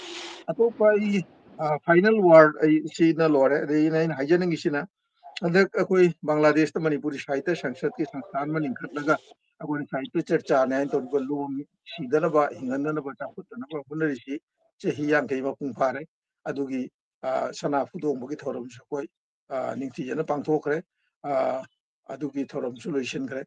ꯑꯇꯣꯞꯄ ꯑꯩ, ꯑ, ꯐꯥꯏꯅꯦꯜ ꯋꯥꯔꯗ ꯑꯩ ꯁꯤꯅ ꯂꯣꯏꯔꯦ꯫ ꯑꯗꯩ ꯑꯩꯅ, ꯑꯩꯅ ꯍꯥꯏꯖꯅꯤꯡꯉꯤꯁꯤꯅ, ꯍꯟꯗꯛ ꯑꯩꯈꯣꯏ ꯕꯪꯒ꯭ꯂꯥꯗꯦꯁꯇ ꯃꯅꯤꯄꯨꯔꯤ ꯁꯥꯍꯤꯇ꯭ꯌ ꯁꯪꯁꯠꯀꯤ ꯁꯪꯁꯊꯥꯟ ꯑꯃ ꯂꯤꯡꯈꯠꯂꯒ ꯑꯩꯈꯣꯏꯅ ꯁꯥꯍꯤꯇ꯭ꯌ ꯆꯔꯆꯥꯅꯤ ꯍꯥꯏꯅ ꯇꯧꯔꯤꯕ ꯂꯣꯟ ꯁꯤꯗꯅꯕ, ꯍꯤꯡꯍꯟꯗꯅꯕ, ꯆꯥꯎꯈꯠꯇꯅꯕ ꯍꯣꯠꯅꯔꯤꯁꯤ ꯆꯍꯤ ꯌꯥꯡꯈꯩ ꯃꯄꯨꯡ ꯐꯥꯔꯦ꯫ ꯑꯗꯨꯒꯤ, ꯑ, ꯁꯅꯥ ꯐꯨꯗꯣꯡꯕꯒꯤ ꯊꯧꯔꯝꯁꯨ ꯑꯩꯈꯣꯏ, ꯑ, ꯅꯤꯡꯊꯤꯖꯅ ꯄꯥꯡꯊꯣꯛꯈ꯭ꯔꯦ꯫ ꯑ, ꯑꯗꯨꯒꯤ ꯊꯧꯔꯝꯁꯨ ꯂꯣꯏꯁꯤꯟꯈ꯭ꯔꯦ꯫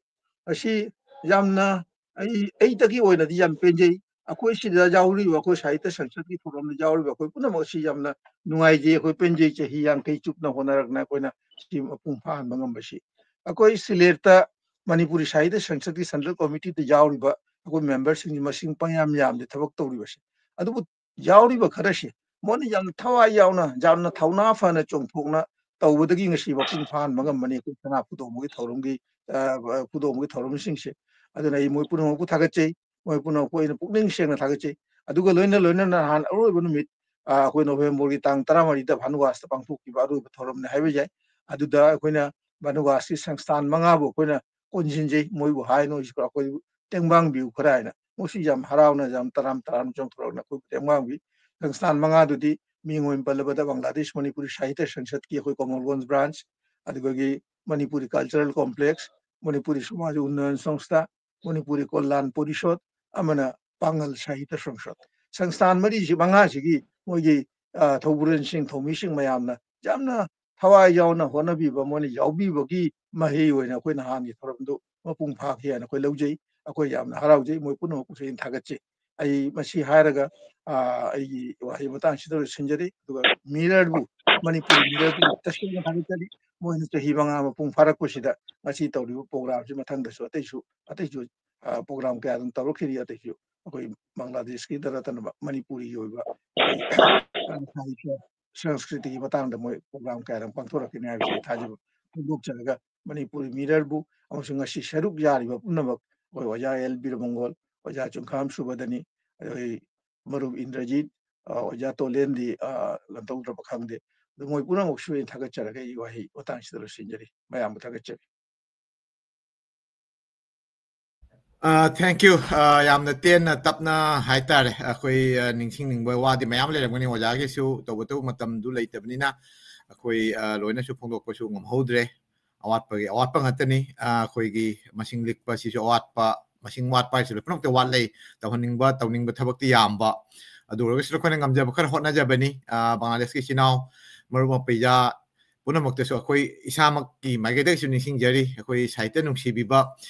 ꯑꯁꯤ ꯌꯥꯝꯅ ꯑꯩ, ꯑꯩꯇꯒꯤ ꯑꯣꯏꯅꯗꯤ ꯌꯥꯝ ꯄꯦꯟꯖꯩ꯫ ꯑꯩꯈꯣꯏ ꯁꯤꯗ ꯌꯥꯎꯔꯤꯕ, ꯑꯩꯈꯣꯏ ꯁꯥꯍꯤꯇ꯭ꯌ ꯁꯪꯁꯠꯀꯤ ꯊꯧꯔꯝꯗ ꯌꯥꯎꯔꯤꯕ ꯑꯩꯈꯣꯏ ꯄꯨꯝꯅꯃꯛ ꯑꯁꯤ ꯌꯥꯝꯅ ꯅꯨꯡꯉꯥꯏꯖꯩ, ꯑꯩꯈꯣꯏ ꯄꯦꯟꯖꯩ꯫ ꯆꯍꯤ ꯌꯥꯡꯈꯩ ꯆꯨꯞꯅ ꯍꯣꯠꯅꯔꯛꯅ ꯑꯩꯈꯣꯏꯅ ꯁꯤ ꯃꯄꯨꯡ ꯐꯥꯍꯟꯕ ꯉꯝꯕꯁꯤ꯫ ꯑꯩꯈꯣꯏ ꯁꯤꯂꯦꯠꯇ ꯃꯅꯤꯄꯨꯔꯤ ꯁꯥꯍꯤꯇ꯭ꯌ ꯁꯪꯁꯠꯀꯤ ꯁꯦꯟꯇ꯭ꯔꯦꯜ ꯀꯣꯃꯤꯇꯤꯗ ꯌꯥꯎꯔꯤꯕ ꯑꯩꯈꯣꯏ ꯃꯦꯝꯕꯔꯁꯤꯡꯒꯤ ꯃꯁꯤꯡ ꯄꯪꯌꯥꯝ ꯌꯥꯝꯗꯦ ꯊꯕꯛ ꯇꯧꯔꯤꯕꯁꯦ꯫ ꯑꯗꯨꯕꯨ ꯌꯥꯎꯔꯤꯕ ꯈꯔꯁꯦ ꯃꯣꯏꯅ ꯌꯥꯝꯅ ꯊꯋꯥꯏ ꯌꯥꯎꯅ, ꯌꯥꯝꯅ ꯊꯧꯅꯥ ꯐꯅ ꯆꯣꯡꯊꯣꯛꯅ ꯇꯧꯕꯗꯒꯤ ꯉꯁꯤ ꯃꯄꯨꯡ ꯐꯥꯍꯟꯕ ꯉꯝꯕꯅꯤ ꯑꯩꯈꯣꯏ ꯁꯅꯥ ꯐꯨꯗꯣꯡꯕꯒꯤ ꯊꯧꯔꯝꯒꯤ, ꯑ, ꯐꯨꯗꯣꯡꯕꯒꯤ ꯊꯧꯔꯝꯁꯤꯡꯁꯦ꯫ ꯑꯗꯨꯅ ꯑꯩ ꯃꯣꯏ ꯄꯨꯝꯅꯃꯛꯄꯨ ꯊꯥꯒꯠꯆꯩ, ꯃꯣꯏ ꯄꯨꯝꯅꯃꯛꯄꯨ ꯑꯩꯅ ꯄꯨꯛꯅꯤꯡ ꯁꯦꯡꯅ ꯊꯥꯒꯠꯆꯩ꯫ ꯑꯗꯨꯒ ꯂꯣꯏꯅ ꯂꯣꯏꯅꯅ ꯅꯍꯥꯟ ꯑꯔꯣꯏꯕ ꯅꯨꯃꯤꯠ, ꯑ, ꯑꯩꯈꯣꯏ ꯅꯣꯕꯦꯝꯕꯔꯒꯤ ꯇꯥꯡ ꯇꯔꯥꯃꯔꯤꯗ ꯚꯥꯅꯨꯒꯥꯁꯇ ꯄꯥꯡꯊꯣꯛꯈꯤꯕ ꯑꯔꯣꯏꯕ ꯊꯧꯔꯝꯅꯤ ꯍꯥꯏꯕ ꯌꯥꯏ꯫ ꯑꯗꯨꯗ ꯑꯩꯈꯣꯏꯅ ꯚꯥꯅꯨꯒꯥꯁꯀꯤ ꯁꯪꯁꯊꯥꯟ ꯃꯉꯥꯕꯨ ꯑꯩꯈꯣꯏꯅ ꯀꯣꯟꯁꯤꯟꯖꯩ꯫ ꯃꯣꯏꯕꯨ ꯍꯥꯏ ꯅꯣꯏꯁꯨ ꯑꯩꯈꯣꯏꯕꯨ ꯇꯦꯡꯕꯥꯡꯕꯤꯌꯨ ꯈꯔ ꯍꯥꯏꯅ꯫ ꯃꯣꯏꯁꯨ ꯌꯥꯝ ꯍꯔꯥꯎꯅ, ꯌꯥꯝ ꯇꯔꯥꯝ ꯇꯔꯥꯝ ꯆꯣꯡꯊꯣꯔꯛꯅ ꯑꯩꯈꯣꯏꯕꯨ ꯇꯦꯡꯕꯥꯡꯕꯤ꯫ ꯁꯪꯁꯊꯥꯟ ꯃꯉꯥꯗꯨꯗꯤ ꯃꯤꯡ ꯑꯣꯏꯅ ꯄꯜꯂꯕꯗ ꯕꯪꯒ꯭ꯂꯥꯗꯦꯁ ꯃꯅꯤꯄꯨꯔꯤ ꯁꯥꯍꯤꯇ꯭ꯌ ꯁꯪꯁꯠꯀꯤ ꯑꯩꯈꯣꯏ ꯀꯣꯃꯜꯒꯣꯟꯖ ꯕ꯭ꯔꯥꯟꯁ, ꯑꯗꯨꯗꯒꯤ ꯃꯅꯤꯄꯨꯔꯤ ꯀꯜꯆꯔꯦꯜ ꯀꯣꯝꯄ꯭ꯂꯦꯛꯁ, ꯃꯅꯤꯄꯨꯔꯤ ꯁꯃꯥꯖ ꯎꯟꯅꯌꯟ ꯁꯪꯁꯊꯥ, ꯃꯅꯤꯄꯨꯔꯤ ꯀꯣꯜꯂꯥꯟ ꯄꯣꯔꯤꯁꯣꯗ, ꯑꯃꯅ ꯄꯥꯡꯒꯜ ꯁꯥꯍꯤꯇ꯭ꯌ ꯁꯪꯁꯠ꯫ ꯁꯪꯁꯊꯥꯟ ꯃꯔꯤꯁꯤ, ꯃꯉꯥꯁꯤꯒꯤ ꯃꯣꯏꯒꯤ, ꯑ, ꯊꯧꯕꯨꯔꯦꯟꯁꯤꯡ, ꯊꯧꯃꯤꯁꯤꯡ ꯃꯌꯥꯝꯅ ꯌꯥꯝꯅ ꯊꯋꯥꯏ ꯌꯥꯎꯅ ꯍꯣꯠꯅꯕꯤꯕ, ꯃꯣꯏꯅ ꯌꯥꯎꯕꯤꯕꯒꯤ ꯃꯍꯩ ꯑꯣꯏꯅ ꯑꯩꯈꯣꯏ ꯅꯍꯥꯟꯒꯤ ꯊꯧꯔꯝꯗꯨ ꯃꯄꯨꯡ ꯐꯥꯈꯤ ꯍꯥꯏꯅ ꯑꯩꯈꯣꯏ ꯂꯧꯖꯩ꯫ ꯑꯩꯈꯣꯏ ꯌꯥꯝꯅ ꯍꯔꯥꯎꯖꯩ꯫ ꯃꯣꯏ ꯄꯨꯝꯅꯃꯛꯄꯨꯁꯨ ꯑꯩꯅ ꯊꯥꯒꯠꯆꯩ꯫ ꯑꯩ ꯃꯁꯤ ꯍꯥꯏꯔꯒ, ꯑ, ꯑꯩꯒꯤ ꯋꯥꯍꯩ ꯃꯇꯥꯡꯁꯤꯗ ꯂꯣꯏꯁꯤꯟꯖꯔꯤ꯫ ꯑꯗꯨꯒ ꯃꯤꯔꯔꯕꯨ, ꯃꯅꯤꯄꯨꯔꯤ ꯃꯤꯔꯔꯕꯨ ꯇꯁꯦꯡꯅ ꯊꯥꯒꯠꯆꯔꯤ꯫ ꯃꯣꯏꯅ ꯆꯍꯤ ꯃꯉꯥ ꯃꯄꯨꯡ ꯐꯥꯔꯛꯄꯁꯤꯗ ꯉꯁꯤ ꯇꯧꯔꯤꯕ ꯄ꯭ꯔꯣꯒ꯭ꯔꯥꯝꯁꯤ ꯃꯊꯪꯗꯁꯨ ꯑꯇꯩꯁꯨ, ꯑꯇꯩꯁꯨ, ꯑ, ꯄ꯭ꯔꯣꯒ꯭ꯔꯥꯝ ꯀꯌꯥ ꯑꯗꯨꯝ ꯇꯧꯔꯛꯈꯤꯅꯤ꯫ ꯑꯇꯩꯁꯨ ꯑꯩꯈꯣꯏ ꯕꯪꯒ꯭ꯂꯥꯗꯦꯁꯀꯤꯗ ꯅꯠꯇꯅ ꯃꯅꯤꯄꯨꯔꯤꯒꯤ ꯑꯣꯏꯕ ꯑꯩꯈꯣꯏ ꯁꯥꯍꯤꯇ꯭ꯌ, ꯁꯪꯁꯀ꯭ꯔꯤꯇꯤꯒꯤ ꯃꯇꯥꯡꯗ ꯃꯣꯏ ꯄ꯭ꯔꯣꯒ꯭ꯔꯥꯝ ꯀꯌꯥ ꯑꯗꯨꯝ ꯄꯥꯡꯊꯣꯔꯛꯀꯅꯤ ꯍꯥꯏꯕꯁꯤ ꯑꯩ ꯊꯥꯖꯕ ꯐꯣꯡꯗꯣꯛꯆꯔꯒ, ꯃꯅꯤꯄꯨꯔꯤ ꯃꯤꯔꯔꯕꯨ ꯑꯃꯁꯨꯡ ꯉꯁꯤ ꯁꯔꯨꯛ ꯌꯥꯔꯤꯕ ꯄꯨꯝꯅꯃꯛ, ꯑꯩꯈꯣꯏ ꯑꯣꯖꯥ ꯑꯦꯜ ꯕꯤꯔꯃꯪꯒꯣꯜ, ꯑꯣꯖꯥ ꯆꯨꯡꯈꯥꯝ ꯁꯨꯕꯗꯅꯤ, ꯑꯩꯈꯣꯏ ꯃꯔꯨꯞ ꯏꯟꯗ꯭ꯔꯖꯤꯠ, ꯑ, ꯑꯣꯖꯥ ꯇꯣꯂꯦꯟꯗꯤ, ꯑ, ꯂꯟꯇꯧꯗ꯭ꯔꯕ ꯈꯪꯗꯦ꯫ ꯑꯗꯨ ꯃꯣꯏ ꯄꯨꯝꯅꯃꯛꯁꯨ ꯑꯩꯅ ꯊꯥꯒꯠꯆꯔꯒ ꯑꯩꯒꯤ ꯋꯥꯍꯩ ꯃꯇꯥꯡꯁꯤꯗ ꯂꯣꯏꯁꯤꯟꯖꯔꯤ꯫ ꯃꯌꯥꯝꯕꯨ ꯊꯥꯒꯠꯆꯔꯤ꯫ ꯑ, thank you꯫ ꯑ, ꯌꯥꯝꯅ ꯇꯦꯟꯅ ꯇꯞꯅ ꯍꯥꯏꯇꯥꯔꯦ꯫ ꯑꯩꯈꯣꯏ, ꯑ, ꯅꯤꯡꯁꯤꯡꯅꯤꯡꯕ ꯋꯥꯗꯤ ꯃꯌꯥꯝ ꯂꯩꯔꯝꯒꯅꯤ ꯑꯣꯖꯥꯒꯤꯁꯨ, ꯇꯧꯕꯇꯕꯨ ꯃꯇꯝꯗꯨ ꯂꯩꯇꯕꯅꯤꯅ ꯑꯩꯈꯣꯏ, ꯑ, ꯂꯣꯏꯅꯁꯨ ꯐꯣꯡꯗꯣꯛꯄꯁꯨ ꯉꯝꯍꯧꯗ꯭ꯔꯦ꯫ ꯑꯋꯥꯠꯄꯒꯤ ꯑꯋꯥꯠꯄ ꯉꯥꯛꯇꯅꯤ꯫ ꯑ, ꯑꯩꯈꯣꯏꯒꯤ ꯃꯁꯤꯡ ꯂꯤꯛꯄ ꯑꯁꯤꯁꯨ ꯑꯋꯥꯠꯄ, ꯃꯁꯤꯡ ꯋꯥꯠꯄ ꯍꯥꯏꯁꯤ ꯂꯣꯏ ꯄꯨꯝꯅꯃꯛꯇ ꯋꯥꯠꯂꯦ꯫ ꯇꯧꯍꯟꯅꯤꯡꯕ, ꯇꯧꯅꯤꯡꯕ ꯊꯕꯛꯇꯤ ꯌꯥꯝꯕ꯫ ꯑꯗꯨ ꯑꯣꯏꯔꯒꯁꯨ ꯑꯩꯈꯣꯏꯅ ꯉꯝꯖꯕ ꯈꯔ ꯍꯣꯠꯅꯖꯕꯅꯤ꯫ ꯑ, ꯕꯪꯒ꯭ꯂꯥꯗꯦꯁꯀꯤ ꯏꯆꯤꯟ ꯏꯅꯥꯎ ꯃꯔꯨꯞ ꯃꯄꯤꯖꯥ ꯄꯨꯝꯅꯃꯛꯇꯁꯨ ꯑꯩꯈꯣꯏ ꯏꯁꯥꯃꯛꯀꯤ ꯃꯥꯏꯀꯩꯗꯒꯤꯁꯨ ꯅꯤꯡꯁꯤꯡꯖꯔꯤ꯫ ꯑꯩꯈꯣꯏ ꯁꯥꯍꯤꯇ꯭ꯌ ꯅꯨꯡꯁꯤꯕꯤꯕ,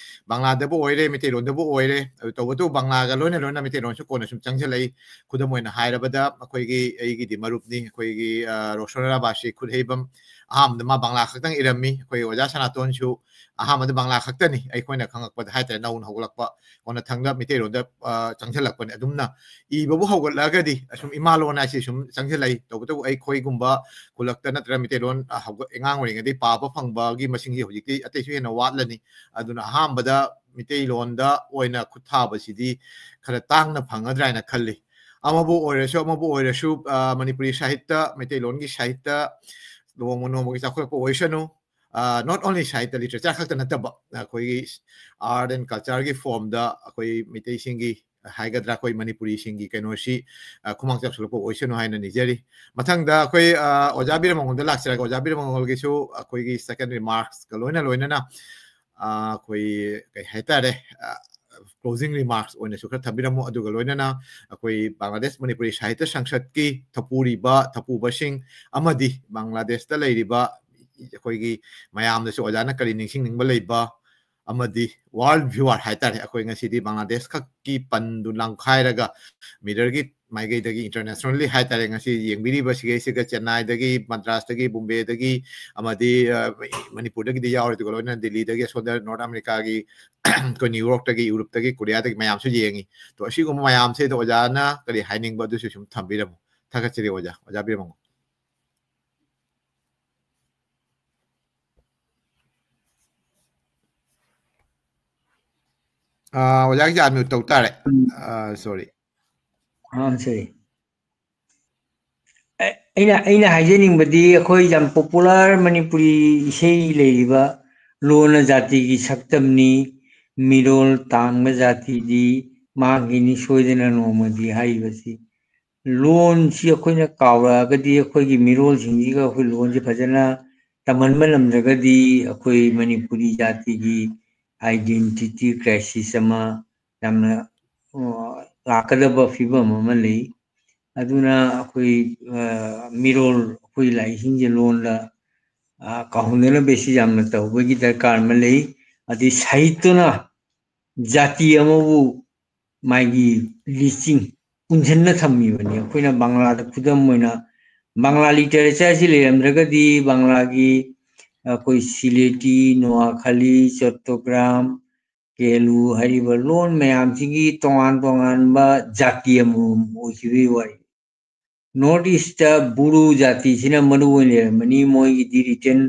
ꯕꯪꯒ꯭ꯂꯥꯗꯕꯨ ꯑꯣꯏꯔꯦ, ꯃꯩꯇꯩꯂꯣꯟꯗꯕꯨ ꯑꯣꯏꯔꯦ, ꯑꯗꯨ ꯇꯧꯕꯇꯕꯨ ꯕꯪꯒ꯭ꯂꯥꯒ ꯂꯣꯏꯅ ꯂꯣꯏꯅ ꯃꯩꯇꯩꯂꯣꯟꯁꯨ ꯀꯣꯟꯅ ꯁꯨꯝ ꯆꯪꯁꯤꯜꯂꯛꯏ꯫ ꯈꯨꯗꯝ ꯑꯣꯏꯅ ꯍꯥꯏꯔꯕꯗ, ꯑꯩꯈꯣꯏꯒꯤ, ꯑꯩꯒꯤꯗꯤ ꯃꯔꯨꯞꯅꯤ, ꯑꯩꯈꯣꯏꯒꯤ, ꯑ, ꯔꯣꯁꯣꯅꯥ ꯔꯥꯕꯥꯁꯤ ꯈꯨꯠꯍꯩꯕꯝ꯫ ꯑꯍꯥꯟꯕꯗ ꯃꯥ ꯕꯪꯒ꯭ꯂꯥ ꯈꯛꯇꯪ ꯏꯔꯝꯃꯤ꯫ ꯑꯩꯈꯣꯏ ꯑꯣꯖꯥ ꯁꯅꯥꯇꯣꯟꯁꯨ ꯑꯍꯥꯟꯕꯗ ꯕꯪꯒ꯭ꯂꯥ ꯈꯛꯇꯅꯤ, ꯑꯩꯈꯣꯏꯅ ꯈꯪꯉꯛꯄꯗ ꯍꯥꯏꯇꯥꯔꯦ, ꯅꯧꯅ ꯍꯧꯒꯠꯂꯛꯄ꯫ ꯀꯣꯟꯅꯊꯪꯗ ꯃꯩꯇꯩꯂꯣꯟꯗ, ꯑ, ꯆꯪꯁꯤꯜꯂꯛꯄꯅꯤ꯫ ꯑꯗꯨꯝꯅ ꯏꯕꯕꯨ ꯍꯧꯒꯠꯂꯛꯑꯒꯗꯤ ꯑꯁꯨꯝ ꯏꯃꯥ ꯂꯣꯟ ꯍꯥꯏꯁꯤ ꯁꯨꯝ ꯆꯪꯁꯤꯜꯂꯛꯏ꯫ ꯇꯧꯕꯇꯕꯨ ꯑꯩꯈꯣꯏꯒꯨꯝꯕ ꯈꯨꯜꯂꯛꯇ ꯅꯠꯇ꯭ꯔꯒ ꯃꯩꯇꯩꯂꯣꯟ, ꯑ, ꯍꯧꯒꯠ-, ꯑꯉꯥꯡ ꯑꯣꯏꯔꯤꯉꯩꯗꯒꯤ ꯄꯥꯕ ꯐꯪꯕꯒꯤ ꯃꯁꯤꯡꯁꯤ ꯍꯧꯖꯤꯛꯇꯤ ꯑꯇꯩꯁꯨ ꯍꯦꯟꯅ ꯋꯥꯠꯂꯅꯤ꯫ ꯑꯗꯨꯅ ꯑꯍꯥꯟꯕꯗ ꯃꯩꯇꯩꯂꯣꯟꯗ ꯑꯣꯏꯅ ꯈꯨꯠ ꯊꯥꯕꯁꯤꯗꯤ ꯈꯔ ꯇꯥꯡꯅ ꯐꯪꯒꯗ꯭ꯔꯥ ꯍꯥꯏꯅ ꯈꯜꯂꯤ꯫ ꯑꯃꯕꯨ ꯑꯣꯏꯔꯁꯨ, ꯑꯃꯕꯨ ꯑꯣꯏꯔꯁꯨ, ꯑ, ꯃꯅꯤꯄꯨꯔꯤ ꯁꯥꯍꯤꯠꯇ, ꯃꯩꯇꯩꯂꯣꯟꯒꯤ ꯁꯥꯍꯤꯠꯇ ꯅꯣꯡꯃ ꯅꯣꯡꯃꯒꯤ ꯆꯥꯎꯈꯠꯂꯛꯄ ꯑꯣꯏꯁꯅꯨ꯫ not only ꯁꯥꯍꯤꯇ꯭ꯌ ꯂꯤꯇꯔꯦꯆꯔ ꯈꯛꯇ ꯅꯠꯇꯕ, ꯑꯩꯈꯣꯏꯒꯤ ꯑꯥꯔꯠ ꯑꯦꯟ ꯀꯜꯆꯔꯒꯤ ꯐꯣꯔꯝꯗ ꯑꯩꯈꯣꯏ ꯃꯩꯇꯩꯁꯤꯡꯒꯤ ꯍꯥꯏꯒꯗ꯭ꯔꯥ, ꯑꯩꯈꯣꯏ ꯃꯅꯤꯄꯨꯔꯤꯁꯤꯡꯒꯤ ꯀꯩꯅꯣꯁꯤ ꯈꯨꯃꯥꯡ ꯆꯥꯎꯁꯤꯜꯂꯛꯄ ꯑꯣꯏꯁꯅꯨ ꯍꯥꯏꯅ ꯅꯤꯖꯔꯤ꯫ ꯃꯊꯪꯗ ꯑꯩꯈꯣꯏ ꯑꯣꯖꯥ ꯕꯤꯔꯃꯉꯣꯟꯗ ꯂꯥꯛꯆꯔꯒꯦ꯫ ꯑꯣꯖꯥ ꯕꯤꯔꯃꯉꯣꯟꯒꯤꯁꯨ ꯑꯩꯈꯣꯏꯒꯤ ꯁꯦꯀꯦꯟ ꯔꯤꯃꯥꯔꯛꯁꯀ ꯂꯣꯏꯅ ꯂꯣꯏꯅꯅ ꯑꯩꯈꯣꯏ ꯀꯩ ꯍꯥꯏꯇꯥꯔꯦ, ꯀ꯭ꯂꯣꯖꯤꯡ ꯔꯤꯃꯥꯔꯛꯁ ꯑꯣꯏꯅꯁꯨ ꯈꯔ ꯊꯝꯕꯤꯔꯝꯃꯨ꯫ ꯑꯗꯨꯒ ꯂꯣꯏꯅꯅ ꯑꯩꯈꯣꯏ ꯕꯪꯒ꯭ꯂꯥꯗꯦꯁ ꯃꯅꯤꯄꯨꯔꯤ ꯁꯥꯍꯤꯇ꯭ꯌ ꯁꯪꯁꯠꯀꯤ ꯊꯧꯄꯨꯔꯤꯕ ꯊꯧꯄꯨꯕꯁꯤꯡ ꯑꯃꯗꯤ ꯕꯪꯒ꯭ꯂꯥꯗꯦꯁꯇ ꯂꯩꯔꯤꯕ ꯑꯩꯈꯣꯏꯒꯤ ꯃꯌꯥꯝꯗꯁꯨ ꯑꯣꯖꯥꯅ ꯀꯔꯤ ꯅꯤꯡꯁꯤꯡꯅꯤꯡꯕ ꯂꯩꯕ ꯑꯃꯗꯤ ꯋꯥꯔꯜ ꯚ꯭ꯌꯨꯋꯔ ꯍꯥꯏꯇꯥꯔꯦ, ꯑꯩꯈꯣꯏ ꯉꯁꯤꯗꯤ ꯕꯪꯒ꯭ꯂꯥꯗꯦꯁ ꯈꯛꯀꯤ ꯄꯟꯗꯨ ꯂꯪꯈꯥꯏꯔꯒ ꯃꯤꯔꯔꯒꯤ ꯃꯥꯏꯀꯩꯗꯒꯤ ꯏꯟꯇꯔꯅꯦꯁꯅꯦꯜꯂꯤ ꯍꯥꯏꯇꯥꯔꯦ, ꯉꯁꯤ ꯌꯦꯡꯕꯤꯔꯤꯕ ꯁꯤꯒꯩꯁꯤꯒ ꯆꯦꯟꯅꯥꯏꯗꯒꯤ, ꯃꯗ꯭ꯔꯥꯁꯇꯒꯤ, ꯕꯣꯝꯕꯦꯗꯒꯤ ꯑꯃꯗꯤ ꯃꯅꯤꯄꯨꯔꯗꯒꯤꯗꯤ ꯌꯥꯎꯔꯦ, ꯑꯗꯨꯒ ꯂꯣꯏꯅ ꯗꯤꯜꯂꯤꯗꯒꯤ, ꯑꯁꯣꯝꯗ ꯅꯣꯔꯠ ꯑꯃꯦꯔꯤꯀꯥꯒꯤ ꯑꯩꯈꯣꯏ ꯅ꯭ꯌꯨ ꯌꯣꯔꯛꯇꯒꯤ, ꯌꯨꯔꯞꯇꯒꯤ, ꯀꯣꯔꯤꯌꯥꯗꯒꯤ ꯃꯌꯥꯝꯁꯨ ꯌꯦꯡꯉꯤ꯫ ꯇꯣ, ꯑꯁꯤꯒꯨꯝꯕ ꯃꯌꯥꯝꯁꯤꯗ ꯑꯣꯖꯥꯅ ꯀꯔꯤ ꯍꯥꯏꯅꯤꯡꯕ ꯑꯗꯨꯁꯨ ꯁꯨꯝ ꯊꯝꯕꯤꯔꯝꯃꯨ꯫ ꯊꯥꯒꯠꯆꯔꯤ ꯑꯣꯖꯥ꯫ ꯑꯣꯖꯥ ꯕꯤꯔꯃꯉꯣ꯫ ꯑꯣꯖꯥꯒꯤꯁꯦ unmute ꯇꯧ ꯇꯥꯔꯦ꯫ Sorry꯫ ꯑꯥ, sorry꯫ ꯑꯩꯅ, ꯑꯩꯅ ꯍꯥꯏꯖꯅꯤꯡꯕꯗꯤ, ꯑꯩꯈꯣꯏ ꯌꯥꯝ ꯄꯣꯄꯨꯂꯔ ꯃꯅꯤꯄꯨꯔꯤ ꯏꯁꯩ ꯂꯩꯔꯤꯕ "ꯂꯣꯟꯅ ꯖꯥꯇꯤꯒꯤ ꯁꯛꯇꯝꯅꯤ", "ꯃꯤꯔꯣꯜ ꯇꯥꯡꯕ ꯖꯥꯇꯤꯗꯤ ꯃꯥꯡꯈꯤꯅꯤ ꯁꯣꯏꯗꯅ ꯅꯣꯡꯃꯗꯤ" ꯍꯥꯏꯔꯤꯕꯁꯤ, ꯂꯣꯟꯁꯤ ꯑꯩꯈꯣꯏꯅ ꯀꯥꯎꯔꯛꯑꯒꯗꯤ, ꯑꯩꯈꯣꯏꯒꯤ ꯃꯤꯔꯣꯜꯁꯤꯡꯁꯤꯒ ꯑꯩꯈꯣꯏ ꯂꯣꯟꯁꯤ ꯐꯖꯅ ꯇꯝꯍꯟꯕ ꯉꯝꯗ꯭ꯔꯒꯗꯤ, ꯑꯩꯈꯣꯏ ꯃꯅꯤꯄꯨꯔꯤ ꯖꯥꯇꯤꯒꯤ identity crisis ꯑꯃ ꯌꯥꯝꯅ, ꯑ, ꯂꯥꯛꯀꯗꯕ ꯐꯤꯕꯝ ꯑꯃ ꯂꯩ꯫ ꯑꯗꯨꯅ ꯑꯩꯈꯣꯏ, ꯑ, ꯃꯤꯔꯣꯜ, ꯑꯩꯈꯣꯏ ꯂꯥꯏꯔꯤꯛꯁꯤꯡꯁꯦ ꯂꯣꯟꯗ, ꯑ, ꯀꯥꯎꯍꯟꯗꯅꯕ ꯁꯤ ꯌꯥꯝꯅ ꯇꯧꯕꯒꯤ ꯗꯔꯀꯥꯔ ꯑꯃ ꯂꯩ꯫ ꯑꯗꯩ ꯁꯥꯍꯤꯇ꯭ꯌꯅ ꯖꯥꯇꯤ ꯑꯃꯕꯨ ꯃꯥꯒꯤ ꯂꯤꯆꯤꯡ ꯄꯨꯟꯁꯤꯟꯅ ꯊꯝꯃꯤꯕꯅꯤ꯫ ꯑꯩꯈꯣꯏꯅ ꯕꯪꯒ꯭ꯂꯥꯗ ꯈꯨꯗꯝ ꯑꯣꯏꯅ ꯕꯪꯒ꯭ꯂꯥ ꯂꯤꯇꯔꯦꯆꯔꯁꯤ ꯂꯩꯔꯝꯗ꯭ꯔꯒꯗꯤ ꯕꯪꯒ꯭ꯂꯥꯒꯤ ꯑꯩꯈꯣꯏ ꯁꯤꯂꯦꯇꯤ, ꯅꯣꯋꯥꯈꯂꯤ, ꯆꯠꯇꯣꯒ꯭ꯔꯥꯝ, ꯀꯦꯂꯨ ꯍꯥꯏꯔꯤꯕ ꯂꯣꯟ ꯃꯌꯥꯝꯁꯤꯒꯤ ꯇꯣꯉꯥꯟ ꯇꯣꯉꯥꯟꯕ ꯖꯥꯇꯤ ꯑꯃꯃꯝ ꯑꯣꯏꯈꯤꯕꯒꯤ ꯋꯥꯔꯤ꯫ ꯅꯣꯔꯠ ꯏꯁꯇ ꯕꯨꯔꯨ ꯖꯥꯇꯤꯁꯤꯅ ꯃꯔꯨ ꯑꯣꯏꯅ ꯂꯩꯔꯝꯕꯅꯤ꯫ ꯃꯣꯏꯒꯤꯗꯤ ꯔꯤꯇꯟ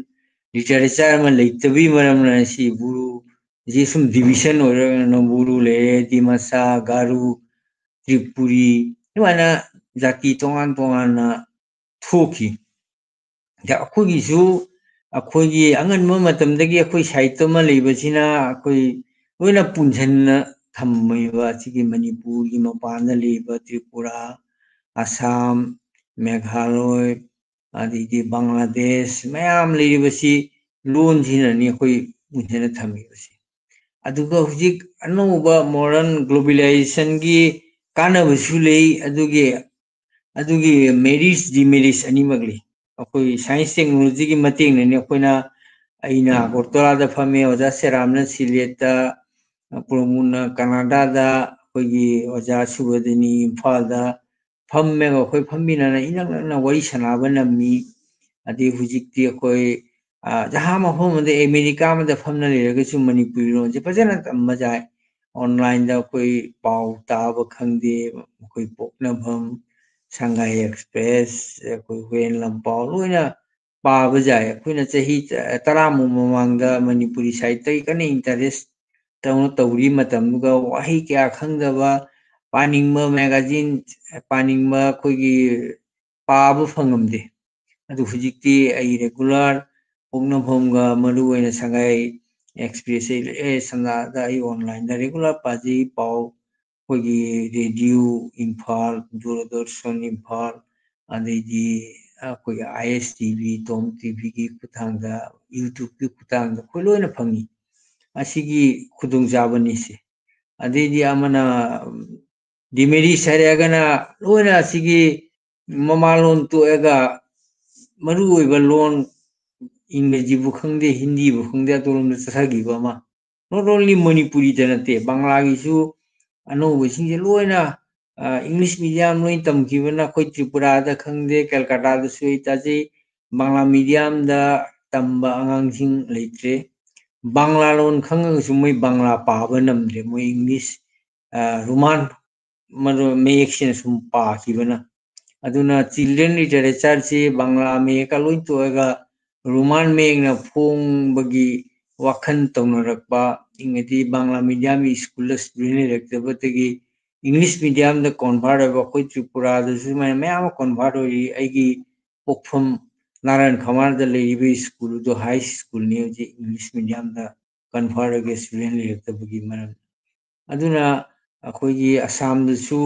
ꯂꯤꯇꯔꯦꯆꯔ ꯑꯃ ꯂꯩꯇꯕꯒꯤ ꯃꯔꯝꯅ ꯁꯤ ꯕꯨꯔꯨꯁꯤ ꯁꯨꯝ ꯗꯤꯚꯤꯖꯟ ꯑꯣꯏꯔꯒꯅ ꯕꯨꯔꯨ ꯂꯩꯔꯦ, ꯗꯤꯃꯥꯁꯥ, ꯒꯥꯔꯨ, ꯇ꯭ꯔꯤꯄꯨꯔꯤ, ꯑꯗꯨꯃꯥꯏꯅ ꯖꯥꯇꯤ ꯇꯣꯉꯥꯟ ꯇꯣꯉꯥꯟꯅ ꯊꯣꯛꯈꯤ꯫ ꯑꯗ ꯑꯩꯈꯣꯏꯒꯤꯁꯨ, ꯑꯩꯈꯣꯏꯒꯤ ꯑꯉꯟꯕ ꯃꯇꯝꯗꯒꯤ ꯑꯩꯈꯣꯏ ꯁꯥꯍꯤꯇ꯭ꯌ ꯑꯃ ꯂꯩꯕꯁꯤꯅ ꯑꯩꯈꯣꯏ ꯂꯣꯏꯅ ꯄꯨꯟꯁꯤꯟꯅ ꯊꯝꯃꯤꯕ ꯑꯁꯤꯒꯤ ꯃꯅꯤꯄꯨꯔꯒꯤ ꯃꯄꯥꯟꯗ ꯂꯩꯕ ꯇ꯭ꯔꯤꯄꯨꯔꯥ, ꯑꯁꯥꯝ, ꯃꯦꯘꯥꯂꯣꯏ, ꯑꯗꯩꯗꯤ ꯕꯪꯒ꯭ꯂꯥꯗꯦꯁ ꯃꯌꯥꯝ ꯂꯩꯔꯤꯕꯁꯤ ꯂꯣꯟꯁꯤꯅꯅꯤ ꯑꯩꯈꯣꯏ ꯄꯨꯟꯁꯤꯟꯅ ꯊꯝꯃꯤꯕꯁꯤ꯫ ꯑꯗꯨꯒ ꯍꯧꯖꯤꯛ ꯑꯅꯧꯕ modern globalizationꯒꯤ ꯀꯥꯟꯅꯕꯁꯨ ꯂꯩ, ꯑꯗꯨꯒꯤ, ꯑꯗꯨꯒꯤ merits demerits ꯑꯅꯤꯃꯛ ꯂꯩ꯫ ꯑꯩꯈꯣꯏ science technologyꯒꯤ ꯃꯇꯦꯡꯅꯅꯤ ꯑꯩꯈꯣꯏꯅ, ꯑꯩꯅ ꯑꯒꯔꯇꯂꯥꯗ ꯐꯝꯃꯦ, ꯑꯣꯖꯥ ꯁꯦꯔꯥꯝꯅ ꯁꯤꯂꯦꯠꯇ, ꯄ꯭ꯔꯃꯣꯗꯅ ꯀꯅꯥꯗꯥꯗ, ꯑꯩꯈꯣꯏꯒꯤ ꯑꯣꯖꯥ ꯁꯨꯕꯗꯅꯤ ꯏꯝꯐꯥꯜꯗ ꯐꯝꯃꯦꯕ꯫ ꯑꯩꯈꯣꯏ ꯐꯝꯃꯤꯟꯅꯅ ꯏꯅꯛ ꯅꯛꯅ ꯋꯥꯔꯤ ꯁꯥꯟꯅꯕ ꯅꯝꯃꯤ꯫ ꯑꯗꯩ ꯍꯧꯖꯤꯛꯇꯤ ꯑꯩꯈꯣꯏ, ꯑ, ꯖꯍꯥ ꯃꯐꯝ ꯑꯃꯗ, ꯑꯃꯦꯔꯤꯀꯥ ꯑꯃꯗ ꯐꯝꯅ ꯂꯩꯔꯒꯁꯨ ꯃꯅꯤꯄꯨꯔꯤ ꯂꯣꯟꯁꯦ ꯐꯖꯅ ꯇꯝꯕ ꯌꯥꯏ꯫ Onlineꯗ ꯑꯩꯈꯣꯏ ꯄꯥꯎ ꯇꯥꯕ ꯈꯪꯗꯦ, ꯑꯩꯈꯣꯏ ꯄꯣꯛꯅꯐꯝ, ꯁꯉꯥꯏ ꯑꯦꯛꯁꯄ꯭ꯔꯦꯁ, ꯑꯩꯈꯣꯏ ꯍꯨꯏꯌꯦꯟ ꯂꯥꯟꯄꯥꯎ ꯂꯣꯏꯅ ꯄꯥꯕ ꯌꯥꯏ꯫ ꯑꯩꯈꯣꯏꯅ ꯆꯍꯤ ꯇꯔꯥꯃꯨꯛ ꯃꯃꯥꯡꯗ ꯃꯅꯤꯄꯨꯔꯤ ꯁꯥꯍꯤꯇ꯭ꯌꯒꯤ ꯀꯟꯅ interest ꯇꯧꯅ ꯇꯧꯔꯤ ꯃꯇꯝꯗꯨꯒ ꯋꯥꯍꯩ ꯀꯌꯥ ꯈꯪꯗꯕ, ꯄꯥꯅꯤꯡꯕ magazine, ꯄꯥꯅꯤꯡꯕ ꯑꯩꯈꯣꯏꯒꯤ ꯄꯥꯕ ꯐꯪꯉꯝꯗꯦ꯫ ꯑꯗꯨ ꯍꯧꯖꯤꯛꯇꯤ ꯑꯩ regular ꯄꯣꯛꯅꯐꯝꯒ ꯃꯔꯨ ꯑꯣꯏꯅ ꯁꯉꯥꯏ ꯑꯦꯛꯁꯄ꯭ꯔꯦꯁ ꯑꯩ ꯂꯣꯏ ꯁꯝꯅꯗ ꯑꯩ onlineꯗ regular ꯄꯥꯖꯩ ꯄꯥꯎ꯫ ꯑꯩꯈꯣꯏꯒꯤ ꯔꯦꯗꯤꯑꯣ ꯏꯝꯐꯥꯜ, ꯗꯨꯔꯗꯔꯁꯟ ꯏꯝꯐꯥꯜ, ꯑꯗꯩꯗꯤ ꯑꯩꯈꯣꯏꯒꯤ ISTV, ꯇꯣꯝ ꯇꯤꯚꯤꯒꯤ ꯈꯨꯠꯊꯥꯡꯗ, YouTubeꯀꯤ ꯈꯨꯠꯊꯥꯡꯗ ꯑꯩꯈꯣꯏ ꯂꯣꯏꯅ ꯐꯪꯉꯤ꯫ ꯑꯁꯤꯒꯤ ꯈꯨꯗꯣꯡꯆꯥꯕꯅꯤ ꯁꯤ꯫ ꯑꯗꯩꯗꯤ ꯑꯃꯅ demerits ꯍꯥꯏꯔꯒꯅ ꯂꯣꯏꯅ ꯑꯁꯤꯒꯤ ꯃꯃꯥꯂꯣꯟ ꯇꯣꯛꯑꯒ ꯃꯔꯨꯑꯣꯏꯕ ꯂꯣꯟ ꯏꯪꯒ꯭ꯔꯦꯖꯤꯕꯨ ꯈꯪꯗꯦ, ꯍꯤꯟꯗꯤꯕꯨ ꯈꯪꯗꯦ, ꯑꯇꯣꯞꯄ ꯂꯣꯝꯗ ꯆꯠꯊꯈꯤꯕ ꯑꯃ꯫ Not only ꯃꯅꯤꯄꯨꯔꯤꯗ ꯅꯠꯇꯦ, ꯕꯪꯂꯥꯒꯤꯁꯨ ꯑꯅꯧꯕꯁꯤꯡꯁꯦ ꯂꯣꯏꯅ, ꯑ, English medium ꯂꯣꯏ ꯇꯝꯈꯤꯕꯅ ꯑꯩꯈꯣꯏ ꯇ꯭ꯔꯤꯄꯨꯔꯥꯗ ꯈꯪꯗꯦ, ꯀꯜꯀꯇꯥꯗꯁꯨ ꯑꯩ ꯇꯥꯖꯩ, ꯕꯪꯂꯥ mediumꯗ ꯇꯝꯕ ꯑꯉꯥꯡꯁꯤꯡ ꯂꯩꯇ꯭ꯔꯦ꯫ ꯕꯪꯂꯥ ꯂꯣꯟ ꯈꯪꯉꯒꯁꯨ ꯃꯣꯏ ꯕꯪꯂꯥ ꯄꯥꯕ ꯅꯝꯗ꯭ꯔꯦ, ꯃꯣꯏ English, ꯑ, ꯔꯣꯃꯥꯟ ꯃꯔꯣꯟ ꯃꯌꯦꯛꯁꯤꯅ ꯁꯨꯝ ꯄꯥꯈꯤꯕꯅ꯫ ꯑꯗꯨꯅ children literatureꯁꯤ ꯕꯪꯂꯥ ꯃꯌꯦꯛꯀ ꯂꯣꯏ ꯇꯣꯛꯑꯒ ꯔꯣꯃꯥꯟ ꯃꯌꯦꯛꯅ ꯐꯣꯡꯕꯒꯤ ꯋꯥꯈꯜ ꯇꯧꯅꯔꯛꯄ, ꯏꯪꯉꯗꯤ ꯕꯪꯂꯥ mediumꯒꯤ schoolꯗ student ꯂꯩꯔꯛꯇꯕꯗꯒꯤ English mediumꯗ convert ꯑꯣꯏꯕ ꯑꯩꯈꯣꯏ ꯇ꯭ꯔꯤꯄꯨꯔꯥꯗꯁꯨ ꯁꯨꯃꯥꯏꯅ ꯃꯌꯥꯝ ꯑꯃ convert ꯑꯣꯏꯔꯤ꯫ ꯑꯩꯒꯤ ꯄꯣꯛꯐꯝ ꯅꯥꯔꯥꯌꯟ ꯈꯋꯥꯟꯗ ꯂꯩꯔꯤꯕ ꯁ꯭ꯀꯨꯜꯗꯣ ꯍꯥꯏ ꯁ꯭ꯀꯨꯜꯅꯤ ꯍꯧꯖꯤꯛ ꯏꯪꯂꯤꯁ ꯃꯤꯗꯤꯌꯝꯗ ꯀꯟꯚꯔꯠ ꯑꯣꯏꯒꯦ ꯁ꯭ꯇꯨꯗꯦꯟ ꯂꯩꯔꯛꯇꯕꯒꯤ ꯃꯔꯝ꯫ ꯑꯗꯨꯅ ꯑꯩꯈꯣꯏꯒꯤ ꯑꯁꯥꯝꯗꯁꯨ,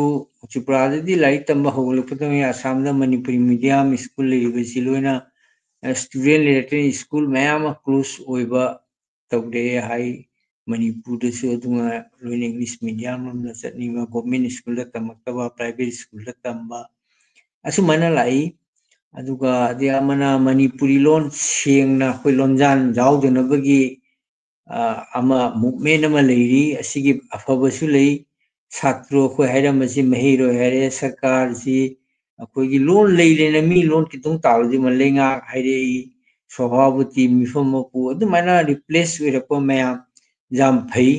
ꯇ꯭ꯔꯤꯄꯨꯔꯥꯗꯗꯤ ꯂꯥꯏꯔꯤꯛ ꯇꯝꯕ ꯍꯧꯒꯠꯂꯛꯄꯗ ꯉꯥꯏ, ꯑꯁꯥꯝꯗ ꯃꯅꯤꯄꯨꯔꯤ ꯃꯤꯗꯤꯌꯝ ꯁ꯭ꯀꯨꯜ ꯂꯩꯔꯤꯕꯁꯤ ꯂꯣꯏꯅ, ꯑ, ꯁ꯭ꯇꯨꯗꯦꯟ ꯂꯩꯔꯛꯇꯅ ꯁ꯭ꯀꯨꯜ ꯃꯌꯥꯝ ꯑꯃ ꯀ꯭ꯂꯣꯖ ꯑꯣꯏꯕ ꯇꯧꯔꯛꯑꯦ ꯍꯥꯏ꯫ ꯃꯅꯤꯄꯨꯔꯗꯁꯨ ꯑꯗꯨꯒ ꯂꯣꯏꯅ ꯏꯪꯂꯤꯁ ꯃꯤꯗꯤꯌꯝ ꯂꯣꯝꯗ ꯆꯠꯅꯤꯡꯕ, ꯒꯣꯔꯃꯦꯟ ꯁ꯭ꯀꯨꯜꯗ ꯇꯝꯃꯛꯇꯕ, ꯄ꯭ꯔꯥꯏꯚꯦꯠ ꯁ꯭ꯀꯨꯜꯗ ꯇꯝꯕ, ꯑꯁꯨꯃꯥꯏꯅ ꯂꯥꯛꯏ꯫ ꯑꯗꯨꯒ ꯑꯗꯩ ꯑꯃꯅ ꯃꯅꯤꯄꯨꯔꯤ ꯂꯣꯟ ꯁꯦꯡꯅ ꯑꯩꯈꯣꯏ ꯂꯣꯟꯖꯥꯟ ꯌꯥꯎꯗꯅꯕꯒꯤ, ꯑ, ꯑꯃ ꯃꯨꯞꯃꯦꯟ ꯑꯃ ꯂꯩꯔꯤ꯫ ꯑꯁꯤꯒꯤ ꯑꯐꯕꯁꯨ ꯂꯩ꯫ ꯁꯥꯇ꯭ꯔ ꯑꯩꯈꯣꯏ ꯍꯥꯏꯔꯝꯕꯁꯤ ꯃꯍꯩꯔꯣꯏ ꯍꯥꯏꯔꯦ, ꯁꯔꯀꯥꯔꯁꯤ ꯑꯩꯈꯣꯏꯒꯤ ꯂꯣꯟ ꯂꯩꯔꯦꯅ ꯃꯤ ꯂꯣꯟ ꯈꯤꯇꯪ ꯇꯥꯕꯗꯤ ꯃ-, ꯂꯩꯉꯥꯛ ꯍꯥꯏꯔꯛꯏ, ꯁꯣꯚꯥꯕꯨꯇꯤ, ꯃꯤꯐꯝ ꯃꯄꯨ, ꯑꯗꯨꯃꯥꯏꯅ ꯔꯤꯄ꯭ꯂꯦꯁ ꯑꯣꯏꯔꯛꯄ ꯃꯌꯥꯝ ꯌꯥꯝ ꯐꯩ꯫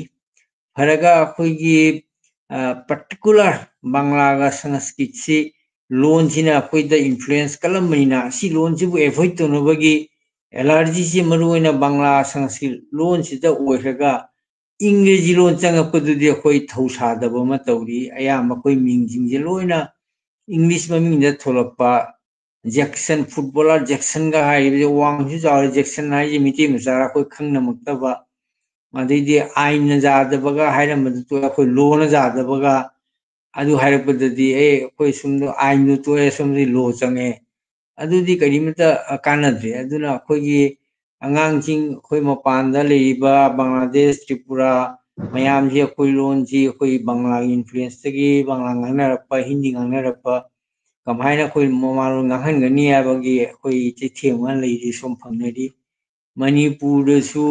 ꯐꯔꯒ ꯑꯩꯈꯣꯏꯒꯤ, ꯑ, ꯄꯥꯔꯇꯤꯀꯨꯂꯔ ꯕꯪꯂꯥꯒ ꯁꯪꯁꯀ꯭ꯔꯤꯠꯁꯤ ꯂꯣꯟꯁꯤꯅ ꯑꯩꯈꯣꯏꯗ ꯏꯟꯐ꯭ꯂꯨꯌꯦꯟꯁ ꯀꯜꯂꯝꯕꯅꯤꯅ, ꯁꯤ ꯂꯣꯟꯁꯤꯕꯨ ꯑꯦꯚꯣꯏꯗ ꯇꯧꯅꯕꯒꯤ ꯑꯦꯂꯔꯖꯤꯁꯤ ꯃꯔꯨꯑꯣꯏꯅ ꯕꯪꯂꯥ ꯁꯪꯁꯀ꯭ꯔꯤꯠ ꯂꯣꯟꯁꯤꯗ ꯑꯣꯏꯈ꯭ꯔꯒ, ꯏꯪꯒ꯭ꯔꯦꯖꯤ ꯂꯣꯟ ꯆꯪꯉꯛꯄꯗꯨꯗꯤ ꯑꯩꯈꯣꯏ ꯊꯧꯁꯥꯗꯕ ꯑꯃ ꯇꯧꯔꯤ꯫ ꯑꯌꯥꯝꯕ ꯑꯩꯈꯣꯏ ꯃꯤꯡꯁꯤꯡꯁꯦ ꯂꯣꯏꯅ ꯏꯪꯂꯤꯁ ꯃꯃꯤꯡꯗ ꯊꯣꯛꯂꯛꯄ, ꯖꯦꯛꯁꯟ, ꯐꯨꯠꯕꯣꯂꯔ ꯖꯦꯛꯁꯟꯒ ꯍꯥꯏꯔꯤꯕꯁꯦ ꯋꯥꯡꯁꯨ ꯆꯥꯎꯔꯦ, ꯖꯦꯛꯁꯟ ꯍꯥꯏꯁꯦ ꯃꯤꯇꯩ ꯃꯆꯥꯔ ꯑꯩꯈꯣꯏ ꯈꯪꯅꯃꯛꯇꯕ, ꯑꯗꯩꯗꯤ ꯑꯥꯏꯟꯅ ꯌꯥꯗꯕꯒ ꯍꯥꯏꯔꯝꯕꯗꯨ ꯇꯣꯛꯑꯦ, ꯑꯩꯈꯣꯏ ꯂꯣꯅ ꯌꯥꯗꯕꯒ, ꯑꯗꯨ ꯍꯥꯏꯔꯛꯄꯗꯗꯤ, "ꯑꯦ, ꯑꯩꯈꯣꯏ ꯁꯣꯝꯗ ꯑꯥꯏꯟꯗꯨ ꯇꯣꯛꯑꯦ, ꯁꯣꯝꯗꯗꯤ ꯂꯣ ꯆꯪꯉꯦ", ꯑꯗꯨꯗꯤ ꯀꯔꯤꯃꯇ, ꯑ, ꯀꯥꯟꯅꯗ꯭ꯔꯦ꯫ ꯑꯗꯨꯅ ꯑꯩꯈꯣꯏꯒꯤ ꯑꯉꯥꯡꯁꯤꯡ, ꯑꯩꯈꯣꯏ ꯃꯄꯥꯟꯗ ꯂꯩꯔꯤꯕ ꯕꯪꯒ꯭ꯂꯥꯗꯦꯁ, ꯇ꯭ꯔꯤꯄꯨꯔꯥ ꯃꯌꯥꯝꯁꯤ ꯑꯩꯈꯣꯏ ꯂꯣꯟꯁꯤ ꯑꯩꯈꯣꯏ ꯕꯪꯒ꯭ꯂꯥꯒꯤ ꯏꯟꯐ꯭ꯂꯨꯌꯦꯟꯁꯇꯒꯤ ꯕꯪꯒ꯭ꯂꯥ ꯉꯥꯡꯅꯔꯛꯄ, ꯍꯤꯟꯗꯤ ꯉꯥꯡꯅꯔꯛꯄ, ꯀꯃꯥꯏꯅ ꯑꯩꯈꯣꯏ ꯃꯃꯥꯂꯣꯟ ꯉꯥꯡꯍꯟꯒꯅꯤ ꯍꯥꯏꯕꯒꯤ ꯑꯩꯈꯣꯏ ꯆꯩꯊꯦꯡ ꯑꯃ ꯂꯩꯔꯤ, ꯁꯣꯝ ꯐꯪꯅꯔꯤ꯫ ꯃꯅꯤꯄꯨꯔꯗꯁꯨ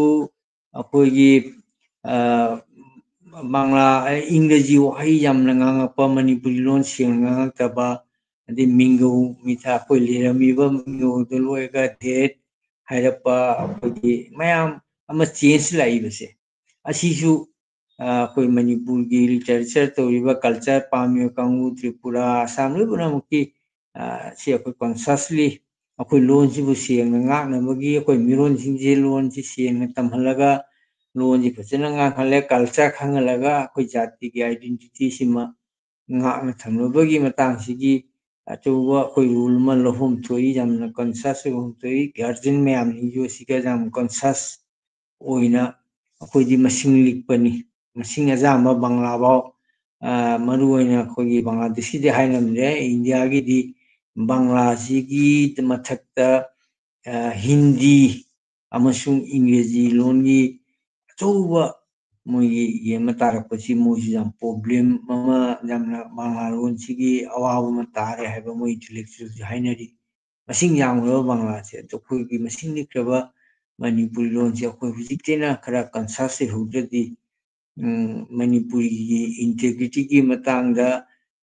ꯑꯩꯈꯣꯏꯒꯤ, ꯑ, ꯕꯪꯒ꯭ꯂꯥ, ꯑ, ꯏꯪꯒ꯭ꯔꯖꯤ ꯋꯥꯍꯩ ꯌꯥꯝꯅ ꯉꯥꯡꯉꯛꯄ, ꯃꯅꯤꯄꯨꯔꯤ ꯂꯣꯟ ꯁꯦꯡꯅ ꯉꯥꯡꯉꯛꯇꯕ, ꯑꯗꯩ ꯃꯤꯡꯒꯧ ꯃꯤꯊꯥ, ꯑꯩꯈꯣꯏ ꯂꯤꯔꯝꯃꯤꯕ ꯃꯤꯡꯒꯧꯗ ꯂꯣꯏꯔꯒ ꯗꯦꯠ ꯍꯥꯏꯔꯛꯄ, ꯑꯩꯈꯣꯏꯒꯤ ꯃꯌꯥꯝ ꯑꯃ ꯆꯦꯟꯖ ꯂꯥꯛꯏꯕꯁꯦ, ꯑꯁꯤꯁꯨ, ꯑ, ꯑꯩꯈꯣꯏ ꯃꯅꯤꯄꯨꯔꯒꯤ ꯂꯤꯇꯔꯦꯆꯔ ꯇꯧꯔꯤꯕ, ꯀꯜꯆꯔ ꯄꯥꯝꯃꯤꯕ ꯀꯥꯡꯕꯨ, ꯇ꯭ꯔꯤꯄꯨꯔꯥ, ꯑꯁꯥꯝ, ꯂꯣꯏ ꯄꯨꯝꯅꯃꯛꯀꯤ, ꯑ, ꯁꯤ ꯑꯩꯈꯣꯏ ꯀꯟꯁꯁꯂꯤ ꯑꯩꯈꯣꯏ ꯂꯣꯟꯁꯤꯕꯨ ꯁꯦꯡꯅ ꯉꯥꯛꯅꯕꯒꯤ, ꯑꯩꯈꯣꯏ ꯃꯤꯔꯣꯟꯁꯤꯡꯁꯦ ꯂꯣꯟꯁꯤ ꯁꯦꯡꯅ ꯇꯝꯍꯜꯂꯒ, ꯂꯣꯟꯁꯤ ꯐꯖꯅ ꯉꯥꯡꯍꯜꯂꯦ, ꯀꯜꯆꯔ ꯈꯪꯍꯜꯂꯒ, ꯑꯩꯈꯣꯏ ꯖꯥꯇꯤꯒꯤ ꯑꯥꯏꯗꯦꯟꯇꯤꯇꯤꯁꯤꯃ ꯉꯥꯛꯅ ꯊꯝꯅꯕꯒꯤ ꯃꯇꯥꯡꯁꯤꯒꯤ, ꯑꯆꯧꯕ ꯑꯩꯈꯣꯏ ꯔꯣꯜ ꯑꯃ ꯂꯧꯐꯝ ꯊꯣꯛꯏ, ꯌꯥꯝꯅ ꯀꯟꯁꯤꯌꯁ ꯑꯣꯏꯐꯝ ꯊꯣꯛꯏ꯫ ꯒꯥꯔꯖꯤꯌꯟ ꯃꯌꯥꯝꯁꯤꯡꯁꯨ ꯑꯁꯤꯒ ꯌꯥꯝ ꯀꯟꯁꯤꯌꯁ ꯑꯣꯏꯅ ꯑꯩꯈꯣꯏꯗꯤ ꯃꯁꯤꯡ ꯂꯤꯛꯄꯅꯤ, ꯃꯁꯤꯡ ꯑꯌꯥꯝꯕ ꯕꯪꯒ꯭ꯂꯥꯐꯥꯎ, ꯃꯔꯨꯑꯣꯏꯅ ꯑꯩꯈꯣꯏꯒꯤ ꯕꯪꯒ꯭ꯂꯥꯗꯦꯁꯀꯤꯗꯤ ꯍꯥꯏ ꯉꯝꯗ꯭ꯔꯦ, ꯏꯟꯗꯤꯌꯥꯒꯤꯗꯤ ꯕꯪꯒ꯭ꯂꯥꯁꯤꯒꯤ ꯃꯊꯛꯇ ꯍꯤꯟꯗꯤ ꯑꯃꯁꯨꯡ ꯏꯪꯒ꯭ꯔꯦꯖꯤ ꯂꯣꯟꯒꯤ ꯑꯆꯧꯕ ꯃꯣꯏꯒꯤ ꯌꯦꯡꯕ ꯇꯥꯔꯛꯄꯁꯤ ꯃꯣꯏꯁꯨ ꯌꯥꯝ ꯄ꯭ꯔꯣꯕ꯭ꯂꯦꯝ ꯑꯃ, ꯌꯥꯝꯅ ꯕꯪꯒ꯭ꯂꯥ ꯂꯣꯟꯁꯤꯒꯤ ꯑꯋꯥꯕ ꯑꯃ ꯇꯥꯔꯦ ꯍꯥꯏꯕ ꯃꯣꯏ ꯏꯟꯇꯦꯂꯦꯛꯆꯨꯋꯦꯜꯁꯨ ꯍꯥꯏꯅꯔꯤ꯫ ꯃꯁꯤꯡ ꯌꯥꯝꯈ꯭ꯔꯕ ꯕꯪꯒ꯭ꯂꯥꯁꯦ, ꯑꯗꯣ ꯑꯩꯈꯣꯏꯒꯤ ꯃꯁꯤꯡ ꯂꯤꯛꯈ꯭ꯔꯕ ꯃꯅꯤꯄꯨꯔꯤ ꯂꯣꯟꯁꯦ ꯑꯩꯈꯣꯏ ꯍꯧꯖꯤꯛꯇꯩꯅ ꯈꯔ ꯀꯟꯁꯤꯌꯁ ꯑꯣꯏꯍꯧꯗ꯭ꯔꯗꯤ, ꯎꯝ, ꯃꯅꯤꯄꯨꯔꯤꯒꯤ ꯏꯟꯇꯦꯒ꯭ꯔꯤꯇꯤꯒꯤ ꯃꯇꯥꯡꯗ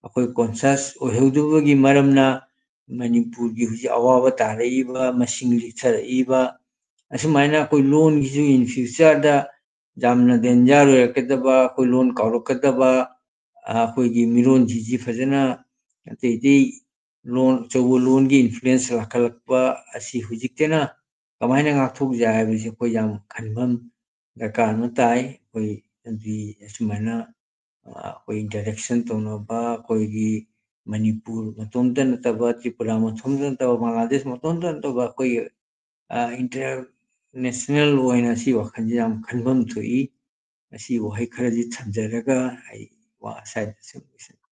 ꯑꯩꯈꯣꯏ ꯀꯟꯁꯤꯌꯁ ꯑꯣꯏꯍꯧꯗꯕꯒꯤ ꯃꯔꯝꯅ ꯃꯅꯤꯄꯨꯔꯒꯤ ꯍꯧꯖꯤꯛ ꯑꯋꯥꯕ ꯇꯥꯔꯛꯏꯕ, ꯃꯁꯤꯡ ꯂꯤꯛꯊꯔꯛꯏꯕ, ꯑꯁꯨꯃꯥꯏꯅ ꯑꯩꯈꯣꯏ ꯂꯣꯟꯒꯤꯁꯨ in future ꯗ ꯌꯥꯝꯅ ꯗꯦꯟꯖꯔ ꯑꯣꯏꯔꯛꯀꯗꯕ, ꯑꯩꯈꯣꯏ ꯂꯣꯟ ꯀꯥꯎꯔꯛꯀꯗꯕ, ꯑꯩꯈꯣꯏꯒꯤ ꯃꯤꯔꯣꯟꯁꯤꯡꯁꯤ ꯐꯖꯅ ꯑꯇꯩ ꯑꯇꯩ ꯂꯣꯟ, ꯑꯆꯧꯕ ꯂꯣꯟꯒꯤ ꯏꯟꯐ꯭ꯂꯨꯌꯦꯟꯁ ꯂꯥꯛꯈꯠꯂꯛꯄ ꯑꯁꯤ ꯍꯧꯖꯤꯛꯇꯅ ꯀꯃꯥꯏꯅ ꯉꯥꯛꯊꯣꯛꯁꯦ ꯍꯥꯏꯕꯁꯤ ꯑꯩꯈꯣꯏ ꯌꯥꯝ ꯈꯟꯐꯝ ꯗꯔꯀꯥꯔ ꯑꯃ ꯇꯥꯏ꯫ ꯑꯩꯈꯣꯏ ꯑꯗꯨꯗꯤ ꯑꯁꯨꯃꯥꯏꯅ, ꯑ, ꯑꯩꯈꯣꯏ ꯏꯟꯇꯔꯦꯛꯁꯟ ꯇꯧꯅꯕ, ꯑꯩꯈꯣꯏꯒꯤ ꯃꯅꯤꯄꯨꯔ ꯃꯇꯣꯝꯇ ꯅꯠꯇꯕ, ꯇ꯭ꯔꯤꯄꯨꯔꯥ ꯃꯇꯣꯝꯇ ꯅꯠꯇꯕ, ꯕꯪꯒ꯭ꯂꯥꯗꯦꯁ ꯃꯇꯣꯝꯇ ꯅꯠꯇꯕ, ꯑꯩꯈꯣꯏꯒꯤ, ꯑ, ꯏꯟꯇꯔꯅꯦꯁꯅꯦꯜ ꯑꯣꯏꯅ ꯁꯤ ꯋꯥꯈꯜꯁꯦ ꯌꯥꯝ ꯈꯟꯐꯝ ꯊꯣꯛꯏ꯫ ꯑꯁꯤ ꯋꯥꯍꯩ ꯈꯔꯗꯤ ꯊꯝꯖꯔꯒ ꯑꯩ ꯋꯥ ꯁ꯭ꯋꯥꯏꯗ ꯁꯨꯝ ꯂꯣꯏꯁꯤꯟ-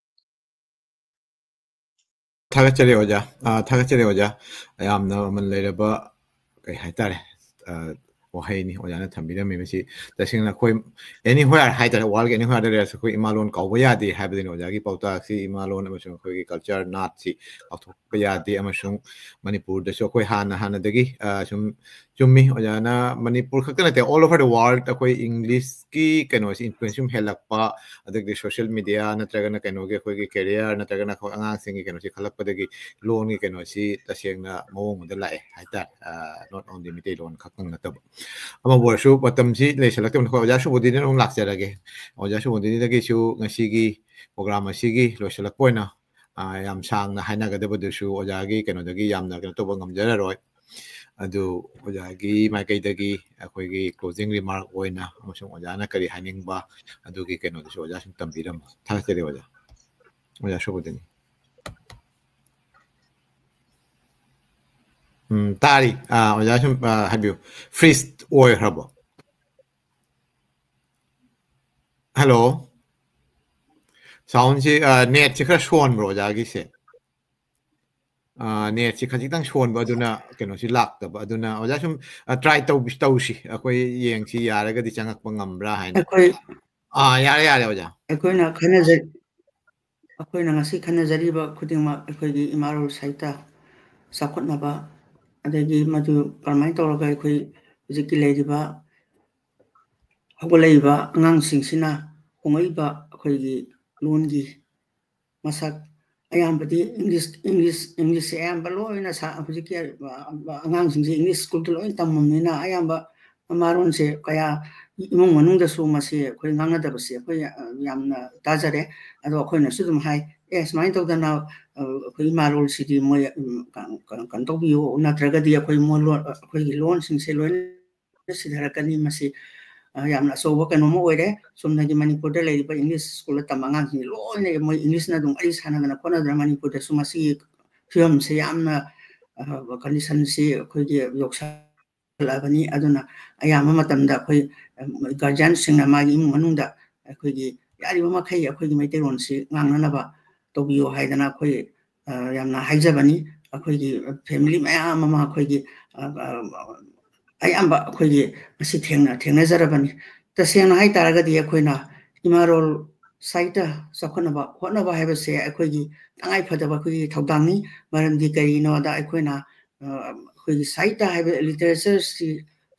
ꯊꯥꯒꯠꯆꯔꯤ ꯑꯣꯖꯥ꯫ ꯑ, ꯊꯥꯒꯠꯆꯔꯤ ꯑꯣꯖꯥ꯫ ꯌꯥꯝꯅ ꯃꯃꯜ ꯂꯩꯔꯕ, ꯀꯩ ꯍꯥꯏꯇꯥꯔꯦ, ꯑ, ꯋꯥꯍꯩꯅꯤ ꯑꯣꯖꯥꯅ ꯊꯝꯕꯤꯔꯝꯃꯤ꯫ ꯃꯁꯤ ꯇꯁꯦꯡꯅ ꯑꯩꯈꯣꯏ anywhere ꯍꯥꯏꯇꯥꯔꯦ, ꯋꯥꯔꯜꯒꯤ anywhere ꯗ ꯂꯩꯔꯁꯨ ꯑꯩꯈꯣꯏ ꯏꯃꯥ ꯂꯣꯟ ꯀꯥꯎꯕ ꯌꯥꯗꯦ ꯍꯥꯏꯕꯗꯨꯅꯤ ꯑꯣꯖꯥꯒꯤ ꯄꯥꯎꯇꯥꯛꯁꯤ꯫ ꯏꯃꯥ ꯂꯣꯟ ꯑꯃꯁꯨꯡ ꯑꯩꯈꯣꯏꯒꯤ ꯀꯜꯆꯔ, ꯅꯥꯠꯁꯤ ꯀꯥꯎꯊꯣꯛꯄ ꯌꯥꯗꯦ꯫ ꯑꯃꯁꯨꯡ ꯃꯅꯤꯄꯨꯔꯗꯁꯨ ꯑꯩꯈꯣꯏ ꯍꯥꯟꯅ ꯍꯥꯟꯅꯗꯒꯤ, ꯑ, ꯁꯨꯝ ꯆꯨꯝꯃꯤ ꯑꯣꯖꯥꯅ, ꯃꯅꯤꯄꯨꯔ ꯈꯛꯇ ꯅꯠꯇꯦ, all over the world ꯑꯩꯈꯣꯏ ꯏꯪꯂꯤꯁꯀꯤ ꯀꯩꯅꯣꯁꯤ ꯏꯟꯐ꯭ꯂꯨꯌꯦꯟꯁ ꯁꯨꯝ ꯍꯦꯜꯂꯛꯄ, ꯑꯗꯒꯤ ꯁꯣꯁꯤꯌꯦꯜ ꯃꯤꯗꯤꯌꯥ ꯅꯠꯇ꯭ꯔꯒꯅ ꯀꯩꯅꯣꯒꯤ ꯑꯩꯈꯣꯏꯒꯤ ꯀꯦꯔꯤꯌꯔ ꯅꯠꯇ꯭ꯔꯒꯅ ꯑꯩꯈꯣꯏ ꯑꯉꯥꯡꯁꯤꯡꯒꯤ ꯀꯩꯅꯣꯁꯤ ꯈꯜꯂꯛꯄꯗꯒꯤ ꯂꯣꯟꯒꯤ ꯀꯩꯅꯣꯁꯤ ꯇꯁꯦꯡꯅ ꯃꯑꯣꯡ ꯑꯃꯗ ꯂꯥꯛꯑꯦ ꯍꯥꯏꯇꯥꯔꯦ꯫ ꯑ, not only ꯃꯤꯇꯩꯂꯣꯟ ꯈꯛꯇꯪ ꯅꯠꯇꯕ꯫ ꯑꯃꯕꯨ ꯑꯣꯏꯔꯁꯨ ꯃꯇꯝꯁꯤ ꯂꯩꯁꯜꯂꯛꯇꯕꯅꯤꯅ ꯑꯩꯈꯣꯏ ꯑꯣꯖꯥ ꯁꯨꯕꯨꯗꯤꯅ ꯑꯗꯨꯝ ꯂꯥꯛꯆꯔꯒꯦ꯫ ꯑꯣꯖꯥ ꯁꯨꯕꯨꯗꯤꯅꯗꯒꯤꯁꯨ ꯉꯁꯤꯒꯤ ꯄ꯭ꯔꯣꯒ꯭ꯔꯥꯝ ꯑꯁꯤꯒꯤ ꯂꯣꯏꯁꯤꯜꯂꯛꯄ ꯑꯣꯏꯅ, ꯑ, ꯌꯥꯝ ꯁꯥꯡꯅ ꯍꯥꯏꯅꯒꯗꯕꯗꯨꯁꯨ ꯑꯣꯖꯥꯒꯤ ꯀꯩꯅꯣꯗꯒꯤ ꯌꯥꯝꯅ ꯀꯩꯅꯣ ꯇꯧꯕ ꯉꯝꯖꯔꯔꯣꯏ꯫ ꯑꯗꯨ ꯑꯣꯖꯥꯒꯤ ꯃꯥꯏꯀꯩꯗꯒꯤ ꯑꯩꯈꯣꯏꯒꯤ closing remark ꯑꯣꯏꯅ ꯑꯃꯁꯨꯡ ꯑꯣꯖꯥꯅ ꯀꯔꯤ ꯍꯥꯏꯅꯤꯡꯕ ꯑꯗꯨꯒꯤ ꯀꯩꯅꯣꯗꯨꯁꯨ ꯑꯣꯖꯥ ꯁꯨꯝ ꯇꯝꯕꯤꯔꯝꯃꯣ꯫ ꯊꯥꯒꯠꯆꯔꯤ ꯑꯣꯖꯥ꯫ ꯑꯣꯖꯥ ꯁꯨꯕꯨꯗꯤꯅꯤ꯫ ꯎꯝ, ꯇꯥꯔꯤ꯫ ꯑꯥ, ꯑꯣꯖꯥ ꯁꯨꯝ, ꯑꯥ, ꯍꯥꯏꯕꯤꯌꯨ꯫ Freeze ꯑꯣꯏꯈ꯭ꯔꯕꯣ? Hello? Soundꯁꯤ, ꯑꯥ, netꯁꯤ ꯈꯔ ꯁꯣꯟꯕ꯭ꯔꯣ ꯑꯣꯖꯥꯒꯤꯁꯦ? ꯑꯥ, netꯁꯤ ꯈꯖꯤꯛꯇꯪ ꯁꯣꯟꯕ, ꯑꯗꯨꯅ ꯀꯩꯅꯣꯁꯤ ꯂꯥꯛꯇꯕ꯫ ꯑꯗꯨꯅ ꯑꯣꯖꯥ ꯁꯨꯝ, ꯑꯥ, try ꯇꯧꯕꯤ-, ꯇꯧꯁꯤ꯫ ꯑꯩꯈꯣꯏ ꯌꯦꯡꯁꯤ, ꯌꯥꯔꯒꯗꯤ ꯆꯪꯉꯛꯄ ꯉꯝꯕ꯭ꯔꯥ ꯍꯥꯏꯅ꯫ ꯑꯩꯈꯣꯏ ꯑꯥ, ꯌꯥꯔꯦ, ꯌꯥꯔꯦ ꯑꯣꯖꯥ꯫ ꯑꯩꯈꯣꯏꯅ ꯈꯟꯅꯖ-, ꯑꯩꯈꯣꯏꯅ ꯉꯁꯤ ꯈꯟꯅꯖꯔꯤꯕ ꯈꯨꯗꯤꯡꯃꯛ ꯑꯩꯈꯣꯏꯒꯤ ꯏꯃꯥ ꯂꯣꯜ ꯁꯥꯍꯤꯇ꯭ꯌ ꯆꯥꯎꯈꯠꯅꯕ, ꯑꯗꯒꯤ ꯃꯗꯨ ꯀꯔꯝꯍꯥꯏꯅ ꯇꯧꯔꯒ ꯑꯩꯈꯣꯏ ꯍꯧꯖꯤꯛꯀꯤ ꯂꯩꯔꯤꯕ ꯍꯧꯒꯠꯂꯛꯏꯕ ꯑꯉꯥꯡꯁꯤꯡꯁꯤꯅ ꯍꯣꯡꯂꯛꯏꯕ ꯑꯩꯈꯣꯏꯒꯤ ꯂꯣꯟꯒꯤ ꯃꯁꯛ ꯑꯌꯥꯝꯕꯗꯤ English, English, Englishꯁꯦ ꯑꯌꯥꯝꯕ ꯂꯣꯏꯅ ꯁꯥ-, ꯍꯧꯖꯤꯛꯀꯤ, ꯑ, ꯑ, ꯑꯉꯥꯡꯁꯤꯡꯁꯦ English schoolꯗ ꯂꯣꯏꯅ ꯇꯝꯃꯕꯅꯤꯅ ꯑꯌꯥꯝꯕ ꯃꯃꯥꯔꯣꯟꯁꯦ ꯀꯌꯥ ꯏꯃꯨꯡ ꯃꯅꯨꯡꯗꯁꯨ ꯃꯁꯤ ꯑꯩꯈꯣꯏ ꯉꯥꯡꯅꯗꯕꯁꯦ ꯑꯩꯈꯣꯏ, ꯑ, ꯌꯥꯝꯅ ꯇꯥꯖꯔꯦ꯫ ꯑꯗꯣ ꯑꯩꯈꯣꯏꯅꯁꯨ ꯑꯗꯨꯝ ꯍꯥꯏ, "ꯑꯦ, ꯁꯨꯃꯥꯏꯅ ꯇꯧꯗꯅ, ꯑ, ꯑꯩꯈꯣꯏ ꯏꯃꯥ ꯂꯣꯜꯁꯤꯗꯤ ꯃꯣꯏ, ꯎꯝ, ꯀ-, ꯀ-, ꯀꯩꯅꯣ ꯇꯧꯕꯤꯌꯨ, ꯅꯠꯇ꯭ꯔꯒꯗꯤ ꯑꯩꯈꯣꯏ ꯃꯣꯏ ꯂꯣꯟ, ꯑꯩꯈꯣꯏꯒꯤ ꯂꯣꯟꯁꯤꯡꯁꯦ ꯂꯣꯏꯅ ꯁꯤꯊꯔꯛꯀꯅꯤ꯫ ꯃꯁꯤ, ꯑ, ꯌꯥꯝꯅ ꯑꯆꯧꯕ ꯀꯩꯅꯣꯝ ꯑꯣꯏꯔꯦ꯫ ꯆꯨꯝꯅꯒꯤ ꯃꯅꯤꯄꯨꯔꯗ ꯂꯩꯔꯤꯕ English schoolꯗ ꯇꯝꯕ ꯑꯉꯥꯡꯁꯤꯡ ꯂꯣꯏꯅ ꯃꯣꯏ Englishꯅ ꯑꯗꯨꯝ ꯋꯥꯔꯤ ꯁꯥꯟꯅꯗꯅ ꯈꯣꯠꯅꯗꯅ ꯃꯅꯤꯄꯨꯔꯗꯁꯨ ꯃꯁꯤꯒꯤ ꯐꯤꯕꯝꯁꯦ ꯌꯥꯝꯅ, ꯑ, conditionꯁꯤ ꯑꯩꯈꯣꯏꯒꯤ ꯌꯧꯁꯜꯂꯛꯑꯕꯅꯤ꯫ ꯑꯗꯨꯅ ꯑꯌꯥꯝꯕ ꯃꯇꯝꯗ ꯑꯩꯈꯣꯏ, ꯑ, guardianꯁꯤꯡꯅ ꯃꯥꯒꯤ ꯏꯃꯨꯡ ꯃꯅꯨꯡꯗ ꯑꯩꯈꯣꯏꯒꯤ ꯌꯥꯔꯤꯕ ꯃꯈꯩ ꯑꯩꯈꯣꯏꯒꯤ ꯃꯩꯇꯩꯂꯣꯟꯁꯤ ꯉꯥꯡꯅꯅꯕ ꯇꯧꯕꯤꯌꯨ ꯍꯥꯏꯗꯅ ꯑꯩꯈꯣꯏ, ꯑ, ꯌꯥꯝꯅ ꯍꯥꯏꯖꯕꯅꯤ꯫ ꯑꯩꯈꯣꯏꯒꯤ family ꯃꯌꯥꯝ ꯑꯃ ꯑꯩꯈꯣꯏꯒꯤ, ꯑ, ꯑ, ꯑꯌꯥꯝꯕ ꯑꯩꯈꯣꯏꯒꯤ ꯃꯁꯤ ꯊꯦꯡꯅ-, ꯊꯦꯡꯅꯖꯔꯕꯅꯤ꯫ ꯇꯁꯦꯡꯅ ꯍꯥꯏ ꯇꯥꯔꯒꯗꯤ ꯑꯩꯈꯣꯏꯅ ꯏꯃꯥ ꯂꯣꯜ ꯁꯥꯍꯤꯇ꯭ꯌ ꯆꯥꯎꯈꯠꯅꯕ ꯍꯣꯠꯅꯕ ꯍꯥꯏꯕꯁꯦ ꯑꯩꯈꯣꯏꯒꯤ ꯇꯉꯥꯏ ꯐꯗꯕ ꯑꯩꯈꯣꯏꯒꯤ ꯊꯧꯗꯥꯡꯅꯤ꯫ ꯃꯔꯝꯗꯤ ꯀꯔꯤꯒꯤꯅꯣꯗ ꯑꯩꯈꯣꯏꯅ, ꯑ, ꯑꯩꯈꯣꯏꯒꯤ ꯁꯥꯍꯤꯇ꯭ꯌ ꯍꯥꯏꯕ literatureꯁꯤ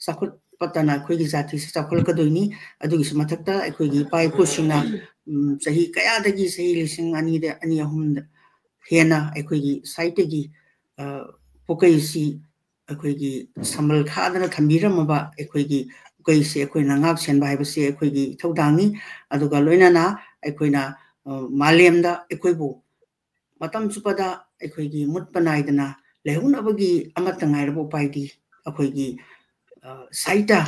ꯆꯥꯎꯈꯠꯄꯇꯅ ꯑꯩꯈꯣꯏꯒꯤ ꯖꯥꯇꯤꯁꯤ ꯆꯥꯎꯈꯠꯂꯛꯀꯗꯣꯏꯅꯤ꯫ ꯑꯗꯨꯒꯤꯁꯨ ꯃꯊꯛꯇ ꯑꯩꯈꯣꯏꯒꯤ ꯏꯄꯥ ꯏꯄꯨꯁꯤꯡꯅ, ꯎꯝ, ꯆꯍꯤ ꯀꯌꯥꯗꯒꯤ, ꯆꯍꯤ ꯂꯤꯁꯤꯡ ꯑꯅꯤꯗ, ꯑꯅꯤ, ꯑꯍꯨꯝꯗ ꯍꯦꯟꯅ ꯑꯩꯈꯣꯏꯒꯤ ꯁꯥꯍꯤꯇ꯭ꯌꯒꯤ, ꯑ, ꯄꯨꯀꯩꯁꯤ ꯑꯩꯈꯣꯏꯒꯤ ꯁꯝꯕꯜ ꯈꯥꯗꯅ ꯊꯝꯕꯤꯔꯝꯃꯕ ꯑꯩꯈꯣꯏꯒꯤ ꯄꯨꯀꯩꯁꯦ ꯑꯩꯈꯣꯏꯅ ꯉꯥꯛ ꯁꯦꯟꯕ ꯍꯥꯏꯕꯁꯤ ꯑꯩꯈꯣꯏꯒꯤ ꯏꯊꯧꯗꯥꯡꯅꯤ꯫ ꯑꯗꯨꯒ ꯂꯣꯏꯅꯅ ꯑꯩꯈꯣꯏꯅ, ꯑ, ꯃꯥꯂꯦꯝꯗ ꯑꯩꯈꯣꯏꯕꯨ ꯃꯇꯝ ꯆꯨꯞꯄꯗ ꯑꯩꯈꯣꯏꯒꯤ ꯃꯨꯠꯄ ꯅꯥꯏꯗꯅ ꯂꯩꯍꯧꯅꯕꯒꯤ ꯑꯃꯠꯇ ꯉꯥꯏꯔꯕ ꯎꯄꯥꯏꯗꯤ ꯑꯩꯈꯣꯏꯒꯤ, ꯑ, ꯁꯥꯍꯤꯇ꯭ꯌ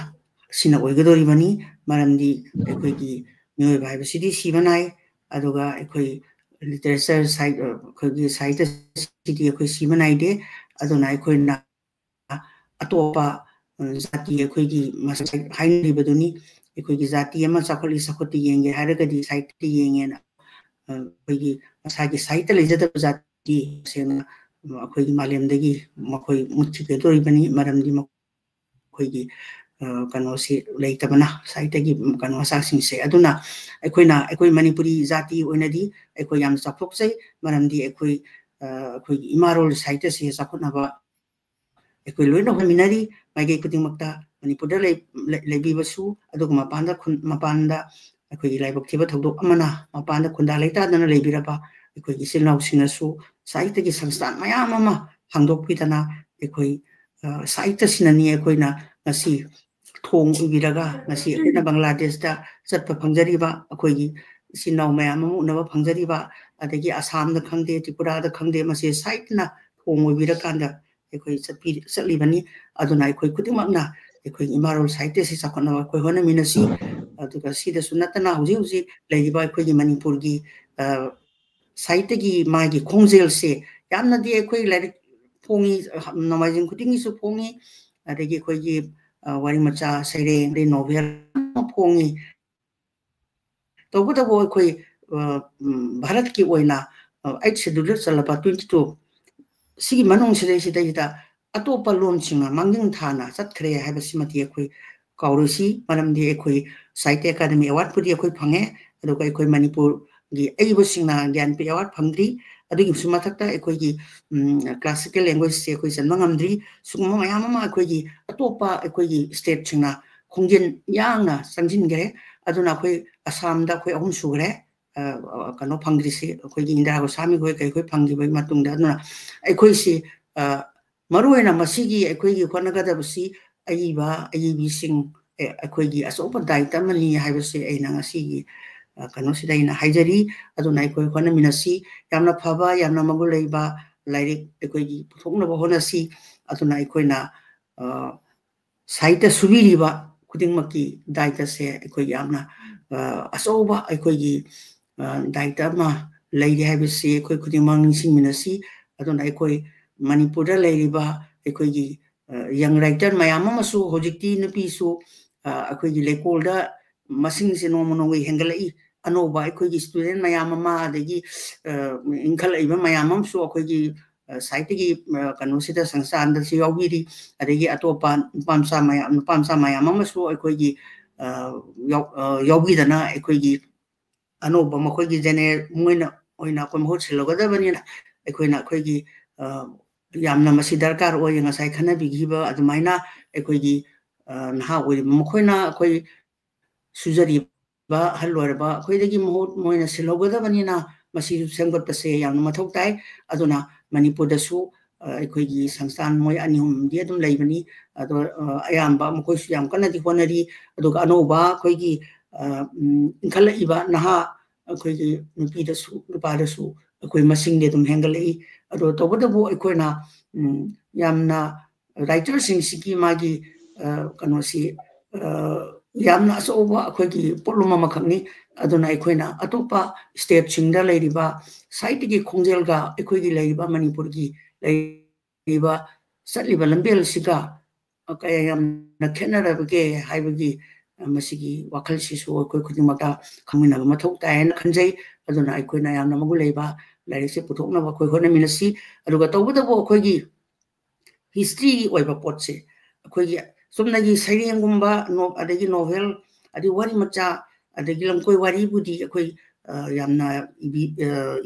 ꯑꯁꯤꯅ ꯑꯣꯏꯒꯗꯧꯔꯤꯕꯅꯤ꯫ ꯃꯔꯝꯗꯤ ꯑꯩꯈꯣꯏꯒꯤ ꯃꯤꯑꯣꯏꯕ ꯍꯥꯏꯕꯁꯤꯗꯤ ꯁꯤꯕ ꯅꯥꯏ, ꯑꯗꯨꯒ ꯑꯩꯈꯣꯏ literature ꯁꯥꯍꯤ-, ꯑ, ꯑꯩꯈꯣꯏꯒꯤ ꯁꯥꯍꯤꯇ꯭ꯌꯁꯤꯗꯤ ꯑꯩꯈꯣꯏ ꯁꯤꯕ ꯅꯥꯏꯗꯦ꯫ ꯑꯗꯨꯅ ꯑꯩꯈꯣꯏꯅ ꯑꯇꯣꯞꯄ, ꯑ, ꯖꯥꯇꯤ ꯑꯩꯈꯣꯏꯒꯤ ꯃꯁꯛ ꯍꯥꯏꯅꯔꯤꯕꯗꯨꯅꯤ꯫ ꯑꯩꯈꯣꯏꯒꯤ ꯖꯥꯇꯤ ꯑꯃ ꯆꯥꯎꯈꯠꯂꯤ ꯆꯥꯎꯈꯠꯇꯦ ꯌꯦꯡꯒꯦ ꯍꯥꯏꯔꯒꯗꯤ ꯁꯥꯍꯤꯇ꯭ꯌ ꯌꯦꯡꯉꯦꯅ, ꯑ, ꯑꯩꯈꯣꯏꯒꯤ ꯃꯁꯥꯒꯤ ꯁꯥꯍꯤꯇ꯭ꯌ ꯂꯩꯖꯗꯕ ꯖꯥꯇꯤ ꯇꯁꯦꯡꯅ, ꯑ, ꯑꯩꯈꯣꯏꯒꯤ ꯃꯥꯂꯦꯝꯗꯒꯤ ꯃꯈꯣꯏ ꯃꯨꯠꯈꯤꯒꯗꯧꯔꯤꯕꯅꯤ꯫ ꯃꯔꯝꯗꯤ ꯃꯈꯣꯏꯒꯤ, ꯑ, ꯀꯩꯅꯣꯁꯤ ꯂꯩꯇꯕꯅ, ꯁꯥꯍꯤꯇ꯭ꯌꯒꯤ ꯀꯩꯅꯣ ꯃꯆꯥꯛꯁꯤꯡꯁꯦ꯫ ꯑꯗꯨꯅ ꯑꯩꯈꯣꯏꯅ, ꯑꯩꯈꯣꯏ ꯃꯅꯤꯄꯨꯔꯤ ꯖꯥꯇꯤ ꯑꯣꯏꯅꯗꯤ ꯑꯩꯈꯣꯏ ꯌꯥꯝ ꯆꯥꯎꯊꯣꯛꯆꯩ, ꯃꯔꯝꯗꯤ ꯑꯩꯈꯣꯏ, ꯑ, ꯑꯩꯈꯣꯏꯒꯤ ꯏꯃꯥꯔꯣꯜ ꯁꯥꯍꯤꯇ꯭ꯌꯁꯦ ꯆꯥꯎꯈꯠꯅꯕ ꯑꯩꯈꯣꯏ ꯂꯣꯏꯅ ꯍꯣꯠꯃꯤꯟꯅꯔꯤ꯫ ꯃꯥꯏꯀꯩ ꯈꯨꯗꯤꯡꯃꯛꯇ ꯃꯅꯤꯄꯨꯔꯗ ꯂꯩ-, ꯂꯩ-, ꯂꯩꯕꯤꯕꯁꯨ, ꯑꯗꯨꯒ ꯃꯄꯥꯟꯗ ꯈꯨꯟ-, ꯃꯄꯥꯟꯗ ꯑꯩꯈꯣꯏꯒꯤ ꯂꯥꯏꯕꯛ ꯊꯤꯕ ꯊꯧꯗꯣꯛ ꯑꯃꯅ ꯃꯄꯥꯟꯗ ꯈꯨꯟꯗꯥ ꯂꯩꯇꯥꯗꯅ ꯂꯩꯕꯤꯔꯕ ꯑꯩꯈꯣꯏꯒꯤ ꯏꯆꯤꯜ ꯏꯅꯥꯎꯁꯤꯡꯅꯁꯨ ꯁꯥꯍꯤꯇ꯭ꯌꯒꯤ ꯁꯪꯁꯊꯥꯟ ꯃꯌꯥꯝ ꯑꯃ ꯍꯥꯡꯗꯣꯛꯄꯤꯗꯅ ꯑꯩꯈꯣꯏ, ꯑ, ꯁꯥꯍꯤꯇ꯭ꯌꯁꯤꯅꯅꯤ ꯑꯩꯈꯣꯏꯅ ꯉꯁꯤ ꯊꯣꯡ ꯑꯣꯏꯕꯤꯔꯒ ꯉꯁꯤ ꯑꯩꯈꯣꯏꯅ ꯕꯪꯒ꯭ꯂꯥꯗꯦꯁꯇ ꯆꯠꯄ ꯐꯪꯖꯔꯤꯕ, ꯑꯩꯈꯣꯏꯒꯤ ꯏꯆꯤꯟ ꯏꯅꯥꯎ ꯃꯌꯥꯝ ꯑꯃ ꯎꯅꯕ ꯐꯪꯖꯔꯤꯕ, ꯑꯗꯒꯤ ꯑꯁꯥꯝꯗ ꯈꯪꯗꯦ, ꯇ꯭ꯔꯤꯄꯨꯔꯥꯗ ꯈꯪꯗꯦ, ꯃꯁꯤ ꯁꯥꯍꯤꯇ꯭ꯌꯅ ꯊꯣꯡ ꯑꯣꯏꯕꯤꯔꯀꯥꯟꯗ ꯑꯩꯈꯣꯏ ꯆꯠꯄꯤ-, ꯆꯠꯂꯤꯕꯅꯤ꯫ ꯑꯗꯨꯅ ꯑꯩꯈꯣꯏ ꯈꯨꯗꯤꯡꯃꯛꯅ ꯑꯩꯈꯣꯏꯒꯤ ꯏꯃꯥꯔꯣꯜ ꯁꯥꯍꯤꯇ꯭ꯌꯁꯤ ꯆꯥꯎꯈꯠꯅꯕ ꯑꯩꯈꯣꯏ ꯍꯣꯠꯅꯃꯤꯟꯅꯁꯤ꯫ ꯑꯗꯨꯒ ꯁꯤꯗꯁꯨ ꯅꯠꯇꯅ ꯍꯧꯖꯤꯛ ꯍꯧꯖꯤꯛ ꯂꯩꯔꯤꯕ ꯑꯩꯈꯣꯏꯒꯤ ꯃꯅꯤꯄꯨꯔꯒꯤ, ꯑ, ꯁꯥꯍꯤꯇ꯭ꯌꯒꯤ ꯃꯥꯒꯤ ꯈꯣꯡꯖꯦꯜꯁꯦ ꯌꯥꯝꯅꯗꯤ ꯑꯩꯈꯣꯏ ꯂꯥꯏꯔꯤꯛ ꯐꯣꯡꯉꯤ, ꯑ, ꯅꯣꯡꯃꯥꯏꯖꯤꯡ ꯈꯨꯗꯤꯡꯒꯤꯁꯨ ꯐꯣꯡꯉꯤ, ꯑꯗꯒꯤ ꯑꯩꯈꯣꯏꯒꯤ, ꯑ, ꯋꯥꯔꯤ ꯃꯆꯥ ꯁꯩꯔꯦꯡ, ꯑꯗꯩ ꯅꯣꯚꯦꯜ ꯑꯃ ꯐꯣꯡꯉꯤ꯫ ꯇꯧꯕꯇꯕꯨ ꯑꯩꯈꯣꯏ, ꯑ, ꯎꯝ, ꯚꯥꯔꯠꯀꯤ ꯑꯣꯏꯅ, ꯑ, eighth schedule ꯆꯜꯂꯕ twenty two ꯁꯤꯒꯤ ꯃꯅꯨꯡꯁꯤꯗꯩꯁꯤꯗꯩꯁꯤꯗ ꯑꯇꯣꯞꯄ ꯂꯣꯟꯁꯤꯡꯅ ꯃꯥꯡꯖꯤꯟ ꯊꯥꯅ ꯆꯠꯈ꯭ꯔꯦ ꯍꯥꯏꯕꯁꯤꯃꯗꯤ ꯑꯩꯈꯣꯏ ꯀꯥꯎꯔꯣꯏꯁꯤ꯫ ꯃꯔꯝꯗꯤ ꯑꯩꯈꯣꯏ ꯁꯥꯍꯤꯇ꯭ꯌ ꯑꯦꯀꯥꯗꯃꯤ ꯑꯦꯋꯥꯔꯗꯄꯨꯗꯤ ꯑꯩꯈꯣꯏ ꯐꯪꯉꯦ, ꯑꯗꯨꯒ ꯑꯩꯈꯣꯏ ꯃꯅꯤꯄꯨꯔꯒꯤ ꯑꯏꯕꯁꯤꯡꯅ ꯒ꯭ꯌꯥꯟꯄꯤꯊ ꯑꯦꯋꯥꯔꯗ ꯐꯪꯗ꯭ꯔꯤ꯫ ꯑꯗꯨꯒꯤꯁꯨ ꯃꯊꯛꯇ ꯑꯩꯈꯣꯏꯒꯤ, ꯎꯝ, classical languageꯁꯦ ꯑꯩꯈꯣꯏ ꯆꯟꯕ ꯉꯝꯗ꯭ꯔꯤ꯫ ꯁꯤꯒꯨꯝꯕ ꯃꯌꯥꯝ ꯑꯃ ꯑꯩꯈꯣꯏꯒꯤ ꯑꯇꯣꯞꯄ ꯑꯩꯈꯣꯏꯒꯤ stateꯁꯤꯡꯅ ꯈꯣꯡꯖꯦꯜ ꯌꯥꯡꯅ ꯆꯪꯁꯤꯟꯈ꯭ꯔꯦ꯫ ꯑꯗꯨꯅ ꯑꯩꯈꯣꯏ ꯑꯁꯥꯝꯗ ꯑꯩꯈꯣꯏ ꯑꯍꯨꯝ ꯁꯨꯈ꯭ꯔꯦ꯫ ꯑ, ꯑ, ꯀꯩꯅꯣ ꯐꯪꯗ꯭ꯔꯤꯁꯤ, ꯑꯩꯈꯣꯏꯒꯤ ꯏꯟꯗꯤꯔꯥ ꯒꯣꯁꯥꯃꯤ ꯍꯣꯏ ꯀꯩ ꯍꯣꯏ ꯐꯪꯈꯤꯕꯒꯤ ꯃꯇꯨꯡꯗ꯫ ꯑꯗꯨꯅ ꯑꯩꯈꯣꯏꯁꯤ, ꯑ, ꯃꯔꯨꯑꯣꯏꯅ ꯃꯁꯤꯒꯤ ꯑꯩꯈꯣꯏꯒꯤ ꯍꯣꯠꯅꯒꯗꯕꯁꯤ ꯑꯏꯕ, ꯑꯏꯕꯤꯁꯤꯡ, ꯑꯦ, ꯑꯩꯈꯣꯏꯒꯤ ꯑꯆꯧꯕ ꯗꯥꯏꯇ ꯑꯃꯅꯤ ꯍꯥꯏꯕꯁꯤ ꯑꯩꯅ ꯉꯁꯤꯒꯤ, ꯑ, ꯀꯩꯅꯣꯁꯤꯗ ꯑꯩꯅ ꯍꯥꯏꯖꯔꯤ꯫ ꯑꯗꯨꯅ ꯑꯩꯈꯣꯏ ꯍꯣꯠꯅꯃꯤꯟꯅꯁꯤ꯫ ꯌꯥꯝꯅ ꯐꯕ, ꯌꯥꯝꯅ ꯃꯒꯨꯟ ꯂꯩꯕ ꯂꯥꯏꯔꯤꯛ ꯑꯩꯈꯣꯏꯒꯤ ꯄꯨꯊꯣꯛꯅꯕ ꯍꯣꯠꯅꯁꯤ꯫ ꯑꯗꯨꯅ ꯑꯩꯈꯣꯏꯅ, ꯑ, ꯁꯥꯍꯤꯇ꯭ꯌ ꯁꯨꯕꯤꯔꯤꯕ ꯈꯨꯗꯤꯡꯃꯛꯀꯤ ꯗꯥꯏꯇꯁꯦ ꯑꯩꯈꯣꯏ ꯌꯥꯝꯅ, ꯑ, ꯑꯆꯧꯕ ꯑꯩꯈꯣꯏꯒꯤ, ꯑ, ꯗꯥꯏꯇ ꯑꯃ ꯂꯩꯔꯤ ꯍꯥꯏꯕꯁꯤ ꯑꯩꯈꯣꯏ ꯈꯨꯗꯤꯡꯃꯛ ꯅꯤꯡꯁꯤꯡꯃꯤꯟꯅꯁꯤ꯫ ꯑꯗꯨꯅ ꯑꯩꯈꯣꯏ ꯃꯅꯤꯄꯨꯔꯗ ꯂꯩꯔꯤꯕ ꯑꯩꯈꯣꯏꯒꯤ ꯌꯪ ꯔꯥꯏꯇꯔ ꯃꯌꯥꯝ ꯑꯃꯁꯨ ꯍꯧꯖꯤꯛꯇꯤ ꯅꯨꯄꯤꯁꯨ ꯑꯩꯈꯣꯏꯒꯤ ꯂꯩꯀꯣꯜꯗ ꯃꯁꯤꯡꯁꯦ ꯅꯣꯡꯃ ꯅꯣꯡꯃꯒꯤ ꯍꯦꯟꯒꯠꯂꯛꯏ꯫ ꯑꯅꯧꯕ ꯑꯩꯈꯣꯏꯒꯤ ꯏꯁꯇꯨꯗꯦꯟ ꯃꯌꯥꯝ ꯑꯃ, ꯑꯗꯒꯤ ꯏꯟꯈꯠꯂꯛꯏꯕ ꯃꯌꯥꯝ ꯑꯃꯁꯨ ꯑꯩꯈꯣꯏꯒꯤ ꯁꯥꯏꯠꯇꯒꯤ ꯀꯩꯅꯣꯁꯤꯗ, ꯁꯪꯁꯊꯥꯟꯗꯁꯨ ꯌꯥꯎꯕꯤꯔꯤ꯫ ꯑꯗꯒꯤ ꯑꯇꯣꯞꯄ ꯅꯨꯄꯥ ꯃꯆꯥ ꯃꯌꯥꯝ, ꯅꯨꯄꯥ ꯃꯆꯥ ꯃꯌꯥꯝ ꯑꯃꯁꯨ ꯑꯩꯈꯣꯏꯒꯤ ꯌꯥꯎꯕꯤꯗꯅ ꯑꯩꯈꯣꯏꯒꯤ ꯑꯅꯧꯕ ꯃꯈꯣꯏꯒꯤ ꯖꯦꯅꯦꯔꯦꯜ ꯃꯣꯏꯅ ꯑꯣꯏꯅ ꯑꯩꯈꯣꯏ ꯃꯍꯨꯠ ꯁꯤꯜꯂꯒꯗꯕꯅꯤꯅ ꯑꯩꯈꯣꯏꯅ ꯑꯩꯈꯣꯏꯒꯤ ꯌꯥꯝꯅ ꯃꯁꯤ ꯗꯔꯀꯥꯔ ꯑꯣꯏꯌꯦ꯫ ꯉꯁꯥꯏ ꯈꯟꯅꯕꯤꯈꯤꯕ ꯑꯗꯨꯃꯥꯏꯅ ꯑꯩꯈꯣꯏꯒꯤ ꯅꯍꯥ ꯑꯣꯏꯔꯤꯕ ꯃꯈꯣꯏꯅ ꯑꯩꯈꯣꯏ ꯁꯨꯖꯔꯤꯕ ꯑꯍꯜ ꯑꯣꯏꯔꯕ ꯑꯩꯈꯣꯏꯗꯒꯤ ꯃꯍꯨꯠ ꯃꯣꯏꯅ ꯁꯤꯜꯍꯧꯒꯗꯕꯅꯤꯅ ꯃꯁꯤꯁꯨ ꯁꯦꯝꯒꯠꯄꯁꯦ ꯌꯥꯝꯅ ꯃꯊꯧ ꯇꯥꯏ꯫ ꯑꯗꯨꯅ ꯃꯅꯤꯄꯨꯔꯗꯁꯨ ꯑꯩꯈꯣꯏꯒꯤ ꯁꯪꯁꯊꯥꯟ ꯃꯣꯏ ꯑꯅꯤ ꯑꯍꯨꯝꯗꯤ ꯑꯗꯨꯝ ꯂꯩꯕꯅꯤ꯫ ꯑꯗꯣ ꯑꯌꯥꯝꯕ ꯃꯈꯣꯏꯁꯨ ꯌꯥꯝ ꯀꯟꯅꯗꯤ ꯍꯣꯠꯅꯔꯤ꯫ ꯑꯗꯨꯒ ꯑꯅꯧꯕ ꯑꯩꯈꯣꯏꯒꯤ ꯏꯟꯈꯠꯂꯛꯏꯕ ꯅꯍꯥ ꯑꯩꯈꯣꯏꯒꯤ ꯅꯨꯄꯤꯗꯁꯨ ꯅꯨꯄꯥꯗꯁꯨ ꯑꯩꯈꯣꯏ ꯃꯁꯤꯡꯗꯤ ꯑꯗꯨꯝ ꯍꯦꯟꯒꯠꯂꯛꯏ꯫ ꯑꯗꯣ ꯇꯧꯕꯇꯕꯨ ꯑꯩꯈꯣꯏꯅ ꯌꯥꯝꯅ ꯔꯥꯏꯇꯔꯁꯤꯡꯁꯤꯒꯤ ꯃꯥꯒꯤ ꯀꯩꯅꯣꯁꯤ ꯌꯥꯝꯅ ꯑꯆꯧꯕ ꯑꯩꯈꯣꯏꯒꯤ ꯄꯣꯠꯂꯨꯝ ꯑꯃꯈꯛꯅꯤ꯫ ꯑꯗꯨꯅ ꯑꯩꯈꯣꯏꯅ ꯑꯇꯣꯞꯄ ꯁ꯭ꯇꯦꯠꯁꯤꯡꯗ ꯂꯩꯔꯤꯕ ꯁꯥꯏꯠꯇꯒꯤ ꯈꯣꯡꯖꯦꯜꯒ ꯑꯩꯈꯣꯏꯒꯤ ꯂꯩꯔꯤꯕ ꯃꯅꯤꯄꯨꯔꯒꯤ ꯂꯩꯔꯤꯕ ꯆꯠꯂꯤꯕ ꯂꯝꯕꯦꯜꯁꯤꯒ ꯀꯌꯥ ꯌꯥꯝꯅ ꯈꯦꯠꯅꯔꯕꯒꯦ ꯍꯥꯏꯕꯒꯤ ꯃꯁꯤꯒꯤ ꯋꯥꯈꯜꯁꯤꯁꯨ ꯑꯩꯈꯣꯏ ꯈꯨꯗꯤꯡꯃꯛꯇ ꯈꯪꯃꯤꯟꯅꯕ ꯃꯊꯧ ꯇꯥꯏ ꯍꯥꯏꯅ ꯈꯟꯖꯩ꯫ ꯑꯗꯨꯅ ꯑꯩꯈꯣꯏꯅ ꯌꯥꯝꯅ ꯃꯒꯨꯟ ꯂꯩꯕ ꯂꯥꯏꯔꯤꯛꯁꯦ ꯄꯨꯊꯣꯛꯅꯕ ꯑꯩꯈꯣꯏ ꯍꯣꯠꯅꯃꯤꯟꯅꯁꯤ꯫ ꯑꯗꯨꯒ ꯇꯧꯕꯇꯕꯨ ꯑꯩꯈꯣꯏꯒꯤ ꯍꯤꯁꯇ꯭ꯔꯤꯒꯤ ꯑꯣꯏꯕ ꯄꯣꯠꯁꯦ ꯑꯩꯈꯣꯏꯒꯤ ꯆꯨꯝꯅꯒꯤ ꯁꯩꯔꯦꯡꯒꯨꯝꯕ, ꯑꯗꯒꯤ ꯅꯣꯚꯦꯜ, ꯑꯗꯩ ꯋꯥꯔꯤ ꯃꯆꯥ, ꯑꯗꯒꯤ ꯂꯝꯀꯣꯏ ꯋꯥꯔꯤꯕꯨꯗꯤ ꯑꯩꯈꯣꯏ ꯌꯥꯝꯅ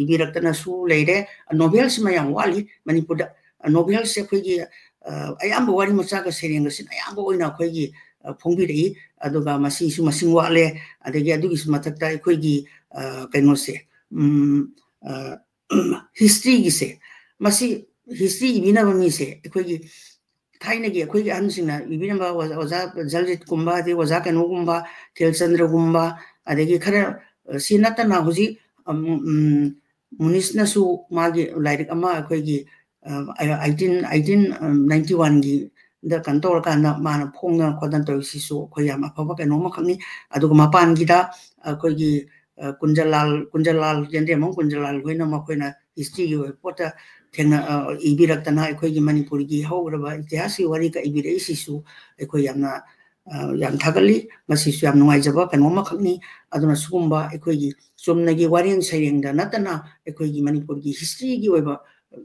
ꯏꯕꯤꯔꯛꯇꯅꯁꯨ ꯂꯩꯔꯦ꯫ ꯅꯣꯚꯦꯜꯁꯤꯃ ꯌꯥꯝ ꯋꯥꯠꯂꯤ ꯃꯅꯤꯄꯨꯔꯗ꯫ ꯅꯣꯚꯦꯜꯁꯦ ꯑꯩꯈꯣꯏꯒꯤ ꯑꯌꯥꯝꯕ ꯋꯥꯔꯤ ꯃꯆꯥꯒ ꯁꯩꯔꯦꯡꯒꯁꯤꯅ ꯑꯌꯥꯝꯕ ꯑꯣꯏꯅ ꯑꯩꯈꯣꯏꯒꯤ ꯐꯣꯡꯕꯤꯔꯛꯏ꯫ ꯑꯗꯨꯒ ꯃꯁꯤꯁꯨ ꯃꯁꯤꯡ ꯋꯥꯠꯂꯦ꯫ ꯑꯗꯒꯤ ꯑꯗꯨꯒꯤꯁꯨ ꯃꯊꯛꯇ ꯑꯩꯈꯣꯏꯒꯤ ꯀꯩꯅꯣꯁꯦ, ꯍꯤꯁꯇ꯭ꯔꯤꯒꯤꯁꯦ, ꯃꯁꯤ ꯍꯤꯁꯇ꯭ꯔꯤ ꯏꯕꯤꯅꯕ ꯃꯤꯁꯦ ꯑꯩꯈꯣꯏꯒꯤ ꯊꯥꯏꯅꯒꯤ ꯑꯩꯈꯣꯏꯒꯤ ꯑꯍꯟꯁꯤꯡꯅ ꯏꯕꯤꯔꯝꯕ ꯑꯣꯖꯥ, ꯑꯣꯖꯥ ꯖꯜꯖꯤꯠꯀꯨꯝꯕ, ꯑꯗꯩ ꯑꯣꯖꯥ ꯀꯩꯅꯣꯒꯨꯝꯕ, ꯈꯦꯜꯆꯟꯗ꯭ꯔꯒꯨꯝꯕ, ꯑꯗꯒꯤ ꯈꯔ ꯁꯤ ꯅꯠꯇꯅ ꯍꯧꯖꯤꯛ ꯃꯨꯅꯤꯁꯅꯁꯨ ꯃꯥꯒꯤ ꯂꯥꯏꯔꯤꯛ ꯑꯃ ꯑꯩꯈꯣꯏꯒꯤ eighteen, eighteen ninety one ꯒꯤꯗ ꯀꯩꯅꯣ ꯇꯧꯔꯀꯥꯟꯗ ꯃꯥꯅ ꯐꯣꯡꯗꯅ ꯈꯣꯠꯇꯅ ꯇꯧꯔꯤꯁꯤꯁꯨ ꯑꯩꯈꯣꯏ ꯌꯥꯝ ꯑꯐꯕ ꯀꯩꯅꯣ ꯑꯃꯈꯛꯅꯤ꯫ ꯑꯗꯨꯒ ꯃꯄꯥꯟꯒꯤꯗ ꯑꯩꯈꯣꯏꯒꯤ ꯀꯨꯟꯖꯂꯥꯜ, ꯀꯨꯟꯖꯂꯥꯜ, ꯌꯦꯟꯗ꯭ꯔꯦꯝꯕꯝ ꯀꯨꯟꯖꯂꯥꯜ ꯍꯣꯏꯅ ꯃꯈꯣꯏꯅ ꯍꯤꯁꯇ꯭ꯔꯤꯒꯤ ꯑꯣꯏꯕ ꯄꯣꯠꯇ ꯊꯦꯡꯅ-, ꯑ, ꯏꯕꯤꯔꯛꯇꯅ ꯑꯩꯈꯣꯏꯒꯤ ꯃꯅꯤꯄꯨꯔꯒꯤ ꯍꯧꯈ꯭ꯔꯕ ꯏꯇꯤꯍꯥꯁꯀꯤ ꯋꯥꯔꯤꯒ ꯏꯕꯤꯔꯛꯏꯁꯤꯁꯨ ꯑꯩꯈꯣꯏ ꯌꯥꯝꯅ, ꯑ, ꯌꯥꯝ ꯊꯥꯒꯠꯂꯤ꯫ ꯃꯁꯤꯁꯨ ꯌꯥꯝ ꯅꯨꯡꯉꯥꯏꯖꯕ ꯀꯩꯅꯣ ꯑꯃꯈꯛꯅꯤ꯫ ꯑꯗꯨꯅ ꯁꯤꯒꯨꯝꯕ ꯑꯩꯈꯣꯏꯒꯤ ꯆꯨꯝꯅꯒꯤ ꯋꯥꯔꯦꯡ ꯁꯩꯔꯦꯡꯗ ꯅꯠꯇꯅ ꯑꯩꯈꯣꯏꯒꯤ ꯃꯅꯤꯄꯨꯔꯒꯤ historyꯒꯤ ꯑꯣꯏꯕ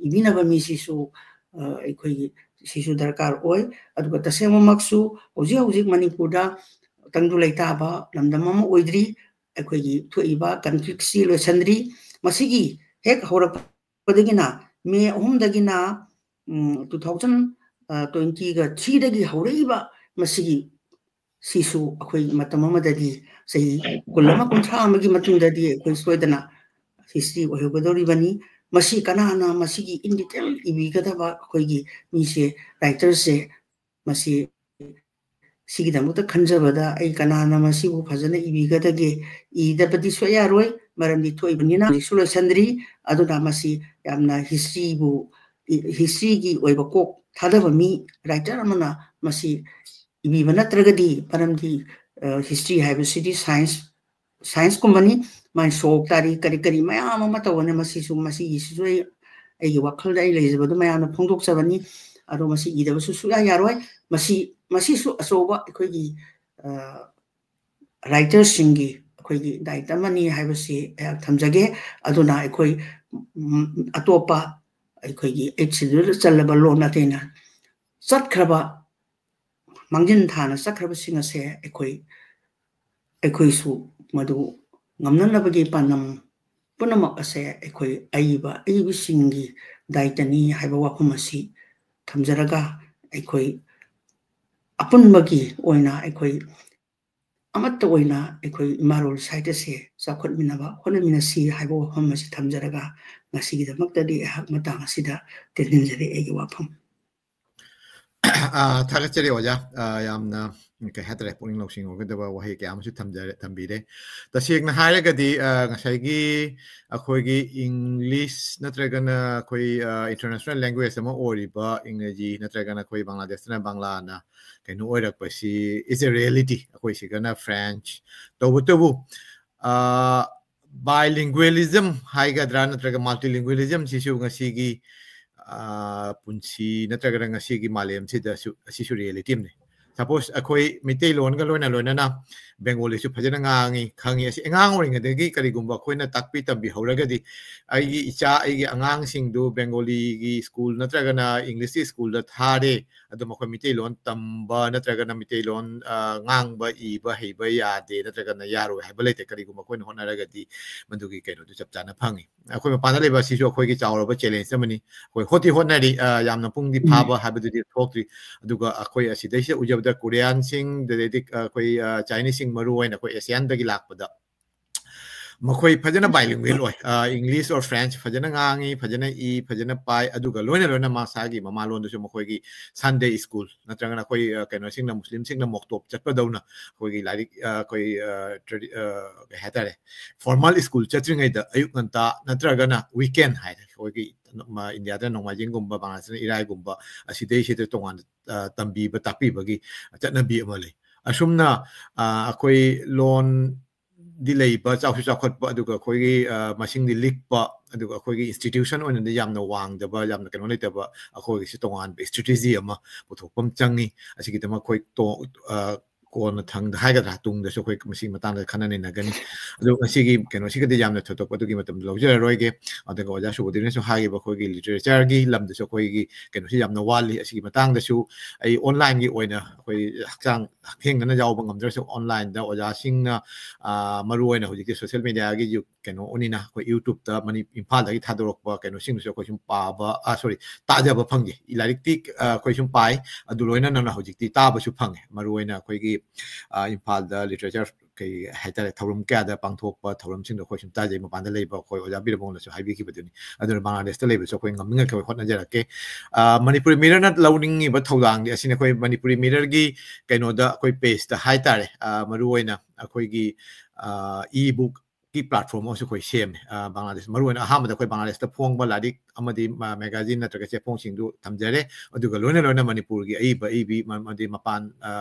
ꯏꯕꯤꯅꯕ ꯃꯤꯁꯤꯁꯨ, ꯑ, ꯑꯩꯈꯣꯏꯒꯤ ꯁꯤꯁꯨ ꯗꯔꯀꯥꯔ ꯑꯣꯏ꯫ ꯑꯗꯨꯒ ꯇꯁꯦꯡꯕꯃꯛꯁꯨ ꯍꯧꯖꯤꯛ ꯍꯧꯖꯤꯛ ꯃꯅꯤꯄꯨꯔꯗ ꯇꯪꯗꯨ ꯂꯩꯇꯥꯕ ꯂꯝꯗꯝ ꯑꯃ ꯑꯣꯏꯗ꯭ꯔꯤ꯫ ꯑꯩꯈꯣꯏꯒꯤ ꯊꯣꯛꯏꯕ conflictꯁꯤ ꯂꯣꯏꯁꯤꯟꯗ꯭ꯔꯤ꯫ ꯃꯁꯤꯒꯤ ꯍꯦꯛ ꯍꯧꯔꯛꯄꯗꯒꯤꯅ ꯃꯦ ꯑꯍꯨꯝꯗꯒꯤꯅ, ꯎꯝ, two thousand, ꯑ, twenty-threeꯗꯒꯤ ꯍꯧꯔꯛꯏꯕ ꯃꯁꯤꯒꯤ ꯁꯤꯁꯨ ꯑꯩꯈꯣꯏ ꯃꯇꯝ ꯑꯃꯗꯗꯤ ꯆꯍꯤ ꯀꯨꯟ ꯑꯃ, ꯀꯨꯟꯊ꯭ꯔꯥ ꯑꯃꯒꯤ ꯃꯇꯨꯡꯗꯗꯤ ꯑꯩꯈꯣꯏ ꯁꯣꯏꯗꯅ history ꯑꯣꯏꯍꯧꯒꯗꯧꯔꯤꯕꯅꯤ꯫ ꯃꯁꯤ ꯀꯅꯥꯅ ꯃꯁꯤꯒꯤ in detail ꯏꯕꯤꯒꯗꯕ ꯑꯩꯈꯣꯏꯒꯤ ꯃꯤꯁꯦ, writerꯁꯦ, ꯃꯁꯤ ꯁꯤꯒꯤꯗꯃꯛꯇ ꯈꯟꯖꯕꯗ ꯑꯩ ꯀꯅꯥꯅ ꯃꯁꯤꯕꯨ ꯐꯖꯅ ꯏꯕꯤꯒꯗꯒꯦ? ꯏꯗꯕꯗꯤ ꯁꯨꯡꯌꯥ ꯌꯥꯔꯣꯏ, ꯃꯔꯝꯗꯤ ꯊꯣꯛꯏꯕꯅꯤꯅ꯫ ꯍꯧꯖꯤꯛꯁꯨ ꯂꯣꯏꯁꯤꯟꯗ꯭ꯔꯤ꯫ ꯑꯗꯨꯅ ꯃꯁꯤ ꯌꯥꯝꯅ historyꯕꯨ, ꯏ-, historyꯒꯤ ꯑꯣꯏꯕ ꯀꯣꯛ ꯊꯥꯗꯕ ꯃꯤ, writer ꯑꯃꯅ ꯃꯁꯤ ꯏꯕꯤꯕ ꯅꯠꯇ꯭ꯔꯒꯗꯤ, ꯃꯔꯝꯗꯤ, ꯑ, history ꯍꯥꯏꯕꯁꯤꯗꯤ science, scienceꯀꯨꯝꯕꯅꯤ꯫ ꯃꯥꯏ ꯁꯣꯛ ꯇꯥꯔꯤ, ꯀꯔꯤ ꯀꯔꯤ ꯃꯌꯥꯝ ꯑꯃ ꯇꯧꯒꯅꯤ꯫ ꯃꯁꯤꯁꯨ, ꯃꯁꯤꯒꯤꯁꯤꯁꯨ ꯑꯩ, ꯑꯩꯒꯤ ꯋꯥꯈꯜꯗ ꯑꯩ ꯂꯩꯖꯕꯗꯨ ꯃꯌꯥꯝꯅ ꯐꯣꯡꯗꯣꯛꯆꯕꯅꯤ꯫ ꯑꯗꯣ ꯃꯁꯤ ꯏꯗꯕꯁꯨ ꯁꯨꯡꯌꯥ ꯌꯥꯔꯣꯏ꯫ ꯃꯁꯤ, ꯃꯁꯤꯁꯨ ꯑꯆꯧꯕ ꯑꯩꯈꯣꯏꯒꯤ, ꯑ, writerꯁꯤꯡꯒꯤ ꯑꯩꯈꯣꯏꯒꯤ ꯗꯥꯏꯇ ꯑꯃꯅꯤ ꯍꯥꯏꯕꯁꯤ ꯑꯩꯍꯥꯛ ꯊꯝꯖꯒꯦ꯫ ꯑꯗꯨꯅ ꯑꯩꯈꯣꯏ, ꯎꯝ, ꯑꯇꯣꯞꯄ ꯑꯩꯈꯣꯏꯒꯤ Eighth Schedule ꯆꯜꯂꯕ ꯂꯣꯟ ꯑꯇꯩꯅ ꯆꯠꯈ꯭ꯔꯕ, ꯃꯥꯡꯖꯤꯟ ꯊꯥꯅ ꯆꯠꯈ꯭ꯔꯕꯁꯤꯡ ꯑꯁꯦ ꯑꯩꯈꯣꯏ, ꯑꯩꯈꯣꯏꯁꯨ ꯃꯗꯨ ꯉꯝꯅꯅꯕꯒꯤ ꯄꯥꯟꯗꯝ ꯄꯨꯝꯅꯃꯛ ꯑꯁꯦ ꯑꯩꯈꯣꯏ ꯑꯏꯕ, ꯑꯏꯕꯁꯤꯡꯒꯤ ꯗꯥꯏꯇꯅꯤ ꯍꯥꯏꯕ ꯋꯥꯐꯝ ꯑꯁꯤ ꯊꯝꯖꯔꯒ, ꯑꯩꯈꯣꯏ ꯑꯄꯨꯟꯕꯒꯤ ꯑꯣꯏꯅ ꯑꯩꯈꯣꯏ ꯑꯃꯠꯇ ꯑꯣꯏꯅ ꯑꯩꯈꯣꯏ ꯏꯃꯥ ꯂꯣꯟ ꯁꯥꯍꯤꯇ꯭ꯌꯁꯦ ꯆꯥꯎꯈꯠꯃꯤꯟꯅꯕ ꯍꯣꯠꯅꯃꯤꯟꯅꯁꯤ ꯍꯥꯏꯕ ꯋꯥꯐꯝ ꯑꯁꯤ ꯊꯝꯖꯔꯒ, ꯉꯁꯤꯒꯤꯗꯃꯛꯇꯗꯤ ꯑꯩꯍꯥꯛ ꯃꯇꯥꯡ ꯑꯁꯤꯗ ꯇꯦꯟꯁꯤꯟꯖꯔꯦ ꯑꯩꯒꯤ ꯋꯥꯐꯝ꯫ ꯑꯥ, ꯊꯥꯒꯠꯆꯔꯤ ꯑꯣꯖꯥ꯫ ꯑꯥ, ꯌꯥꯝꯅ, ꯀꯩ ꯍꯥꯏꯇꯥꯔꯦ, ꯄꯨꯛꯅꯤꯡ ꯂꯧꯁꯤꯡ ꯑꯣꯏꯒꯗꯕ ꯋꯥꯍꯩ ꯀꯌꯥ ꯑꯃꯁꯨ ꯊꯝꯖꯔꯦ, ꯊꯝꯕꯤꯔꯦ꯫ ꯇꯁꯦꯡꯅ ꯍꯥꯏꯔꯒꯗꯤ, ꯑꯥ, ꯉꯁꯥꯏꯒꯤ ꯑꯩꯈꯣꯏꯒꯤ English ꯅꯠꯇ꯭ꯔꯒꯅ ꯑꯩꯈꯣꯏ, ꯑꯥ, international language ꯑꯃ ꯑꯣꯏꯔꯤꯕ ꯏꯪꯒ꯭ꯔꯦꯖꯤ ꯅꯠꯇ꯭ꯔꯒꯅ ꯑꯩꯈꯣꯏ ꯕꯪꯒ꯭ꯂꯥꯗꯦꯁꯇꯅ ꯕꯪꯒ꯭ꯂꯥꯅ ꯀꯩꯅꯣ ꯑꯣꯏꯔꯛꯄꯁꯤ is a reality꯫ ꯑꯩꯈꯣꯏ ꯁꯤꯒꯅ French꯫ ꯇꯧꯕꯇꯕꯨ, ꯑꯥ, Bilingualism ꯍꯥꯏꯒꯗ꯭ꯔꯥ ꯅꯠꯇ꯭ꯔꯒ multilingualism ꯁꯤꯁꯨ ꯉꯁꯤꯒꯤ, ꯑ, ꯄꯨꯟꯁꯤ ꯅꯠꯇ꯭ꯔꯒꯅ ꯉꯁꯤꯒꯤ ꯃꯥꯂꯦꯝꯁꯤꯗꯁꯨ ꯑꯁꯤꯁꯨ reality ꯑꯃꯅꯤ꯫ Suppose ꯑꯩꯈꯣꯏ ꯃꯩꯇꯩꯂꯣꯟꯒ ꯂꯣꯏꯅ ꯂꯣꯏꯅꯅ Bengaliꯁꯨ ꯐꯖꯅ ꯉꯥꯡꯉꯤ, ꯈꯪꯉꯤ꯫ ꯑꯁꯤ ꯑꯉꯥꯡ ꯑꯣꯏꯔꯤꯉꯩꯗꯒꯤ ꯀꯔꯤꯒꯨꯝꯕ ꯑꯩꯈꯣꯏꯅ ꯇꯥꯛꯄꯤ ꯇꯝꯕꯤꯍꯧꯔꯒꯗꯤ ꯑꯩꯒꯤ ꯏꯆꯥ, ꯑꯩꯒꯤ ꯑꯉꯥꯡꯁꯤꯡꯗꯨ Bengaliꯒꯤ school ꯅꯠꯇ꯭ꯔꯒꯅ Englishꯀꯤ schoolꯗ ꯊꯥꯔꯦ, ꯑꯗꯨꯝ ꯑꯩꯈꯣꯏ ꯃꯩꯇꯩꯂꯣꯟ ꯇꯝꯕ ꯅꯠꯇ꯭ꯔꯒꯅ ꯃꯩꯇꯩꯂꯣꯟ, ꯑ, ꯉꯥꯡꯕ ꯏꯕ ꯍꯩꯕ ꯌꯥꯗꯦ ꯅꯠꯇ꯭ꯔꯒꯅ ꯌꯥꯔꯣꯏ ꯍꯥꯏꯕ ꯂꯩꯇꯦ꯫ ꯀꯔꯤꯒꯨꯝꯕ ꯑꯩꯈꯣꯏꯅ ꯍꯣꯠꯅꯔꯒꯗꯤ ꯃꯗꯨꯒꯤ ꯀꯩꯅꯣꯗꯨ ꯆꯞ ꯆꯥꯅ ꯐꯪꯉꯤ꯫ ꯑꯩꯈꯣꯏ ꯃꯄꯥꯟꯗ ꯂꯩꯕ ꯑꯁꯤꯁꯨ ꯑꯩꯈꯣꯏꯒꯤ ꯆꯥꯎꯔꯕ challenge ꯑꯃꯅꯤ꯫ ꯑꯩꯈꯣꯏ ꯍꯣꯠꯇꯤ ꯍꯣꯠꯅꯔꯤ, ꯑ, ꯌꯥꯝꯅ ꯄꯨꯡꯗꯤ ꯎꯝ꯫ ꯐꯥꯕ ꯍꯥꯏꯕꯗꯨꯗꯤ ꯊꯣꯛꯇ꯭ꯔꯤ꯫ ꯑꯗꯨꯒ ꯑꯩꯈꯣꯏ ꯑꯁꯤꯗꯩꯁꯤꯗ ꯎꯖꯕꯗ Koreanꯁꯤꯡ, ꯑꯗꯩꯗꯤ ꯑꯩꯈꯣꯏ, ꯑ, Chineseꯁꯤꯡ ꯃꯔꯨ ꯑꯣꯏꯅ ꯑꯩꯈꯣꯏ ASEANꯗꯒꯤ ꯂꯥꯛꯄꯗ ꯃꯈꯣꯏ ꯐꯖꯅ bilingual ꯑꯣꯏ꯫ ꯑ, English or French ꯐꯖꯅ ꯉꯥꯡꯉꯤ, ꯐꯖꯅ ꯏ, ꯐꯖꯅ ꯄꯥꯏ, ꯑꯗꯨꯒ ꯂꯣꯏꯅ ꯂꯣꯏꯅ ꯃꯁꯥꯒꯤ ꯃꯃꯥꯂꯣꯟꯗꯁꯨ ꯃꯈꯣꯏꯒꯤ Sunday school ꯅꯠꯇ꯭ꯔꯒꯅ ꯑꯩꯈꯣꯏ, ꯑ, ꯀꯩꯅꯣꯁꯤꯡꯅ, ꯃꯨꯁꯂꯤꯝꯁꯤꯡꯅ ꯃꯣꯛꯇꯣꯞ ꯆꯠꯄꯗꯧꯅ ꯑꯩꯈꯣꯏꯒꯤ ꯂꯥꯏꯔꯤꯛ, ꯑ, ꯑꯩꯈꯣꯏ, ꯑ, tradi-, ꯑ, ꯀꯩ ꯍꯥꯏꯇꯥꯔꯦ, formal school ꯆꯠꯇ꯭ꯔꯤꯉꯩꯗ ꯑꯌꯨꯛ ꯉꯟꯇꯥ ꯅꯠꯇ꯭ꯔꯒꯅ weekend ꯍꯥꯏꯔꯦ, ꯑꯩꯈꯣꯏꯒꯤ ꯃ-, ꯏꯟꯗꯤꯌꯥꯗ ꯅꯣꯡꯃꯥꯏꯖꯤꯡꯒꯨꯝꯕ, ꯕꯪꯒ꯭ꯂꯥꯗꯦꯁꯅ ꯏꯔꯥꯏꯒꯨꯝꯕ, ꯑꯁꯤꯗꯩꯁꯤꯗ ꯇꯣꯉꯥꯟꯅ, ꯑ, ꯇꯝꯕꯤꯕ ꯇꯥꯛꯄꯤꯕꯒꯤ ꯆꯠꯅꯕꯤ ꯑꯃ ꯂꯩ꯫ ꯑꯁꯨꯝꯅ, ꯑ, ꯑꯩꯈꯣꯏ ꯂꯣꯟꯗꯤ ꯂꯩꯕ, ꯆꯥꯎꯁꯨ ꯆꯥꯎꯈꯠꯄ, ꯑꯗꯨꯒ ꯑꯩꯈꯣꯏꯒꯤ, ꯑ, ꯃꯁꯤꯡꯗꯤ ꯂꯤꯛꯄ, ꯑꯗꯨꯒ ꯑꯩꯈꯣꯏꯒꯤ institution ꯑꯣꯏꯅꯗꯤ ꯌꯥꯝꯅ ꯋꯥꯡꯗꯕ, ꯌꯥꯝꯅ ꯀꯩꯅꯣ ꯂꯩꯇꯕ, ꯑꯩꯈꯣꯏꯒꯤꯁꯨ ꯇꯣꯉꯥꯟꯕ strategy ꯑꯃ ꯄꯨꯊꯣꯛꯄ ꯑꯃ ꯆꯪꯉꯤ꯫ ꯑꯁꯤꯒꯤꯗꯃꯛ ꯑꯩꯈꯣꯏ ꯇꯣ-, ꯑ, ꯀꯣꯟꯅ ꯊꯪꯗ ꯍꯥꯏꯒꯗ꯭ꯔꯥ, ꯇꯨꯡꯗꯁꯨ ꯑꯩꯈꯣꯏ ꯃꯁꯤꯒꯤ ꯃꯇꯥꯡꯗ ꯈꯟꯅ ꯅꯩꯅꯒꯅꯤ꯫ ꯑꯗꯣ ꯉꯁꯤꯒꯤ ꯀꯩꯅꯣꯁꯤꯒꯗꯤ ꯌꯥꯝꯅ ꯊꯣꯏꯗꯣꯛꯄ ꯑꯗꯨꯒꯤ ꯃꯇꯝꯗ ꯂꯧꯖꯔꯔꯣꯏꯒꯦ꯫ ꯑꯗꯨꯒ ꯑꯣꯖꯥ ꯁꯨꯕꯣꯙꯤꯅꯁꯨ ꯍꯥꯏꯈꯤꯕ ꯑꯩꯈꯣꯏꯒꯤ literatureꯒꯤ ꯂꯝꯗꯁꯨ ꯑꯩꯈꯣꯏꯒꯤ ꯀꯩꯅꯣꯁꯤ ꯌꯥꯝꯅ ꯋꯥꯠꯂꯤ꯫ ꯑꯁꯤꯒꯤ ꯃꯇꯥꯡꯗꯁꯨ ꯑꯩ onlineꯒꯤ ꯑꯣꯏꯅ ꯑꯩꯈꯣꯏ ꯍꯛꯆꯥꯡ ꯍꯛꯊꯦꯡꯅꯅ ꯌꯥꯎꯕ ꯉꯝꯗ꯭ꯔꯁꯨ onlineꯗ ꯑꯣꯖꯥꯁꯤꯡꯅ, ꯑ, ꯃꯔꯨꯑꯣꯏꯅ ꯍꯧꯖꯤꯛꯇꯤ social mediaꯒꯤ ꯌꯨ-, ꯀꯩꯅꯣꯅꯤꯅ ꯑꯩꯈꯣꯏ YouTubeꯇ ꯃꯅꯤ-, ꯏꯝꯐꯥꯜꯗꯒꯤ ꯊꯥꯗꯣꯔꯛꯄ ꯀꯩꯅꯣꯁꯤꯡꯗꯨꯁꯨ ꯑꯩꯈꯣꯏ ꯁꯨꯝ ꯄꯥꯕ, ꯑ, sorry, ꯇꯥꯖꯕ ꯐꯪꯖꯩ꯫ ꯂꯥꯏꯔꯤꯛꯇꯤ, ꯑ, ꯑꯩꯈꯣꯏ ꯁꯨꯝ ꯄꯥꯏ, ꯑꯗꯨ ꯂꯣꯏꯅꯅ ꯍꯧꯖꯤꯛꯇꯤ ꯇꯥꯕꯁꯨ ꯐꯪꯉꯦ꯫ ꯃꯔꯨꯑꯣꯏꯅ ꯑꯩꯈꯣꯏꯒꯤ, ꯑ, ꯏꯝꯐꯥꯜꯗ literature ꯀꯩ ꯍꯥꯏꯇꯥꯔꯦ, ꯊꯧꯔꯝ ꯀꯌꯥꯗ ꯄꯥꯡꯊꯣꯛꯄ ꯊꯧꯔꯝꯁꯤꯡꯗꯣ ꯑꯩꯈꯣꯏ ꯁꯨꯝ ꯇꯥꯖꯩ꯫ ꯃꯄꯥꯟꯗ ꯂꯩꯕ ꯑꯩꯈꯣꯏ ꯑꯣꯖꯥ ꯕꯤꯔꯕꯣꯡꯅꯁꯨ ꯍꯥꯏꯕꯤꯈꯤꯕꯗꯨꯅꯤ꯫ ꯑꯗꯨꯅ ꯕꯪꯒ꯭ꯂꯥꯗꯦꯁꯇ ꯂꯩꯕꯁꯨ ꯑꯩꯈꯣꯏ ꯉꯝꯅꯤꯡꯉꯥꯏ ꯑꯩꯈꯣꯏ ꯍꯣꯠꯅꯖꯔꯛꯀꯦ꯫ ꯑ, ꯃꯅꯤꯄꯨꯔꯤ Mirrorꯅ ꯂꯧꯅꯤꯡꯉꯤꯕ ꯊꯧꯗꯥꯡꯗꯤ ꯑꯁꯤꯅꯤ꯫ ꯑꯩꯈꯣꯏ ꯃꯅꯤꯄꯨꯔꯤ Mirrorꯒꯤ ꯀꯩꯅꯣꯗ, ꯑꯩꯈꯣꯏ pageꯇ ꯍꯥꯏꯇꯥꯔꯦ, ꯑ, ꯃꯔꯨꯑꯣꯏꯅ ꯑꯩꯈꯣꯏꯒꯤ, ꯑ, e-bookꯀꯤ platform ꯑꯃꯁꯨ ꯑꯩꯈꯣꯏ ꯁꯦꯝꯃꯦ꯫ ꯑ, ꯕꯪꯒ꯭ꯂꯥꯗꯦꯁ, ꯃꯔꯨꯑꯣꯏꯅ ꯑꯍꯥꯟꯕꯗ ꯑꯩꯈꯣꯏ ꯕꯪꯒ꯭ꯂꯥꯗꯦꯁꯇ ꯐꯣꯡꯕ ꯂꯥꯏꯔꯤꯛ ꯑꯃꯗꯤ magazine ꯅꯠꯇ꯭ꯔꯒ ꯆꯦꯐꯣꯡꯁꯤꯡꯗꯨ ꯊꯝꯖꯔꯦ꯫ ꯑꯗꯨꯒ ꯂꯣꯏꯅ ꯂꯣꯏꯅ ꯃꯅꯤꯄꯨꯔꯒꯤ ꯑꯏꯕ ꯑꯏꯕꯤ, ꯑꯃꯗꯤ ꯃꯄꯥꯟ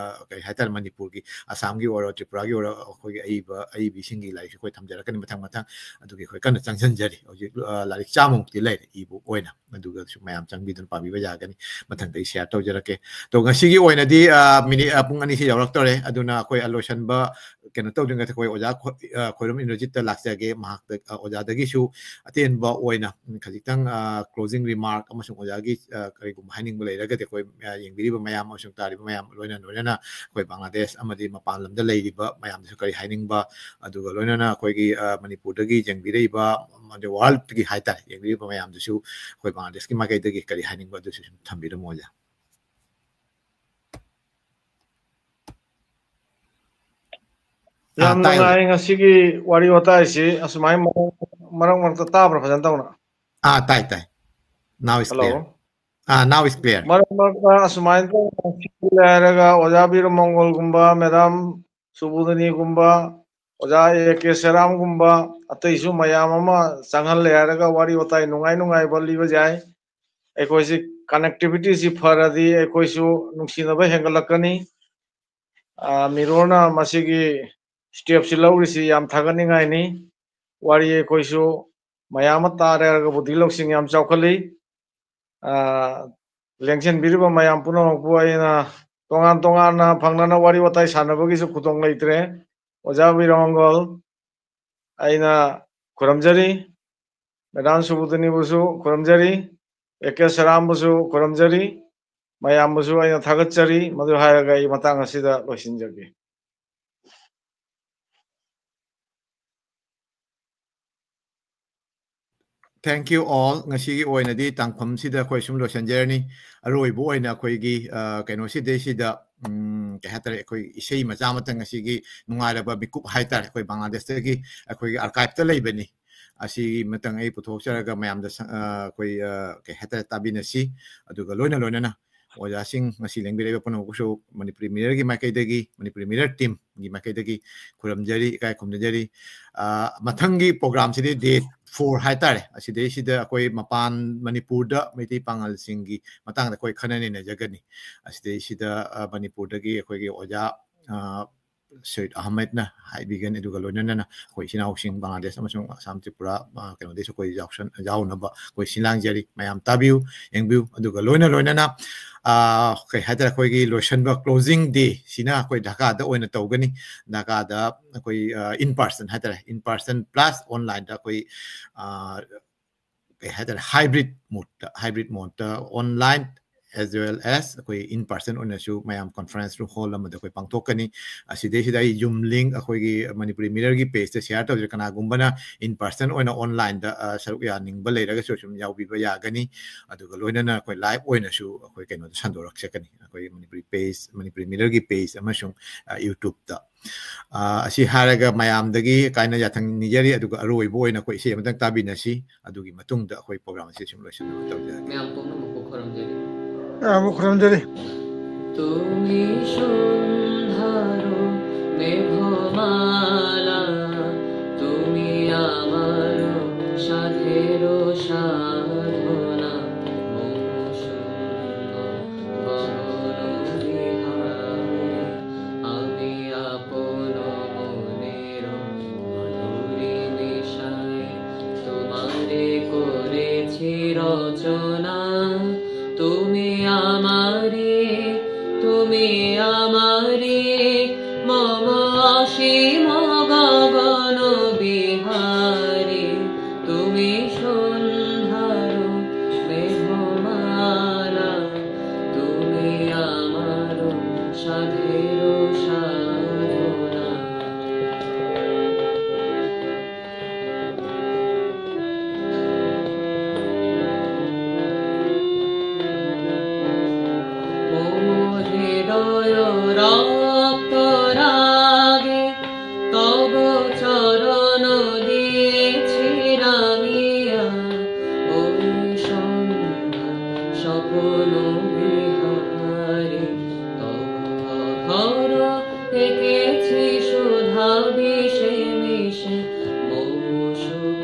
ꯀꯔꯤ ꯍꯥꯏꯇꯥꯔꯦ, ꯃꯅꯤꯄꯨꯔꯒꯤ, ꯑꯁꯥꯝꯒꯤ ꯑꯣꯏꯔꯣ, ꯇ꯭ꯔꯤꯄꯨꯔꯥꯒꯤ ꯑꯣꯏꯔꯣ, ꯑꯩꯈꯣꯏꯒꯤ ꯑꯏꯕ ꯑꯏꯕꯤꯁꯤꯡꯒꯤ ꯂꯥꯏꯔꯤꯛꯁꯨ ꯑꯩꯈꯣꯏ ꯊꯝꯖꯔꯛꯀꯅꯤ ꯃꯊꯪ ꯃꯊꯪ꯫ ꯑꯗꯨꯒꯤ ꯑꯩꯈꯣꯏ ꯀꯟꯅ ꯆꯪꯁꯤꯟꯖꯔꯤ꯫ ꯍꯧꯖꯤꯛ ꯂꯥꯏꯔꯤꯛ ꯆꯥꯝꯃꯃꯨꯛꯇꯤ ꯂꯩꯔꯦ ꯏꯕꯨꯛ ꯑꯣꯏꯅ, ꯑꯗꯨꯒꯁꯨ ꯃꯌꯥꯝ ꯆꯪꯕꯤꯗꯨꯅ ꯄꯥꯕꯤꯕ ꯌꯥꯒꯅꯤ꯫ ꯃꯊꯪꯗ ꯑꯩ share ꯇꯧꯖꯔꯛꯀꯦ꯫ ꯑꯗꯣ ꯉꯁꯤꯒꯤ ꯑꯣꯏꯅꯗꯤ ꯃꯤꯅꯤꯠ ꯄꯨꯡ ꯑꯅꯤꯁꯤ ꯌꯧꯔꯛꯇꯧꯔꯦ꯫ ꯑꯗꯨꯅ ꯑꯩꯈꯣꯏ ꯂꯣꯏꯁꯤꯟꯕ ꯀꯩꯅꯣ ꯇꯧꯗ꯭ꯔꯤꯉꯩꯗ ꯑꯩꯈꯣꯏ ꯑꯣꯖꯥ ꯈꯣꯏꯔꯝ ꯏꯟꯗ꯭ꯔꯖꯤꯠꯇ ꯂꯥꯛꯆꯒꯦ꯫ ꯃꯍꯥꯛꯇ, ꯑꯣꯖꯥꯗꯒꯤꯁꯨ ꯑꯇꯦꯟꯕ ꯑꯣꯏꯅ ꯈꯖꯤꯛꯇꯪ closing remark ꯑꯃꯁꯨꯡ ꯑꯣꯖꯥꯒꯤ ꯀꯔꯤꯒꯨꯝꯕ ꯍꯥꯏꯅꯤꯡꯕ ꯂꯩꯔꯒꯗꯤ ꯑꯩꯈꯣꯏ ꯌꯦꯡꯕꯤꯔꯤꯕ ꯃꯌꯥꯝ ꯑꯃꯁꯨꯡ ꯇꯥꯔꯤꯕ ꯃꯌꯥꯝ ꯂꯣꯏꯅ ꯂꯣꯏꯅꯅ ꯑꯩꯈꯣꯏ ꯕꯪꯒ꯭ꯂꯥꯗꯦꯁ ꯑꯃꯗꯤ ꯃꯄꯥꯟ ꯂꯝꯗ ꯂꯩꯔꯤꯕ ꯃꯌꯥꯝꯗꯁꯨ ꯀꯔꯤ ꯍꯥꯏꯅꯤꯡꯕ, ꯑꯗꯨꯒ ꯂꯣꯏꯅꯅ ꯑꯩꯈꯣꯏꯒꯤ ꯃꯅꯤꯄꯨꯔꯗꯒꯤ ꯌꯦꯡꯕꯤꯔꯛꯏꯕ ꯑꯃꯗꯤ worldꯀꯤ ꯍꯥꯏꯇꯥꯔꯦ, ꯌꯦꯡꯕꯤꯔꯤꯕ ꯃꯌꯥꯝꯗꯨꯁꯨ ꯑꯩꯈꯣꯏ ꯕꯪꯒ꯭ꯂꯥꯗꯦꯁꯀꯤ ꯃꯥꯏꯀꯩꯗꯒꯤ ꯀꯔꯤ ꯍꯥꯏꯅꯤꯡꯕ ꯑꯗꯨꯁꯨ ꯁꯨꯝ ꯊꯝꯕꯤꯔꯝꯃꯣ ꯑꯣꯖꯥ꯫ ꯌꯥꯝ ꯅꯨꯡꯉꯥꯏ ꯉꯁꯤꯒꯤ ꯋꯥꯔꯤ ꯋꯥꯇꯥꯏꯁꯤ꯫ ꯑꯁꯨꯃꯥꯏꯅ ꯃꯔꯛ ꯃꯔꯛꯇ ꯇꯥꯕ꯭ꯔꯥ ꯐꯖꯅ ꯇꯧꯅ? ꯑꯥ, ꯇꯥꯏ, ꯇꯥꯏ꯫ Now is clear. Ah, now is clear. ꯃꯔꯛ ꯃꯔꯛꯇ ꯑꯁꯨꯃꯥꯏꯅ ꯇꯧꯅ ꯍꯥꯏꯔꯒ ꯑꯣꯖꯥ ꯕꯤꯔ ꯃꯪꯒꯣꯜꯒꯨꯝꯕ, ꯃꯦꯗꯥꯝ ꯁꯨꯕꯨꯗꯅꯤꯒꯨꯝꯕ, ꯑꯣꯖꯥ ꯑꯦ ꯀꯦ ꯁꯦꯔꯥꯝꯒꯨꯝꯕ, ꯑꯇꯩꯁꯨ ꯃꯌꯥꯝ ꯑꯃ ꯆꯪꯍꯜꯂꯦ ꯍꯥꯏꯔꯒ ꯋꯥꯔꯤ ꯋꯥꯇꯥꯏ ꯅꯨꯡꯉꯥꯏ ꯅꯨꯡꯉꯥꯏꯕ ꯂꯤꯕ ꯌꯥꯏ꯫ ꯑꯩꯈꯣꯏꯁꯤ connectivityꯁꯤ ꯐꯔꯗꯤ ꯑꯩꯈꯣꯏꯁꯨ ꯅꯨꯡꯁꯤꯅꯕ ꯍꯦꯟꯒꯠꯂꯛꯀꯅꯤ꯫ ꯃꯤꯔꯣꯅ ꯃꯁꯤꯒꯤ stepꯁꯤ ꯂꯧꯔꯤꯁꯤ ꯌꯥꯝ ꯊꯥꯒꯠꯅꯤꯡꯉꯥꯏꯅꯤ꯫ ꯋꯥꯔꯤ ꯑꯩꯈꯣꯏꯁꯨ ꯃꯌꯥꯝ ꯑꯃ ꯇꯥꯔꯦ ꯍꯥꯏꯔꯒ ꯕꯨꯙꯤ ꯂꯧꯁꯤꯡ ꯌꯥꯝ ꯆꯥꯎꯈꯠꯂꯤ꯫ ꯂꯦꯡꯁꯤꯟꯕꯤꯔꯤꯕ ꯃꯌꯥꯝ ꯄꯨꯝꯅꯃꯛꯄꯨ ꯑꯩꯅ ꯇꯣꯉꯥꯟ ꯇꯣꯉꯥꯟꯅ ꯐꯪꯅꯅ ꯋꯥꯔꯤ ꯋꯥꯇꯥꯏ ꯁꯥꯟꯅꯕꯒꯤꯁꯨ ꯈꯨꯗꯣꯡ ꯂꯩꯇ꯭ꯔꯦ꯫ ꯑꯣꯖꯥ ꯕꯤꯔꯃꯪꯒꯣꯜ ꯑꯩꯅ ꯈꯨꯔꯨꯝꯖꯔꯤ꯫ ꯃꯦꯗꯥꯝ ꯁꯨꯕꯨꯗꯅꯤꯕꯨꯁꯨ ꯈꯨꯔꯨꯝꯖꯔꯤ꯫ A K ꯁꯔꯥꯝꯕꯨꯁꯨ ꯈꯨꯔꯨꯝꯖꯔꯤ꯫ ꯃꯌꯥꯝꯕꯨꯁꯨ ꯑꯩꯅ ꯊꯥꯒꯠꯆꯔꯤ꯫ ꯃꯗꯨ ꯍꯥꯏꯔꯒ ꯑꯩ ꯃꯇꯥꯡ ꯑꯁꯤꯗ ꯂꯣꯏꯁꯤꯟꯖꯒꯦ꯫ Thank you all. ꯉꯁꯤꯒꯤ ꯑꯣꯏꯅꯗꯤ ꯇꯥꯡꯐꯝꯁꯤꯗ ꯑꯩꯈꯣꯏ ꯁꯨꯝ ꯂꯣꯏꯁꯤꯟꯖꯔꯅꯤ꯫ ꯑꯔꯣꯏꯕ ꯑꯣꯏꯅ ꯑꯩꯈꯣꯏꯒꯤ ꯀꯩꯅꯣꯁꯤꯗꯩꯁꯤꯗ ꯀꯩ ꯍꯥꯏꯇꯥꯔꯦ, ꯑꯩꯈꯣꯏ ꯏꯁꯩ ꯃꯆꯥ ꯑꯃꯇꯪ, ꯉꯁꯤꯒꯤ ꯅꯨꯡꯉꯥꯏꯔꯕ ꯃꯤꯀꯨꯞ ꯍꯥꯏꯇꯥꯔꯦ, ꯑꯩꯈꯣꯏ ꯕꯪꯒ꯭ꯂꯥꯗꯦꯁꯇꯒꯤ ꯑꯩꯈꯣꯏꯒꯤ archiveꯇ ꯂꯩꯕꯅꯤ꯫ ꯑꯁꯤ ꯑꯃꯇꯪ ꯑꯩ ꯄꯨꯊꯣꯛꯆꯔꯒ ꯃꯌꯥꯝꯗ ꯑꯩꯈꯣꯏ ꯀꯩ ꯍꯥꯏꯇꯥꯔꯦ, ꯇꯥꯕꯤꯅꯁꯤ꯫ ꯑꯗꯨꯒ ꯂꯣꯏꯅ ꯂꯣꯏꯅꯅ ꯑꯣꯖꯥꯁꯤꯡ, ꯉꯁꯤ ꯂꯦꯡꯕꯤꯔꯛꯏꯕ ꯄꯨꯝꯅꯃꯛꯄꯨꯁꯨ ꯃꯅꯤꯄꯨꯔꯤ ꯃꯤꯔꯔꯒꯤ ꯃꯥꯏꯀꯩꯗꯒꯤ, ꯃꯅꯤꯄꯨꯔꯤ ꯃꯤꯔꯔ teamꯒꯤ ꯃꯥꯏꯀꯩꯗꯒꯤ ꯈꯨꯔꯨꯝꯖꯔꯤ, ꯏꯀꯥꯏ ꯈꯨꯝꯅꯖꯔꯤ꯫ ꯃꯊꯪꯒꯤ programꯁꯤꯗꯤ date ꯐꯣꯔ ꯍꯥꯏꯇꯥꯔꯦ, ꯑꯁꯤꯗꯩꯁꯤꯗ ꯑꯩꯈꯣꯏ ꯃꯄꯥꯟ ꯃꯅꯤꯄꯨꯔꯗ ꯃꯩꯇꯩ ꯄꯥꯉꯜꯁꯤꯡꯒꯤ ꯃꯇꯥꯡꯗ ꯑꯩꯈꯣꯏ ꯈꯟꯅ ꯅꯩꯅꯖꯒꯅꯤ꯫ ꯑꯁꯤꯗꯩꯁꯤꯗ ꯑ, ꯃꯅꯤꯄꯨꯔꯗꯒꯤ ꯑꯩꯈꯣꯏꯒꯤ ꯑꯣꯖꯥ ꯑ, ꯁꯌꯤꯗ ꯑꯍꯃꯗꯅ ꯍꯥꯏꯕꯤꯒꯅꯤ꯫ ꯑꯗꯨꯒ ꯂꯣꯏꯅꯅ ꯑꯩꯈꯣꯏ ꯏꯆꯤꯟ ꯏꯅꯥꯎꯁꯤꯡ ꯕꯪꯒ꯭ꯂꯥꯗꯦꯁ ꯑꯃꯁꯨꯡ ꯑꯁꯥꯝ, ꯇ꯭ꯔꯤꯄꯨꯔꯥ, ꯑ, ꯀꯩꯅꯣꯗꯩꯁꯨ ꯑꯩꯈꯣꯏ ꯌꯥꯎꯁꯟ-, ꯌꯥꯎꯅꯕ ꯑꯩꯈꯣꯏ ꯁꯤꯟ ꯂꯥꯡꯖꯔꯤ꯫ ꯃꯌꯥꯝ ꯇꯥꯕꯤꯌꯨ, ꯌꯦꯡꯕꯤꯌꯨ꯫ ꯑꯗꯨꯒ ꯂꯣꯏꯅ ꯂꯣꯏꯅꯅ, ꯑ, ꯀꯩ ꯍꯥꯏꯇꯥꯔꯦ, ꯑꯩꯈꯣꯏꯒꯤ ꯂꯣꯏꯁꯤꯟꯕ, closing day ꯁꯤꯅ ꯑꯩꯈꯣꯏ ꯙꯥꯀꯥꯗ ꯑꯣꯏꯅ ꯇꯧꯒꯅꯤ꯫ ꯙꯥꯀꯥꯗ ꯑꯩꯈꯣꯏ, ꯑ, in person ꯍꯥꯏꯇꯥꯔꯦ, in person plus online ꯗ ꯑꯩꯈꯣꯏ, ꯑ, ꯀꯩ ꯍꯥꯏꯇꯥꯔꯦ, hybrid mode ꯇ, hybrid mode ꯇ online as well as ꯑꯩꯈꯣꯏ in person ꯑꯣꯏꯅꯁꯨ ꯃꯌꯥꯝ conference room hall ꯑꯃꯗ ꯑꯩꯈꯣꯏ ꯄꯥꯡꯊꯣꯛꯀꯅꯤ꯫ ꯑꯁꯤꯗꯩꯁꯤꯗ ꯑꯩ Zoom link ꯑꯩꯈꯣꯏꯒꯤ ꯃꯅꯤꯄꯨꯔꯤ ꯃꯤꯔꯔꯒꯤ page ꯇ share ꯇꯧꯖꯔꯤ꯫ ꯀꯅꯥꯒꯨꯝꯕꯅ in person ꯑꯣꯏꯅ online ꯗ, ꯑ, ꯁꯔꯨꯛ ꯌꯥꯅꯤꯡꯕ ꯂꯩꯔꯒꯁꯨ ꯁꯨꯝ ꯌꯥꯎꯕꯤꯕ ꯌꯥꯒꯅꯤ꯫ ꯑꯗꯨꯒ ꯂꯣꯏꯅꯅ ꯑꯩꯈꯣꯏ live ꯑꯣꯏꯅꯁꯨ ꯑꯩꯈꯣꯏ ꯀꯩꯅꯣꯗ ꯁꯟꯗꯣꯔꯛꯆꯒꯅꯤ, ꯑꯩꯈꯣꯏ ꯃꯅꯤꯄꯨꯔꯤ page, ꯃꯅꯤꯄꯨꯔꯤ ꯃꯤꯔꯔꯒꯤ page ꯑꯃꯁꯨꯡ, ꯑ, YouTube ꯇ꯫ ꯑ, ꯑꯁꯤ ꯍꯥꯏꯔꯒ ꯃꯌꯥꯝꯗꯒꯤ ꯀꯥꯏꯅ ꯌꯥꯊꯪ ꯅꯤꯖꯔꯤ꯫ ꯑꯗꯨꯒ ꯑꯔꯣꯏꯕ ꯑꯣꯏꯅ ꯑꯩꯈꯣꯏ ꯏꯁꯩ ꯑꯃꯇꯪ ꯇꯥꯕꯤꯅꯁꯤ꯫ ꯑꯗꯨꯒꯤ ꯃꯇꯨꯡꯗ ꯑꯩꯈꯣꯏ program ꯑꯁꯤ ꯁꯨꯝ ꯂꯣꯏꯁꯤꯟꯅꯕ ꯇꯧꯖꯔꯒꯦ꯫ ꯃꯌꯥꯝ ꯄꯨꯝꯅꯃꯛꯄꯨ ꯈꯨꯔꯨꯝꯖꯔꯤ꯫ ꯃꯌꯥꯝꯕꯨ ꯈꯨꯔꯨꯝꯖꯔꯤ꯫ তুমি সন্ধ্যার মেঘমালা, তুমি আমার সাধের সাধনা, মম সুন্দর গগন বিহারে। আমি আপন মনের মাধুরী মিশাই তোমারে করেছি রচনা। তুমি আমারে, তুমি আমারে, মম অসীম গগন বিহারে। তুমি সন্ধ্যার মেঘমালা, তুমি আমার সাধের সাধনা। মম হৃদয় রক্ত রাগে তব চরণ দিয়েছি রাঙিয়া। ওই সন্ধ্যা স্বপন বিহারে তব অধর এঁকেছি সুধা বিষে মিশে। মম সুখ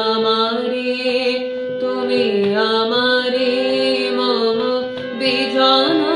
আমারে, তুমি আমারে, মম বিজন